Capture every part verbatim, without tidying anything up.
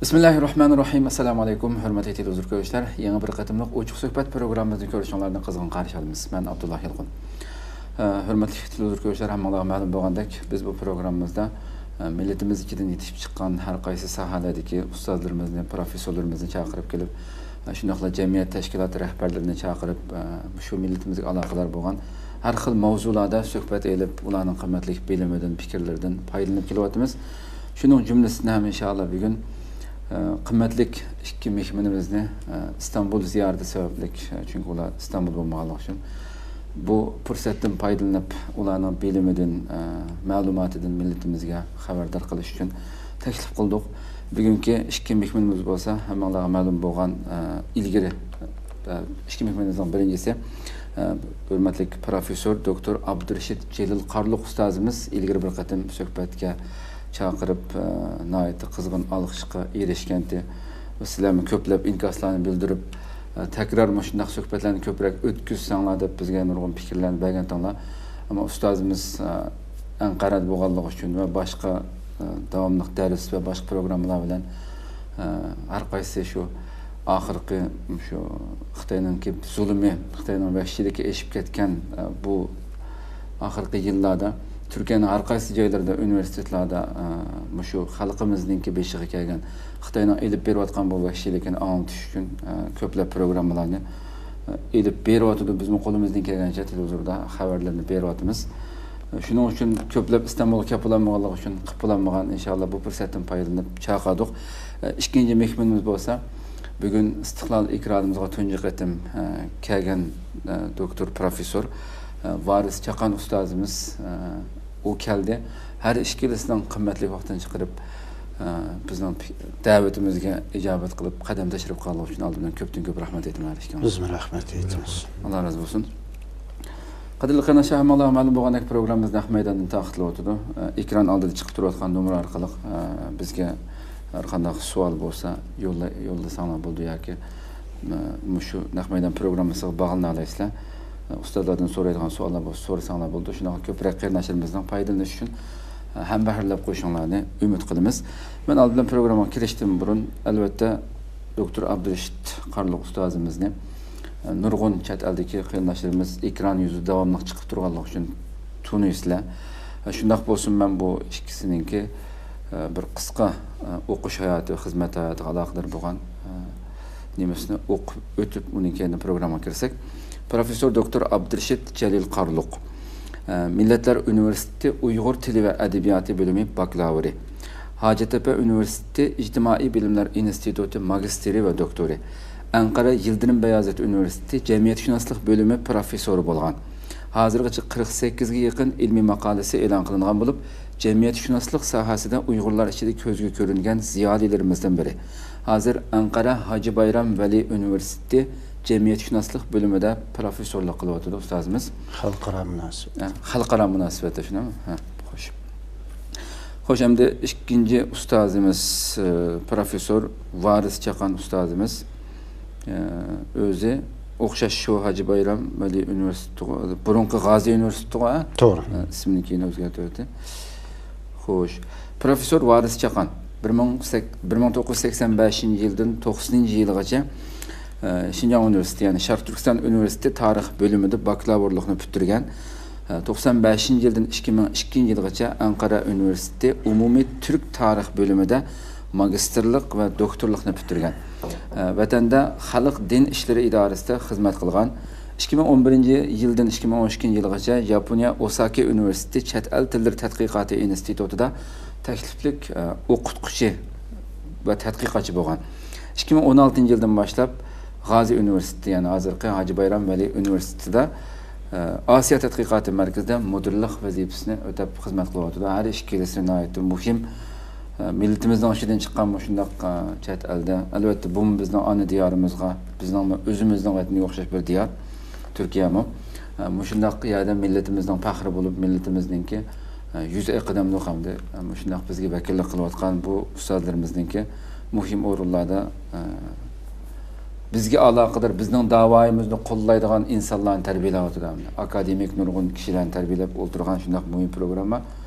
بىسمىللاھىررەھمانىررەھىم. ئەسسالامۇ ئەلەيكۇم، ھۆرمەتلىك تېلېۋىزور كۆرۈشلەر. يېڭى بىر قېتىملىق ئوچۇق سۆھبەت پروگراممىمىزنى كۆرۈشۈڭلارنى قىزغىن قارشى ئالىمىز. مەن ئابدۇللا يالقۇن. ئە، ھۆرمەتلىك تېلېۋىزور كۆرۈشلەر، ھەممىڭلارغا مەلۇم بولغاندەك، بىز بۇ پروگراممىمىزدا، ئە، مىللىتىمىز ئىچىدىن يېتىشىپ چىققان ھەر قايسى ساھەلەردىكى ئۇستازلىرىمىزنى، پروفېسسورلىرىمىزنى چاقىرىپ كېلىپ، ئە، شۇنداقلا جەمئىيەت تەشكىلات رەھبەرلىرىنى چاقىرىپ، ئە، شۇ مىللىتىمىزگە ئالاقىدار بولغان ھەر خىل ماۋزۇلاردا سۆھبەت ئېلىپ، ئۇلارنىڭ قىممەتلىك بىلىمىدىن، پىكىرلىرىدىن پايدىلىنىپ كېلىۋاتىمىز. شۇنىڭ جۈملىسىدىن ھەم ئىنشائاللا بۈگۈن، ئە، قىممەتلىك ئىككى مېھمىنىمىزنى، ئە، ئىستانبۇل زىيارىتى سەۋەبلىك، ئە، چۈنكى ئۇلار ئىستانبۇلدا بولمىغانلىقى ئۈچۈن، بۇ پۇرسەتتىن پايدىلىنىپ، ئۇلارنىڭ بىلىمىدىن، ئە، مەلۇماتىدىن مىللىتىمىزگە خەۋەردار قىلىش ئۈچۈن تەكلىپ قىلدۇق. بۈگۈنكى ئىككى مېھمىنىمىز بولسا، ھەممىڭلارغا مەلۇم بولغان، ئە، ئىلگىرى، ئە، ئىككى مېھمىنىمىزنىڭ بىرىنچىسى، ئە، ھۆرمەتلىك پروفېسسور دوكتور ئابدۇرېشىت جېلىل قارلۇق ئۇستازىمىز ئىلگىرى بىر قېتىم سۆھبەتكە چاقىرىپ، ئە، ناھايىتى قىزغىن ئالقىشقا ئېرىشكەنتى. سىلەرمۇ كۆپلەپ ئىنكاسلارنى بىلدۈرۈپ، ئە، تەكرار مۇشۇنداق سۆھبەتلەرنى كۆپرەك ئۆتكۈزسەڭلار دەپ بىزگە نۇرغۇن پىكىرلەرنى بەرگەنتىڭلار. ئەمما ئۇستازىمىز، ئە، ئەنقەرەدە بولغانلىقى ئۈچۈن ۋە باشقا، ئە، داۋاملىق دەرس ۋە باشقا پروگراممىلار بىلەن، ئە، ھەر قايسى شۇ ئاخىرقى شۇ خىتاينىڭكى زۇلۇمى، خىتاينىڭ ۋەھشىيلىكى ئېشىپ كەتكەن، ئە، بۇ ئاخىرقى يىللاردا تۈركىيەنىڭ ھەر قايسى جايلىرىدا، ئۇنىۋېرسىتېتلاردا، ئە، مۇشۇ خەلقىمىزنىڭكى بېشىغا كەلگەن خىتاينىڭ ئېلىپ بېرىۋاتقان بۇ ۋەھشىيلىكىنى ئاڭلىتىش ئۈچۈن، ئە، كۆپلەپ پروگراممىلارنى، ئە، ئېلىپ بېرىۋاتىدۇ. بىزمۇ قولىمىزدىن كەلگەنچە تېلېۋىزوردا خەۋەرلەرنى بېرىۋاتىمىز. ئە، شۇنىڭ ئۈچۈن كۆپلەپ ئىستانبۇلغا كەپ بولالمىغانلىقى ئۈچۈن قىلىپ بولالمىغان، ئىنشائاللا بۇ پۇرسەتتىن پايدىلىنىپ چاقىردۇق. ئە، ئىككىنچى مېھمىنىمىز بولسا بۈگۈن ئىستىقلال ئېكرانىمىزغا تۇنجى قېتىم، ئە، كەلگەن، ئە، دوكتور پروفېسسور، ئە، ۋارىس چاقان ئۇستازىمىز، ئە، ئۇ كەلدى. ھەر ئىككىلىسىنىڭ قىممەتلىك ۋاقتىنى چىقىرىپ، ئە، بىزنىڭ پى-، دەۋىتىمىزگە ئىجابەت قىلىپ قەدەم تەشرىپ قىلغانلىقى ئۈچۈن ئالدىمدىن كۆپتىن كۆپ رەھمەت ئېيتىمەن ھەر ئىككىڭلارغا. بىزمۇ رەھمەت ئېيتىمىز. ئاللا رازى بولسۇن. قەدىرلىك قېرىنداشلار، ھەممىڭلارغا مەلۇم بولغاندەك پروگراممىمىز نەق مەيداندىن تارقىتىلىۋاتىدۇ. ئېكران ئالدىدا چىقىپ تۇرۇۋاتقان نومۇر ئارقىلىق، ئە، بىزگە ھەر قانداق سوئال بولسا يوللا-، يوللىساڭلار بولىدۇ ياكى، ئە، مۇشۇ نەق مەيدان پروگراممىسىغا باغلىنالايسىلەر. ئە، ئۇستازلاردىن سورايدىغان سوئاللار بولسا سورىساڭلار بولىدۇ. شۇنداقلا كۆپرەك قېرىنداشلىرىمىزنىڭ پايدىلىنىشى ئۈچۈن، ئە، ھەمبەھىرلەپ قويۇشۇڭلارنى ئۈمىد قىلىمىز. مەن ئالدى بىلەن پروگراممىغا كىرىشتىن بۇرۇن، ئەلۋەتتە، دوكتور ئابدۇرېشىت قارلۇق ئۇستازىمىزنى، ئە، نۇرغۇن چەت ئەلدىكى قېرىنداشلىرىمىز ئېكران يۈزىدە داۋاملىق چىقىپ تۇرغانلىقى ئۈچۈن تونۇيسىلەر. ئە، شۇنداق بولسىمۇ، مەن بۇ ئىككىسىنىڭكى، ئە، بىر قىسقا، ئە، ئوقۇش ھاياتى، خىزمەت ھاياتىغا ئالاقىدار بولغان، ئە، نېمىسىنى ئوقۇپ ئۆتۈپ، ئۇنىڭ كەينىدىن پروگراممىغا كىرسەك. پروفېسسور دوكتور ئابدۇرېشىت جەلىل قارلۇق، ئە، مىللەتلەر ئۇنىۋېرسىتېتى ئۇيغۇر تىلى ۋە ئەدەبىياتى بۆلۈمى باكلاۋۇرى، ھاجەتتەپە ئۇنىۋېرسىتېتى ئىجتىمائىي بىلىملەر ئىنستىتۇتى ماگىستىرى ۋە دوكتورى، ئەنقەرە يىلدىرىم بايازىت ئۇنىۋېرسىتېتى جەمئىيەتشۇناسلىق بۆلۈمى پروفېسسورى بولغان. ھازىرغىچە قىرىق سەككىزگە يېقىن ئىلمىي ماقالىسى ئېلان قىلىنغان بولۇپ، جەمئىيەتشۇناسلىق ساھەسىدە ئۇيغۇرلار ئىچىدە كۆزگە كۆرۈنگەن زىيالىيلىرىمىزدىن بىرى. ھازىر ئەنقەرە ھاجى بايرام ۋەلى ئۇنىۋېرسىتېتى جەمئىيەتشۇناسلىق بۆلۈمىدە پروفېسسورلۇق قىلىۋاتىدۇ ئۇستازىمىز. خەلقئارا مۇناسىۋەت. ھە، خەلقئارا مۇناسىۋەتتە، شۇنداقمۇ؟ ھە، خوش. خوش، ئەمدى ئىككىنچى ئۇستازىمىز، ئى، پروفېسسور ۋارىس چاقان ئۇستازىمىز، ئى، ئۆزى ئوخشاش شۇ ھاجى بايرام ۋەلى ئۇنىۋېرسىتېتىغۇ، بۇرۇنقى غازى ئۇنىۋېرسىتېتىغۇ، ھە؟ توغرا. ئى، ئىسمىنى كېيىن ئۆزگەرتىۋەتتى. خوش. پروفېسسور ۋارىس چاقان بىر مىڭ سەك-، بىر مىڭ توققۇز يۈز سەكسەن بەشىنچى يىلدىن توقسىنىنچى يىلىغىچە، ئە، شىنجاڭ ئۇنىۋېرسىتېتى، يەنى شەرقىي تۈركىستان ئۇنىۋېرسىتېتى تارىخ بۆلۈمىدە باكلاۋۇرلۇقنى پۈتتۈرگەن. ئە، توقسان بەشىنچى يىلدىن ئىككى مىڭ ئىككىنچى يىلغىچە ئەنقەرە ئۇنىۋېرسىتېتى ئومۇمىي تۈرك تارىخ بۆلۈمىدە ماگىستىرلىق ۋە دوكتورلۇقنى پۈتتۈرگەن. ئە، ۋەتەندە خەلق دىن ئىشلىرى ئىدارىسىدە خىزمەت قىلغان. ئىككى مىڭ ئون بىرىنچى يىلدىن ئىككى مىڭ ئون ئىككىنچى يىلغىچە ياپونىيە ئوساكا ئۇنىۋېرسىتېتى چەت ئەل تىللىرى تەتقىقاتى ئىنستىتۇتىدا تەكلىپلىك، ئە، ئوقۇتقۇچى ۋە تەتقىقاتچى بولغان. ئىككى مىڭ ئون ئالتىنچى يىلدىن باشلاپ غازى ئۇنىۋېرسىتېتى، يەنى ھازىرقى ھاجى بايرام ۋەلى ئۇنىۋېرسىتېتىدا، ئە، ئاسىيا تەتقىقاتى مەركىزىدە مۇدىرلىق ۋەزىپىسىنى ئۆتەپ خىزمەت قىلىۋاتىدۇ. ھەر ئىككىلىسى ناھايىتى مۇھىم، ئە، مىللىتىمىزنىڭ ئىچىدىن چىققان مۇشۇنداق، ئە، چەت ئەلدە، ئەلۋەتتە، بۇمۇ بىزنىڭ ئانا دىيارىمىزغا، بىزنىڭمۇ ئۆزىمىزنىڭ ۋەتىنىگە ئوخشاش بىر دىيار، تۈركىيەمۇ. ئە، مۇشۇنداق يەردە مىللىتىمىزنىڭ پەخرى بولۇپ، مىللىتىمىزنىڭكى، ئە، يۈز ئېقىداملىق ھەمدە، ئە، مۇشۇنداق بىزگە ۋەكىللىك قىلىۋاتقان بۇ ئۇستازلىرىمىزنىڭكى مۇھىم ئورۇنلاردا، ئە، بىزگە ئالاقىدار، بىزنىڭ داۋايىمىزنى قوللايدىغان ئىنسانلارنى تەربىيەلەۋاتىدۇ ھەمدە. ئاكادېمىك نۇرغۇن كىشىلەرنى تەربىيەلەپ ئولتۇرغان شۇنداق مۇھىم پروگرامما،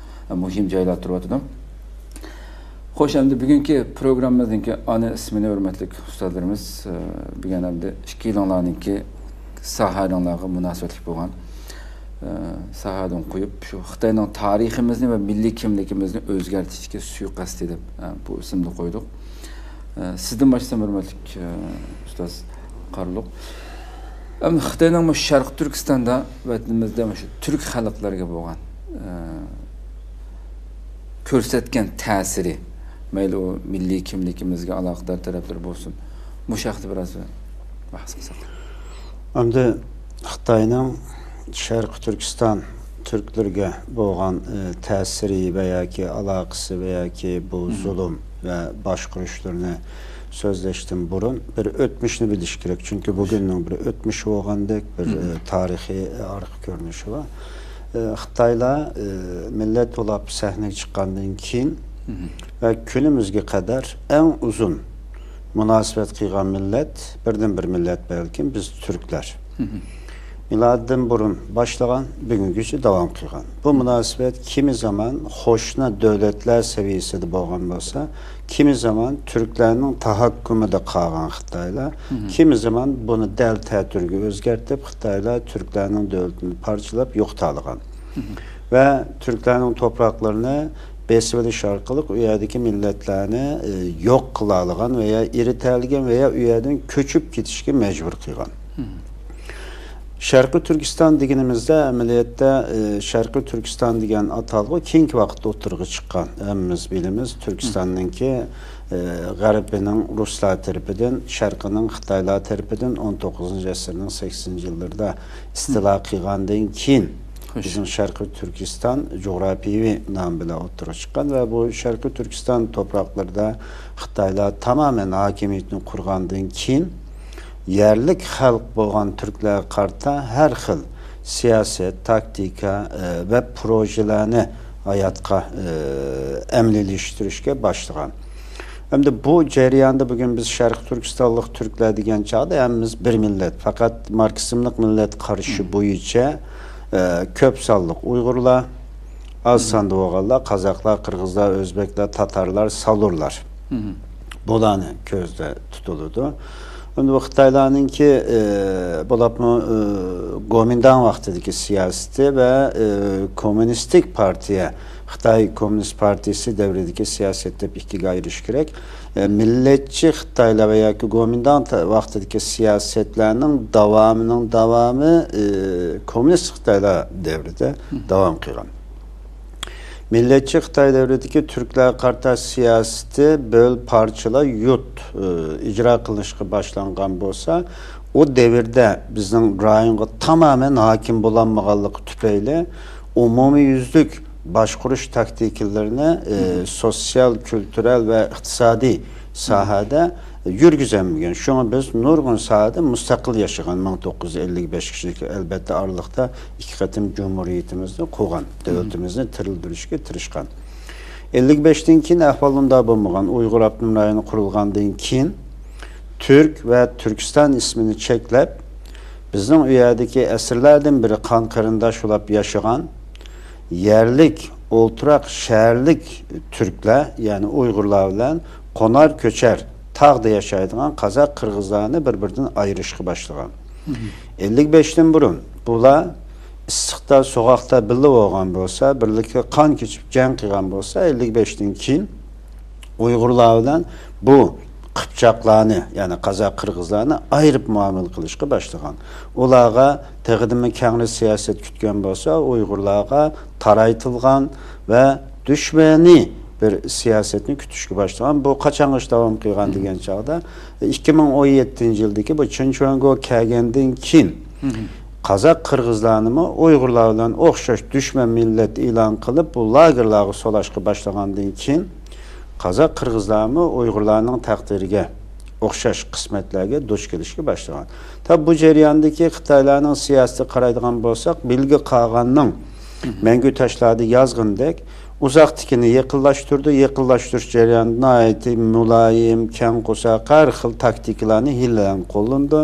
ئە، مۇھىم جايلاردا تۇرۇۋاتىدۇ. خوش، ئەمدى بۈگۈنكى پروگراممىمىزنىڭكى ئانا ئىسمىنى ھۆرمەتلىك ئۇستازلىرىمىز، ئە، بۈگۈن ئەمدى ئىككىيلىڭلارنىڭكى ساھەلىرىڭلارغا مۇناسىۋەتلىك بولغان، ئە، ساھەدىن قويۇپ، شۇ خىتاينىڭ تارىخىمىزنى ۋە مىللىي كىملىكىمىزنى ئۆزگەرتىشتىكى سۇيىقەستى دەپ، ئە، بۇ ئىسىمنى قويدۇق. ئە، سىزدىن باشلىسام، ھۆرمەتلىك، ئە، ئۇستاز قارلۇق. ئەمدى خىتاينىڭ مۇشۇ شەرقىي تۈركىستاندا، ۋەتىنىمىزدە مۇشۇ تۈرك خەلقلىرىگە بولغان، ئە، كۆرسەتكەن تەسىرى، مەيلى ئۇ مىللىي كىملىكىمىزگە ئالاقىدار تەرەپلىرى بولسۇن، مۇشۇ ھەقتە بىراز بەھس قىلساق. ئەمدى خىتاينىڭ شەرقىي تۈركىستان تۈركلىرىگە بولغان، ئى، تەسىرى ۋە ياكى ئالاقىسى ۋە ياكى بۇ زۇلۇم ۋە باشقۇرۇشلىرىنى سۆزلەشتىن بۇرۇن بىر ئۆتمۈشنى بىلىش كېرەك. چۈنكى بۈگۈننىڭ بىر ئۆتمۈشى بولغاندەك، بىر، ئى، تارىخىي ئارقا كۆرۈنۈشى بار. ئى، خىتايلار، ئى، مىللەت بولۇپ سەھنىگە چىققاندىن كېيىن ۋە كۈنىمىزگە قەدەر ئەڭ ئۇزۇن مۇناسىۋەت قىلغان مىللەت، بىردىنبىر مىللەت بەلكىم بىز تۈركلەر. مىلادىدىن بۇرۇن باشلىغان، بۈگۈنگىچە داۋام قىلغان. بۇ مۇناسىۋەت كىمى زامان قوشنا دۆلەتلەر سەۋىيەسىدە بولغان بولسا، كىمى زامان تۈركلەرنىڭ تەھەككۈمىدە قالغان خىتايلار، كىمى زامان بۇنى دەل تەتۈرگە ئۆزگەرتىپ، خىتايلار تۈركلەرنىڭ دۆلىتىنى پارچىلاپ يوقىتالىغان. ۋە تۈركلەرنىڭ توپراقلىرىنى بېسىۋېلىش ئارقىلىق ئۇ يەردىكى مىللەتلەرنى، ئى، يوق قىلالىغان ۋە يا ئېرىتەلىگەن ۋە يا ئۇ يەردىن كۆچۈپ كېتىشكە مەجبۇر قىلغان. شەرقىي تۈركىستان دېگىنىمىزدە ئەمەلىيەتتە، ئى، شەرقىي تۈركىستان دېگەن ئاتالغۇ كېيىنكى ۋاقىتتا ئوتتۇرىغا چىققان. ھەممىمىز بىلىمىز، تۈركىستاننىڭكى، ئى، غەربىنىڭ رۇسلار تەرىپىدىن، شەرقىنىڭ خىتايلار تەرىپىدىن ئون توققۇزىنچى ئەسىرنىڭ سەكسىنىنچى يىللىرىدا ئىستىلا قىلغاندىن كېيىن، بىزنىڭ شەرقىي تۈركىستان جۇغراپىيىۋى نام بىلەن ئوتتۇرىغا چىققان ۋە بۇ شەرقىي تۈركىستان توپراقلىرىدا خىتايلار تامامەن ھاكىمىيىتىنى قۇرغاندىن كېيىن، يەرلىك خەلق بولغان تۈركلەرگە قارىتا ھەر خىل سىياسەت، تاكتىكا، ئە، ۋە پروژىلەرنى ھاياتقا، ئە، ئەمەلىيلەشتۈرۈشكە باشلىغان. ئەمدى بۇ جەرياندا بۈگۈن بىز شەرقىي تۈركىستانلىق تۈركلەر دېگەن چاغدا ھەممىمىز بىر مىللەت. پەقەت ماركسىزملىق مىللەت قارىشى بويىچە، ئە، كۆپ سانلىق ئۇيغۇرلار، ئاز ساندا بولغانلار قازاقلار، قىرغىزلار، ئۆزبەكلەر، تاتارلار، سالۇرلار. بۇلارنى كۆزدە تۇتۇلىدۇ. ئەمدى بۇ خىتايلارنىڭكى، ئە، بولۇپمۇ، ئە، گومىنداڭ ۋاقتىدىكى سىياسىتى ۋە، ئە، كوممۇنىستىك پارتىيە، خىتاي كوممۇنىست پارتىيىسى دەۋرىدىكى سىياسەت دەپ ئىككىگە ئايرىش كېرەك. ئە، مىللەتچى خىتايلار ۋە ياكى گومىنداڭ تا-، ۋاقتىدىكى سىياسەتلەرنىڭ داۋامىنىڭ داۋامى، ئى، كوممۇنىست خىتايلار دەۋرىدە داۋام قىلغان. مىللەتچى خىتاي دەۋرىدىكى تۈركلەرگە قارىتا سىياسىتى بۆل، پارچىلا، يۇت، ئى، ئىجرا قىلىنىشقا باشلانغان بولسا، ئۇ دەۋردە بىزنىڭ رايونغا تامامەن ھاكىم بولالمىغانلىقى تۈپەيلى، ئومۇميۈزلۈك باشقۇرۇش تاكتىكىلىرىنى، ئى، سوتسىيال، كۈلتۈرەل ۋە ئىقتىسادىي ساھەدە يۈرگۈزەلمىگەن. شۇڭا بىز نۇرغۇن ساھەدە مۇستەقىل ياشىغان. مىڭ توققۇز يۈز ئەللىك بەشىنچى يىلى، ئەلبەتتە، ئارىلىقتا ئىككى قېتىم جۇمھۇرىيىتىمىزنى قۇرغان، دۆلىتىمىزنى تىرىلدۈرۈشكە تىرىشقان. ئەللىك بەشتىن كېيىن ئەھۋال ئۇنداق بولمىغان. ئۇيغۇر ئاپتونوم رايونى قۇرۇلغاندىن كېيىن تۈرك ۋە تۈركىستان ئىسمىنى چەكلەپ، بىزنىڭ ئۇ يەردىكى ئەسىرلەردىن بېرى قان قېرىنداش بولۇپ ياشىغان يەرلىك، ئولتۇراق شەھەرلىك تۈركلەر، يەنى ئۇيغۇرلار بىلەن قونار كۆچەر، تاغدا ياشايدىغان قازاق، قىرغىزلارنى بىر-بىرىدىن ئايرىشقا باشلىغان. ئەللىك بەشتىن بۇرۇن بۇلار ئىسسىقتا، سوغۇقتا بىللە بولغان بولسا، بىرلىكتە قان كېچىپ جەڭ قىلغان بولسا، ئەللىك بەشتىن كېيىن ئۇيغۇرلار بىلەن بۇ قىپچاقلارنى، يەنى قازاق، قىرغىزلارنى ئايرىپ مۇئامىلە قىلىشقا باشلىغان. ئۇلارغا تېخىدىنمۇ كەڭرى سىياسەت كۈتكەن بولسا، ئۇيغۇرلارغا تارايتىلغان ۋە دۈشمەنىي بىر سىياسەتنى كۈتۈشكە باشلىغان. بۇ قاچانغىچە داۋام قىلغان دېگەن چاغدا، ئىككى مىڭ ئون يەتتىنچى يىلدىكى بۇ چىنچۈەنگو كەلگەندىن كېيىن، قازاق، قىرغىزلارنىمۇ ئۇيغۇرلار بىلەن ئوخشاش دۈشمەن مىللەت ئېلان قىلىپ، بۇ لاگېرلارغا سولاشقا باشلىغاندىن كېيىن، قازاق، قىرغىزلارمۇ ئۇيغۇرلارنىڭ تەقدىرىگە ئوخشاش قىسمەتلەرگە دۇچ كېلىشكە باشلىغان. تا بۇ جەرياندىكى خىتايلارنىڭ سىياسىتىگە قارايدىغان بولساق، بىلگە قالغاننىڭ مەڭگۈ تاشلاردا يازغىنىدەك، ئۇزاقتىكىنى يېقىنلاشتۇرىدۇ. يېقىنلاشتۇرۇش جەريانىدا ناھايىتى مۇلايىم، كەڭ قورساق، ھەر خىل تاكتىكىلارنى، ھىيلىلەرنى قوللىنىدۇ.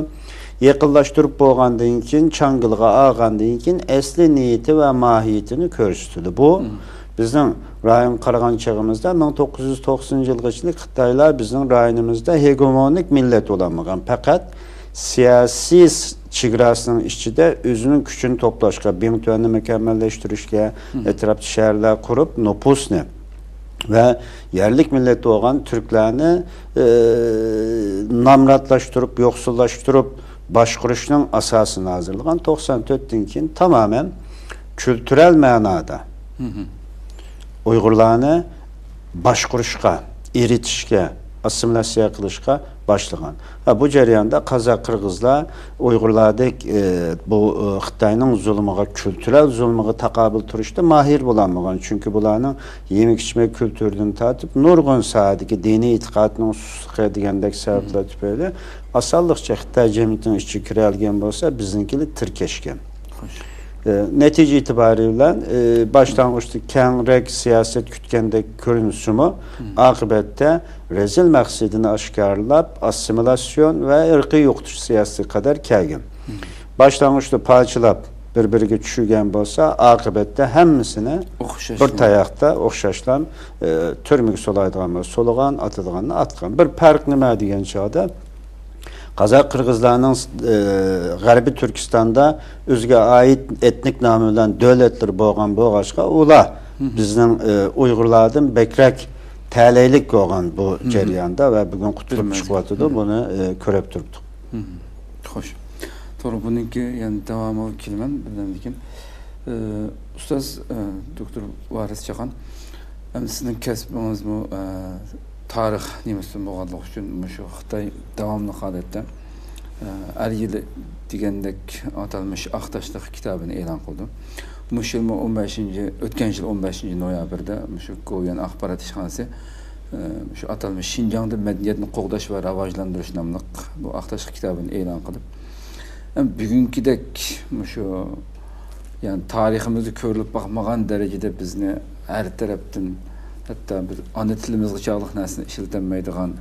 يېقىنلاشتۇرۇپ بولغاندىن كېيىن، چاڭگىلىغا ئالغاندىن كېيىن، ئەسلى نىيىتى ۋە ماھىيىتىنى كۆرسىتىدۇ. بۇ بىزنىڭ رايونغا قارىغان چېغىمىزدا، مىڭ توققۇز يۈز توقسىنىنچى يىلغىچىلىك خىتايلار بىزنىڭ رايونىمىزدا ھېگېمونىك مىللەت بولالمىغان، پەقەت سىياسىي س-، چېگراسىنىڭ ئىچىدە ئۆزىنىڭ كۈچىنى توپلاشقا، بىڭتۈەننى مۇكەممەللەشتۈرۈشكە، ئەتراپتا شەھەرلەر قۇرۇپ، نوپۇسنى ۋە يەرلىك مىللەت بولغان تۈركلەرنى، ئى، نامراتلاشتۇرۇپ، يوقسۇللاشتۇرۇپ باشقۇرۇشنىڭ ئاساسىنى ھازىرلىغان. توقسان تۆتتىن كېيىن تامامەن كۈلتۈرەل مەنادا ئۇيغۇرلارنى باشقۇرۇشقا، ئېرىتىشكە، ئاسسىمىلياتسىيە قىلىشقا باشلىغان. ھە، بۇ جەرياندا قازاق، قىرغىزلار ئۇيغۇرلاردەك، ئى، بۇ، ئى، خىتاينىڭ زۇلمىغا، كۈلتۈرەل زۇلمىغا تاقابىل تۇرۇشتا ماھىر بولالمىغان. چۈنكى بۇلارنىڭ يېمەك-ئىچمەك كۈلتۈرىدىن تارتىپ، نۇرغۇن ساھەدىكى دىنىي ئېتىقادنىڭ سۇسلۇقى دېگەندەك سەۋەبلەر تۈپەيلى ئاسانلىقچە خىتاي جەمئىيىتىنىڭ ئىچىگە كىرەلىگەن بولسا، بىزنىڭكىلەر تىركەشكەن. ئى، نەتىجە ئېتىبارى بىلەن، ئى، باشلانغۇچتا كەڭرەك سىياسەت كۈتكەندەك كۆرۈنسىمۇ، ئاقىۋەتتە رەزىل مەقسىتىنى ئاشكارىلاپ، ئاسسىمىلياتسىيون ۋە ئىرقىي يوقىتىش سىياسىتىگە قەدەر كەلگەن. باشلانغۇچتا پارچىلاپ، بىر-بىرىگە چۈشۈرگەن بولسا، ئاقىۋەتتە ھەممىسىنى بىر تاياقتا ئوخشاشلا، ئى، تۈرمىگە سولايدىغان بولسا سولىغان، ئاتىدىغاننى ئاتقان. بىر پەرق نېمە دېگەن چاغدا، قازاق، قىرغىزلارنىڭ، ئى، غەربىي تۈركىستاندا ئۆزىگە ئائىت ئېتنىك نامى بىلەن دۆلەتلىرى بولغان بولغاچقا، ئۇلار بىزنىڭ، ئى، ئۇيغۇرلاردىن بەكرەك تەلەيلىك بولغان بۇ جەرياندا ۋە بۈگۈن قۇتۇلۇپ چىقىۋاتىدۇ. بۇنى، ئى، كۆرۈپ تۇرۇپتۇق. خوش. توغرا، بۇنىڭكى يەنە داۋامىغا كېلىمەن بىردەمدىن كېيىن. ئى، ئۇستاز، ئى، دوكتور ۋارىس چاخان، ئەمدى سىزنىڭ كەسپىڭىزمۇ، ئى، تارىخ نېمىسىدىن بولغانلىقى ئۈچۈن مۇشۇ خىتاي داۋاملىق ھالەتتە، ئى، ئەر يىلى دېگەندەك ئاتالمىش ئاق تاشلىق كىتابىنى ئېلان قىلدى. مۇشۇ يىلمۇ ئون بەشىنچى، ئۆتكەن يىل ئون بەشىنچى نويابىردا مۇشۇ گوۋۇيۈەن ئاخبارات ئىشخانىسى، ئى، مۇشۇ ئاتالمىش شىنجاڭدا مەدەنىيەتنى قوغداش ۋە راۋاجلاندۇرۇش ناملىق بۇ ئاق تاشلىق كىتابىنى ئېلان قىلىپ، ھەم بۈگۈنكىدەك مۇشۇ، يەنى تارىخىمىزدا كۆرۈلۈپ باقمىغان دەرىجىدە بىزنى ھەر تەرەپتىن، ھەتتا بىز ئانا تىلىمىزغا چاغلىق نەرسىنى ئىشلىتەلمەيدىغان،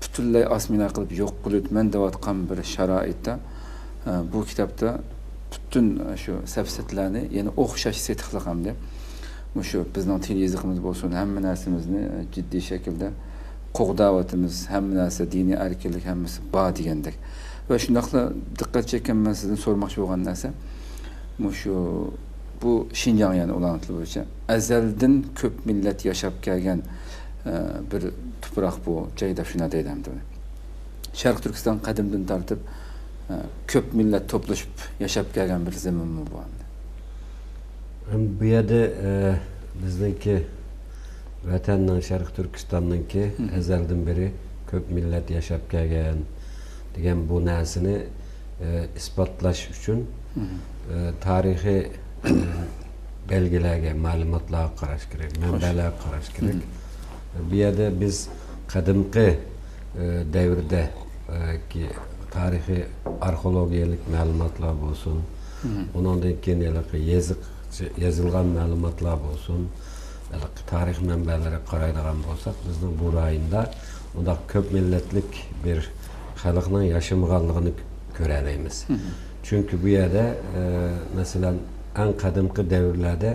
پۈتۈنلەي ئاسسىمىلياتسىيە قىلىپ يوق قىلىۋېتىمەن دەۋاتقان بىر شارائىتتا، ئە، بۇ كىتابتا پۈتۈن شۇ سەپسەتىلەرنى يەنە ئوخشاش سېتىقلىق ھەمدە مۇشۇ بىزنىڭ تىل يېزىقىمىز بولسۇن، ھەممە نەرسىمىزنى، ئە، جىددىي شەكىلدە قوغداۋاتىمىز، ھەممە نەرسە، دىنىي ئەركىنلىك ھەممىسى بار دېگەندەك. ۋە شۇنداقلا دىققەت چېكىمەن، سىزدىن سورىماقچى بولغان نەرسە، مۇشۇ، بۇ شىنجاڭ، يەنى ئۇلارنىڭ تىلى بويىچە ئەزەلدىن كۆپ مىللەت ياشاپ كەلگەن، ئە، بىر تۇپراق بۇ جاي دەپ شۇنداق دەيدۇ ئەمدى. شەرقىي تۈركىستان قەدىمدىن تارتىپ، ئە، كۆپ مىللەت توپلىشىپ ياشاپ كەلگەن بىر زېمىنمۇ بۇ ئەمدى. ئەمدى بۇ يەردە، ئە، بىزنىڭكى ۋەتەننىڭ، شەرقىي تۈركىستاننىڭكى ئەزەلدىن بېرى كۆپ مىللەت ياشاپ كەلگەن دېگەن بۇ نەرسىنى، ئە، ئىسپاتلاش ئۈچۈن، ئە، تارىخىي، ئە، بەلگىلەرگە، مەلۇماتلارغا قاراش كېرەك، مەنبەلەرگە قاراش كېرەك. بۇ يەردە بىز قەدىمكى، ئە، دەۋردە، ئە، كى-، تارىخىي ئارخېئولوگىيەلىك مەلۇماتلار بولسۇن، ئۇنىڭدىن كېيىن ھېلىقى يېزىق، يېزىلغان مەلۇماتلار بولسۇن، ھېلىقى تارىخ مەنبەلىرىگە قارايدىغان بولساق، بىزنىڭ بۇ رايوندا ئۇنداق كۆپ مىللەتلىك بىر خەلقنىڭ ياشىمىغانلىقىنى كۆرەلەيمىز. چۈنكى بۇ يەردە، ئە، مەسىلەن، ئەڭ قەدىمكى دەۋرلەردە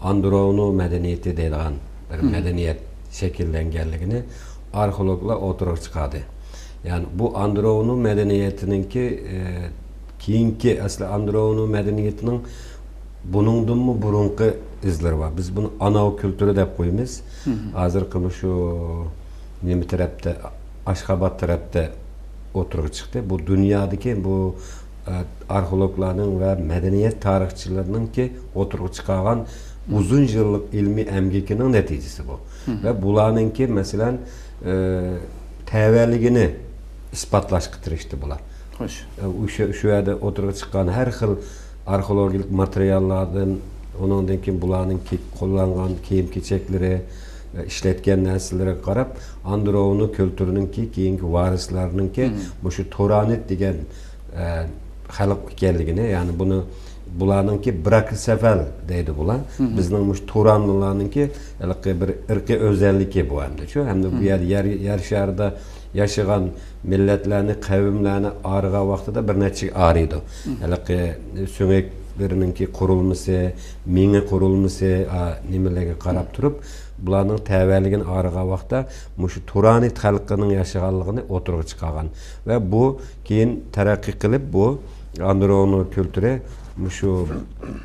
ئاندروۋنو مەدەنىيىتى دەيدىغان بىر مەدەنىيەت شەكىللەنگەنلىكىنى ئارخېئولوگلار ئوتتۇرىغا چىقاردى. يەنى بۇ ئاندروۋنو مەدەنىيىتىنىڭكى، ئە، كېيىنكى، ئەسلى ئاندروۋنو مەدەنىيىتىنىڭ بۇنىڭدىنمۇ بۇرۇنقى ئىزلىرى بار. بىز بۇنى ئاناۋ كۈلتۈرى دەپ قويىمىز. ھازىرقى مۇشۇ نېمە تەرەپتە، ئاشخاباد تەرەپتە ئوتتۇرىغا چىقتى. بۇ دۇنيادىكى بۇ، ئە، ئارخېئولوگلارنىڭ ۋە مەدەنىيەت تارىخچىلىرىنىڭكى ئوتتۇرىغا چىقارغان ئۇزۇن يىللىق ئىلمىي ئەمگىكىنىڭ نەتىجىسى بۇ. ۋە بۇلارنىڭكى، مەسىلەن، ئە، تەۋەلىكىنى ئىسپاتلاشقا تىرىشتى بۇلار. خوش. ئە، شۇ، شۇ يەردە ئوتتۇرىغا چىققان ھەر خىل ئارخېئولوگىيەلىك ماتېرىياللاردىن، ئۇنىڭدىن كېيىن بۇلارنىڭ كى-، قوللانغان كىيىم-كېچەكلىرى، ئىشلەتكەن نەرسىلىرىگە قاراپ، ئاندروۋنو كۈلتۈرىنىڭكى، كېيىنكى ۋارىسلارنىڭكى مۇشۇ تۇرانىت دېگەن، ئە، خەلق ئىكەنلىكىنى، يەنى بۇنى، بۇلارنىڭكى براكسېفال دەيدۇ بۇلار. بىزنىڭ مۇشۇ تۇرانلىلارنىڭكى ھېلىقى بىر ئىرقىي ئۆزەللىكى بۇ ئەمدى شۇ. ھەمدە بۇ يەر، يەر، يەر شارىدا ياشىغان مىللەتلەرنى، قەۋملەرنى ئارىغان ۋاقتىدا بىر نەچچىگە ئارىيدۇ. ھېلىقى سۆڭەك بىرىنىڭكى قۇرۇلمىسى، مېڭە قۇرۇلمىسى، ئا، نېمىلەرگە قاراپ تۇرۇپ، بۇلارنىڭ تەۋەلىكىنى ئايرىغان ۋاقىتتا مۇشۇ تۇرانىت خەلقىنىڭ ياشىغانلىقىنى ئوتتۇرىغا چىقارغان. ۋە بۇ كېيىن تەرەققىي قىلىپ، بۇ ئاندرونو كۈلتۈرى، مۇشۇ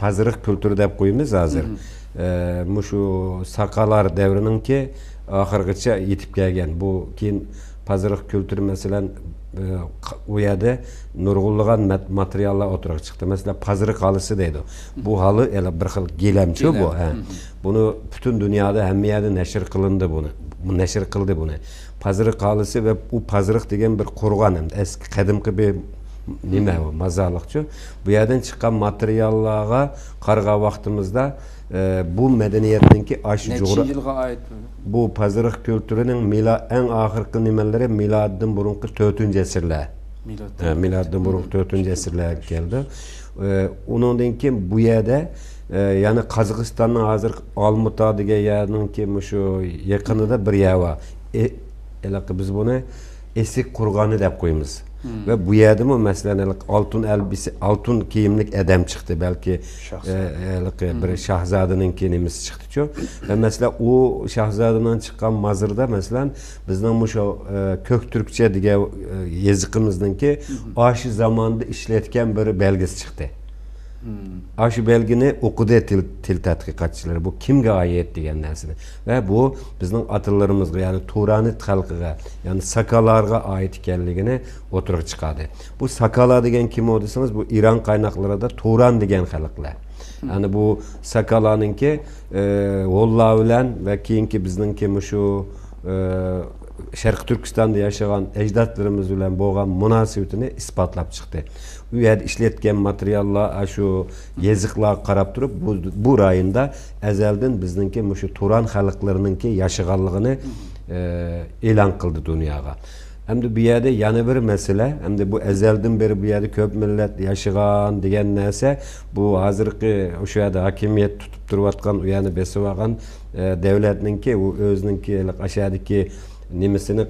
پازىرىق كۈلتۈرى دەپ قويىمىز ھازىر. ئە، مۇشۇ ساكالار دەۋرىنىڭكى ئاخىرىغىچە يېتىپ كەلگەن. بۇ كېيىن پازىرىق كۈلتۈرى، مەسىلەن، ئە، ئۇ يەردە نۇرغۇنلىغان مات-، ماتېرىياللار ئوتتۇرىغا چىقتى. مەسىلەن، پازىرىق ھالىسى دەيدۇ. بۇ ھالى يەنە بىر خىل گىلەمچۇ بۇ، ھە. بۇنى پۈتۈن دۇنيادا ھەممە يەردە نەشر قىلىندى بۇنى. بۇ نەشر قىلدى بۇنى. پازىرىق ھالىسى ۋە ئۇ پازىرىق دېگەن بىر قورغان، ئەمدى ئەسكى قەدىمكى بىر نېمە، مازارلىقچۇ. بۇ يەردىن چىققان ماتېرىياللارغا قارىغان ۋاقتىمىزدا، ئە، بۇ مەدەنىيەتنىڭكى ئاشۇ نەچچە جۇغرا-، يىلغا ئائىت بۇ پازىرىق كۈلتۈرىنىڭ مىلا-، ئەڭ ئاخىرقى نېمىلىرى مىلادىدىن بۇرۇنقى تۆتىنچى ئەسىرلەر. مىلادتىن ھە، بۇرۇن. مىلادتىن بۇرۇنقى تۆتىنچى ئەسىرلەرگە كەلدى. ئە، ئۇنىڭدىن كېيىن بۇ يەردە، ئە، يەنى قازاقىستاننىڭ ھازىر ئالمۇتا دېگەن يەرنىڭكى مۇشۇ يېقىنىدا بىر يەر بار. ئە، ھېلىقى بىز بۇنى ئېسىك قورغانى دەپ قويىمىز. ۋە بۇ يەردىمۇ، مەسىلەن، ھېلىقى ئالتۇن ئەلبىسە، ئالتۇن كىيىملىك ئادەم چىقتى. بەلكى، ئە، ھېلىقى بىر شاھزادىنىڭكى نېمىسى چىقتىچۇ. ۋە مەسىلەن، ئۇ شاھزادىنىڭ چىققان مازىرىدا، مەسىلەن، بىزنىڭ مۇشۇ، ئە، كۆك تۈركچە دېگەن، ئە، يېزىقىمىزنىڭكى ئاشۇ زاماندا ئىشلەتكەن بىر بەلگىسى چىقتى. ئاشۇ بەلگىنى ئوقۇدى تىل، تىل تەتقىقاتچىلىرى، بۇ كىمگە ئائىت دېگەن نەرسىنى. ۋە بۇ بىزنىڭ ئاتىلىرىمىزغا، يەنى تۇرانىت خەلقىگە، يەنى ساكالارغا ئائىت ئىكەنلىكىنى ئوتتۇرىغا چىقاردى. بۇ ساكالا دېگەن كىم ئۇ دېسىڭىز، بۇ ئىران قايناقلىرىدا تۇران دېگەن خەلقلەر. يەنى بۇ ساكالانىڭكى، ئە، ھونلار بىلەن ۋە كېيىنكى بىزنىڭكى مۇشۇ، ئە، شەرقىي تۈركىستاندا ياشىغان ئەجدادلىرىمىز بىلەن بولغان مۇناسىۋىتىنى ئىسپاتلاپ چىقتى. ئۇ يەردە ئىشلەتكەن ماتېرىياللار، ئاشۇ يېزىقلارغا قاراپ تۇرۇپ، بۇ، بۇ رايوندا ئەزەلدىن بىزنىڭكى مۇشۇ تۇران خەلقلىرىنىڭكى ياشىغانلىقىنى، ئە، ئېلان قىلدى دۇنياغا. ئەمدى بۇ يەردە يەنە بىر مەسىلە، ئەمدى بۇ ئەزەلدىن بېرى بۇ يەردە كۆپ مىللەت ياشىغان دېگەن نەرسە، بۇ ھازىرقى ئوشۇ يەردە ھاكىمىيەت تۇتۇپ تۇرۇۋاتقان، ئۇ يەرنى بېسىۋالغان، ئە، دەۋلەتنىڭكى، ئۇ ئۆزىنىڭكى ھېلىقى ئاشۇ يەردىكى نېمىسىنى،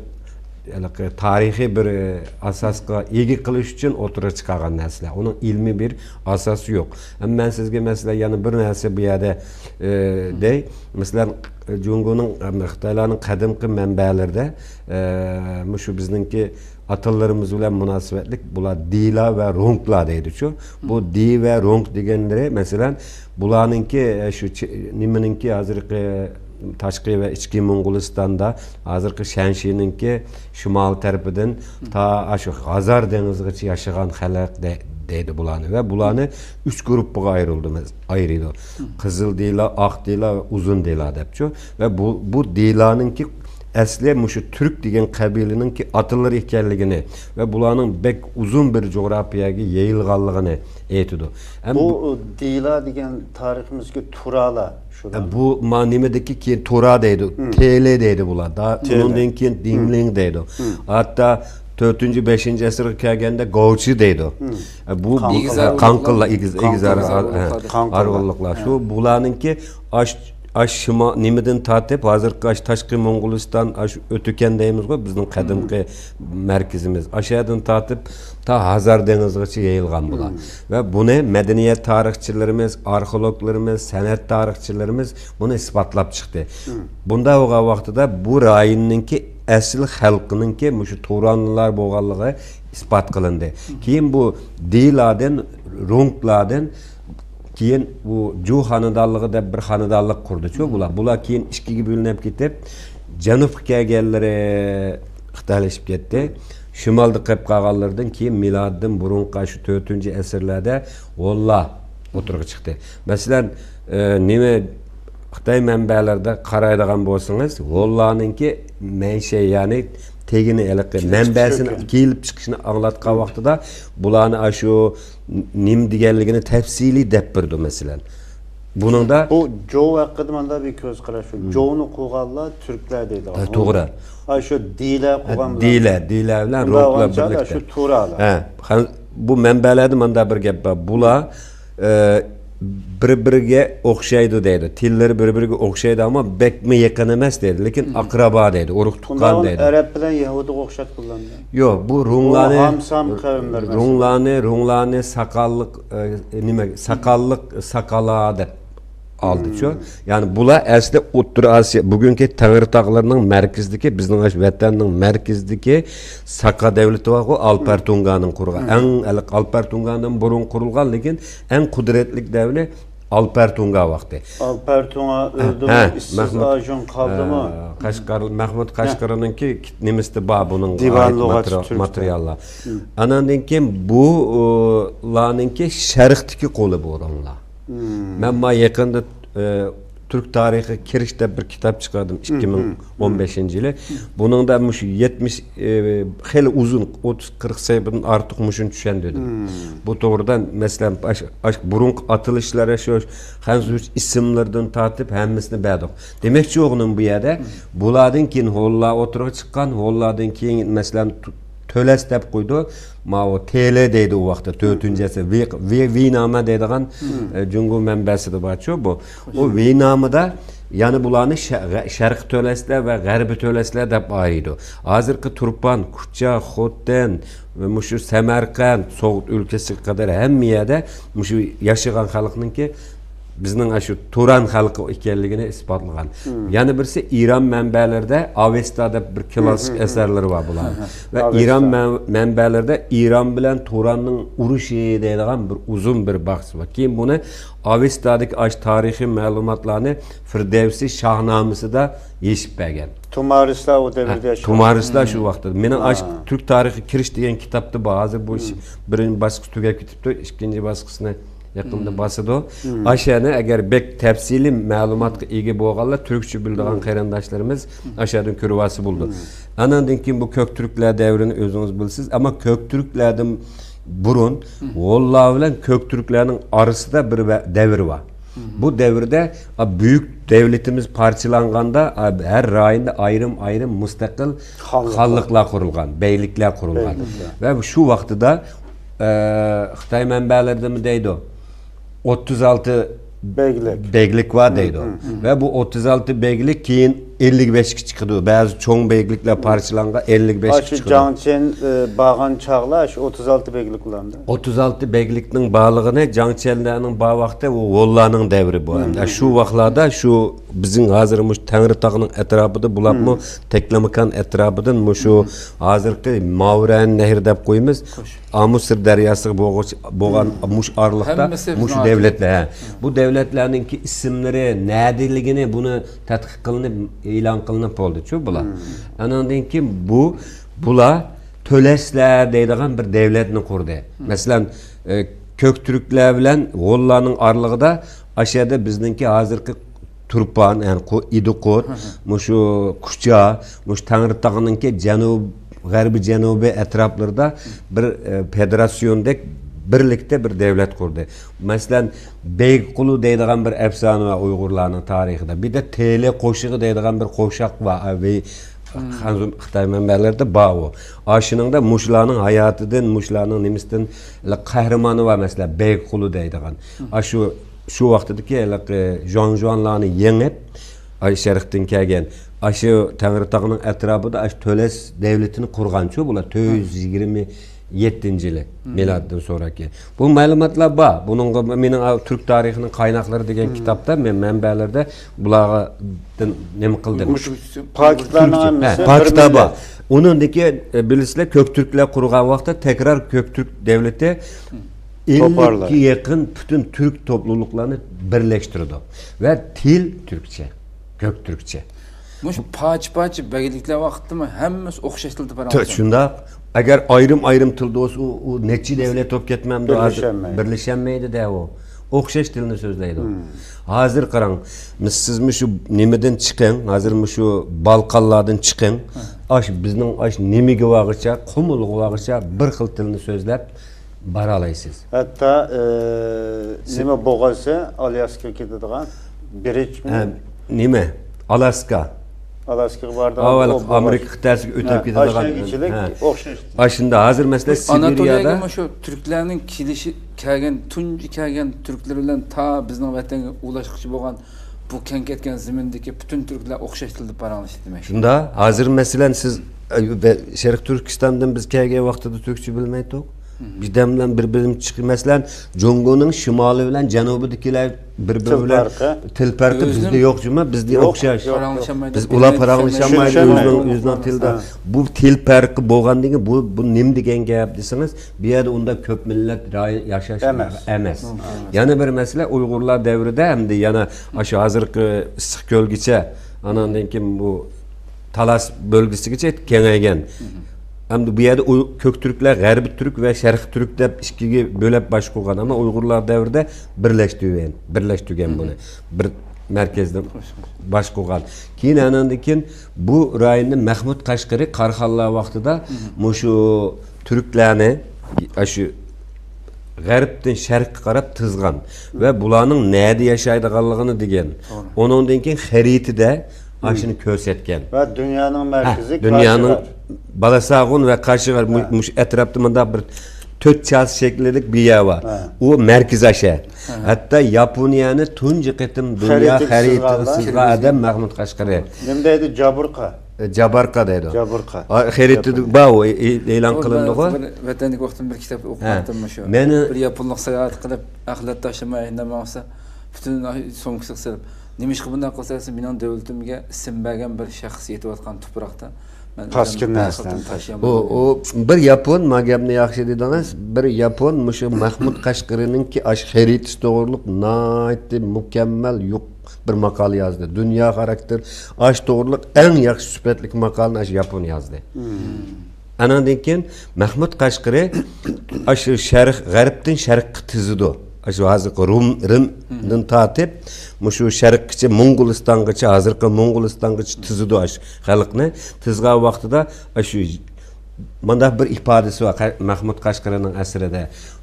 ھېلىقى تارىخىي بىر، ئە، ئاساسقا ئىگە قىلىش ئۈچۈن ئوتتۇرىغا چىقارغان نەرسىلەر. ئۇنىڭ ئىلمىي بىر ئاساسى يوق. ئەمما مەن سىزگە، مەسىلەن، يەنە بىر نەرسە بۇ يەردە، ئە، دەي. مەسىلەن، جۇڭگونىڭ، ئەم، خىتايلارنىڭ قەدىمكى مەنبەلىرىدە، ئە، مۇشۇ بىزنىڭكى ئاتىلىرىمىز بىلەن مۇناسىۋەتلىك بۇلار دىلا ۋە رۇڭلار دەيدىچۇ. بۇ دى ۋە رۇڭ دېگەنلىرى، مەسىلەن، بۇلارنىڭكى، ئە، شۇ چ-، نېمىنىڭكى ھازىرقى تاشقى ۋە ئىچكى موڭغۇلىستاندا، ھازىرقى شەنشىنىڭكى شىمال تەرىپىدىن تا ئاشۇ ھازار دېڭىزىغىچە ياشىغان خەلق دە-، دەيدۇ بۇلارنى. ۋە بۇلارنى ئۈچ گۇرۇپپىغا ئايرىلدى، ئايرىيدۇ. قىزىل دىلا، ئاق دىلا ۋە ئۇزۇن دىلا دەپچۇ. ۋە بۇ، بۇ دىلانىڭكى ئەسلى مۇشۇ تۈرك دېگەن قەبىلىنىڭكى ئاتىلىرى ئىكەنلىكىنى ۋە بۇلارنىڭ بەك ئۇزۇن بىر جۇغراپىيەگە يېيىلغانلىقىنى ئېيتىدۇ. ئەم، بۇ، ئۇ، دىلا دېگەن تارىخىمىزدىكى تۇرالار شۇلار. ئە، بۇ ما نېمىدىكى كېيىن تۇرا دەيدۇ، تېلې دەيدۇ بۇلار. دا-، ئۇنىڭدىن كېيىن دىڭلىڭ دەيدۇ. ھەتتا تۆتىنچى، بەشىنچى ئەسىرگە كەلگەندە گاۋچى دەيدۇ. ئە، بۇ قاڭقىللار. قاڭقىللار، ئېگىز-، ئېگىز ئارا-، قاڭقىللار. ئە، قاڭقىللار. ئارغۇنلۇقلار. شۇ بۇلارنىڭكى ئاش، ئاش شىما-، نېمىدىن تارتىپ، ھازىرقى ئاش تاشقى موڭغۇلىستان، ئاش ئۆتۈكەن دەيمىزغۇ، بىزنىڭ قەدىمكى مەركىزىمىز. ئاشۇ يەردىن تارتىپ تا ھازار دېڭىزىغىچە يېيىلغان بۇلار. ۋە بۇنى مەدەنىيەت تارىخچىلىرىمىز، ئارخېئولوگلىرىمىز، سەنئەت تارىخچىلىرىمىز بۇنى ئىسپاتلاپ چىقتى. بۇنداق بولغان ۋاقتىدا بۇ رايوننىڭكى ئەسلى خەلقىنىڭكى مۇشۇ تۇرانلار بولغانلىقى ئىسپات قىلىندى. كېيىن بۇ دىلاردىن، رۇڭلاردىن كېيىن بۇ جۇ خانىدانلىقى دەپ بىر خانىدانلىق قۇردىچۇ بۇلار. بۇلار كېيىن ئىككىگە بۆلۈنۈپ كېتىپ، جەنۇبقا كەلگەنلىرى خىتايلىشىپ كەتتى. شىمالدا قېلىپ قالغانلىرىدىن كېيىن مىلادىدىن بۇرۇنقى شۇ تۆتىنچى ئەسىرلەردە ھونلار ئوتتۇرىغا چىقتى. مەسىلەن، ئە، نېمە، خىتاي مەنبەلىرىدە قارايدىغان بولسىڭىز، ھونلارنىڭكى مەنشەي، يەنى تېگىنى، ھېلىقى مەنبەسىنى، كېلىپ چىقىشىنى ئاڭلاتقان ۋاقتىدا بۇلارنى ئاشۇ نېمە دېگەنلىكىنى تەپسىلىي دەپ بېرىدۇ، مەسىلەن. بۇنىڭدا بۇ جوۋ ھەققىدە مانا بىر كۆز قاراش. جوۋنى قۇرغانلار تۈركلەر دەيدىغان. ھە، توغرا. ئاشۇ دىلە قۇرغان بىلەن. دىلە، دىلە بىلەن رۇڭلار بىرلىكتە. شۇ تۇرالار. ھە، بۇ مەنبەلەردە مانداق بىر گەپ بار. بۇلار، ئە، بىر-بىرىگە ئوخشايدۇ دەيدۇ. تىللىرى بىر-بىرىگە ئوخشايدۇ، ئەمما بەكمۇ يېقىن ئەمەس دەيدۇ. لېكىن ئەقرابا دەيدۇ، ئۇرۇق تۇغقان دەيدۇ. ئەرەب بىلەن يەھۇدىيغا ئوخشاتقىلى. يوق، بۇ روڭلارنى، ھامسام قەۋملەر مەسىلەن. روڭلارنى، روڭلارنى ساقاللىق، ئە، نېمە، ساقاللىق، ساقالا دەپ ئالدىچۇ. يەنى بۇلار ئەسلى ئوتتۇرا ئاسىيا، بۈگۈنكى تەڭرىتاغلىرىنىڭ مەركىزىدىكى، بىزنىڭ ئاشۇ ۋەتەننىڭ مەركىزىدىكى ساقا دەۋلىتى بارغۇ، ئالپەر تۇڭگانىڭ قۇرغان. ئەڭ، ئەلق-، ئالپەر تۇڭگاندىن بۇرۇن قۇرۇلغان، لېكىن ئەڭ قۇدرەتلىك دەۋرى ئالپەر تۇڭگا ۋاقتى. ئالپەر تۇڭگا ئۆلدىمۇ، ھە، ئىشسىز مەھمۇد، ئاجۇن قالدىمۇ؟ ھە، قەشقەر، مەھمۇد قەشقىرىنىڭكى نېمىسىدە بار بۇنىڭغا ئائىت ماتېرىيال-، ماتېرىياللار. ئاناندىن كېيىن بۇ، ئۇ، لارنىڭكى شەرقتىكى قولى بۇ روڭلار. مەن ما يېقىندا، ئە، تۈرك تارىخىغا كىرىش دەپ بىر كىتاب چىقاردىم، ئىككى مىڭ ئون بەشىنچى يىلى. بۇنىڭدا مۇشۇ يەتمىش، ئە، خېلى ئۇزۇن، ئوتتۇز قىرىق سەھىپىدىن ئارتۇق مۇشۇنى چۈشەندۈردۈم. بۇ توغرىدا، مەسىلەن، ئاش-، ئاش-، بۇرۇنقى ئاتىلىشلار، شۇ خەنزۇچە ئىسىملىرىدىن تارتىپ ھەممىسىنى بەردۇق. دېمەكچى بولغىنىم بۇ يەردە، بۇلاردىن كېيىن ھونلار ئوتتۇرىغا چىققان، ھونلاردىن كېيىن، مەسىلەن، تۇ-، تۆلەس دەپ قويدى. ماۋۇ تېلې دەيدۇ ئۇ ۋاقىتتا، تۆتىنچى ئەسىر. ۋې، ۋې، ۋېينامە دەيدىغان، ئە، جۇڭگو مەنبەسىدە بارچۇ بۇ. ئۇ ۋېينامىدا يەنە بۇلارنى شە-، غە-، شەرقىي تۆلەسلەر ۋە غەربىي تۆلەسلەر دەپ ئايرىيدۇ. ھازىرقى تۇرپان، كۇچا، خوتەن ۋە مۇشۇ سەمەرقەنت، سوغۇت ئۆلكىسىگە قەدەر ھەممە يەردە مۇشۇ ياشىغان خەلقنىڭكى بىزنىڭ ئاشۇ تۇران خەلقى ئىكەنلىكىنى ئىسپاتلىغان. يەنە بىرسى ئىران مەنبەلىرىدە ئاۋېستا دەپ بىر كلاسسىك ئەسەرلىرى بار بۇلار. ۋە ئاۋېستا. ئىران مەن-، مەنبەلىرىدە ئىران بىلەن تۇراننىڭ ئۇرۇشى دەيدىغان بىر ئۇزۇن بىر باھس بار. كېيىن بۇنى ئاۋېستادىكى ئاش تارىخىي مەلۇماتلارنى فىردەۋسى شاھنامىسىدا يېشىپ بەرگەن. تۇمارىسلار ئۇ دەۋردە ھە، ياشىغان. تۇمارىسلار شۇ ۋاقىتتا. مېنىڭ ئاش-، ھا. تۈرك تارىخى كىرىش دېگەن كىتابتا بار. ھازىر بۇ ئىش بىرىنچى باسقۇچ تۈگەپ كېتىپتۇ، ئىككىنچى باسقۇچنى يېقىندا باسىدۇ. ئاشۇنى ئەگەر بەك تەپسىلىي مەلۇماتقا ئىگە بولغانلار، تۈركچە بىلىدىغان قېرىنداشلىرىمىز ئاشۇدىن كۆرۈۋالسا بولىدۇ. ئاناندىن كېيىن بۇ كۆك تۈركلەر دەۋرىنى ئۆزىڭىز بىلىسىز، ئەمما كۆك تۈركلەردىن بۇرۇن ھونلار بىلەن كۆك تۈركلەرنىڭ ئارىسىدا بىر ۋە-، دەۋر بار. بۇ دەۋردە، ئا، بۈيۈك دەۋلىتىمىز پارچىلانغاندا، ئا، ھەر رايوندا ئايرىم-ئايرىم مۇستەقىل خانلىقلار. خانلىقلار قۇرۇلغان، بەگلىكلەر قۇرۇلغان. بەگلىكلەر. ۋە شۇ ۋاقتىدا، ئە، خىتاي مەنبەلىرىدىمۇ دەيدۇ، ئوتتۇز ئالتە بەگلىك. بەگلىك بار دەيدۇ. ۋە بۇ ئوتتۇز ئالتە بەگلىك كېيىن ئەللىك بەشكە چىقىدۇ. بەزى چوڭ بەگلىكلەر پارچىلانغان، ئەللىك بەشكە ئاشۇ چىقىدۇ. جاڭ چيەن، ئە، بارغان چاغلار شۇ ئوتتۇز ئالتە بەگلىك بولامدۇ؟ ئوتتۇز ئالتە بەگلىكنىڭ بارلىقىنى جاڭ چيەنلەرنىڭ بار ۋاقتى ئۇ ھونلارنىڭ دەۋرى بۇ ئەمدى. شۇ ۋاقىتلاردا شۇ بىزنىڭ ھازىر مۇشۇ تەڭرىتاغنىڭ ئەتراپىدا بۇلارمۇ تەكلىماكان ئەتراپىدىن مۇشۇ ھازىرقى ماۋرەن نەھر دەپ قويىمىز. ئامۇسىر دەرياسىغا بولغۇچ-، بولغان مۇشۇ ئارىلىقتا ھەممىسى مۇشۇ بىزنىڭ دەۋلەتلەر، ھە. بۇ دەۋلەتلەرنىڭكى ئىسىملىرى نەدىلىكىنى بۇنى تەتقىق قىلىنىپ، ئېلان قىلىنىپ بولدىچۇ بۇلار. ئانىڭدىن كېيىن بۇ، بۇلار تۆلەسلەر دەيدىغان بىر دەۋلەتنى قۇردى. مەسىلەن، ئە، كۆك تۈركلەر بىلەن ھونلارنىڭ ئارىلىقىدا ئاشۇ يەردە بىزنىڭكى ھازىرقى تۇرپان، يەنى قۇ-، ئىدىقۇت، مۇشۇ كۇچا، مۇشۇ تەڭرىتاغنىڭكى جەنۇب، غەربىي جەنۇبىي ئەتراپلىرىدا بىر، ئە، فېدېراتسىيوندەك بىرلىكتە بىر دەۋلەت قۇردى. مەسىلەن، بەگقۇلۇ دەيدىغان بىر ئەپسانە بار ئۇيغۇرلارنىڭ تارىخىدا. بىر دە تېلى قوشىقى دەيدىغان بىر قوشاق بار. ئە، بى-، خەنزۇ-، خىتاي مەنبەلىرىدە بار ئۇ. ئاشۇنىڭدا مۇشۇلارنىڭ ھاياتىدىن، مۇشۇلارنىڭ نېمىسىدىن قەھرىمانى بار، مەسىلەن، بەگقۇلۇ دەيدىغان. ئاشۇ شۇ ۋاقتىدىكى ھېلىقى ژۇاڭژۇاڭلارنى يېڭىپ، ئاشۇ شەرقتىن كەلگەن، ئاشۇ تەڭرىتاغنىڭ ئەتراپىدا ئاشۇ تۆلەس دەۋلىتىنى قۇرغانچۇ بۇلار، تۆت يۈز يىگىرمە يەتتىنچى يىلى مىلادتىن سوراق كېيىن. بۇ مەلۇماتلار بار. بۇنىڭغا مېنىڭ تۈرك تارىخىنىڭ قايناقلىرى دېگەن كىتابتا مەن مەنبەلەردە بۇلارغا نېمە قىلدىم؟ مۇشۇ پاكىتلارنىڭ ھەممىسى ھە، بىر پاكىتلار مىللەت. بار. ئۇنىڭدىكى، ئە، بىلىسىلەر، كۆك تۈركلەر قۇرغان ۋاقىتتا تەكرار كۆك تۈرك دەۋلىتى ئەللىككە يېقىن پۈتۈن تۈرك توپلۇلۇقلارنى بىرلەشتۈرىدۇ. ۋە تىل تۈركچە، كۆك تۈركچە. مۇشۇ پارچە-پارچە بەگلىكلەر ۋاقتىمۇ ھەممىسى ئوخشاش تىلدا پاراڭلىشىدۇ. شۇنداق. ئەگەر ئايرىم-ئايرىم تىلدا بولسا، ئۇ، ئۇ نەچچە دەۋلەت بولۇپ كەتمەمدۇ ھازىر؟ بىرلىشەلمەيدۇ. بىرلىشەلمەيدۇ-دە ئۇ. ئوخشاش تىلنى سۆزلەيدۇ. ھازىر قاراڭ، سىز مۇشۇ نېمىدىن چىقىڭ، ھازىر مۇشۇ بالقانلاردىن چىقىڭ. ئاش بىزنىڭ ئاش نېمىگە بارغىچە، قۇمۇلغا بارغىچە بىر خىل تىلنى سۆزلەپ بارالايسىز. ھەتتا، ئە، نېمە بوغازى، ئالياسكا كېتىدىغان برىجمۇ؟ ھە، نېمە؟ ئالاسكا. ئالاسكىغا بارىدىغان، ئاۋۋال ئامېرىكا قىتئەسىگە ئۆتۈپ كېتىدىغان. ئاشۇنچىلىك ئوخشاش. ئاشۇنداق. ھازىر مەسىلەن، ئاناتولىيەگە سىبىرىيەدە مۇشۇ تۈركلەرنىڭ كېلىشى، كەلگەن، تۇنجى كەلگەن تۈركلەر بىلەن تا بىزنىڭ ۋەتەنگە ئۇلاشقۇچى بولغان بۇ كەڭ كەتكەن زېمىندىكى پۈتۈن تۈركلەر ئوخشاش تىلدا پاراڭلىشىدۇ دېمەكچى. شۇنداق. ھازىر مەسىلەن، سىز، ئە، شەرقىي تۈركىستاندىن بىز كەلگەن ۋاقتىدا تۈركچە بىلمەيتتۇق. بىردەملەن بىر بىرىم چىقى، مەسىلەن، جۇڭگونىڭ شىمالى بىلەن جەنۇبىدىكىلەر بىر-بىرى بىلەن تىل پەرقى بىزدە يوق جۇما، بىزدە ئوخشاش. بىز ئۇلار پاراڭلىشالمايدۇ ئۆزىنىڭ، ئۆزىنىڭ تىلىدا. بۇ تىل پەرقى بولغاندىن كېيىن بۇ، بۇ نېمە دېگەن گەپ دېسىڭىز، بۇ يەردە ئۇنداق كۆپ مىللەت ياشاش ئەمەس. يەنە بىر مەسىلە، ئۇيغۇرلار دەۋرىدە ھەمدە يەنە ئاشۇ ھازىرقى ئىسسىق كۆلگىچە، ئاناندىن كېيىن بۇ تالاس بۆلگىسىگىچە كېڭەيگەن. ئەمدى بۇ يەردە ئۇ-، كۆك تۈركلەر غەربىي تۈرك ۋە شەرقىي تۈرك دەپ ئىككىگە بۆلۈپ باش قىلغان. ئەمما ئۇيغۇرلار دەۋرىدە بىرلەشتۈرگەن، بىرلەشتۈرگەن بۇنى. بىر مەركەزدىن باش قىلغان. كېيىن ئاناندىن كېيىن بۇ رايوننى مەھمۇد قەشقىرى قاراخانلار ۋاقتىدا مۇشۇ تۈركلەرنى، ئاشۇ غەربتىن شەرققە قاراپ تىزغان ۋە بۇلارنىڭ نەدە ياشايدىغانلىقىنى دېگەن. ئۇنىڭدىن كېيىن خەرىتىدە ئاشۇنى كۆرسەتكەن. ۋە دۇنيانىڭ مەركىزى دۇنيانىڭ كاشغەر. بالاساغۇن ۋە كاشغەر مۇ-، مۇشۇ ئەتراپتا مۇنداق بىر تۆت چاسا شەكلىدىك بىر يەر بار. ئۇ مەركىزى ئاشۇ. ھەتتا ياپونىيەنى تۇنجى قېتىم دۇنيا خەرىتىسىگە سىزغان ئادەم مەھمۇد قەشقىرى. نېمە دەيدۇ؟ جابۇرقا. جابارقا دەيدۇ. جابۇرقا. خەرىتىدە بار ئۇ، ئېلان قىلىندىغۇ. ۋەتەندىكى ۋاقتىمدا بىر كىتاب ئوقۇپ قاپتىم مۇشۇ. بىر ياپونلۇق ساياھەت قىلىپ، ئەخلەت تاشلىماي ھەيدەپ ماڭسا، پۈتۈن سومكىسىغا سېلىپ، نېمىشقا بۇنداق قىلسا دېسە، مېنىڭ دۆلىتىمگە ئىسىم بەرگەن بىر شەخس يېتىۋاتقان تۇپراقتا مەن ئۆزۈم تاسكىن بىر نەرسە. خىل تاشلىيالمىدىم. ئۇ، ئۇ بىر ياپون، ما گەپنى ياخشى دېدىڭىز، بىر ياپون مۇشۇ مەھمۇد قەشقىرىنىڭكى ئاش خەرىتىسى توغرۇلۇق ناھايىتى مۇكەممەل يۇق بىر ماقالە يازدى. دۇنيا خاراكتېر ئاش توغرۇلۇق ئەڭ ياخشى سۈپەتلىك ماقالىنى ئاش ياپون يازدى. ئاناندىن كېيىن مەھمۇد قەشقىرى ئاشۇ شەرق، غەربتىن شەرققە تىزىدۇ. ئاشۇ ھازىرقى رۇم، رىمدىن تارتىپ، مۇشۇ شەرققىچە، موڭغۇلىستانغىچە، ھازىرقى موڭغۇلىستانغىچە تىزىدۇ ئاشۇ خەلقنى. تىزغان ۋاقتىدا ئاشۇ مۇنداق بىر ئىپادىسى بار، قە-، مەھمۇد قەشقىرىنىڭ ئەسىرىدە.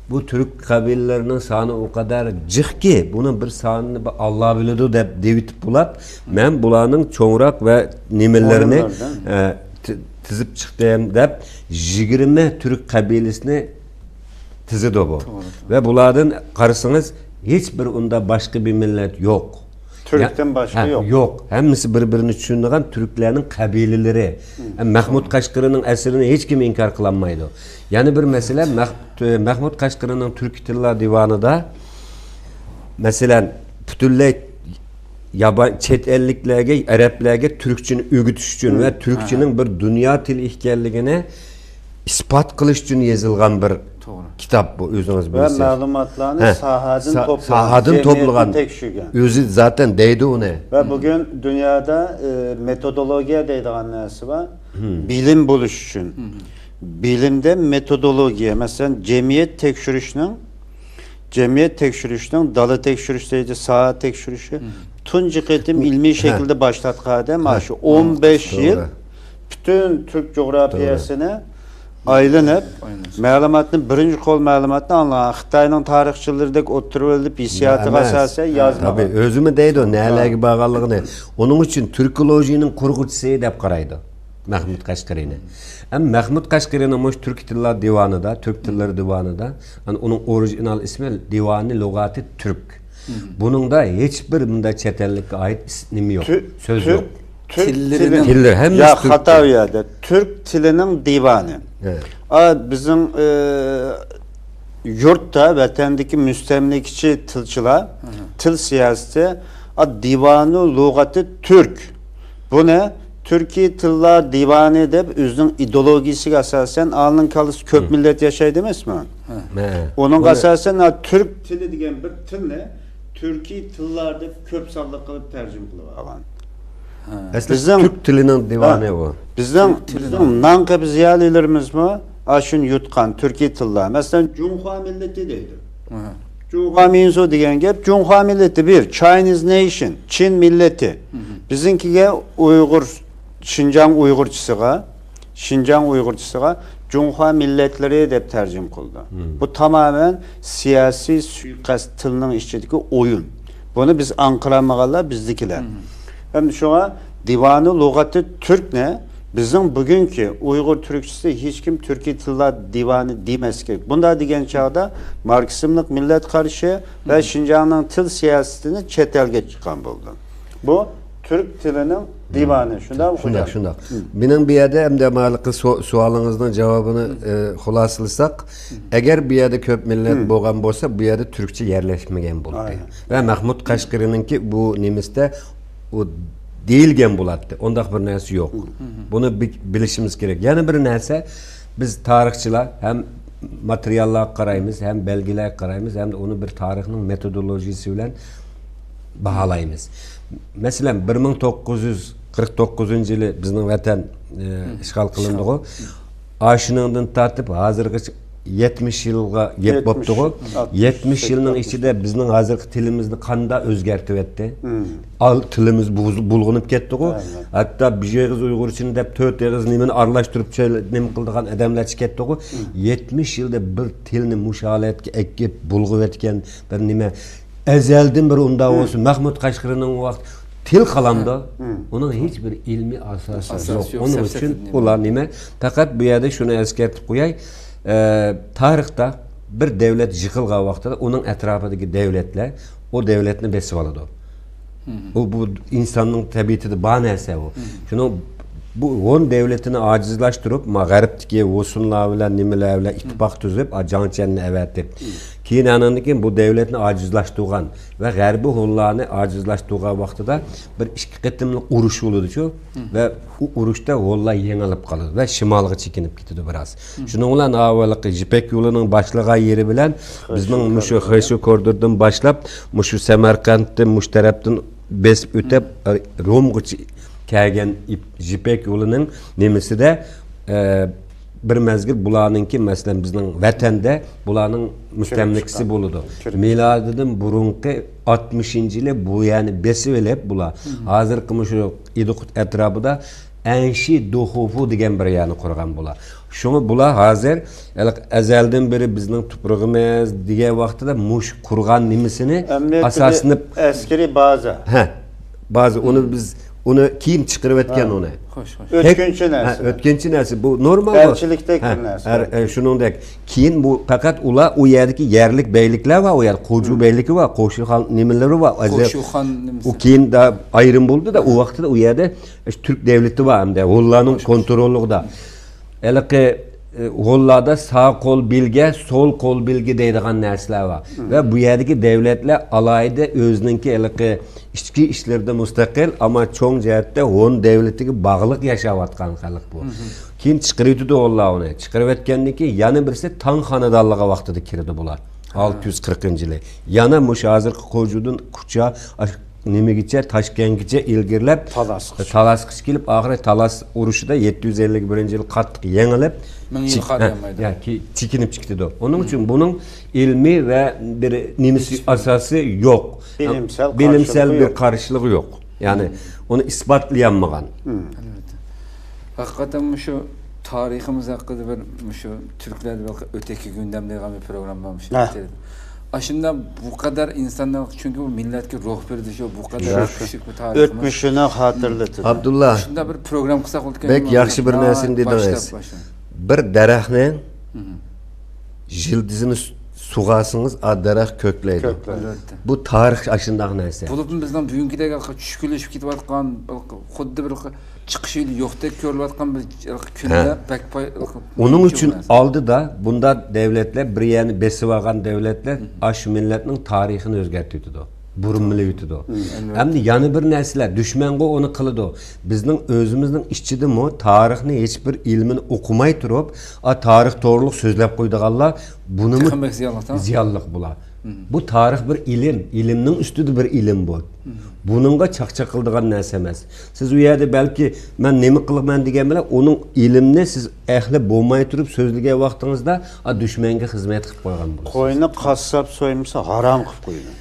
بۇ تۈرك قەبىلىلىرىنىڭ سانى ئۇ قەدەر جىقكى، بۇنىڭ بىر سانىنى بىر ئاللا بىلىدۇ دەپ دېۋىتىپ بولۇپ، مەن بۇلارنىڭ چوڭراق ۋە نېمىلىرىنى، ئە، تى-، تىزىپ چىقتىم دەپ، يىگىرمە تۈرك قەبىلىسىنى تىزىدۇ بۇ. توغرا، توغرا. ۋە بۇلاردىن قارىسىڭىز، ھېچ بىر ئۇندا باشقا بىر مىللەت يوق. تۈركتىن باشقا يوق. يوق. ھەممىسى بىر-بىرىنى چۈشىنىدىغان تۈركلەرنىڭ قەبىلىلىرى. ھەم مەھمۇد قەشقىرىنىڭ ئەسىرىنى ھېچكىم ئىنكار قىلالمايدۇ. يەنە بىر مەسىلە، مەھ-، تۆ-، مەھمۇد قەشقىرىنىڭ تۈركىي تىللار دىۋانىدا، مەسىلەن، پۈتۈنلەي يابان-، چەت ئەللىكلەرگە، ئەرەبلەرگە تۈركچىنى ئۆگىتىش ئۈچۈن ۋە تۈركچىنىڭ بىر دۇنيا تىلى ئىكەنلىكىنى ئىسپات قىلىش ئۈچۈن يېزىلغان بىر كىتاب بۇ، ئۆزىڭىز بىلىسىز. ۋە مەلۇماتلارنى ساھەدىن توپلىغان، ساھەدىن توپلىغان. جەمئىيەتنى تەكشۈرگەن. ئۆزى زاتەن دەيدۇ ئۇنى. ۋە بۈگۈن دۇنيادا، ئە، مېتودولوگىيە دەيدىغان نەرسە بار. بىلىم بولۇش ئۈچۈن. بىلىمدە مېتودولوگىيە، مەسىلەن، جەمئىيەت تەكشۈرۈشنىڭ، جەمئىيەت تەكشۈرۈشنىڭ، دالا تەكشۈرۈش دەيدۇ، ساھە تەكشۈرۈشى تۇنجى قېتىم ئىلمىي شەكىلدە باش تارتقان ئادەم ماشۇ ئون بەش يىل پۈتۈن تۈرك جۇغراپىيەسىنى ئايلىنىپ، مەلۇماتنى، بىرىنچى قول مەلۇماتنى ئاڭلىغان. خىتاينىڭ تارىخچىلىرىدەك ئولتۇرۇۋېلىپ، ھېسسىياتىغا ئاساسەن يازمىغان. تەبىئىي، ئۆزىمۇ دەيدۇ، نەلەرگە بارغانلىقىنى. ئۇنىڭ ئۈچۈن تۈركولوژىنىڭ قۇرغۇچىسى دەپ قارايدۇ مەھمۇد قەشقىرىنى. ئەمما مەھمۇد قەشقىرىنىڭ مۇشۇ تۈركىي تىللار دىۋانىدا، تۈرك تىللىرى دىۋانىدا، ئۇنىڭ ئورىگىنال ئىسمى دىۋانى لۇغاتى تۈرك. بۇنىڭدا ھېچبىر مۇنداق چەت ئەللىككە ئائىت ئىس-، نېمە يوق، سۆز يوق. تىللىرىنىڭ، تىللىرى ھەممىسى تۈرك تىلى. يا، خاتا ئۇ يەردە. تۈرك تىلىنىڭ دىۋانى. ئا، بىزنىڭ، ئى، يۇرتتا، ۋەتەندىكى مۇستەملىكىچى تىلچىلار، تىل سىياسىتى، ئا، دىۋانۇ لۇغاتى تۈرك. بۇنى تۈركىي تىللار دىۋانى دەپ ئۆزىنىڭ ئىدېئولوگىيىسىگە ئاساسەن، ئالنىڭ كاللىسى كۆپ مىللەت ياشايدۇ ئەمەسمۇ؟ ئۇنىڭغا ئاساسەن، ئا، تۈرك تىلى دېگەن بىر تىلنى تۈركىي تىللار دەپ كۆپ سانلىق قىلىپ تەرجىمە قىلىۋالغان. ئەسلى بىزنىڭ، تۈرك تىلىنىڭ دىۋانى ئۇ. بىزنىڭ، بىزنىڭ نانقەبىز زىيالىيلىرىمىزمۇ ئاشۇنى يۇتقان تۈركىي تىللار. مەسىلەن، جۇڭخۇا مىللىتى دەيدۇ. جۇڭخۇا مىنسۇ دېگەن گەپ، جۇڭخۇا مىللىتى بىر، Chinese nation، چىن مىللىتى. بىزنىڭكىگە ئۇيغۇر، شىنجاڭ ئۇيغۇرچىسىغا، شىنجاڭ ئۇيغۇرچىسىغا جۇڭخۇا مىللەتلىرى دەپ تەرجىمە قىلىدۇ. بۇ تامامەن سىياسىي سۇيىقەست، تىلنىڭ ئىچىدىكى ئويۇن. بۇنى بىز ئاڭقىرالمىغانلار بىزدىكىلەر. ئەمدى شۇڭا دىۋانى لۇغەتى تۈركنى بىزنىڭ بۈگۈنكى ئۇيغۇر تۈركچىسى ھېچكىم تۈركىي تىللار دىۋانى دېمەسلىك كېرەك. بۇنداق دېگەن چاغدا ماركسىزملىق مىللەت قارىشى ۋە شىنجاڭنىڭ تىل سىياسىتىنى چەت ئەلگە چىققان بولىدۇ. بۇ تۈرك تىلىنىڭ دىۋانى، شۇنداقمۇ شۇنداق، خوجام؟ شۇنداق. مم. مېنىڭ بۇ يەردە ئەمدى ھېلىقى سو-، سوئالىڭىزنىڭ جاۋابىنى، مم. ئى، خۇلاسىلىساق، مم. ئەگەر بۇ يەردە كۆپ مىللەت مم. بولغان بولسا، بۇ يەردە تۈركچە يەرلەشمىگەن بولاتتى. ئاينەن. ۋە مەھمۇد قەشقىرىنىڭكى بۇ نېمىسىدە ئۇ دېيىلگەن بولاتتى. ئۇنداق بىر نەرسە يوق. مم. بۇنى بى-، بىلىشىمىز كېرەك. يەنە بىر نەرسە، بىز تارىخچىلار ھەم ماتېرىياللارغا قارايمىز، ھەم بەلگىلەرگە قارايمىز، ھەم ئۇنى بىر تارىخنىڭ مېتودولوگىيىسى بىلەن باھالايمىز. مەسىلەن، بىر مىڭ توققۇز يۈز قىرىق توققۇزىنچى يىلى بىزنىڭ ۋەتەن، ئى، مم. ئىشغال قىلىندىغۇ. ئاشۇنىڭدىن تارتىپ ھازىرغىچە يەتمىش يىلغا گەپ بوپتىغۇ. يەتمىش، يەتمىش يىلنىڭ ئاتمىش. ئىچىدە بىزنىڭ ھازىرقى تىلىمىزنى قاندا ئۆزگەرتىۋەتتى؟ مم. ئال، تىلىمىز بۇز-، بۇلغىنىپ كەتتىغۇ. ئەلۋەتتە. ھەتتا بىر ئېغىز ئۇيغۇرچىنى دەپ تۆت ئېغىز نېمىنى ئارىلاشتۇرۇپ چۆ-، نېمە قىلىدىغان ئادەملەرچە كەتتىغۇ. مم. يەتمىش يىلدا بىر تىلنى مۇشۇ ھالەتكە ئەكىپ بۇلغىۋەتكەن بىر نېمە. ئەزەلدىن بېرى ئۇنداق مم. بولسا، مەھمۇد قەشقىرىنىڭ ۋاقتى تىل قالامدۇ؟ مم. ئۇنىڭ ھېچ بىر ئىلمىي ئاساسى ئاساس يوق. يوق، ئۇنىڭ ئۈچۈن سەپسەتە نېمە. ئۇلار نېمە؟ پەقەت بۇ يەردە شۇنى ئەسكەرتىپ قوياي. ئە، تارىختا بىر دەۋلەت يىقىلغان ۋاقتىدا ئۇنىڭ ئەتراپىدىكى دەۋلەتلەر ئۇ دەۋلەتنى بېسىۋالىدۇ. مم. ئۇ، بۇ ئىنساننىڭ تەبىئىتىدە بار نەرسە ئۇ. مم. شۇنىڭ بۇ ھون دەۋلىتىنى ئاجىزلاشتۇرۇپ، ما غەربتىكى ھوسۇنلار بىلەن نېمىلەر بىلەن ئىتتىپاق تۈزۈپ، ئا، جاڭ چيەننى ئەۋەتىپ، مم. كېيىن ئانىڭدىن كېيىن بۇ دەۋلەتنى ئاجىزلاشتۇرغان ۋە غەربىي ھونلارنى ئاجىزلاشتۇرغان ۋاقتىدا بىر ئىككى قېتىملىق ئۇرۇش بولىدۇچۇ. مم. ۋە ئۇ ئۇرۇشتا ھونلار يېڭىلىپ قالىدۇ ۋە شىمالغا چېكىنىپ كېتىدۇ بىراز. مم. شۇنىڭ بىلەن ئاۋۋالقى يىپەك يولىنىڭ باشلىغان يېرى بىلەن بىزنىڭ مۇشۇ خېشۇ كوردىدىن باشلاپ، مۇشۇ سەمەرقەنتتىن، مۇشۇ تەرەپتىن بېسىپ ئۆتۈپ، مم. رومغىچە كەلگەن يىپ-، يىپەك يولىنىڭ نېمىسىدە، ئە، بىر مەزگىل بۇلارنىڭكى، مەسىلەن، بىزنىڭ ۋەتەندە بۇلارنىڭ مۇستەملىكىسى بولىدۇ. كىرىپ چىققان. مىلادىدىن بۇرۇنقى ئاتمىشىنچى يىلى بۇ يەرنى بېسىۋېلىپ بۇلار. مم. ھازىرقى مۇشۇ ئىدىقۇت ئەتراپىدا ئەنشى دوخۇفۇ دېگەن بىر يەرنى قۇرغان بۇلار. شۇڭا بۇلار ھازىر ھېلىقى ئەزەلدىن بېرى بىزنىڭ تۇپرىقىمىز دېگەن ۋاقتىدا مۇشۇ قۇرغان نېمىسىنى ئەمەلىيەتتە ئاساسلىنىپ بىر ئەسكىرىي بازا. ھە. بازا. ئۇنى مم. بىز ئۇنى كېيىن چىقىرىۋەتكەن ھە. ئۇنى. خوش، خوش. ئۆتكۈنچى ھە، نەرسە. ئۆتكۈنچى نەرسە. بۇ نورمال بۇ. ئەلچىلىكتەك ھە، بىر نەرسە. ھە، ھە، شۇنىڭدەك. كېيىن بۇ پەقەت ئۇلار ئۇ يەردىكى يەرلىك بەگلىكلەر بار، ئۇ يەردە قوجۇ مم. بەگلىكى بار، قوشۇخان نېمىلىرى بار. قوشۇخان نېمىسى. ئۇ كېيىن دا ئايرىم بولدى دا، ئۇ ۋاقىتتا ئۇ يەردە تۈرك دەۋلىتى بار ئەمدى، ھونلارنىڭ خوش، خوش. كونتروللۇقىدا. ھېلىقى، ئى، ھونلاردا ساق قول بىلگە، سول قول بىلگە دەيدىغان نەرسىلەر بار. مم. ۋە بۇ يەردىكى دەۋلەتلەر ئالاھىدە ئۆزىنىڭكى ھېلىقى ئىچكى ئىشلىرىدا مۇستەقىل، ئەمما چوڭ جەھەتتە ھون دەۋلىتىگە باغلىق ياشاۋاتقان خەلق بۇ. مم. كېيىن چىقىرىۋېتىدۇ ھونلار ئۇنى. چىقىرىۋەتكەندىن كېيىن يەنە بىرسى تاڭ خانىدانلىقى ۋاقتىدا كىرىدۇ بۇلار. ھە. ئالتە يۈز قىرىقىنچى يىلى. يەنە مۇشۇ ھازىرقى قوجۇدىن كۇچا، ئاش-، نېمىگىچە، تاشكەنتكىچە ئىلگىرىلەپ، تالاسقىچە. تالاسقىچە كېلىپ، ئاخىرى تالاس ئۇرۇشىدا يەتتە يۈز ئەللىك بىرىنچى يىلى قاتتىق يېڭىلىپ، مىڭ يىل چېك-، قالالمايدۇ. ھە، يا، كى-، چېكىنىپ چىقىدۇ. ئۇنىڭ ئۈچۈن بۇنىڭ ئىلمىي ۋە بىر نېمىسى، ھېچ ئاساسى يوق. بىلىمسەل بىلىمسەل قارشىلىقى بىر يوق. قارشىلىقى يوق. يەنى مم. ئۇنى ئىسپاتلىيالمىغان. مم. ئەلۋەتتە. ھەقىقەتەن مۇشۇ تارىخىمىز ھەققىدە بىر مۇشۇ تۈركلەردە بىر ئۆتەكى گۈندەم دەيدىغان بىر پروگرامما مۇشۇ ھە. ئاشۇنداق بۇ قەدەر ئىنسانلار، چۈنكى بۇ مىللەتكە روھ بېرىدۇ شۇ، بۇ قەدەر شۇ، شۇ. كۈچلۈك بىر تارىخىمىز. ئۆتمۈشىنى خاتىرىلىتىدۇ. ئابدۇللا، شۇنداق بىر پروگرام قىلساق بولىدىكەن. بەك ياخشى بىر نەرسىنى دېدىڭىز. بىر دەرەخنى مم. يىلتىزىنى سۇ-، سۇغارسىڭىز، ئا، دەرەخ كۆكلەيدۇ. كۆكلەيدۇ. ئەلۋەتتە. بۇ تارىخ ئاشۇنداق نەرسە. بولۇپمۇ بىزنىڭ بۈگۈنكىدەك چۈشكۈنلىشىپ كېتىۋاتقان، خۇددى بىر چىقىش يولى يوقتەك كۆرۈلۈۋاتقان بىر كۈندە ھە. بەك پاي-، ئۇنىڭ ئۈچۈن ئالدىدا بۇنداق دەۋلەتلەر، بىر يەرنى بېسىۋالغان دەۋلەتلەر مم. ئاشۇ مىللەتنىڭ تارىخىنى ئۆزگەرتىۋېتىدۇ. بۇرمىلىۋېتىدۇ. مم. ئەمدى يەنە بىر نەرسىلەر، دۈشمەنغۇ ئۇنى قىلىدۇ. بىزنىڭ ئۆزىمىزنىڭ ئىچىدىمۇ تارىخنى ھېچ بىر ئىلمىنى ئوقۇماي تۇرۇپ، ئا، تارىخ توغرۇلۇق سۆزلەپ قويىدىغانلار بۇنىمۇ تېخىمۇ بەك زىيانلىق، زىيانلىق بولا. مم. بۇ تارىخ بىر ئىلىم، ئىلىمنىڭ ئۈستىدە بىر ئىلىم بۇ. مم. بۇنىڭغا چاقچاق قىلىدىغان نەرسە ئەمەس. سىز ئۇ يەردە بەلكى مەن نېمە قىلىمەن دېگەن بىلەن ئۇنىڭ ئىلىمنى سىز ئەھلى بولماي تۇرۇپ سۆزلىگەن ۋاقتىڭىزدا، ئا، دۈشمەنگە خىزمەت قىلىپ قويغان بولىسىز. قوينى قاسساپ سويمىسا، ھارام قىلىپ قويىدۇ.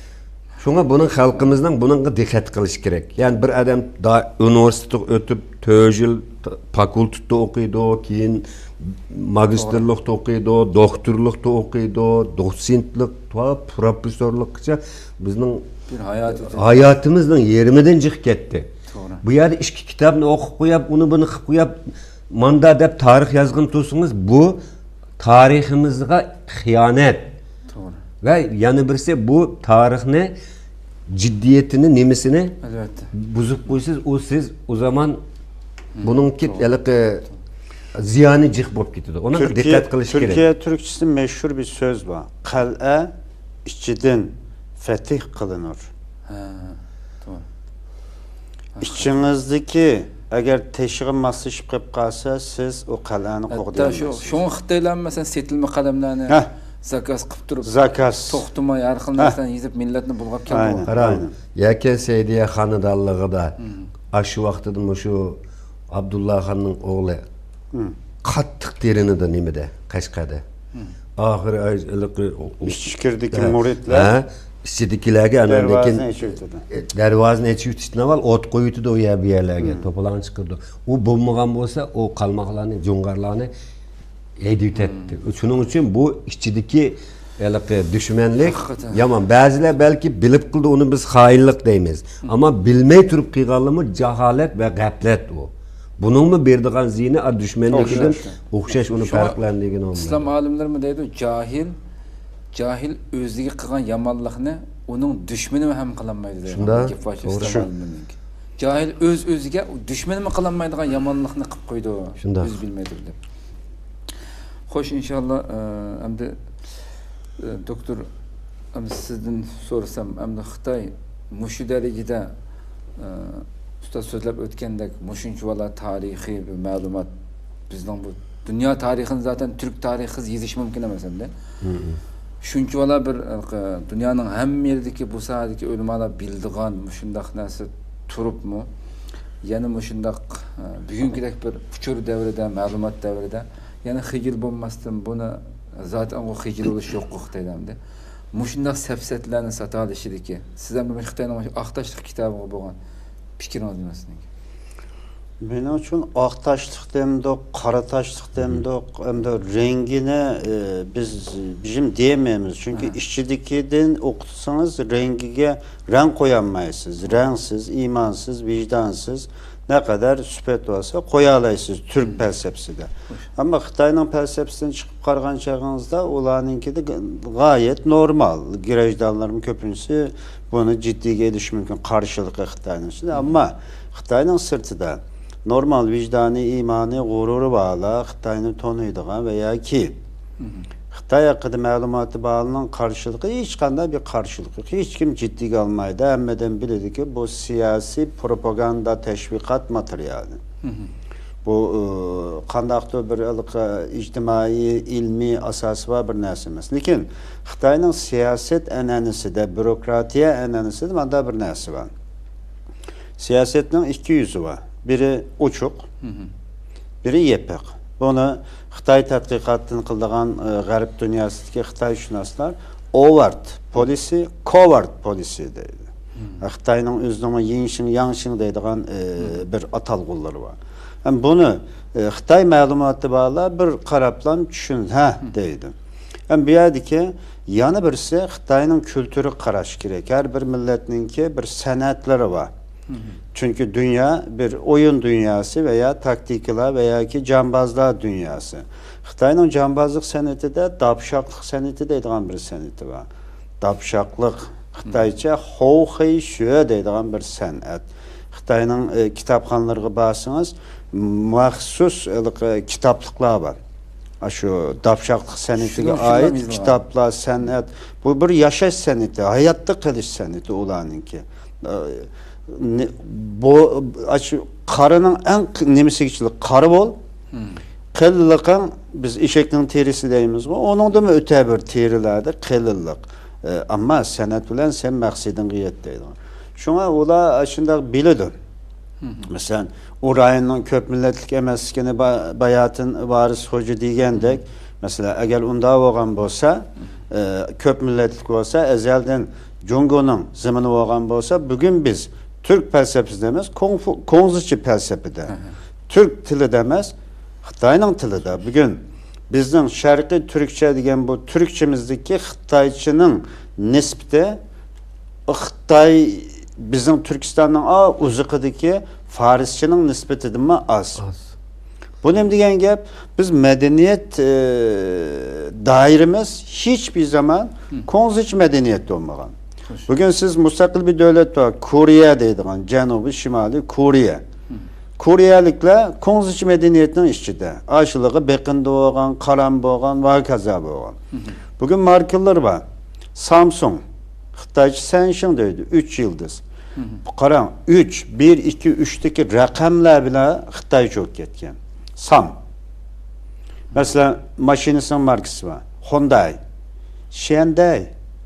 شۇڭا بۇنىڭ خەلقىمىزنىڭ بۇنىڭغا دىققەت قىلىشى كېرەك. يەنى بىر ئادەم دا-، ئۇنىۋېرسىتېتقا ئۆتۈپ، تۆت يىل ت-، فاكۇلتېتتا ئوقۇيدۇ، كېيىن ماگىستىرلىقتا ئوقۇيدۇ، دوكتورلۇقتا ئوقۇيدۇ، دوتسېنتلىق، تا پروفېسسورلۇققىچە بىزنىڭ بىر ھاياتى ئۆتۈپ ھاياتىمىزنىڭ يېرىمىدىن جىق كەتتى. توغرا. بۇ يەردە ئىككى كىتابنى ئوقۇپ قويۇپ، ئۇنى بۇنى قىلىپ قويۇپ، ماندا دەپ تارىخ يازغىنى تۇرسىڭىز، بۇ تارىخىمىزغا خىيانەت. توغرا. ۋە يەنە بىرسى، بۇ تارىخنى جىددىيىتىنى، نېمىسىنى ئەلۋەتتە بۇزۇپ قويسىز، ئۇ سىز ئۇ زامان بۇنىڭكى ھېلىقى زىيانى جىق بولۇپ كېتىدۇ. ئۇنىڭغا دىققەت قىلىش كېرەك. تۈركىيە تۈركچىسىدە مەشھۇر بىر سۆز بار. قەلئە ئىچىدىن فەتىھ قىلىنۇر. ھە، توغرا. ئىچىڭىزدىكى ئەگەر تېشىغا ماسلىشىپ قېلىپ قالسا، سىز ئۇ قەلئەنى قوغدىيالمايسىز. ھەتتا شۇ، شۇڭا خىتايلار، مەسىلەن، سېتىلما قەلەملەرنى ھە. زاكاز قىلىپ تۇرۇپ، زاكاز. توختىماي ھەر خىل ھە. نەرسىلەرنى يېزىپ، مىللەتنى بۇلغاپ كەلدى. ئاينى، قاراڭ، ئاينى. يەكەن سەئىدىيە خانىدانلىقىدا ئاشۇ ۋاقتىدا مۇشۇ ئابدۇللا خاننىڭ ئوغلى قاتتىق تېرىنىدۇ نېمىدە، قەشقەردە. ئاخىرى ئاي-، ھېلىقى ئىچكىرىدىكى ھە، مۇرىتلار ھە، ئىچىدىكىلەرگە ئاندىن كېيىن دەرۋازىنى ئېچىۋېتىدۇ. ئە، دەرۋازىنى ئېچىۋېتىشتىن ئاۋۋال ئوت قويۇۋېتىدۇ ئۇ يەر، بۇ يەرلەرگە، توپىلاڭ چىقىرىدۇ. ئۇ بولمىغان بولسا، ئۇ قالماقلارنى، جۇڭغارلارنى ھەيدىۋېتەتتى. شۇنىڭ ئۈچۈن بۇ ئىچىدىكى ھېلىقى دۈشمەنلىك يامان. بەزىلەر بەلكى بىلىپ قىلدى، ئۇنى بىز خائىنلىق دەيمىز. ئەمما بىلمەي تۇرۇپ قىلغانلىرىمۇ جاھالەت ۋە غەپلەت ئۇ. بۇنىڭمۇ بېرىدىغان زىيىنى ئا، دۈشمەنلىكىدىن ئوخشاش ئۇنى پەرقلەندۈرگىلى بولمايدۇ. ئىسلام ئالىملىرىمۇ دەيدۇ، جاھىل، جاھىل ئۆزىگە قىلغان يامانلىقنى ئۇنىڭ دۈشمىنى ھەم قىلالمايدۇ دەيدۇ. شۇنداق. گەپ بار شۇ، توغرا. ئىسلام ئالىملىرىنىڭكى. جاھىل ئۆز-ئۆزىگە دۈشمىنىمۇ قىلالمايدىغان يامانلىقنى قىلىپ قويىدۇ. شۇنداق. ئۆزى بىلمەيدۇ دەپ. خوش، ئىنشاللا، ئە، ئەمدى، ئە، دوكتور، ئەمدى سىزدىن سورىسام، ئەمدى خىتاي مۇشۇ دەرىجىدە، ئە، ئۇستاز سۆزلەپ ئۆتكەندەك، مۇشۇنچىۋالا تارىخىي بىر مەلۇمات، بىزنىڭ بۇ دۇنيا تارىخىنى زاتەن تۈرك تارىخىسىز يېزىش مۇمكىن ئەمەس ئەمدى. شۇنچىۋالا بىر، ئە، دۇنيانىڭ ھەممە يېرىدىكى بۇ ساھەدىكى ئۆلىمالار بىلىدىغان مۇشۇنداق نەرسە تۇرۇپمۇ، يەنە مۇشۇنداق، ئە، بۈگۈنكىدەك بىر ئۇچۇر دەۋرىدە، مەلۇمات دەۋرىدە يەنە خىجىل بولماستىن، بۇنى زاتەن خىجىل بولۇش يوققۇ خىتايدا ئەمدى. مۇشۇنداق سەپسەتىلەرنى ساتالىشىدىكى، سىز ئەمدى مۇشۇ خىتاينىڭ مۇشۇ ئاق تاشلىق كىتابىغا بولغان پىكرىڭىز نېمە سىزنىڭكى؟ مېنىڭ ئۈچۈن ئاق تاشلىق دېمىدۇق، قارا تاشلىق دېمىدۇق، ئەمدى رەڭگىنى، ئى، بىز بىزىم دېيەلمەيمىز. چۈنكى ئىچىدىكىدىن ئوقۇتسىڭىز، رەڭگىگە رەڭ قويالمايسىز. رەڭسىز، ئىمانسىز، ۋىجدانسىز، نەقەدەر سۈپەت بولسا قويالايسىز تۈرك پەلسەپىسىدە. ئەمما خىتاينىڭ پەلسەپىسىدىن چىقىپ قارىغان چېغىڭىزدا، ئۇلارنىڭكىدە غايەت نورمال. گىرەجدانلارمۇ كۆپىنچىسى بۇنى جىددىيگە ئېلىشى مۇمكىن، قارشىلىقى خىتاينىڭ ئىچىدە. ئەمما خىتاينىڭ سىرتىدا نورمال ۋىجدانىي، ئىمانىي، غۇرۇرى بارلار، خىتاينى تونۇيدىغان ۋە ياكى خىتاي ھەققىدە مەلۇماتى بارلارنىڭ قارشىلىقى، ھېچقانداق بىر قارشىلىق يوق. ھېچكىم جىددىيگە ئالمايدۇ. ھەممىدىن بىلىدۇكى، بۇ سىياسىي پروپاگاندا، تەشۋىقات ماتېرىيالى. بۇ، ئى، قانداقتۇر بىر ھېلىقى ئىجتىمائىي، ئىلمىي ئاساسى بار بىر نەرسە ئەمەس. لېكىن خىتاينىڭ سىياسەت ئەنئەنىسىدە، بيۇروكراتىيە ئەنئەنىسىدە ماندا بىر نەرسە بار. سىياسەتنىڭ ئىككى يۈزى بار. بىرى ئوچۇق، بىرى يېپىق. بۇنى خىتاي تەتقىقاتتىن قىلىدىغان، ئى، غەرب دۇنياسىدىكى خىتايشۇناسلار ئوۋارت پولىسى، كوۋارت پولىسى دەيدۇ. خىتاينىڭ ئۆزىنىڭ يىڭشىڭ، ياڭشىڭ دەيدىغان، ئى، بىر ئاتالغۇلىرى بار. ھەم بۇنى، ئى، خىتاي مەلۇماتى بارلار بىر قاراپلا چۈشىنىدۇ، ھە، دەيدۇ. ھەم بۇ يەردىكى يەنە بىرسى خىتاينىڭ كۈلتۈرىگە قاراش كېرەك. ھەر بىر مىللەتنىڭكى بىر سەنئەتلىرى بار. چۈنكى دۇنيا بىر ئويۇن دۇنياسى ۋە يا تاكتىكىلار ۋە ياكى جامبازلار دۇنياسى. خىتاينىڭ جامبازلىق سەنئىتىدە داپشاقلىق سەنئىتى دەيدىغان بىر سەنئىتى بار. داپشاقلىق، خىتايچە خو خېي شۆ دەيدىغان بىر سەنئەت. خىتاينىڭ، ئى، كىتابخانىلىرىغا بارسىڭىز، مەخسۇس ھېلىقى كىتابلىقلار بار. ئاشۇ داپشاقلىق سەنئىتىگە ئائىت كىتابلار، سەنئەت. بۇ بىر ياشاش سەنئىتى، ھاياتتا قېلىش سەنئىتى ئۇلارنىڭكى. ئى، نې-، بۇ، ئاشۇ قارىنىڭ ئەڭ ق-، نېمىسىگىچىلىك قارا بول. قېلىنلىقىڭ، بىز ئېشەكنىڭ تېرىسى دەيمىزغۇ، ئۇنىڭدىنمۇ ئۆتە بىر تېرىلەردە قېلىنلىق. ئى، ئەمما سەنئەت بىلەن سەن مەقسىتىڭگە يەت دەيدىغان. شۇڭا ئۇلار ئاشۇنداق بىلىدۇ. مەسىلەن، ئۇ رايوننىڭ كۆپ مىللەتلىك ئەمەسلىكىنى با-، باياتىن ۋارىس خوجا دېگەندەك، مەسىلەن، ئەگەر ئۇنداق بولغان بولسا، ئى، كۆپ مىللەتلىك بولسا، ئەزەلدىن جۇڭگونىڭ زېمىنى بولغان بولسا، بۈگۈن بىز تۈرك پەلسەپىسىدە ئەمەس، كۇڭفۇ-، كۇڭزىچى پەلسەپىدە، تۈرك تىلىدا ئەمەس، خىتاينىڭ تىلىدا. بۈگۈن بىزنىڭ شەرقىي تۈركچە دېگەن بۇ تۈركچىمىزدىكى خىتايچىنىڭ نىسبىتى خىتاي بىزنىڭ تۈركىستاننىڭ ئا ئۇزىقىدىكى فارسچىنىڭ نىسبىتىدىنمۇ ئاز. ئاز. بۇ نېمە دېگەن گەپ؟ بىز مەدەنىيەت، ئى، دائىرىمىز ھېچبىر زامان كوڭزىچە مەدەنىيەتتە بولمىغان. خوش. بۈگۈن سىز مۇستەقىل بىر دۆلەت بار، كورېيە دەيدىغان، جەنۇبىي شىمالىي كورېيە. كورېيەلىكلەر كوڭزىچە مەدەنىيەتنىڭ ئىچىدە. ئاشۇلارغا بېقىندى بولغان، قارام بولغان ۋە ھاكازا بولغان. بۈگۈن ماركىلار بار. سامسۇڭ، خىتايچە سەنشىڭ دەيدۇ، ئۈچ يىلدىز. قاراڭ، ئۈچ، بىر، ئىككى، ئۈچتىكى رەقەملەر بىلەن خىتايچە بولۇپ كەتكەن. سام. مەسىلەن، ماشىنىسىنىڭ ماركىسى بار. خونداي. شيەندەي.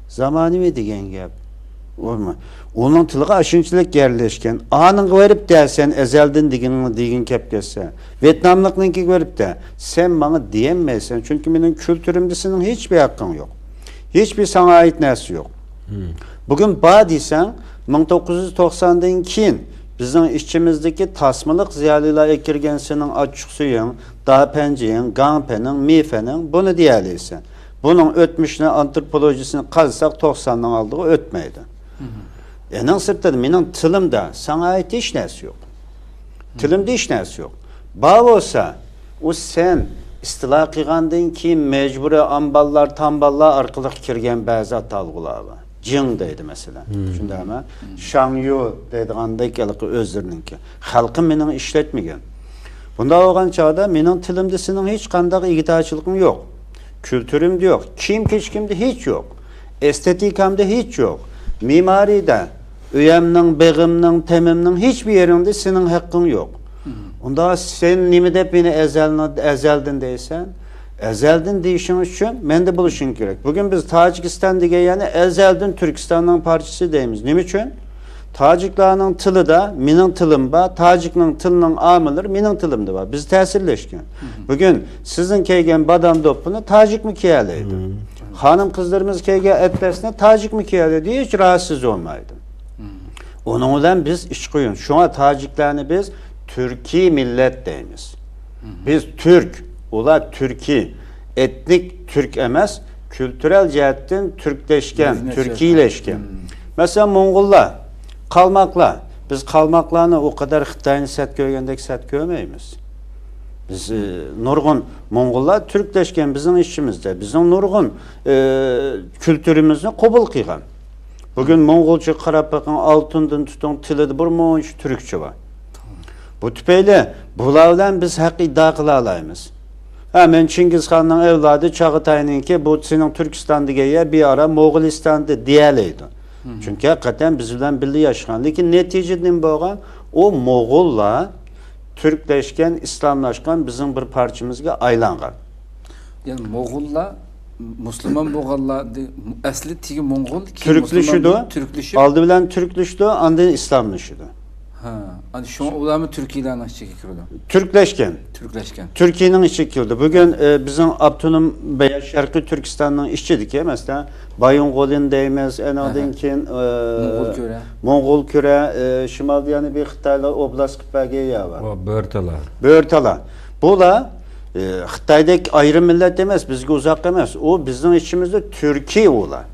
زامانىۋى دېگەن گەپ. ئۇنىڭ تىلىغا ئاشۇنچىلىك يەرلەشكەن. ئانىڭغا بېرىپ دە، سەن ئەزەلدىن دېگىن، دېگىن كەپ كەتسە. ۋيېتناملىقنىڭكىگە بېرىپ دە، سەن ماڭا دېيەلمەيسەن، چۈنكى مېنىڭ كۈلتۈرۈمدە سېنىڭ ھېچبىر ھەققىڭ يوق. ھېچبىر ساڭا ئائىت نەرسە يوق. بۈگۈن بار دېسەڭ، مىڭ توققۇز يۈز توقساندىن كېيىن بىزنىڭ ئىچىمىزدىكى تاسمىلىق زىيالىيلار ئەكىرگەن سېنىڭ ئاچچىقسۈيۈڭ، داپەنجىڭ، گاڭپەنىڭ، مىفەنىڭ، بۇنى دېيەلەيسەن. بۇنىڭ ئۆتمۈشىنى، ئانتروپولوگىيىسىنى قازساق، توقساننىڭ ئالدىغا ئۆتمەيدۇ. ئېنىڭ سىرتىدا مېنىڭ تىلىمدا ساڭا ئائىت ھېچ نەرسە يوق. تىلىمدا ھېچ نەرسە يوق. بار بولسا، ئۇ سەن ئىستىلا قىلغاندىن كېيىن مەجبۇرىي ئامباللار، تامباللار ئارقىلىق كىرگەن بەزى ئاتالغۇلار بار. جىڭ دەيدۇ، مەسىلەن. چۈشەندىڭمۇ؟ شاڭيۇ دەيدىغاندەك ھېلىقى ئۆزلىرىنىڭكى. خەلقىم مېنىڭ ئىشلەتمىگەن. بۇنداق بولغان چاغدا مېنىڭ تىلىمدا سېنىڭ ھېچقانداق ئىگىدارچىلىقىڭ يوق. كۈلتۈرۈمدە يوق، كىيىم-كېچىكىمدە ھېچ يوق، ئېستېتىكامدا ھېچ يوق، مېمارىيدا، ئۆيەمنىڭ، بېغىمنىڭ، تېمىمنىڭ ھېچبىر يېرىڭدە سېنىڭ ھەققىڭ يوق. ئۇندا سەن نېمە دەپ مېنى ئەزەلنى، ئەزەلدىن دەيسەن؟ ئەزەلدىن دېيىشىڭ ئۈچۈن مەندە بولۇشۇڭ كېرەك. بۈگۈن بىز تاجىكىستان دېگەن يەرنى ئەزەلدىن تۈركىستاننىڭ پارچىسى دەيمىز. نېمە ئۈچۈن؟ تاجىكلارنىڭ تىلىدا مېنىڭ تىلىم بار، تاجىكنىڭ تىلىنىڭ ئامىللىرى مېنىڭ تىلىمدا بار. بىز تەسىرلەشكەن. بۈگۈن سىزنىڭ كىيگەن بادام دوپپىنى تاجىكمۇ كىيەلەيدۇ. خانىم قىزلىرىمىز كىيگەن ئەتلەسنى تاجىكمۇ كىيەلەيدۇ، ھېچ راھەتسىز بولمايدۇ. ئۇنىڭ بىلەن بىز ئىش قويۇن. شۇڭا تاجىكلارنى بىز تۈركىي مىللەت دەيمىز. بىز تۈرك، ئۇلار تۈركىي. ئېتنىك تۈرك ئەمەس، كۈلتۈرەل جەھەتتىن تۈركلەشكەن، مەدەنىيەت تۈركىيلەشكەن. جەھەتتىن. مەسىلەن، موڭغۇللار، قالماقلار. بىز قالماقلارنى ئۇ قەدەر خىتاينى سەت كۆرگەندەك سەت كۆرمەيمىز. بىز، ئى، نۇرغۇن موڭغۇللار تۈركلەشكەن بىزنىڭ ئىچىمىزدە. بىزنىڭ نۇرغۇن، ئى، كۈلتۈرىمىزنى قوبۇل قىلغان. بۈگۈن موڭغۇلچىغا قاراپ بېقىڭ، ئالتۇندىن تۇتۇڭ، تىلىدا بىر مۇنچە تۈركچە بار. بۇ تۈپەيلى بۇلار بىلەن بىز ھەق ئىددىئا قىلالايمىز. ھە، مەن چىڭگىزخاننىڭ ئەۋلادى، چاغاتاينىڭكى، بۇ سېنىڭ تۈركىستان دېگەن يەر بىر ئارا موغۇلىستاندى دېيەلەيدۇ. چۈنكى ھەقىقەتەن بىز بىلەن بىللە ياشىغان. لېكىن نەتىجىدە نېمە بولغان؟ ئۇ موغۇللار تۈركلەشكەن، ئىسلاملاشقان، بىزنىڭ بىر پارچىمىزغا ئايلانغان. يەنى موغۇللار مۇسۇلمان بولغانلار، ئەسلى تېگى موڭغۇل، كېيىن تۈركلىشىدۇ. مۇسۇلمان بولۇپ تۈركلىشىپ. ئالدى بىلەن تۈركلىشىدۇ، ئاندىن ئىسلاملىشىدۇ. ھە، ئەنە شۇڭا ئۇلارمۇ تۈركىيلەرنىڭ ئىچىگە كىرىدۇ. تۈركلەشكەن. تۈركلەشكەن. تۈركىيەنىڭ ئىچىگە كىرىدۇ. بۈگۈن، ئە، بىزنىڭ ئاپتونوم ۋە شەرقىي تۈركىستاننىڭ ئىچىدىكى، مەسىلەن، بايىنغولىن دەيمىز، ئەنىڭدىن ئەھە. كېيىن، ئە، موڭغۇلكۈرە. موڭغۇلكۈرە، ئە، شىمالدا يەنە بىر خىتايلار ئوبلاست قىلىپ بەرگەن يەر بار. ۋە بۆرتالا. بۆرتالا. بۇلار، ئە، خىتايدەك ئايرىم مىللەت ئەمەس، بىزگە ئۇزاق ئەمەس. ئۇ بىزنىڭ ئىچىمىزدە تۈركىي ئۇلار.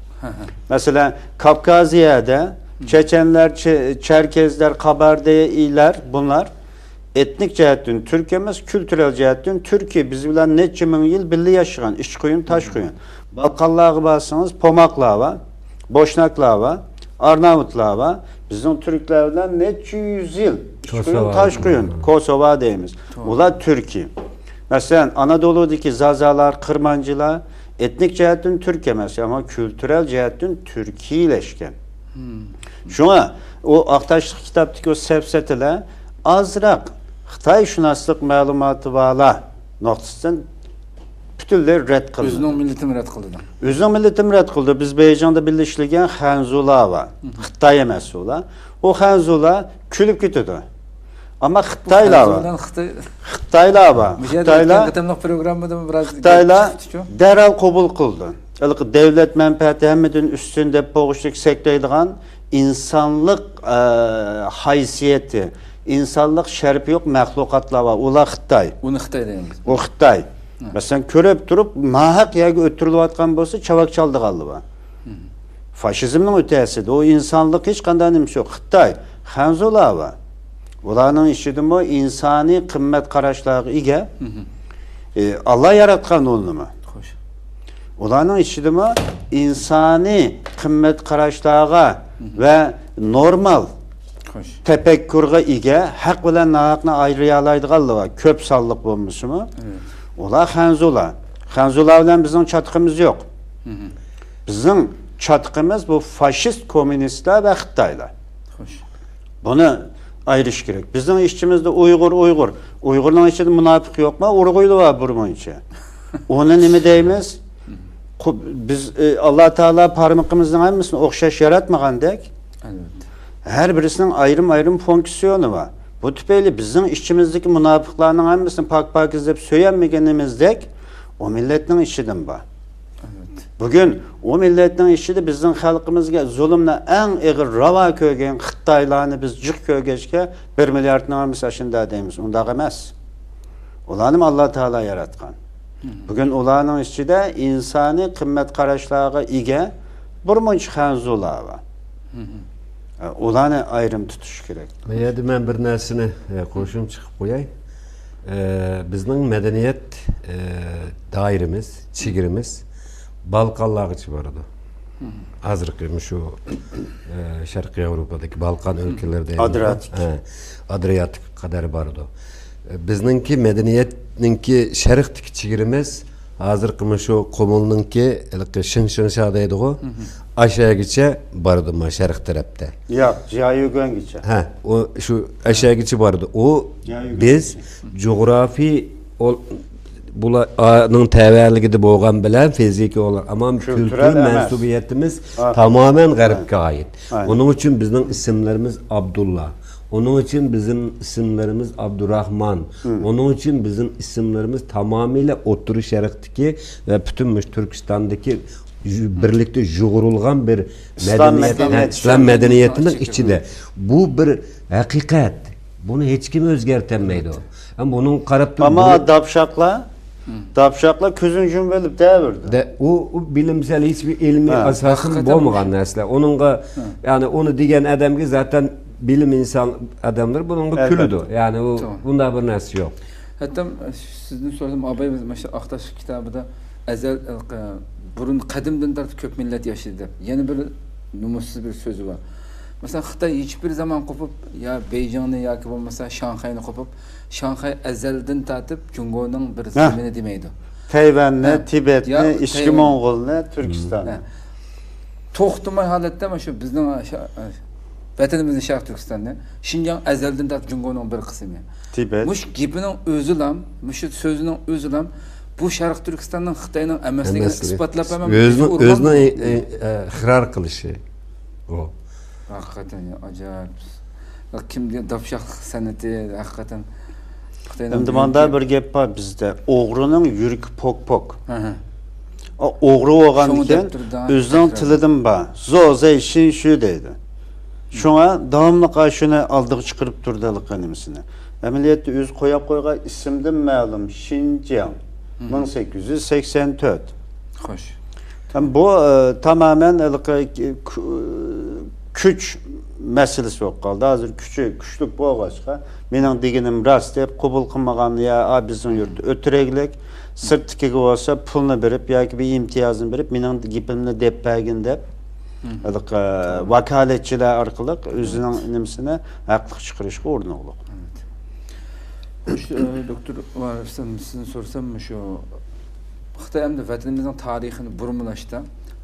مەسىلەن، كاپكازىيەدە چېچەنلەر، چې-، چەركېزلەر، قاباردىيلار، بۇلار ئېتنىك جەھەتتىن تۈرك ئەمەس، كۈلتۈرەل جەھەتتىن تۈركىي، بىز بىلەن نەچچە مىڭ يىل بىللە ياشىغان، ئىچ قۇيۇن، تاش قۇيۇن. بالقانلارغا بارسىڭىز، پوماقلار بار، بوشناكلار بار، ئارناۋۇتلار بار. بىزنىڭ تۈركلەر بىلەن نەچچە يۈز يىل، ئىچ قۇيۇن، كوسوۋا. تاش قۇيۇن، كوسوۋا دەيمىز. توغرا. ئۇلار تۈركىي. مەسىلەن، ئانادولۇدىكى زازالار، قىرمانچىلار ئېتنىك جەھەتتىن تۈرك ئەمەس، ئەمما كۈلتۈرەل جەھەتتىن تۈركىيلەشكەن. شۇڭا ئۇ ئاق تاشلىق كىتابتىكى ئۇ سەپسەتىلەر ئازراق خىتايشۇناسلىق مەلۇماتى بارلار نۇقتىسىدىن پۈتۈنلەي رەت قىلىنىدۇ. ئۆزىنىڭ مىللىتىمۇ رەت قىلىدۇ. ئۆزىنىڭ مىللىتىمۇ رەت قىلىدۇ. بىز بېيجىڭدا بىللە ئىشلىگەن خەنزۇلار بار. خىتاي ئەمەس ئۇلار. ئۇ خەنزۇلار كۈلۈپ كېتىدۇ. ئەمما خىتايلار بار. خەنزۇ بىلەن خىتاي. خىتايلار بار. مۇشۇ يەردە خىتايلار، ئۆتكەن قېتىملىق پروگراممىدا بىراز خىتايلار گەپ چىقتىچۇ. دەرھال قوبۇل قىلدى. ھېلىقى دۆلەت مەنپەئەتى ھەممىدىن ئۈستۈن دەپ بوغۇشلۇق سەكرەيدىغان ئىنسانلىق، ئە، ھايسىيىتى، ئىنسانلىق شەرىپى يوق مەخلۇقاتلار بار. ئۇلار خىتاي. ئۇنى خىتاي دەيمىز. ئۇ خىتاي. مەسىلەن، كۆرۈپ تۇرۇپ، ناھەق يەرگە ئۆتتۈرۈلۈۋاتقان بولسا، چاۋاك چالىدىغانلار بار. فاشىزمنىڭ ئۆتەسىدە، ئۇ ئىنسانلىق ھېچقانداق نېمىسى يوق. خىتاي، خەنزۇلار بار. ئۇلارنىڭ ئىچىدىمۇ ئىنسانىي قىممەت قاراشلارغا ئىگە، ئى، ئاللا ياراتقان ئۇلارنىمۇ. خوش. ئۇلارنىڭ ئىچىدىمۇ ئىنسانىي قىممەت قاراشلارغا ۋە نورمال خوش. تەپەككۇرغا ئىگە، ھەق بىلەن ناھەقنى ئايرىيالايدىغانلار بار. كۆپ سانلىق بولمىسىمۇ، ئۇلار خەنزۇلار. خەنزۇلار بىلەن بىزنىڭ چاتىقىمىز يوق. بىزنىڭ چاتىقىمىز بۇ فاشىست كوممۇنىستلار ۋە خىتايلار. خوش. بۇنى ئايرىش كېرەك. بىزنىڭ ئىچىمىزدە ئۇيغۇر، ئۇيغۇر. ئۇيغۇرنىڭ ئىچىدە مۇناپىق يوقما؟ ئۇرغۇيلار بار بۇرمۇنچە. ئۇنى نېمە دەيمىز؟ قۇ-، بىز، ئى، ئاللا تائالا پارمىقىمىزنىڭ ھەممىسىنى ئوخشاش ياراتمىغاندەك، ئەلۋەتتە. ھەر بىرسىنىڭ ئايرىم-ئايرىم فۇنكسىيونى بار. بۇ تۈپەيلى بىزنىڭ ئىچىمىزدىكى مۇناپىقلارنىڭ ھەممىسىنى پاك-پاكىز دەپ سۆيەلمىگىنىمىزدەك، ئۇ مىللەتنىڭ ئىچىدىمۇ بار. ئەلۋەتتە. بۈگۈن ئۇ مىللەتنىڭ ئىچىدە بىزنىڭ خەلقىمىزگە زۇلۇمنى ئەڭ ئېغىر راۋا كۆرگەن خىتايلارنى بىز جىق كۆرگەچكە، بىر مىلياردنىڭ ھەممىسى ئاشۇنداق دەيمىز. ئۇنداق ئەمەس. ئۇلارنىمۇ ئاللا تائالا ياراتقان. بۈگۈن ئۇلارنىڭ ئىچىدە ئىنسانىي قىممەت قاراشلارغا ئىگە بىر مۇنچە خەنزۇلار بار. ئۇلارنى ئايرىم تۇتۇش كېرەك. بۇ يەردە مەن بىر نەرسىنى، ئە، قوشۇمچە قىلىپ قوياي. ئە، بىزنىڭ مەدەنىيەت، ئە، دائىرىمىز، چېگرىمىز بالقانلارغىچە بارىدۇ. ھازىرقى مۇشۇ، ئە، شەرقىي ياۋروپادىكى بالقان ئۆلكىلىرى دەيمىز. ئادرىياتىك. ھە، ئادرىياتىك قەدەر بارىدۇ. بىزنىڭكى مەدەنىيەتنىڭكى شەرقتىكى چېگرىمىز ھازىرقى مۇشۇ قۇمۇلنىڭكى ھېلىقى شىڭشىڭشا دەيدىغۇ، ئاشەگىچە بارىدۇ ما شەرق تەرەپتە. ياق، جيايۈگۈەنگىچە. ھە، ئۇ شۇ ئاشەگىچە بارىدۇ. ئۇ جيايۈگۈەنگىچە. بىز جۇغراپىي ئول-، بۇلار، ئا، نىڭ تەۋەلىكىدە بولغان بىلەن فىزىكىي ئولاق، ئەمما كۈلتۈرەل كۈلتۈر ئەمەس. مەنسۇبىيىتىمىز تامامەن غەربكە ئائىت. ئۇنىڭ ئۈچۈن بىزنىڭ ئىسىملىرىمىز ئابدۇللا. ئۇنىڭ ئۈچۈن بىزنىڭ ئىسىملىرىمىز ئابدۇراخمان. ئۇنىڭ ئۈچۈن بىزنىڭ ئىسىملىرىمىز تامامىيلا ئوتتۇرا شەرقتىكى ۋە پۈتۈن مۇشۇ تۈركىستاندىكى يۇ-، بىرلىكتە يۇغۇرۇلغان بىر ئىسلام مەدەنىيەت، مەدەنىيەت. ھە، ئىسلام مەدەنىيىتىنىڭ ئىچىدە. بۇ بىر ھەقىقەت. بۇنى ھېچكىم ئۆزگەرتەلمەيدۇ. ھەم بۇنىڭغا قاراپ تۇرۇپ ئەمما بۇ داپشاقلار، داپشاقلار كۆزىنى يۇمۇۋېلىپ دەۋېرىدۇ. دە-، ئۇ، ئۇ بىلىمسەل، ھېچبىر ئىلمىي ھە. ئاساسىمۇ بولمىغان نەرسىلەر. ئۇنىڭغا، ھە. يەنى ئۇنى دېگەن ئادەمگە زاتەن بىلىم ئىنسان ئادەملىرى بۇنىڭغا ئەلۋەتتە. كۈلىدۇ. يەنى ئۇ توغرا. بۇنداق بىر نەرسە يوق. ھەتتا سىزدىن سورىسام، ئاباي مانا شۇ ئاقتاش كىتابىدا ئەزەل، بۇرۇن قەدىمدىن تارتىپ كۆپ مىللەت ياشىدى دەپ يەنە بىر نومۇسسىز بىر سۆزى بار. مەسىلەن، خىتاي ھېچبىر زامان قوپۇپ، يا بېيجىڭنى ياكى بولمىسا شاڭخەينى قوپۇپ، شاڭخەي ئەزەلدىن تارتىپ جۇڭگونىڭ بىر ھە. زېمىنى دېمەيدۇ. تەيۋەننى، ھە. تىبەتنى، يا ئىچكى تەيۋەن. موڭغۇلنى، تۈركىستاننى. ھە. توختىماي ھالەتتە مانا شۇ بىزنىڭ شا-، ۋەتىنىمىزنىڭ شەرقىي تۈركىستاننى، شىنجاڭ ئەزەلدىن تارتىپ جۇڭگونىڭ بىر قىسمى. تىبەت. مۇشۇ گېپىنىڭ ئۆزىلا، مۇشۇ سۆزىنىڭ ئۆزىلا بۇ شەرقىي تۈركىستاننىڭ خىتاينىڭ ئەمەسلىكىنى ئەمەسلىكى. ئىسپاتلاپ ھەم ئۆزىنىڭ، ئۆزىگە ئۆزىنىڭ، ئۇرغان. ئە، ئە، ئىقرار قىلىشى. ئۇ. ھەقىقەتەن يا، ئاجايىپ. كىم دېگەن داپشاق سەنئىتى، ھەقىقەتەن. خىتاينىڭ ئەمدى ماندا بۈگۈنكى بىر گەپ بار بىزدە، «ئوغرىنىڭ يۈرىكى پوك-پوك». ھە، ھە. ئا، ئوغرى بولغاندىكىن شۇڭا دەپ تۇرىدۇ، ھە، ئۆزىنىڭ تەكرار. تىلىدىن بار، زو زەي شىن شۈ دەيدۇ. شۇڭا داۋاملىق ئاشۇنى ئالدىغا چىقىرىپ تۇرىدۇ ھېلىقى نېمىسىنى. ئەمەلىيەتتە ئۆزى قويۇپ قويغان ئىسىمدىن مەلۇم، شىنجياڭ، مىڭ سەككىز يۈز سەكسەن تۆت. خوش. ھەم بۇ، ئە، تامامەن ھېلىقى كۈ-، كۈچ مەسىلىسى بولۇپ قالدى. ھازىر كۈچى كۈچلۈك بولغاچقا، مېنىڭ دېگىنىم راست دەپ قوبۇل قىلمىغان، يا، ئا، بىزنىڭ يۇرتتا ئۆتۈرەكلىك، سىرتتىكىگە بولسا پۇلنى بېرىپ ياكى بىر ئىمتىيازنى بېرىپ، مېنىڭ گېپىمنى دەپ بەرگىن دەپ، ھېلىقى ۋاكالەتچىلەر ئارقىلىق ئۆزىنىڭ نېمىسىنى ھەقلىق چىقىرىشقا ئۇرۇنغۇلۇق. ئەلۋەتتە. خوش، ئە، دوكتور، سىزدىن سورىسام، مۇشۇ خىتاي ئەمدى ۋەتىنىمىزنىڭ تارىخىنى بۇرمىلاشتا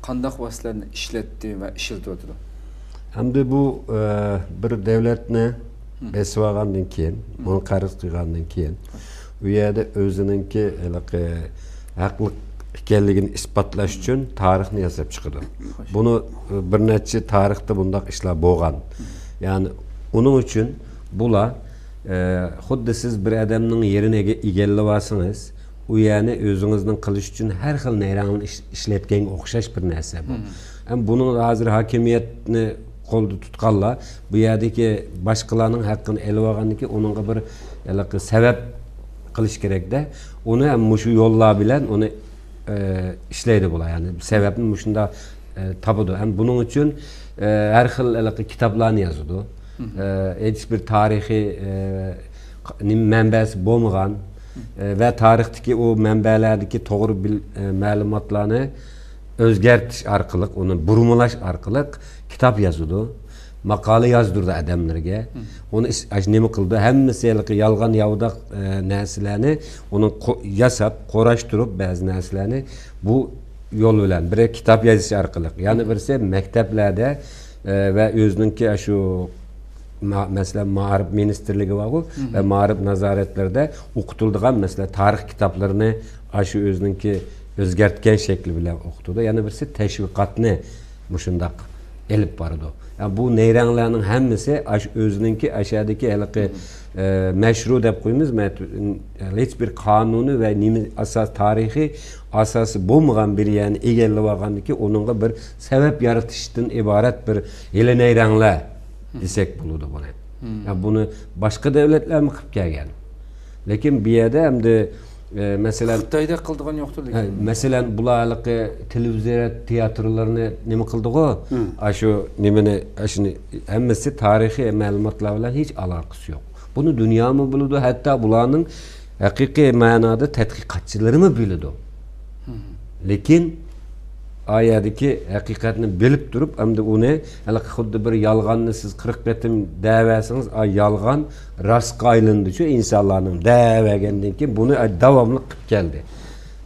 قانداق ۋاسىتىلەرنى ئىشلەتتى ۋە ئىشلىتىۋاتىدۇ؟ ئەمدى بۇ، ئە، بىر دۆلەتنى بېسىۋالغاندىن كېيىن، ئۇنى قەرز قىلغاندىن كېيىن، ئۇ يەردە ئۆزىنىڭكى ھېلىقى ھەقلىق ئىكەنلىكىنى ئىسپاتلاش ئۈچۈن تارىخنى ياساپ چىقىدۇ. خوش. بۇنى، ئە، بىر نەچچە تارىختا بۇنداق ئىشلار بولغان. يەنى ئۇنىڭ ئۈچۈن بۇلار، ئە، خۇددى سىز بىر ئادەمنىڭ يېرىنى ئىگە-، ئىگىلىۋالسىڭىز، ئۇ يەرنى ئۆزىڭىزنىڭ قىلىش ئۈچۈن ھەر خىل نەيرەڭنى ئىش-، ئىشلەتكەنگە ئوخشاش بىر نەرسە بۇ. ھەم بۇنىڭ ھازىر ھاكىمىيەتنى قولدا تۇتقانلار بۇ يەردىكى باشقىلارنىڭ ھەققىنى ئېلىۋالغاندىن كېيىن ئۇنىڭغا بىر ھېلىقى سەۋەب قىلىش كېرەكتە. ئۇنى ھەم مۇشۇ يوللار بىلەن ئۇنى، ئە، ئىشلەيدۇ بۇلار. يەنى سەۋەبنى مۇشۇنداق ئە، تاپىدۇ. ھەم بۇنىڭ ئۈچۈن، ئە، ھەر خىل ھېلىقى كىتابلارنى يازىدۇ. ئە، ھېچبىر تارىخىي، ئە، نېمە مەنبەسى بولمىغان، ئە، ۋە تارىختىكى ئۇ مەنبەلەردىكى توغرا بىل-، ئە، مەلۇماتلارنى ئۆزگەرتىش ئارقىلىق، ئۇنى بۇرمىلاش ئارقىلىق كىتاب يازىدۇ. ماقالە يازدۇرىدۇ ئادەملەرگە. ئۇنى ئىش-، ئاش-، نېمە قىلىدۇ؟ ھەممىسى ھېلىقى يالغان ياۋىداق، ئە، نەرسىلەرنى، ئۇنى قو-، ياساپ، قۇراشتۇرۇپ بەزى نەرسىلەرنى بۇ يول بىلەن، بىرى كىتاب يېزىش ئارقىلىق، يەنە بىرسى مەكتەپلەردە، ئە، ۋە ئۆزىنىڭكى ئاشۇ ما-، مەسىلەن، مائارىپ مىنىستىرلىكى بارغۇ ۋە مائارىپ نازارەتلىرىدە ئوقۇتۇلىدىغان، مەسىلەن، تارىخ كىتابلىرىنى ئاشۇ ئۆزىنىڭكى ئۆزگەرتكەن شەكلى بىلەن ئوقۇتىدۇ. يەنە بىرسى تەشۋىقاتنى مۇشۇنداق ئېلىپ بارىدۇ. يا، بۇ نەيرەڭلەرنىڭ ھەممىسى ئاشۇ ئۆزىنىڭكى ئاشۇ يەردىكى ھېلىقى، ئە، مەشرۇ دەپ قويىمىز، مە-، ھېچ بىر قانۇنى ۋە نېمە ئاساس، تارىخىي ئاساسى بولمىغان بىر يەرنى ئىگىلىۋالغاندىن كېيىن ئۇنىڭغا بىر سەۋەب يارىتىشتىن ئىبارەت بىر ھىيلە نەيرەڭلەر دېسەك بولىدۇ بۇنى. يا، بۇنى باشقا دۆلەتلەرمۇ قىلىپ كەلگەن. لېكىن بۇ يەردە ئەمدى، ئە، مەسىلەن، خىتايدا قىلىدىغان يوقتۇ، ھە، لېكىن. مەسىلەن، بۇلار ھېلىقى تېلېۋىزىيە تىياتىرلىرىنى نېمە قىلدىغۇ؟ ئاشۇ نېمىنى، ئاشۇنى ھەممىسى تارىخىي مەلۇماتلار بىلەن ھېچ ئالاقىسى يوق. بۇنى دۇنيامۇ بىلىدۇ، ھەتتا بۇلارنىڭ ھەقىقىي مەنادا تەتقىقاتچىلىرىمۇ بىلىدۇ. لېكىن ئا يەردىكى ھەقىقەتنى بىلىپ تۇرۇپ، ئەمدى ئۇنى ھېلىقى خۇددى بىر يالغاننى سىز قىرىق قېتىم دەۋەرسىڭىز، ئا، يالغان راستقا ئايلىنىدىچۇ ئىنسانلارنىڭ دەۋەرگەندىن كېيىن بۇنى، ئا، داۋاملىق قىلىپ كەلدى.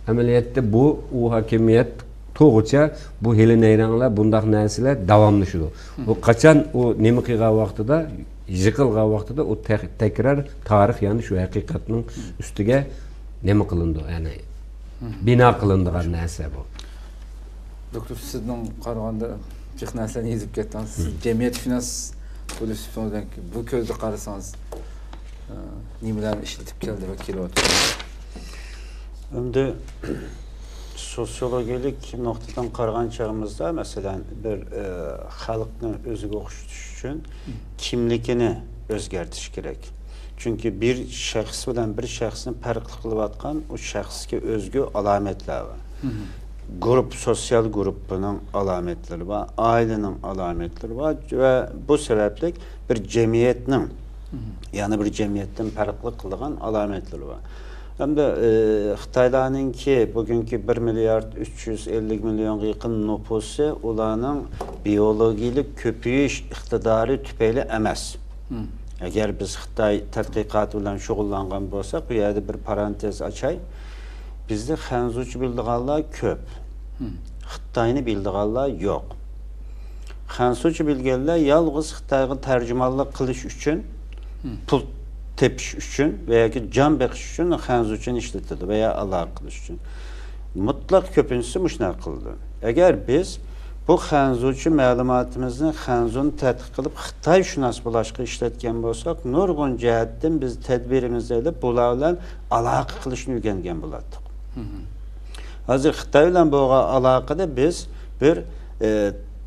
ئەمەلىيەتتە بۇ، ئۇ ھاكىمىيەت توغىچە بۇ ھىيلە نەيرەڭلەر، بۇنداق نەرسىلەر داۋاملىشىدۇ. ئۇ قاچان ئۇ نېمە قىلغان ۋاقتىدا، يىقىلغان ۋاقتىدا ئۇ تەك-، تەكرار تارىخ، يەنى شۇ ھەقىقەتنىڭ ئۈستىگە نېمە قىلىنىدۇ، يەنى بىنا قىلىنىدىغان نەرسە بۇ. دوكتور، سىزنىڭ قارىغاندا جىق نەرسىلەرنى يېزىپ كەتتىڭىز. سىز جەمئىيەتشۇناس بولۇش سۈپىتىڭىز بىلەن بۇ كۆزدە قارىسىڭىز، ئە، نېمىلەرنى ئىشلىتىپ كەلدى ۋە كېلىۋاتىدۇ؟ ئەمدى سوسىيولوگىيەلىك نۇقتىدىن قارىغان چېغىمىزدا، مەسىلەن، بىر، ئە، خەلقنى ئۆزىگە ئوخشىتىش ئۈچۈن كىملىكىنى ئۆزگەرتىش كېرەك. چۈنكى بىر شەخس بىلەن بىر شەخسنى پەرقلىق قىلىۋاتقان ئۇ شەخسكە ئۆزگە ئالامەتلەر بار. گۇرۇپپا، سوسىيال گۇرۇپپىنىڭ ئالامەتلىرى بار، ئائىلىنىڭ ئالامەتلىرى بار ۋە بۇ سەۋەبلىك بىر جەمئىيەتنىڭ، يەنە بىر جەمئىيەتتىن پەرقلىق قىلىدىغان ئالامەتلىرى بار. ھەمدە، ئى، خىتايلارنىڭكى بۈگۈنكى بىر مىليارد ئۈچ يۈز ئەللىك مىليونغا يېقىن نوپۇسى ئۇلارنىڭ بىيولوگىيەلىك كۆپىيىش ئىقتىدارى تۈپەيلى ئەمەس. ئەگەر بىز خىتاي تەتقىقاتى بىلەن شۇغۇللانغان بولساق، بۇ يەردە بىر پارانتېز ئاچاي. بىزدە خەنزۇچە بىلىدىغانلار كۆپ. خىتاينى بىلىدىغانلار يوق. خەنزۇچە بىلگەنلەر يالغۇز خىتايغا تەرجىمانلىق قىلىش ئۈچۈن، پۇل تېپىش ئۈچۈن ۋە ياكى جان بېقىش ئۈچۈن خەنزۇچىنى ئىشلىتىدۇ ۋە يا ئالاقە قىلىش ئۈچۈن. مۇتلەق كۆپىنچىسى مۇشۇنداق قىلىدۇ. ئەگەر بىز بۇ خەنزۇچە مەلۇماتىمىزنى خەنزۇنى تەتقىق قىلىپ، خىتايشۇناس بولاشقا ئىشلەتكەن بولساق، نۇرغۇن جەھەتتىن بىز تەدبىرىمىزنى ئېلىپ، بۇلار بىلەن ئالاقە قىلىشنى ئۆگەنگەن بولاتتۇق. ھازىر خىتاي بىلەن بولغان ئالاقىدە بىز بىر، ئە،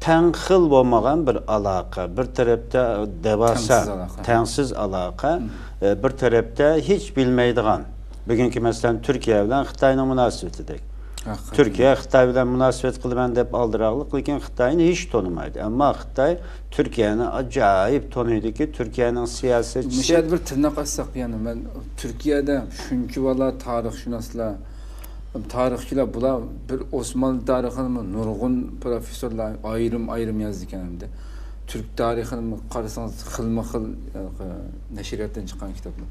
تەڭ خىل بولمىغان بىر ئالاقە. بىر تەرەپتە دەۋاسا، تەڭسىز ئالاقە. تەڭسىز ئالاقە، ئە، بىر تەرەپتە ھېچ بىلمەيدىغان. بۈگۈنكى، مەسىلەن، تۈركىيە بىلەن خىتاينىڭ مۇناسىۋىتىدەك. ھەقىقەتەن. تۈركىيە خىتاي بىلەن مۇناسىۋەت قىلىمەن دەپ ئالدىراقلىق، لېكىن خىتاينى ھېچ تونۇمايدۇ. ئەمما خىتاي تۈركىيەنى ئاجايىپ تونۇيدۇكى، تۈركىيەنىڭ سىياسەتچىسى. مۇشۇ يەردە بىر تىرناق ئاچساق، يەنى مەن تۈركىيەدە شۇنچىۋالا تارىخشۇناسلار، تارىخچىلار، بۇلار بىر ئوسمانلى تارىخىنىمۇ نۇرغۇن پروفېسسورلار ئايرىم-ئايرىم يازىدىكەن ئەمدى. تۈرك تارىخىنىمۇ قارىسىڭىز، خىلمۇ خىل، ھېلىقى نەشرىياتتىن چىققان كىتابلار.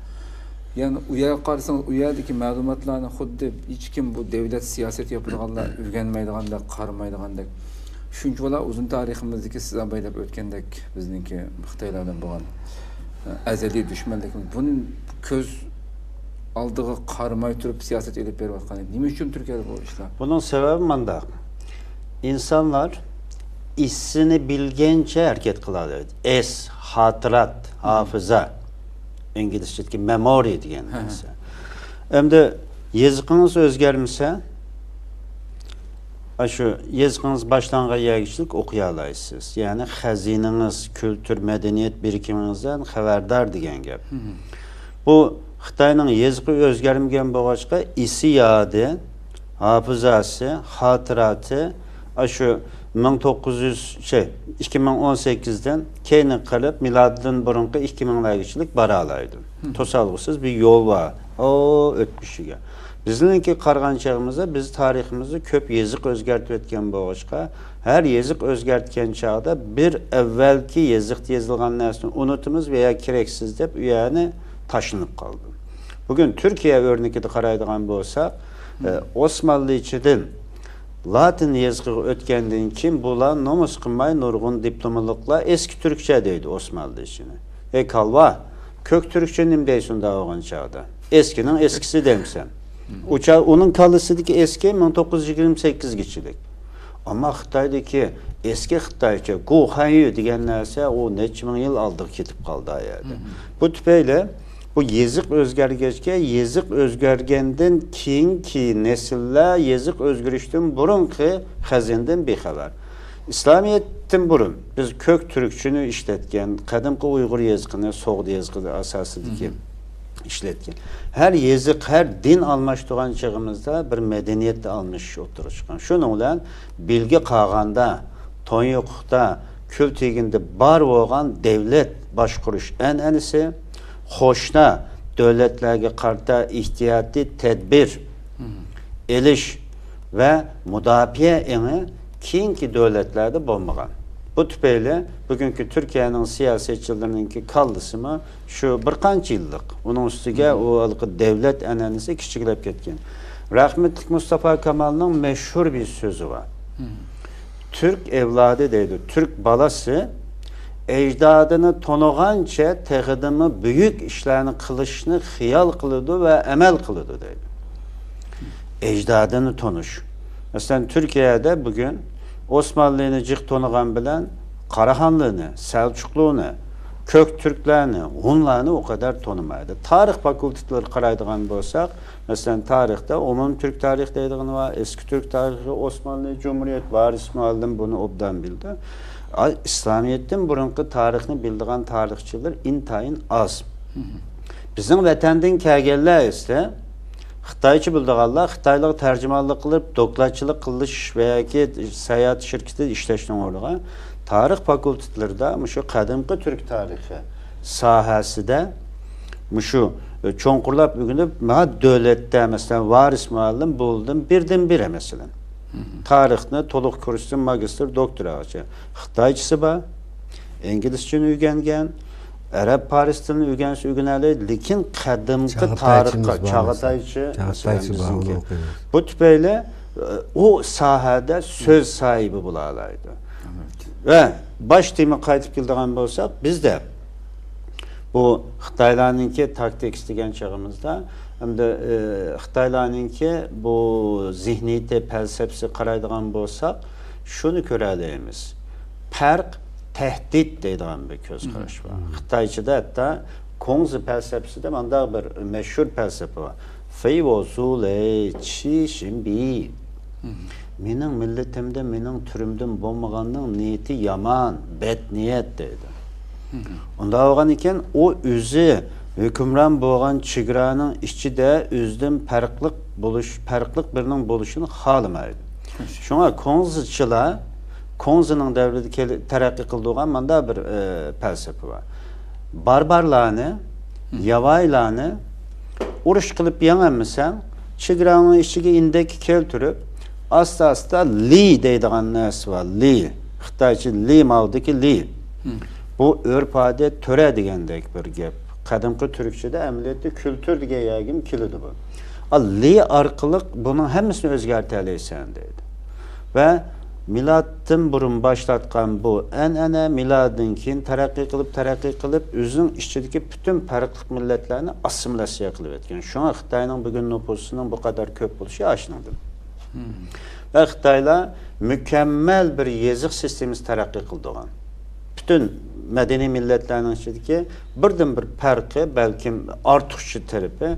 يەنى ئۇ يەرگە قارىسىڭىز، ئۇ يەردىكى مەلۇماتلارنى خۇددى ھېچكىم، بۇ دۆلەت سىياسەت ياپىدىغانلار ئۆگەنمەيدىغاندەك، قارىمايدىغاندەك. شۇنچىۋالا ئۇزۇن تارىخىمىزدىكى، سىز ئاباي دەپ ئۆتكەندەك، بىزنىڭكى خىتايلار بىلەن بولغان، ئە، ئەزەلىي دۈشمەنلىكىمىز، بۇنى كۆز ئالدىغا قارىماي تۇرۇپ سىياسەت ئېلىپ بېرىۋاتقان. نېمە ئۈچۈن تۈركىيەدە بۇ ئىشلار؟ بۇنىڭ سەۋەبى مۇنداق. ئىنسانلار ئېسىنى بىلگەنچە ھەرىكەت قىلالايدۇ. ئېس، خاتىرات، ھافىزا. ئىنگلىزچىدىكى مېمورى دېگەن نەرسە. ئەمدى يېزىقىڭىز ئۆزگەرمىسە، ئاشۇ يېزىقىڭىز باشلانغان يەرگىچىلىك ئوقۇيالايسىز. يەنى خەزىنىڭىز، كۈلتۈر، مەدەنىيەت بىرىكىمىڭىزدىن خەۋەردار دېگەن گەپ. بۇ خىتاينىڭ يېزىقى ئۆزگەرمىگەن بولغاچقا، ئېسى يادى، ھاپىزاسى، خاتىراتى، ئاشۇ مىڭ توققۇز يۈز، شەي، ئىككى مىڭ ئون سەككىزدىن كەينىگە قېلىپ، مىلادىدىن بۇرۇنقى ئىككى مىڭلارغىچىلىك بارالايدۇ. توسالغۇسىز بىر يول بار، ئو، ئۆتمۈشىگە. بىزنىڭكى قارىغان چېغىمىزدا، بىز تارىخىمىزدا كۆپ يېزىق ئۆزگەرتىۋەتكەن بولغاچقا، ھەر يېزىق ئۆزگەرتكەن چاغدا بىر ئەۋۋەلكى يېزىقتا يېزىلغان نەرسىنى ئۇنتۇمىز ۋە يا كېرەكسىز دەپ، ئۇ يەرنى تاشلىنىپ قالدى. بۈگۈن تۈركىيە ئۆرنىكىدە قارايدىغان بولساق، ئە، ئوسمانلىچىدىن لاتىن يېزىقىغا ئۆتكەندىن كېيىن، بۇلار نومۇس قىلماي، نۇرغۇن دىپلوملۇقلار ئېسكى تۈركچە دەيدۇ ئوسمانلىچىنى. ئەي كالۋا، كۆك تۈركچە نېمە دەيسەن ئۇنداق بولغان چاغدا؟ ئېسكىنىڭ ئېسكىسى دەمسەن. ئۇ چاغ ئۇنىڭ كاللىسىدىكى ئېسكى مىڭ توققۇز يۈز يىگىرمە سەككىزگىچىلىك. ئەمما خىتايدىكى ئېسكى خىتايچە، گۇخەنيۈ دېگەن نەرسە، ئۇ نەچچە مىڭ يىل ئالدىغا كېتىپ قالدى ئۇ يەردە. بۇ تۈپەيلى بۇ يېزىق ئۆزگەرگەچكە، يېزىق ئۆزگەرگەندىن كېيىنكى نەسىللەر يېزىق ئۆزگىرىشتىن بۇرۇنقى خەزىنىدىن بىخەۋەر. ئىسلامىيەتتىن بۇرۇن بىز كۆك تۈركچىنى ئىشلەتكەن، قەدىمكى ئۇيغۇر يېزىقىنى، سوغدى يېزىقى ئاساسىدىكى ئىشلەتكەن. ھەر يېزىق، ھەر دىن ئالماشتۇرغان چېغىمىزدا بىر مەدەنىيەتتە ئالمىشىش ئوتتۇرىغا چىققان. شۇنىڭ بىلەن بىلگە قالغاندا، تونيوقلۇقتا، كۈلتېگىندە بار بولغان دۆلەت باشقۇرۇش ئەنئەنىسى، قوشنا دۆلەتلەرگە قارىتا ئېھتىياتىي تەدبىر ئېلىش ۋە مۇداپىئە ئېڭى كېيىنكى دۆلەتلەردە بولمىغان. بۇ تۈپەيلى بۈگۈنكى تۈركىيەنىڭ سىياسەتچىلىرىنىڭكى كاللىسىمۇ شۇ بىر قانچە يىللىق. ئۇنىڭ ئۈستىگە ئۇ ھېلىقى دۆلەت ئەنئەنىسى كىچىكلەپ كەتكەن. رەھمەتلىك مۇستافا كامالنىڭ مەشھۇر بىر سۆزى بار. تۈرك ئەۋلادى دەيدۇ، تۈرك بالىسى ئەجدادىنى تونۇغانچە تېخىدىنمۇ بۈيۈك ئىشلارنى قىلىشنى خىيال قىلىدۇ ۋە ئەمەل قىلىدۇ دەيدۇ. ئەجدادىنى تونۇش. مەسىلەن، تۈركىيەدە بۈگۈن ئوسمانلىنى جىق تونۇغان بىلەن قاراخانلىنى، سەلچۇقلۇنى، كۆك تۈركلەرنى، ھۇنلارنى ئۇ قەدەر تونۇمايدۇ. تارىخ فاكۇلتېتلىرىغا قارايدىغان بولساق، مەسىلەن، تارىختا ئومۇمىي تۈرك تارىخى دەيدىغىنى بار، ئەسكى تۈرك تارىخى، ئوسمانلى جۇمھۇرىيەت، ۋارىس مۇئەللىم بۇنى ئوبدان بىلىدۇ. ئا، ئىسلامىيەتتىن بۇرۇنقى تارىخنى بىلىدىغان تارىخچىلار ئىنتايىن ئاز. بىزنىڭ ۋەتەندىن كەلگەنلەر ئىسە خىتايچە بىلىدىغانلار، خىتايلارغا تەرجىمانلىق قىلىپ، دوكلاتچىلىق قىلىش ۋە ياكى ساياھەت شىركىتىدە ئىشلەشنىڭ ئورنىغا، تارىخ فاكۇلتېتلىرىدا مۇشۇ قەدىمكى تۈرك تارىخى ساھەسىدە مۇشۇ، ئە، چوڭقۇرلاپ ئۆگىنىپ، ما دۆلەتتە، مەسىلەن، ۋارىس مۇئەللىم بولدىم، بىردىنبىرى، مەسىلەن. تارىخنى تولۇق كۇرستىن ماگىستر، دوكتورغىچە. خىتايچىسى بار، ئىنگلىزچىنى ئۆگەنگەن، ئەرەب، پارس تىلىنى ئۆگەنسە ئۆگىنەلەيدۇ، لېكىن قەدىمكى تارىخقا، چاغاتايچىمىز بار، مەسىلەن. چاغاتايچە، چاغاتايچە مەسىلەن، بار، ئۇنى بىزنىڭكى. ئوقۇيمىز. بۇ تۈپەيلى، ئۇ ساھەدە سۆز ساھىبى بولالايدۇ. ۋە باش تېمىغا قايتىپ كېلىدىغان بولساق، بىزدە بۇ خىتايلارنىڭكى تاكتىكىسى دېگەن چېغىمىزدا، ئەمدى، ئى، خىتايلارنىڭكى بۇ زېھنىيىتى، پەلسەپىسىگە قارايدىغان بولساق، شۇنى كۆرەلەيمىز. پەرق، تەھدىت دەيدىغان بىر كۆز قاراش بار. خىتايچىدا ھەتتا كۇڭزى پەلسەپىسىدە مۇنداق بىر مەشھۇر پەلسەپە بار. فېي ۋو زۇ لېي چى شىن بى. مېنىڭ مىللىتىمدىن، مېنىڭ تۈرۈمدىن بولمىغاننىڭ نىيىتى يامان، بەت نىيەت دەيدۇ. ئۇنداق بولغان ئىكەن، ئۇ ئۆزى ھۆكۈمران بولغان چېگرانىڭ ئىچىدە ئۆزىدىن پەرقلىق بولۇش، پەرقلىق بىرىنىڭ بولۇشىنى خالىمايدۇ. شۇڭا كۇڭزىچىلار، كۇڭزىنىڭ دەۋرىدە كېلى-، تەرەققىي قىلدۇرغان مۇنداق بىر، ئە، پەلسەپە بار. باربارلارنى، ياۋايىلارنى ئۇرۇش قىلىپ يېڭەلمىسەڭ، چېگراڭنىڭ ئىچىگە ئىندەككە كەلتۈرۈپ، ئاستا-ئاستا لى دەيدىغان نەرسە بار، لى. خىتايچە لى ماۋدىكى لى. بۇ ئۆرپ-ئادەت، تۆرە دېگەندەك بىر گەپ. قەدىمكى تۈركچىدە ئەمەلىيەتتە كۈلتۈر دېگەن يەرگىمۇ كېلىدۇ بۇ. ئال، لى ئارقىلىق بۇنىڭ ھەممىسىنى ئۆزگەرتەلەيسەن دەيدۇ. ۋە مىلادتىن بۇرۇن باشلاتقان بۇ ئەنئەنە مىلادتىن كېيىن تەرەققىي قىلىپ، تەرەققىي قىلىپ، ئۆزىنىڭ ئىچىدىكى پۈتۈن پەرقلىق مىللەتلەرنى ئاسسىمىلياتسىيە قىلىۋەتكەن. شۇڭا خىتاينىڭ بۈگۈن نوپۇسىنىڭ بۇ قەدەر كۆپ بولۇشى ئاشۇنىڭدىن. ۋە خىتايلار مۇكەممەل بىر يېزىق سىستېمىسى تەرەققىي قىلدۇرغان. پۈتۈن مەدەنىي مىللەتلەرنىڭ ئىچىدىكى بىردىنبىر پەرقى، بەلكىم ئارتۇقچە تەرىپى،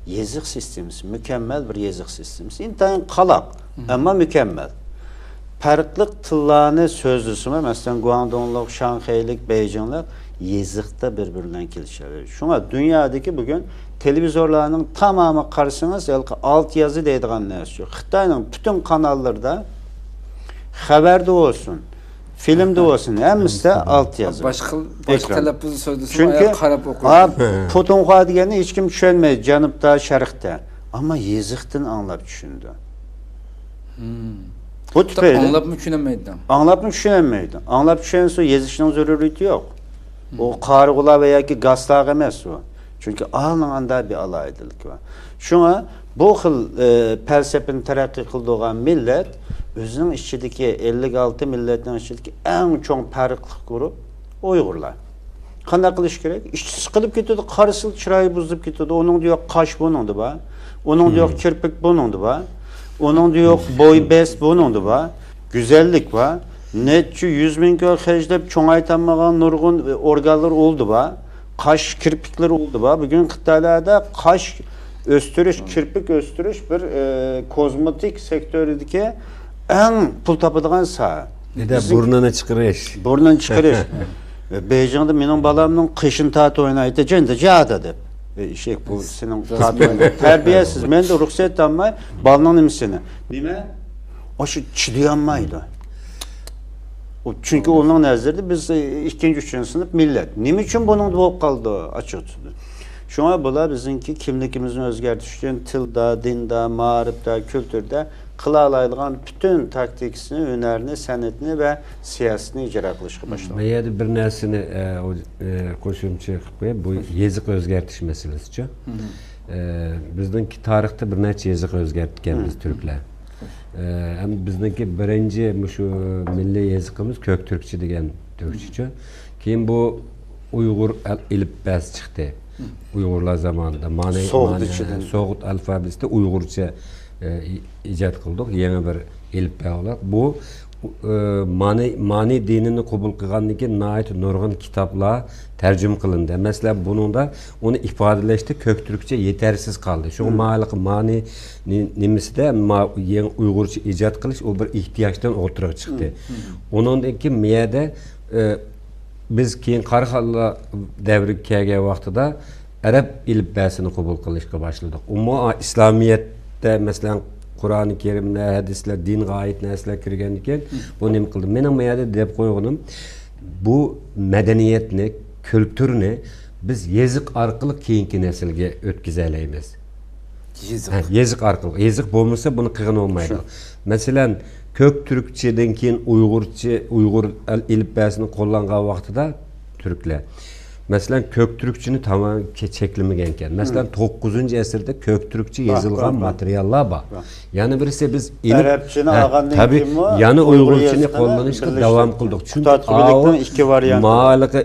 يېزىق سىستېمىسى، مۇكەممەل بىر يېزىق سىستېمىسى. ئىنتايىن قالاق، ئەمما مۇكەممەل. پەرقلىق تىللارنى سۆزلىسىمۇ، مەسىلەن، گۇاڭدۇڭلۇق، شاڭخەيلىك، بېيجىڭلىق يېزىقتا بىر-بىرى بىلەن كېلىشەلەيدۇ. شۇڭا دۇنيادىكى بۈگۈن تېلېۋىزورلارنىڭ تامامى قارىسىڭىز، ھېلىقى ئالتە يازى دەيدىغان نەرسە يوق. خىتاينىڭ پۈتۈن قاناللىرىدا خەۋەردە بولسۇن، فىلىمدە بولسۇن، ھەممىسىدە ئالتە يازىلىدۇ. باشقا، باشقا تەلەپپۇزنى سۆزلىسىمۇ، چۈنكى ئايال قاراپ ئوقۇيدۇ. پۇتۇنخۇا دېگەننى ھېچكىم چۈشەنمەيدۇ جەنۇبتا، شەرقتە. ئەمما يېزىقتىن ئاڭلاپ چۈشىنىدۇ. بۇ تۈپەيلى ئاڭلاپمۇ چۈشىنەلمەيدۇ. ئاڭلاپمۇ چۈشىنەلمەيدۇ. ئاڭلاپ چۈشەنسە يېزىشنىڭ زۆرۈرىيىتى يوق. ئۇ قارىغۇلار ۋە ياكى گاسلارغا ئەمەس ئۇ. چۈنكى ئالنىڭ ئاندا بىر ئالاھىدىلىكى بار. شۇڭا بۇ خىل، ئە، پەلسەپىنى تەرەققىي قىلدۇرغان مىللەت ئۆزىنىڭ ئىچىدىكى، ئەللىك ئالتە مىللەتنىڭ ئىچىدىكى ئەڭ چوڭ پەرقلىق گۇرۇپ ئۇيغۇرلار. قانداق قىلىش كېرەك؟ ئىچى سىقىلىپ كېتىدۇ، قارىسىلا چىرايى بۇزۇلۇپ كېتىدۇ. ئۇنىڭدا يوق قاش، بۇنىڭدا بار. ئۇنىڭدا يوق كىرپىك، بۇنىڭدا بار. ئۇنىڭدا يوق بوي، بەست، بۇنىڭدا بار. گۈزەللىك بار. نەچچە يۈز مىڭ كوي خەجلەپ چوڭايتالمىغان نۇرغۇن ئورگانلار ئۇلدا بار. قاش، كىرپىكلىرى ئۇلدا بار. بۈگۈن خىتايلاردا قاش ئۆستۈرۈش، كىرپىك ئۆستۈرۈش بىر، ئە، كوزمېتىك سېكتورىدىكى ئەڭ پۇل تاپىدىغان ساھە. بىردە بۇرنىنى چىقىرىش. بۇرنىنى چىقىرىش. بېيجىڭدا مېنىڭ بالامنىڭ قېشىنى تارتىپ ئوينايتتى، جىندە جادا دەپ. ئېشەك بۇ سېنىڭ تارتىپ ئوينايدۇ. تەربىيەسىز. مەن دە رۇخسەت ئالماي، بالىنىڭ نېمىسىنى. نېمە؟ ئاشۇ چىدىيالمايدۇ. ئۇ، چۈنكى ئۇنىڭ نەزىرىدە بىز، ئى، ئىككىنچى، ئۈچىنچى سىنىپ مىللەت. نېمە ئۈچۈن بۇنىڭ بولۇپ قالدى؟ ئاچچىقى تۈردە. شۇڭا بۇلار بىزنىڭكى كىملىكىمىزنى ئۆزگەرتىش ئۈچۈن تىلدا، دىندا، مائارىپتا، كۈلتۈردە قىلالايدىغان پۈتۈن تاكتىكىسىنى، ھۈنەرنى، سەنئىتىنى ۋە سىياسىتىنى ئىجرا قىلىشقا باشلىغان. بۇ يەردە بىر نەرسىنى، ئە، ئۇ، ئە، قوشۇمچە قىلىپ قوياي. بۇ يېزىق ئۆزگەرتىش مەسىلىسىچۇ؟ ئە، بىزنىڭكى تارىختا بىر نەچچە يېزىق ئۆزگەرتكەن بىز تۈركلەر. ئە، ھەم بىزنىڭكى بىرىنچى مۇشۇ مىللىي يېزىقىمىز كۆك تۈركچە دېگەن تۈركچىچۇ. كېيىن بۇ ئۇيغۇر ئەل-، ئېلىپبەسى چىقتى. ئۇيغۇرلار زامانىدا مانى، سوغۇت مانى، ئىچىدىن. سوغۇت ئەلفابېسىدا ئۇيغۇرچە، ئە، ئى-، ئىجاد قىلدۇق. يېڭى بىر ئېلىپبە ئولاق. بۇ، ئە، مانى، مانى دىنىنى قوبۇل قىلغاندىن كېيىن ناھايىتى نۇرغۇن كىتابلار تەرجىمە قىلىندى. مەسىلەن، بۇنىڭدا ئۇنى ئىپادىلەشتە كۆك تۈركچە يېتەرسىز قالدى. شۇڭا مم. ماھالىقى مانى نى-، نېمىسىدە ما-، يېڭى ئۇيغۇرچە ئىجاد قىلىش ئۇ بىر ئېھتىياجدىن ئوتتۇرىغا چىقتى. مم. ئۇنىڭدىن كېيىن مۇ يەردە، ئە، بىز كېيىن قاراخانلار دەۋرىگە كەلگەن ۋاقتىدا ئەرەب ئېلىپبەسىنى قوبۇل قىلىشقا باشلىدۇق. ئۇمۇ ئىسلامىيەتتە، مەسىلەن، قۇرئانى كەرىملەر، ھەدىسلەر، دىنغا ئائىت نەرسىلەر كىرگەندىن كېيىن، مم. بۇ نېمە قىلدى؟ مېنىڭ بۇ يەردە دەپ قويغىنىم، بۇ مەدەنىيەتنى، كۈلتۈرنى بىز يېزىق ئارقىلىق كېيىنكى نەسىلگە ئۆتكۈزەلەيمىز. يېزىق. ھە، يېزىق ئارقىلىق. يېزىق بولمىسا، بۇنى قىلغىلى بولمايدۇ. شۇ. مەسىلەن، كۆك تۈركچىدىن كېيىن ئۇيغۇرچە، ئۇيغۇر ئەل-، ئېلىپبەسىنى قوللانغان ۋاقتىدا تۈركلەر. مەسىلەن، كۆك تۈركچىنى تامامەن كە-، چەكلىمىگەنكەن. مەسىلەن، مم. توققۇزىنچى ئەسىردە كۆك تۈركچە بار، يېزىلغان بار، بار. ماتېرىياللار بار. بار. يەنە بىرسى بىز ئېلىپ، ئەرەبچىنى ھە، ئالغاندىن تەبىئىي، كېيىنمۇ يەنە ئۇيغۇر ئۇيغۇرچىنى يېزىقىنى قوللىنىشقا بىرلەشتۈرۈپ داۋام قىلدۇق. چۈنكى قۇتادغۇ بىلىكنىڭ ئىككى ۋارىيانتى بار. ماھالىقى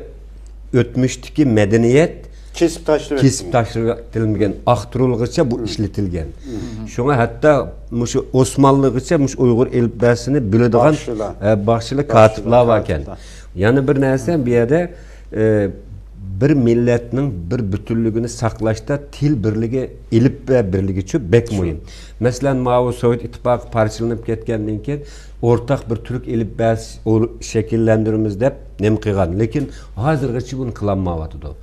ئۆتمۈشتىكى مەدەنىيەت كېسىپ تاشلىۋېتىلگەن. كېسىپ تاشلىۋېتىلمىگەن. ئاختۇرۇلغۇچە بۇ مم. ئىشلىتىلگەن. مم. شۇڭا ھەتتا مۇشۇ ئوسمانلىغىچە مۇشۇ ئۇيغۇر ئېلىپبەسىنى بىلىدىغان، باخشىلار. ئە، باخشىلار، باخشىلار، كاتىپلار باركەن. كاتىپلار. يەنە بىر نەرسە، بۇ يەردە، ئە، بىر مىللەتنىڭ بىر پۈتۈنلۈكىنى ساقلاشتا تىل بىرلىكى، ئېلىپبە بىرلىكىچۇ بەك شۇ. مۇھىم. مەسىلەن، ماۋۇ سوۋېت ئىتتىپاقى پارچىلىنىپ كەتكەندىن كېيىن ئورتاق بىر تۈرك ئېلىپبەسى ئور-، شەكىللەندۈرىمىز دەپ نېمە قىلغان. لېكىن ھازىرغىچە بۇنى قىلالمايۋاتىدۇ.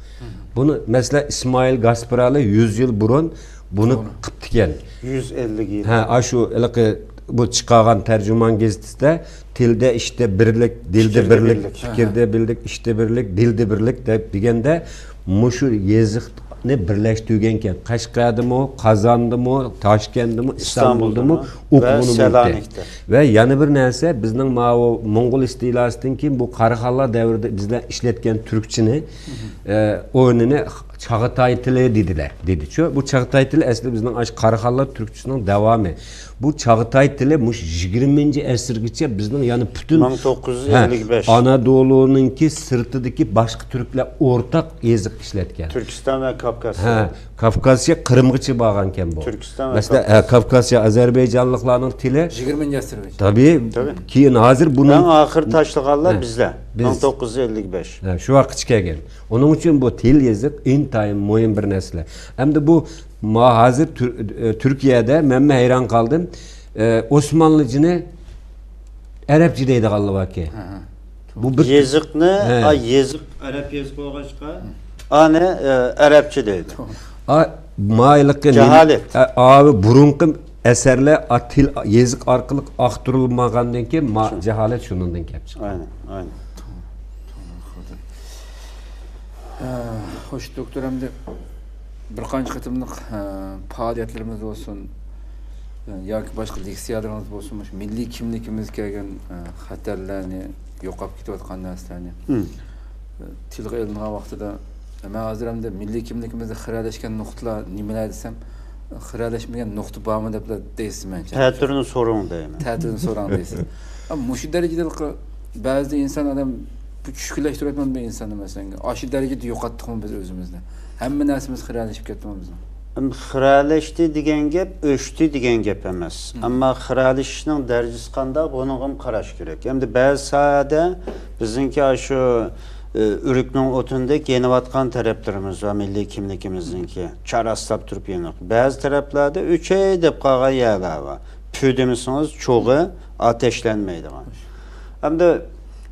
بۇنى، مەسىلەن، ئىسمائىل گاسپىرالا يۈز يىل بۇرۇن بۇنى قىپتىكەن. يۈز ئەللىك يىل. ھە، ئاشۇ ھېلىقى بۇ چىقارغان تەرجىمان گېزىتىدە تىلدە ئىشتا بىرلىك، دىلدە بىرلىك، پىكىردە بىرلىك، ئىشتا بىرلىك، دىلدە بىرلىك دەپ دېگەندە، مۇشۇ يېزىقنى بىرلەشتۈرگەنكەن. قەشقەردىمۇ، قازاندىمۇ، تاشكەندتىمۇ، ئىستانبۇلدىمۇ، ئۇقمۇنى ۋە سېلانىكتا. ۋە يەنە بىر نەرسە، بىزنىڭ ماۋۇ موڭغۇل ئىستىلاسىدىن كېيىن بۇ قاراخانلار دەۋرىدە بىزلەر ئىشلەتكەن تۈركچىنى، ئە، ئورنىنى چاغاتاي تىلى دېدىلەر، دېدىچۇ. بۇ چاغاتاي تىلى ئەسلى بىزنىڭ ئاشۇ قاراخانلار تۈركچىسىنىڭ داۋامى. بۇ چاغاتاي تىلى مۇشۇ يىگىرمىنچى ئەسىرگىچە بىزنىڭ يەنە پۈتۈن، مىڭ توققۇز يۈز ئەللىك بەش، ھە، ئانادولۇنىڭكى سىرتىدىكى باشقا تۈركلەر ئورتاق يېزىق ئىشلەتكەن. تۈركىستان ۋە كاۋكاز. ھە، كاۋكازچە قىرىمغىچە بارغانكەن بۇ. تۈركىستان ۋە مەسىلەن، كاۋكاز. ھە، كاۋكازچە ئازەربەيجانلىقلارنىڭ تىلى. يىگىرمىنچى ئەسىرگىچە. تەبىئىي، تەبىئىي. كېيىن ھازىر بۇنى ئەڭ ئاخىر تاشلىغانلار ھە، بىزلەر. بىز. مىڭ توققۇز يۈز ئەللىك بەش. ھە، شۇ ۋاقىتقىچە كەلگەن. ئۇنىڭ ئۈچۈن بۇ تىل، يېزىق ئىنتايىن مۇھىم بىر نەرسىلەر. ئەمدى بۇ ما-، ھازىر تۈر-، ئە، تۈركىيەدە مەنمۇ ھەيران قالدىم. ئە، ئوسمانلىجىنى ئەرەبچە دەيدىغانلار باركەن. ھە، ھە. بۇ بىر يېزىقنى، ھە. ئا، يېزىق، ئەرەب يېزىق بولغاچقا، ئانى، ئە، ئەرەبچە دەيدۇ. ئا، مايلىقى نېمە؟ جاھالەت. ئا، ئاۋۇ بۇرۇنقى ئەسەرلەر ئا-، تىل، يېزىق ئارقىلىق ئاختۇرۇلمىغاندىن كېيىن ما-، جاھالەت شۇنىڭدىن كېلىپ چىققان. ئاينەن، ئاينەن. ھە، خوش، دوكتور، ئەمدى بىر قانچە قېتىملىق، ھە، پائالىيەتلىرىمىز بولسۇن، ياكى باشقا لېكسىيەلىرىمىز بولسۇن، مۇشۇ مىللىي كىملىكىمىزگە كەلگەن، ھە، خەتەرلەرنى، يوقاپ كېتىۋاتقان نەرسىلەرنى، مم. تىلغا ئېلىنغان ۋاقتىدا، مەن ھازىر ئەمدى مىللىي كىملىكىمىزدە خىرەلەشكەن نۇقتىلار نېمىلەر دېسەم، خىرەلەشمىگەن نۇقتا بارمۇ دەپلا دەيسىز مەنچە. تەتۈرنى سوراڭ دەيمەن. تەتۈرنى سوراڭ دەيسىز. ئا، مۇشۇ دەرىجىدە بەزىدە ئىنسان ئادەم بۇ چۈشكۈنلەشتۈرۈۋاتىمەن بىر ئىنساننى، مەسىلەن، ئاشۇ دەرىجىدە يوقاتتۇقمۇ بىز ئۆزىمىزنى؟ ھەممە نەرسىمىز خىرەلىشىپ كەتتىمۇ بىزنىڭ؟ ئەمدى خىرەلەشتى دېگەن گەپ ئۆچتى دېگەن گەپ ئەمەس. مم. ئەمما خىرەلىشىشنىڭ دەرىجىسى قانداق، بۇنىڭغىمۇ قاراش كېرەك. ئەمدى بەزى ساھەدە بىزنىڭكى ئاشۇ، ئى، ئۆرۈكنىڭ ئوتۇندەك يېنىۋاتقان تەرەپلىرىمىز بار، مىللىي كىملىكىمىزنىڭكى چاراسلاپ تۇرۇپ يېنىق. بەزى تەرەپلەردە ئۆچەي دەپ قالغان يەرلەر بار. پۈ دېمىسىڭىز، چوغى ئاتەشلەنمەيدىغان. ئەمدى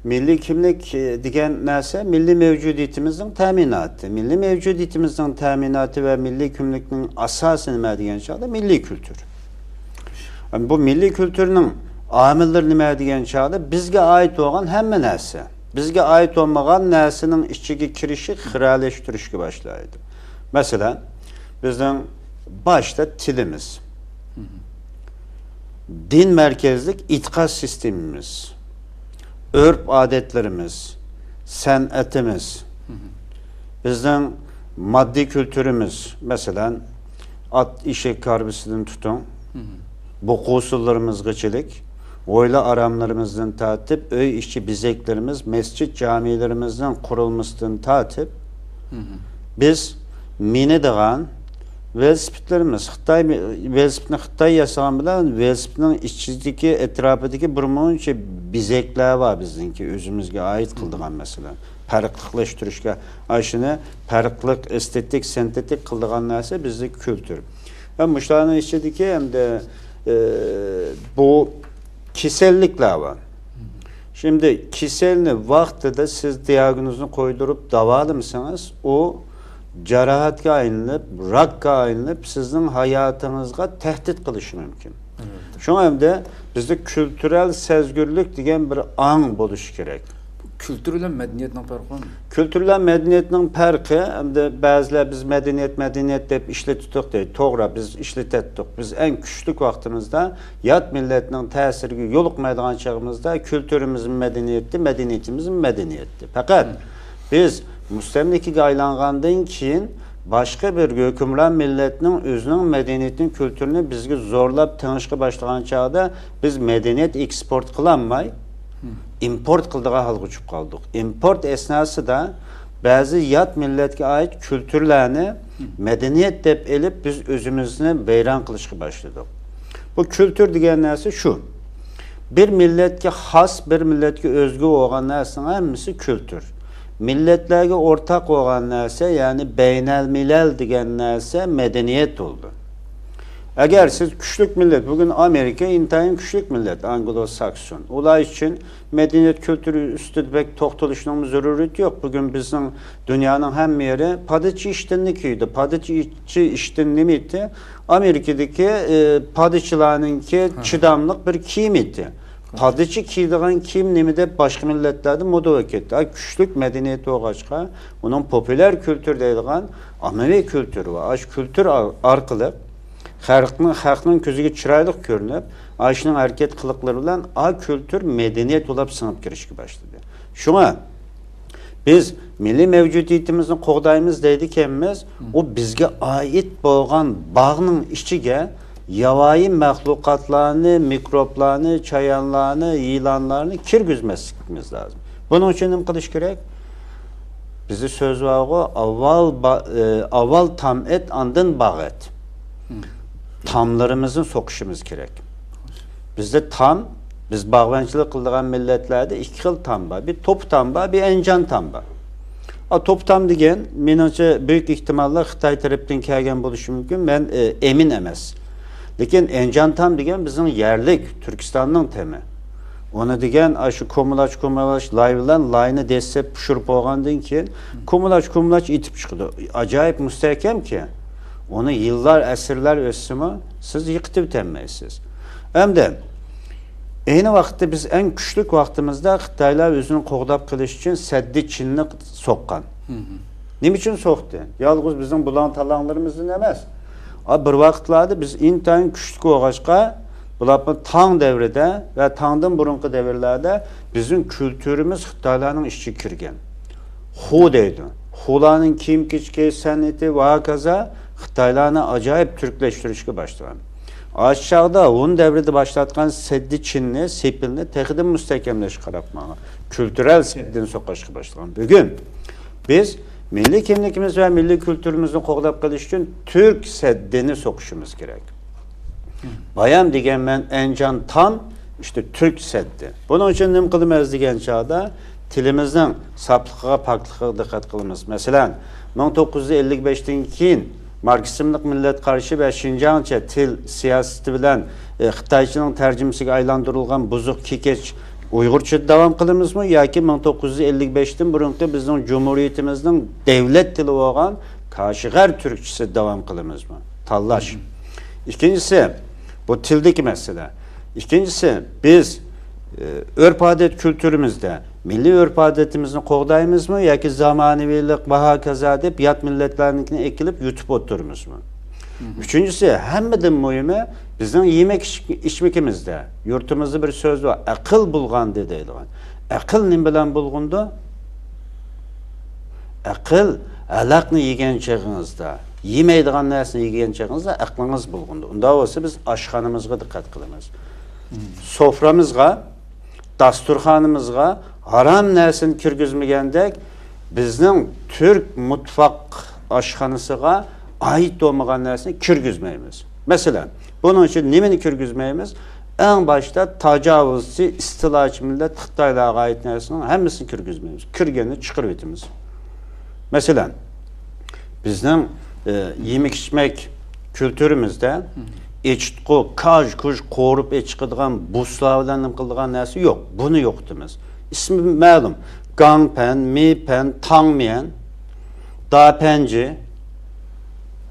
مىللىي كىملىك، ئى، دېگەن نەرسە مىللىي مەۋجۇدىيىتىمىزنىڭ تەمىناتى. مىللىي مەۋجۇدىيىتىمىزنىڭ تەمىناتى ۋە مىللىي كىملىكنىڭ ئاساسى نېمە دېگەن چاغدا مىللىي كۈلتۈر. بۇ مىللىي كۈلتۈرنىڭ ئامىللىرى نېمە دېگەن چاغدا بىزگە ئائىت بولغان ھەممە نەرسە. بىزگە ئائىت بولمىغان نەرسىنىڭ ئىچىگە كىرىشى خىرەلەشتۈرۈشكە باشلايدۇ. مەسىلەن، بىزنىڭ باشتا تىلىمىز، دىن مەركەزلىك ئېتىقاد سىستېمىمىز، ئۆرپ-ئادەتلىرىمىز، سەنئىتىمىز، بىزنىڭ ماددىي كۈلتۈرىمىز، مەسىلەن، ئات، ئېشەك ھارۋىسىدىن تۇتۇڭ، بۇقا ئۇسسۇللىرىمىزغىچىلىك، ھويلا-ئاراملىرىمىزدىن تارتىپ، ئۆي ئىچى بېزەكلىرىمىز، مەسچىت-جامىلىرىمىزنىڭ قۇرۇلمىسىدىن تارتىپ، بىز مىنىدىغان ۋېلىسىپىتلىرىمىز، خىتاي، ۋېلىسىپىتنى خىتاي ياسىغان بىلەن ۋېلىسىپىتنىڭ ئىچىدىكى، ئەتراپىدىكى بىر مۇنچە بېزەكلەر بار بىزنىڭكى ئۆزىمىزگە ئائىت قىلىدىغان مەسىلەن. پەرقلىقلەشتۈرۈشكە، ئاشۇنى پەرقلىق، ئېستېتىك، سىنتېتىك قىلىدىغان نەرسە بىزدىكى كۈلتۈر. ۋە مۇشۇلارنىڭ ئىچىدىكى ئەمدى، ئى، بۇ كېسەللىكلەر بار. شىمدى كېسەلنى ۋاقتىدا سىز دىياگنوزنى قويدۇرۇپ داۋالىمىسىڭىز، ئۇ جاراھەتكە ئايلىنىپ، راكقا ئايلىنىپ، سىزنىڭ ھاياتىڭىزغا تەھدىت قىلىشى مۇمكىن. ئەلۋەتتە. شۇڭا ئەمدى بىزدە كۈلتۈرەل سەزگۈرلۈك دېگەن بىر ئاڭ بولۇشى كېرەك. كۈلتۈر بىلەن مەدەنىيەتنىڭ پەرقى بارمۇ؟ كۈلتۈر بىلەن مەدەنىيەتنىڭ پەرقى، ئەمدى بەزىلەر بىز مەدەنىيەت، مەدەنىيەت دەپ ئىشلىتىتتۇق دەيدۇ. توغرا، بىز ئىشلىتەتتۇق. بىز ئەڭ كۈچلۈك ۋاقتىمىزدا يات مىللەتنىڭ تەسىرىگە يولۇقمايدىغان چېغىمىزدا كۈلتۈرىمىزمۇ مەدەنىيەتتى، مەدەنىيىتىمىزمۇ مەدەنىيەتتى. پەقەت بىز مۇستەملىكىگە ئايلانغاندىن كېيىن باشقا بىر ھۆكۈمران مىللەتنىڭ ئۆزىنىڭ مەدەنىيىتىنى، كۈلتۈرىنى بىزگە زورلاپ تېڭىشقا باشلىغان چاغدا بىز مەدەنىيەت ئېكسپورت قىلالماي، ئىمپورت قىلىدىغان ھالغا چۈشۈپ قالدۇق. ئىمپورت ئەسناسىدا بەزى يات مىللەتكە ئائىت كۈلتۈرلەرنى مەدەنىيەت دەپ ئېلىپ، بىز ئۆزىمىزنى ۋەيران قىلىشقا باشلىدۇق. بۇ كۈلتۈر دېگەن نەرسە شۇ. بىر مىللەتكە خاس، بىر مىللەتكە ئۆزگە بولغان نەرسىنىڭ ھەممىسى كۈلتۈر. مىللەتلەرگە ئورتاق بولغان نەرسە، يەنى بەينەلمىلەل دېگەن نەرسە مەدەنىيەت بولىدۇ. ئەگەر سىز كۈچلۈك مىللەت، بۈگۈن ئامېرىكا ئىنتايىن كۈچلۈك مىللەت، ئانگلو-ساكسون. ئۇلار ئۈچۈن مەدەنىيەت، كۈلتۈر ئۈستىدە بەك توختىلىشنىڭمۇ زۆرۈرىيىتى يوق. بۈگۈن بىزنىڭ دۇنيانىڭ ھەممە يېرى پادىچى ئىشتىنىنى كىيىدۇ. پادىچى ئىشتىن نېمە ئىتى؟ ئامېرىكىدىكى، ئى، پادىچىلارنىڭكى چىداملىق بىر كىيىم ئىتى. پادىچى كىيىدىغان كىيىم نېمە دەپ باشقا مىللەتلەردە مودا بولۇپ كەتتى. ئا، كۈچلۈك مەدەنىيەت بولغاچقا، ئۇنىڭ پوپۇليار كۈلتۈر دەيدىغان ئاممىۋى كۈلتۈرى بار. ئاشۇ كۈلتۈر ئار-، ئارقىلىق خەلقنىڭ، خەقنىڭ كۆزىگە چىرايلىق كۆرۈنۈپ، ئاشۇنىڭ ھەرىكەت قىلىقلىرى بىلەن ئا كۈلتۈر مەدەنىيەت بولاپ سىڭىپ كىرىشكە باشلىدى. شۇڭا بىز مىللىي مەۋجۇدىيىتىمىزنى قوغدايمىز دەيدىكەنمىز، ئۇ بىزگە ئائىت بولغان باغنىڭ ئىچىگە ياۋايى مەخلۇقاتلارنى، مىكروبلارنى، چايانلارنى، يىلانلارنى كىرگۈزمەسلىكىمىز لازىم. بۇنىڭ ئۈچۈن نېمە قىلىش كېرەك؟ بىزدە سۆز بارغۇ، ئاۋۋال با-، ئى، ئاۋۋال تام ئەت، ئاندىن باغ ئەت. تاملىرىمىزنى سوقۇشىمىز كېرەك. بىزدە تام، بىز باغۋەنچىلىك قىلىدىغان مىللەتلەردە ئىككى خىل تام بار. بىر توپا تام بار، بىر ئەنجان تام بار. ئا، توپا تام دېگەن، مېنىڭچە، بۈيۈك ئېھتىماللار خىتاي تەرەپتىن كەلگەن بولۇشى مۇمكىن. مەن، ئى، ئەمىن ئەمەس. لېكىن ئەنجان تام دېگەن بىزنىڭ يەرلىك، تۈركىستاننىڭ تېمى. ئۇنى دېگەن، ئاشۇ كومىلاچ، كومىلاچ لاي بىلەن لاينى دەسسەپ پىشۇرۇپ بولغاندىن كېيىن، كومىلاچ، كومىلاچ ئېتىپ چىقىدۇ. ئاجايىپ مۇستەھكەمكەن. ئۇنى يىللار، ئەسىرلەر ئۆتسىمۇ، سىز يىقىتىۋېتەلمەيسىز. ئەمدى ئەينى ۋاقىتتا بىز ئەڭ كۈچلۈك ۋاقتىمىزدا خىتايلار ئۆزىنى قوغداپ قېلىش ئۈچۈن سەددى چىننى سوققان. نېمە ئۈچۈن سوقتى؟ يالغۇز بىزنىڭ بۇلاڭ-تالاڭلىرىمىزدىن ئەمەس. ئا، بىر ۋاقىتلاردا بىز ئىنتايىن كۈچلۈك بولغاچقا، بۇلارمۇ تاڭ دەۋرىدە ۋە تاڭدىن بۇرۇنقى دەۋرلەردە بىزنىڭ كۈلتۈرىمىز خىتايلارنىڭ ئىچىگە كىرگەن. خۇ دەيدۇ. خۇلارنىڭ كىيىم-كېچىكى، سەنئىتى ۋە ھاكازا خىتايلارنى ئاجايىپ تۈركلەشتۈرۈشكە باشلىغان. ئاشۇ چاغدا ھۇن دەۋرىدە باشلاتقان سەددى چىننى، سېپىلنى تېخىدىن مۇستەھكەملەشكە قاراپ ماڭغان. كۈلتۈرەل سەددىنى سوقۇشقا باشلىغان. بۈگۈن بىز مىللىي كىملىكىمىز ۋە مىللىي كۈلتۈرىمىزنى قوغداپ قېلىش ئۈچۈن تۈرك سەددىنى سوقۇشىمىز كېرەك. بايام دېگەنمەن، ئەنجان تام، ئىشتە تۈرك سەددى. بۇنىڭ ئۈچۈن نېمە قىلىمىز دېگەن چاغدا، تىلىمىزنىڭ ساپلىقىغا، پاكلىقىغا دىققەت قىلىمىز. مەسىلەن، مىڭ توققۇز يۈز ئەللىك بەشتىن كېيىن ماركسىزملىق مىللەت قارىشى ۋە شىنجاڭچە تىل سىياسىتى بىلەن، ئى، خىتايچىنىڭ تەرجىمىسىگە ئايلاندۇرۇلغان بۇزۇق كېكەچ ئۇيغۇرچىدا داۋام قىلىمىزمۇ ياكى مىڭ توققۇز يۈز ئەللىك بەشتىن بۇرۇنقى بىزنىڭ جۇمھۇرىيىتىمىزنىڭ دەۋلەت تىلى بولغان كاشغەر تۈركچىسىدە داۋام قىلىمىزمۇ؟ تاللاش. ئىككىنچىسى، بۇ تىلدىكى مەسىلە. ئىككىنچىسى، بىز، ئى، ئۆرپ-ئادەت كۈلتۈرىمىزدە مىللىي ئۆرپ-ئادىتىمىزنى قوغدايمىزمۇ ياكى زامانىۋىلىق ۋە ھاكازا دەپ يات مىللەتلەرنىڭكىنى ئەكېلىپ يۇتۇپ ئولتۇرىمىزمۇ؟ ئۈچىنچىسى، ھەممىدىن مۇھىمى، بىزنىڭ يېمەك ئىچ-، ئىچمىكىمىزدە، يۇرتىمىزدا بىر سۆز بار، «ئەقىل بۇلغاندى» دەيدىغان. ئەقىل نېمە بىلەن بۇلغىنىدۇ؟ ئەقىل، ھالاقنى يېگەن چېغىڭىزدا، يېمەيدىغان نەرسىنى يېگەن چېغىڭىزدا ئەقلىڭىز بۇلغىنىدۇ. ئۇنداق بولسا بىز ئاشخانىمىزغا دىققەت قىلىمىز. سوفرىمىزغا، داستۇرخانىمىزغا ھارام نەرسىنى كىرگۈزمىگەندەك، بىزنىڭ تۈرك مۇتفاق ئاشخانىسىغا ئائىت بولمىغان نەرسىنى كىرگۈزمەيمىز. مەسىلەن، بۇنىڭ ئۈچۈن نېمىنى كىرگۈزمەيمىز؟ ئەڭ باشتا تاجاۋۇزچى، ئىستىلاچى مىللەت خىتايلارغا ئائىت نەرسىنىڭ ھەممىسىنى كىرگۈزمەيمىز. كىرگەننى چىقىرىۋېتىمىز. مەسىلەن، بىزنىڭ، ئى، يېمەك-ئىچمەك كۈلتۈرىمىزدە ئېچىتقۇ، كاژ-كۇژ قورۇپ ئېچىقىدىغان بۇسلار بىلەن نېمە قىلىدىغان نەرسە يوق. بۇنى يوقىتىمىز. ئىسمى مەلۇم. گاڭپەن، مىپەن، تاڭميەن، داپەنجى،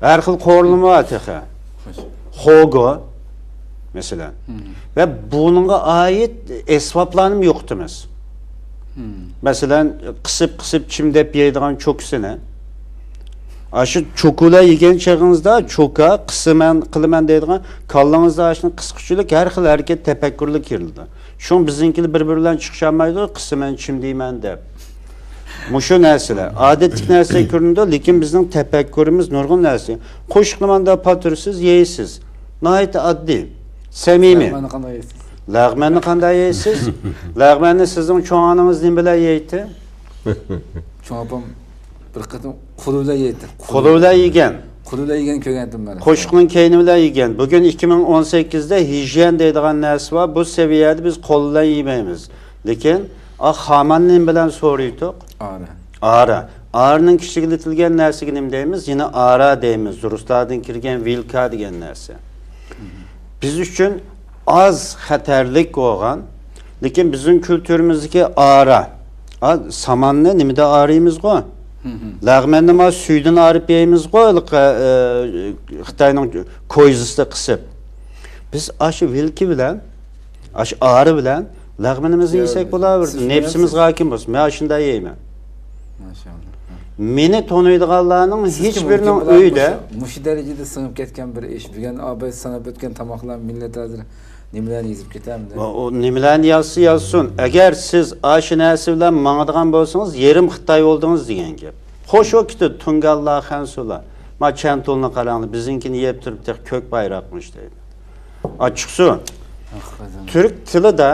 ھەر خىل قورۇلما بار تېخى. خوش. خوگو، مەسىلەن. ۋە بۇنىڭغا ئائىت ئەسۋابلارنىمۇ يوقىتىمىز. مەسىلەن، قىسىپ-قىسىپ چىم دەپ يەيدىغان چوكىسىنى. ئاشۇ چوكىلار يېگەن چېغىڭىزدا چوكا، قىسىمەن، قىلىمەن دەيدىغان كاللىڭىزدا ئاشۇنى قىسقۇچىلىك ھەر خىل ھەرىكەت، تەپەككۇرلۇق كىرىدۇ. شۇڭا بىزنىڭكىلەر بىر-بىرى بىلەن چىقىشالمايدۇ، قىسىمەن چىم دەيمەن دەپ. مۇشۇ نەرسىلەر ئادەتتىكى نەرسە كۆرۈنىدۇ، لېكىن بىزنىڭ تەپەككۇرىمىز نۇرغۇن نەرسە. قوشۇقنى ماندا پاتۇرىسىز، يەيسىز. ناھايىتى ئاددىي، سەمىمىي. لەغمەننى قانداق يەيسىز؟ لەغمەننى قانداق يەيسىز؟ لەغمەننى سىزنىڭ چوڭ ئانىڭىز نېمە بىلەن يەيتتى؟ چوڭ ئاپام بىر قېتىم قولى بىلەن يەيتتى. قولى بىلەن يېگەن. قولى بىلەن يېگەن كۆرگەنتىم مەن. قوشۇقنىڭ كەينى بىلەن يېگەن. بۈگۈن ئىككى مىڭ ئون سەككىزدە ھىجيەن دەيدىغان نەرسە بار. بۇ سەۋىيەدە بىز قول بىلەن يېمەيمىز. لېكىن، ئا، خامان نېمە بىلەن سورۇيتتۇق؟ ئارا. ئارا. ئارىنىڭ كىچىكلىتىلگەن نەرسىگە نېمە دەيمىز؟ يەنە ئارا دەيمىز. رۇسلاردىن كىرگەن ۋىلكا دېگەن نەرسە. بىز ئۈچۈن ئاز خەتەرلىك بولغان، لېكىن بىزنىڭ كۈلتۈرىمىزدىكى ئارا. ئا، ساماننى نېمىدە ئارىيمىزغۇ؟ لەغمەننى ما سۈيىدىن ئارىپ يەيمىزغۇ، ھېلىقى، ئە، خىتاينىڭ كويزىسىدا قىسىپ. بىز ئاشۇ ۋىلكا بىلەن، ئاشۇ ئارا بىلەن لەغمىنىمىزنى يېسەك بولاۋېرىدۇ. نېپسىمىزگە ھاكىم بولسۇن. مەن ئاشۇنداق يەيمەن. ماشائاللا. مېنى تونۇيدىغانلارنىڭ ھېچ بىرىنىڭ ئۆيىدە، مۇشۇ، مۇشۇ دەرىجىدە سىڭىپ كەتكەن بىر ئىش. بۈگۈن ئاباي ساناپ ئۆتكەن تاماقلار مىللەت ھازىر نېمىلەرنى يېزىپ كېتەمدۇ؟ ئۇ، ئۇ نېمىلەرنى يازسا يازسۇن. ئەگەر سىز ئاشۇ نەرسە بىلەن ماڭىدىغان بولسىڭىز، يېرىم خىتاي بولدىڭىز دېگەن گەپ. خوش، ئۇ كېتىدۇ، تۇڭگانلار، خەنسۇلار. ما چەنتۇلنى قاراڭلار، بىزنىڭكىنى يەپ تۇرۇپ، تېخى كۆك بايراقمىش دەيدۇ. ئاچچىقسۇ. تۈرك تىلىدا،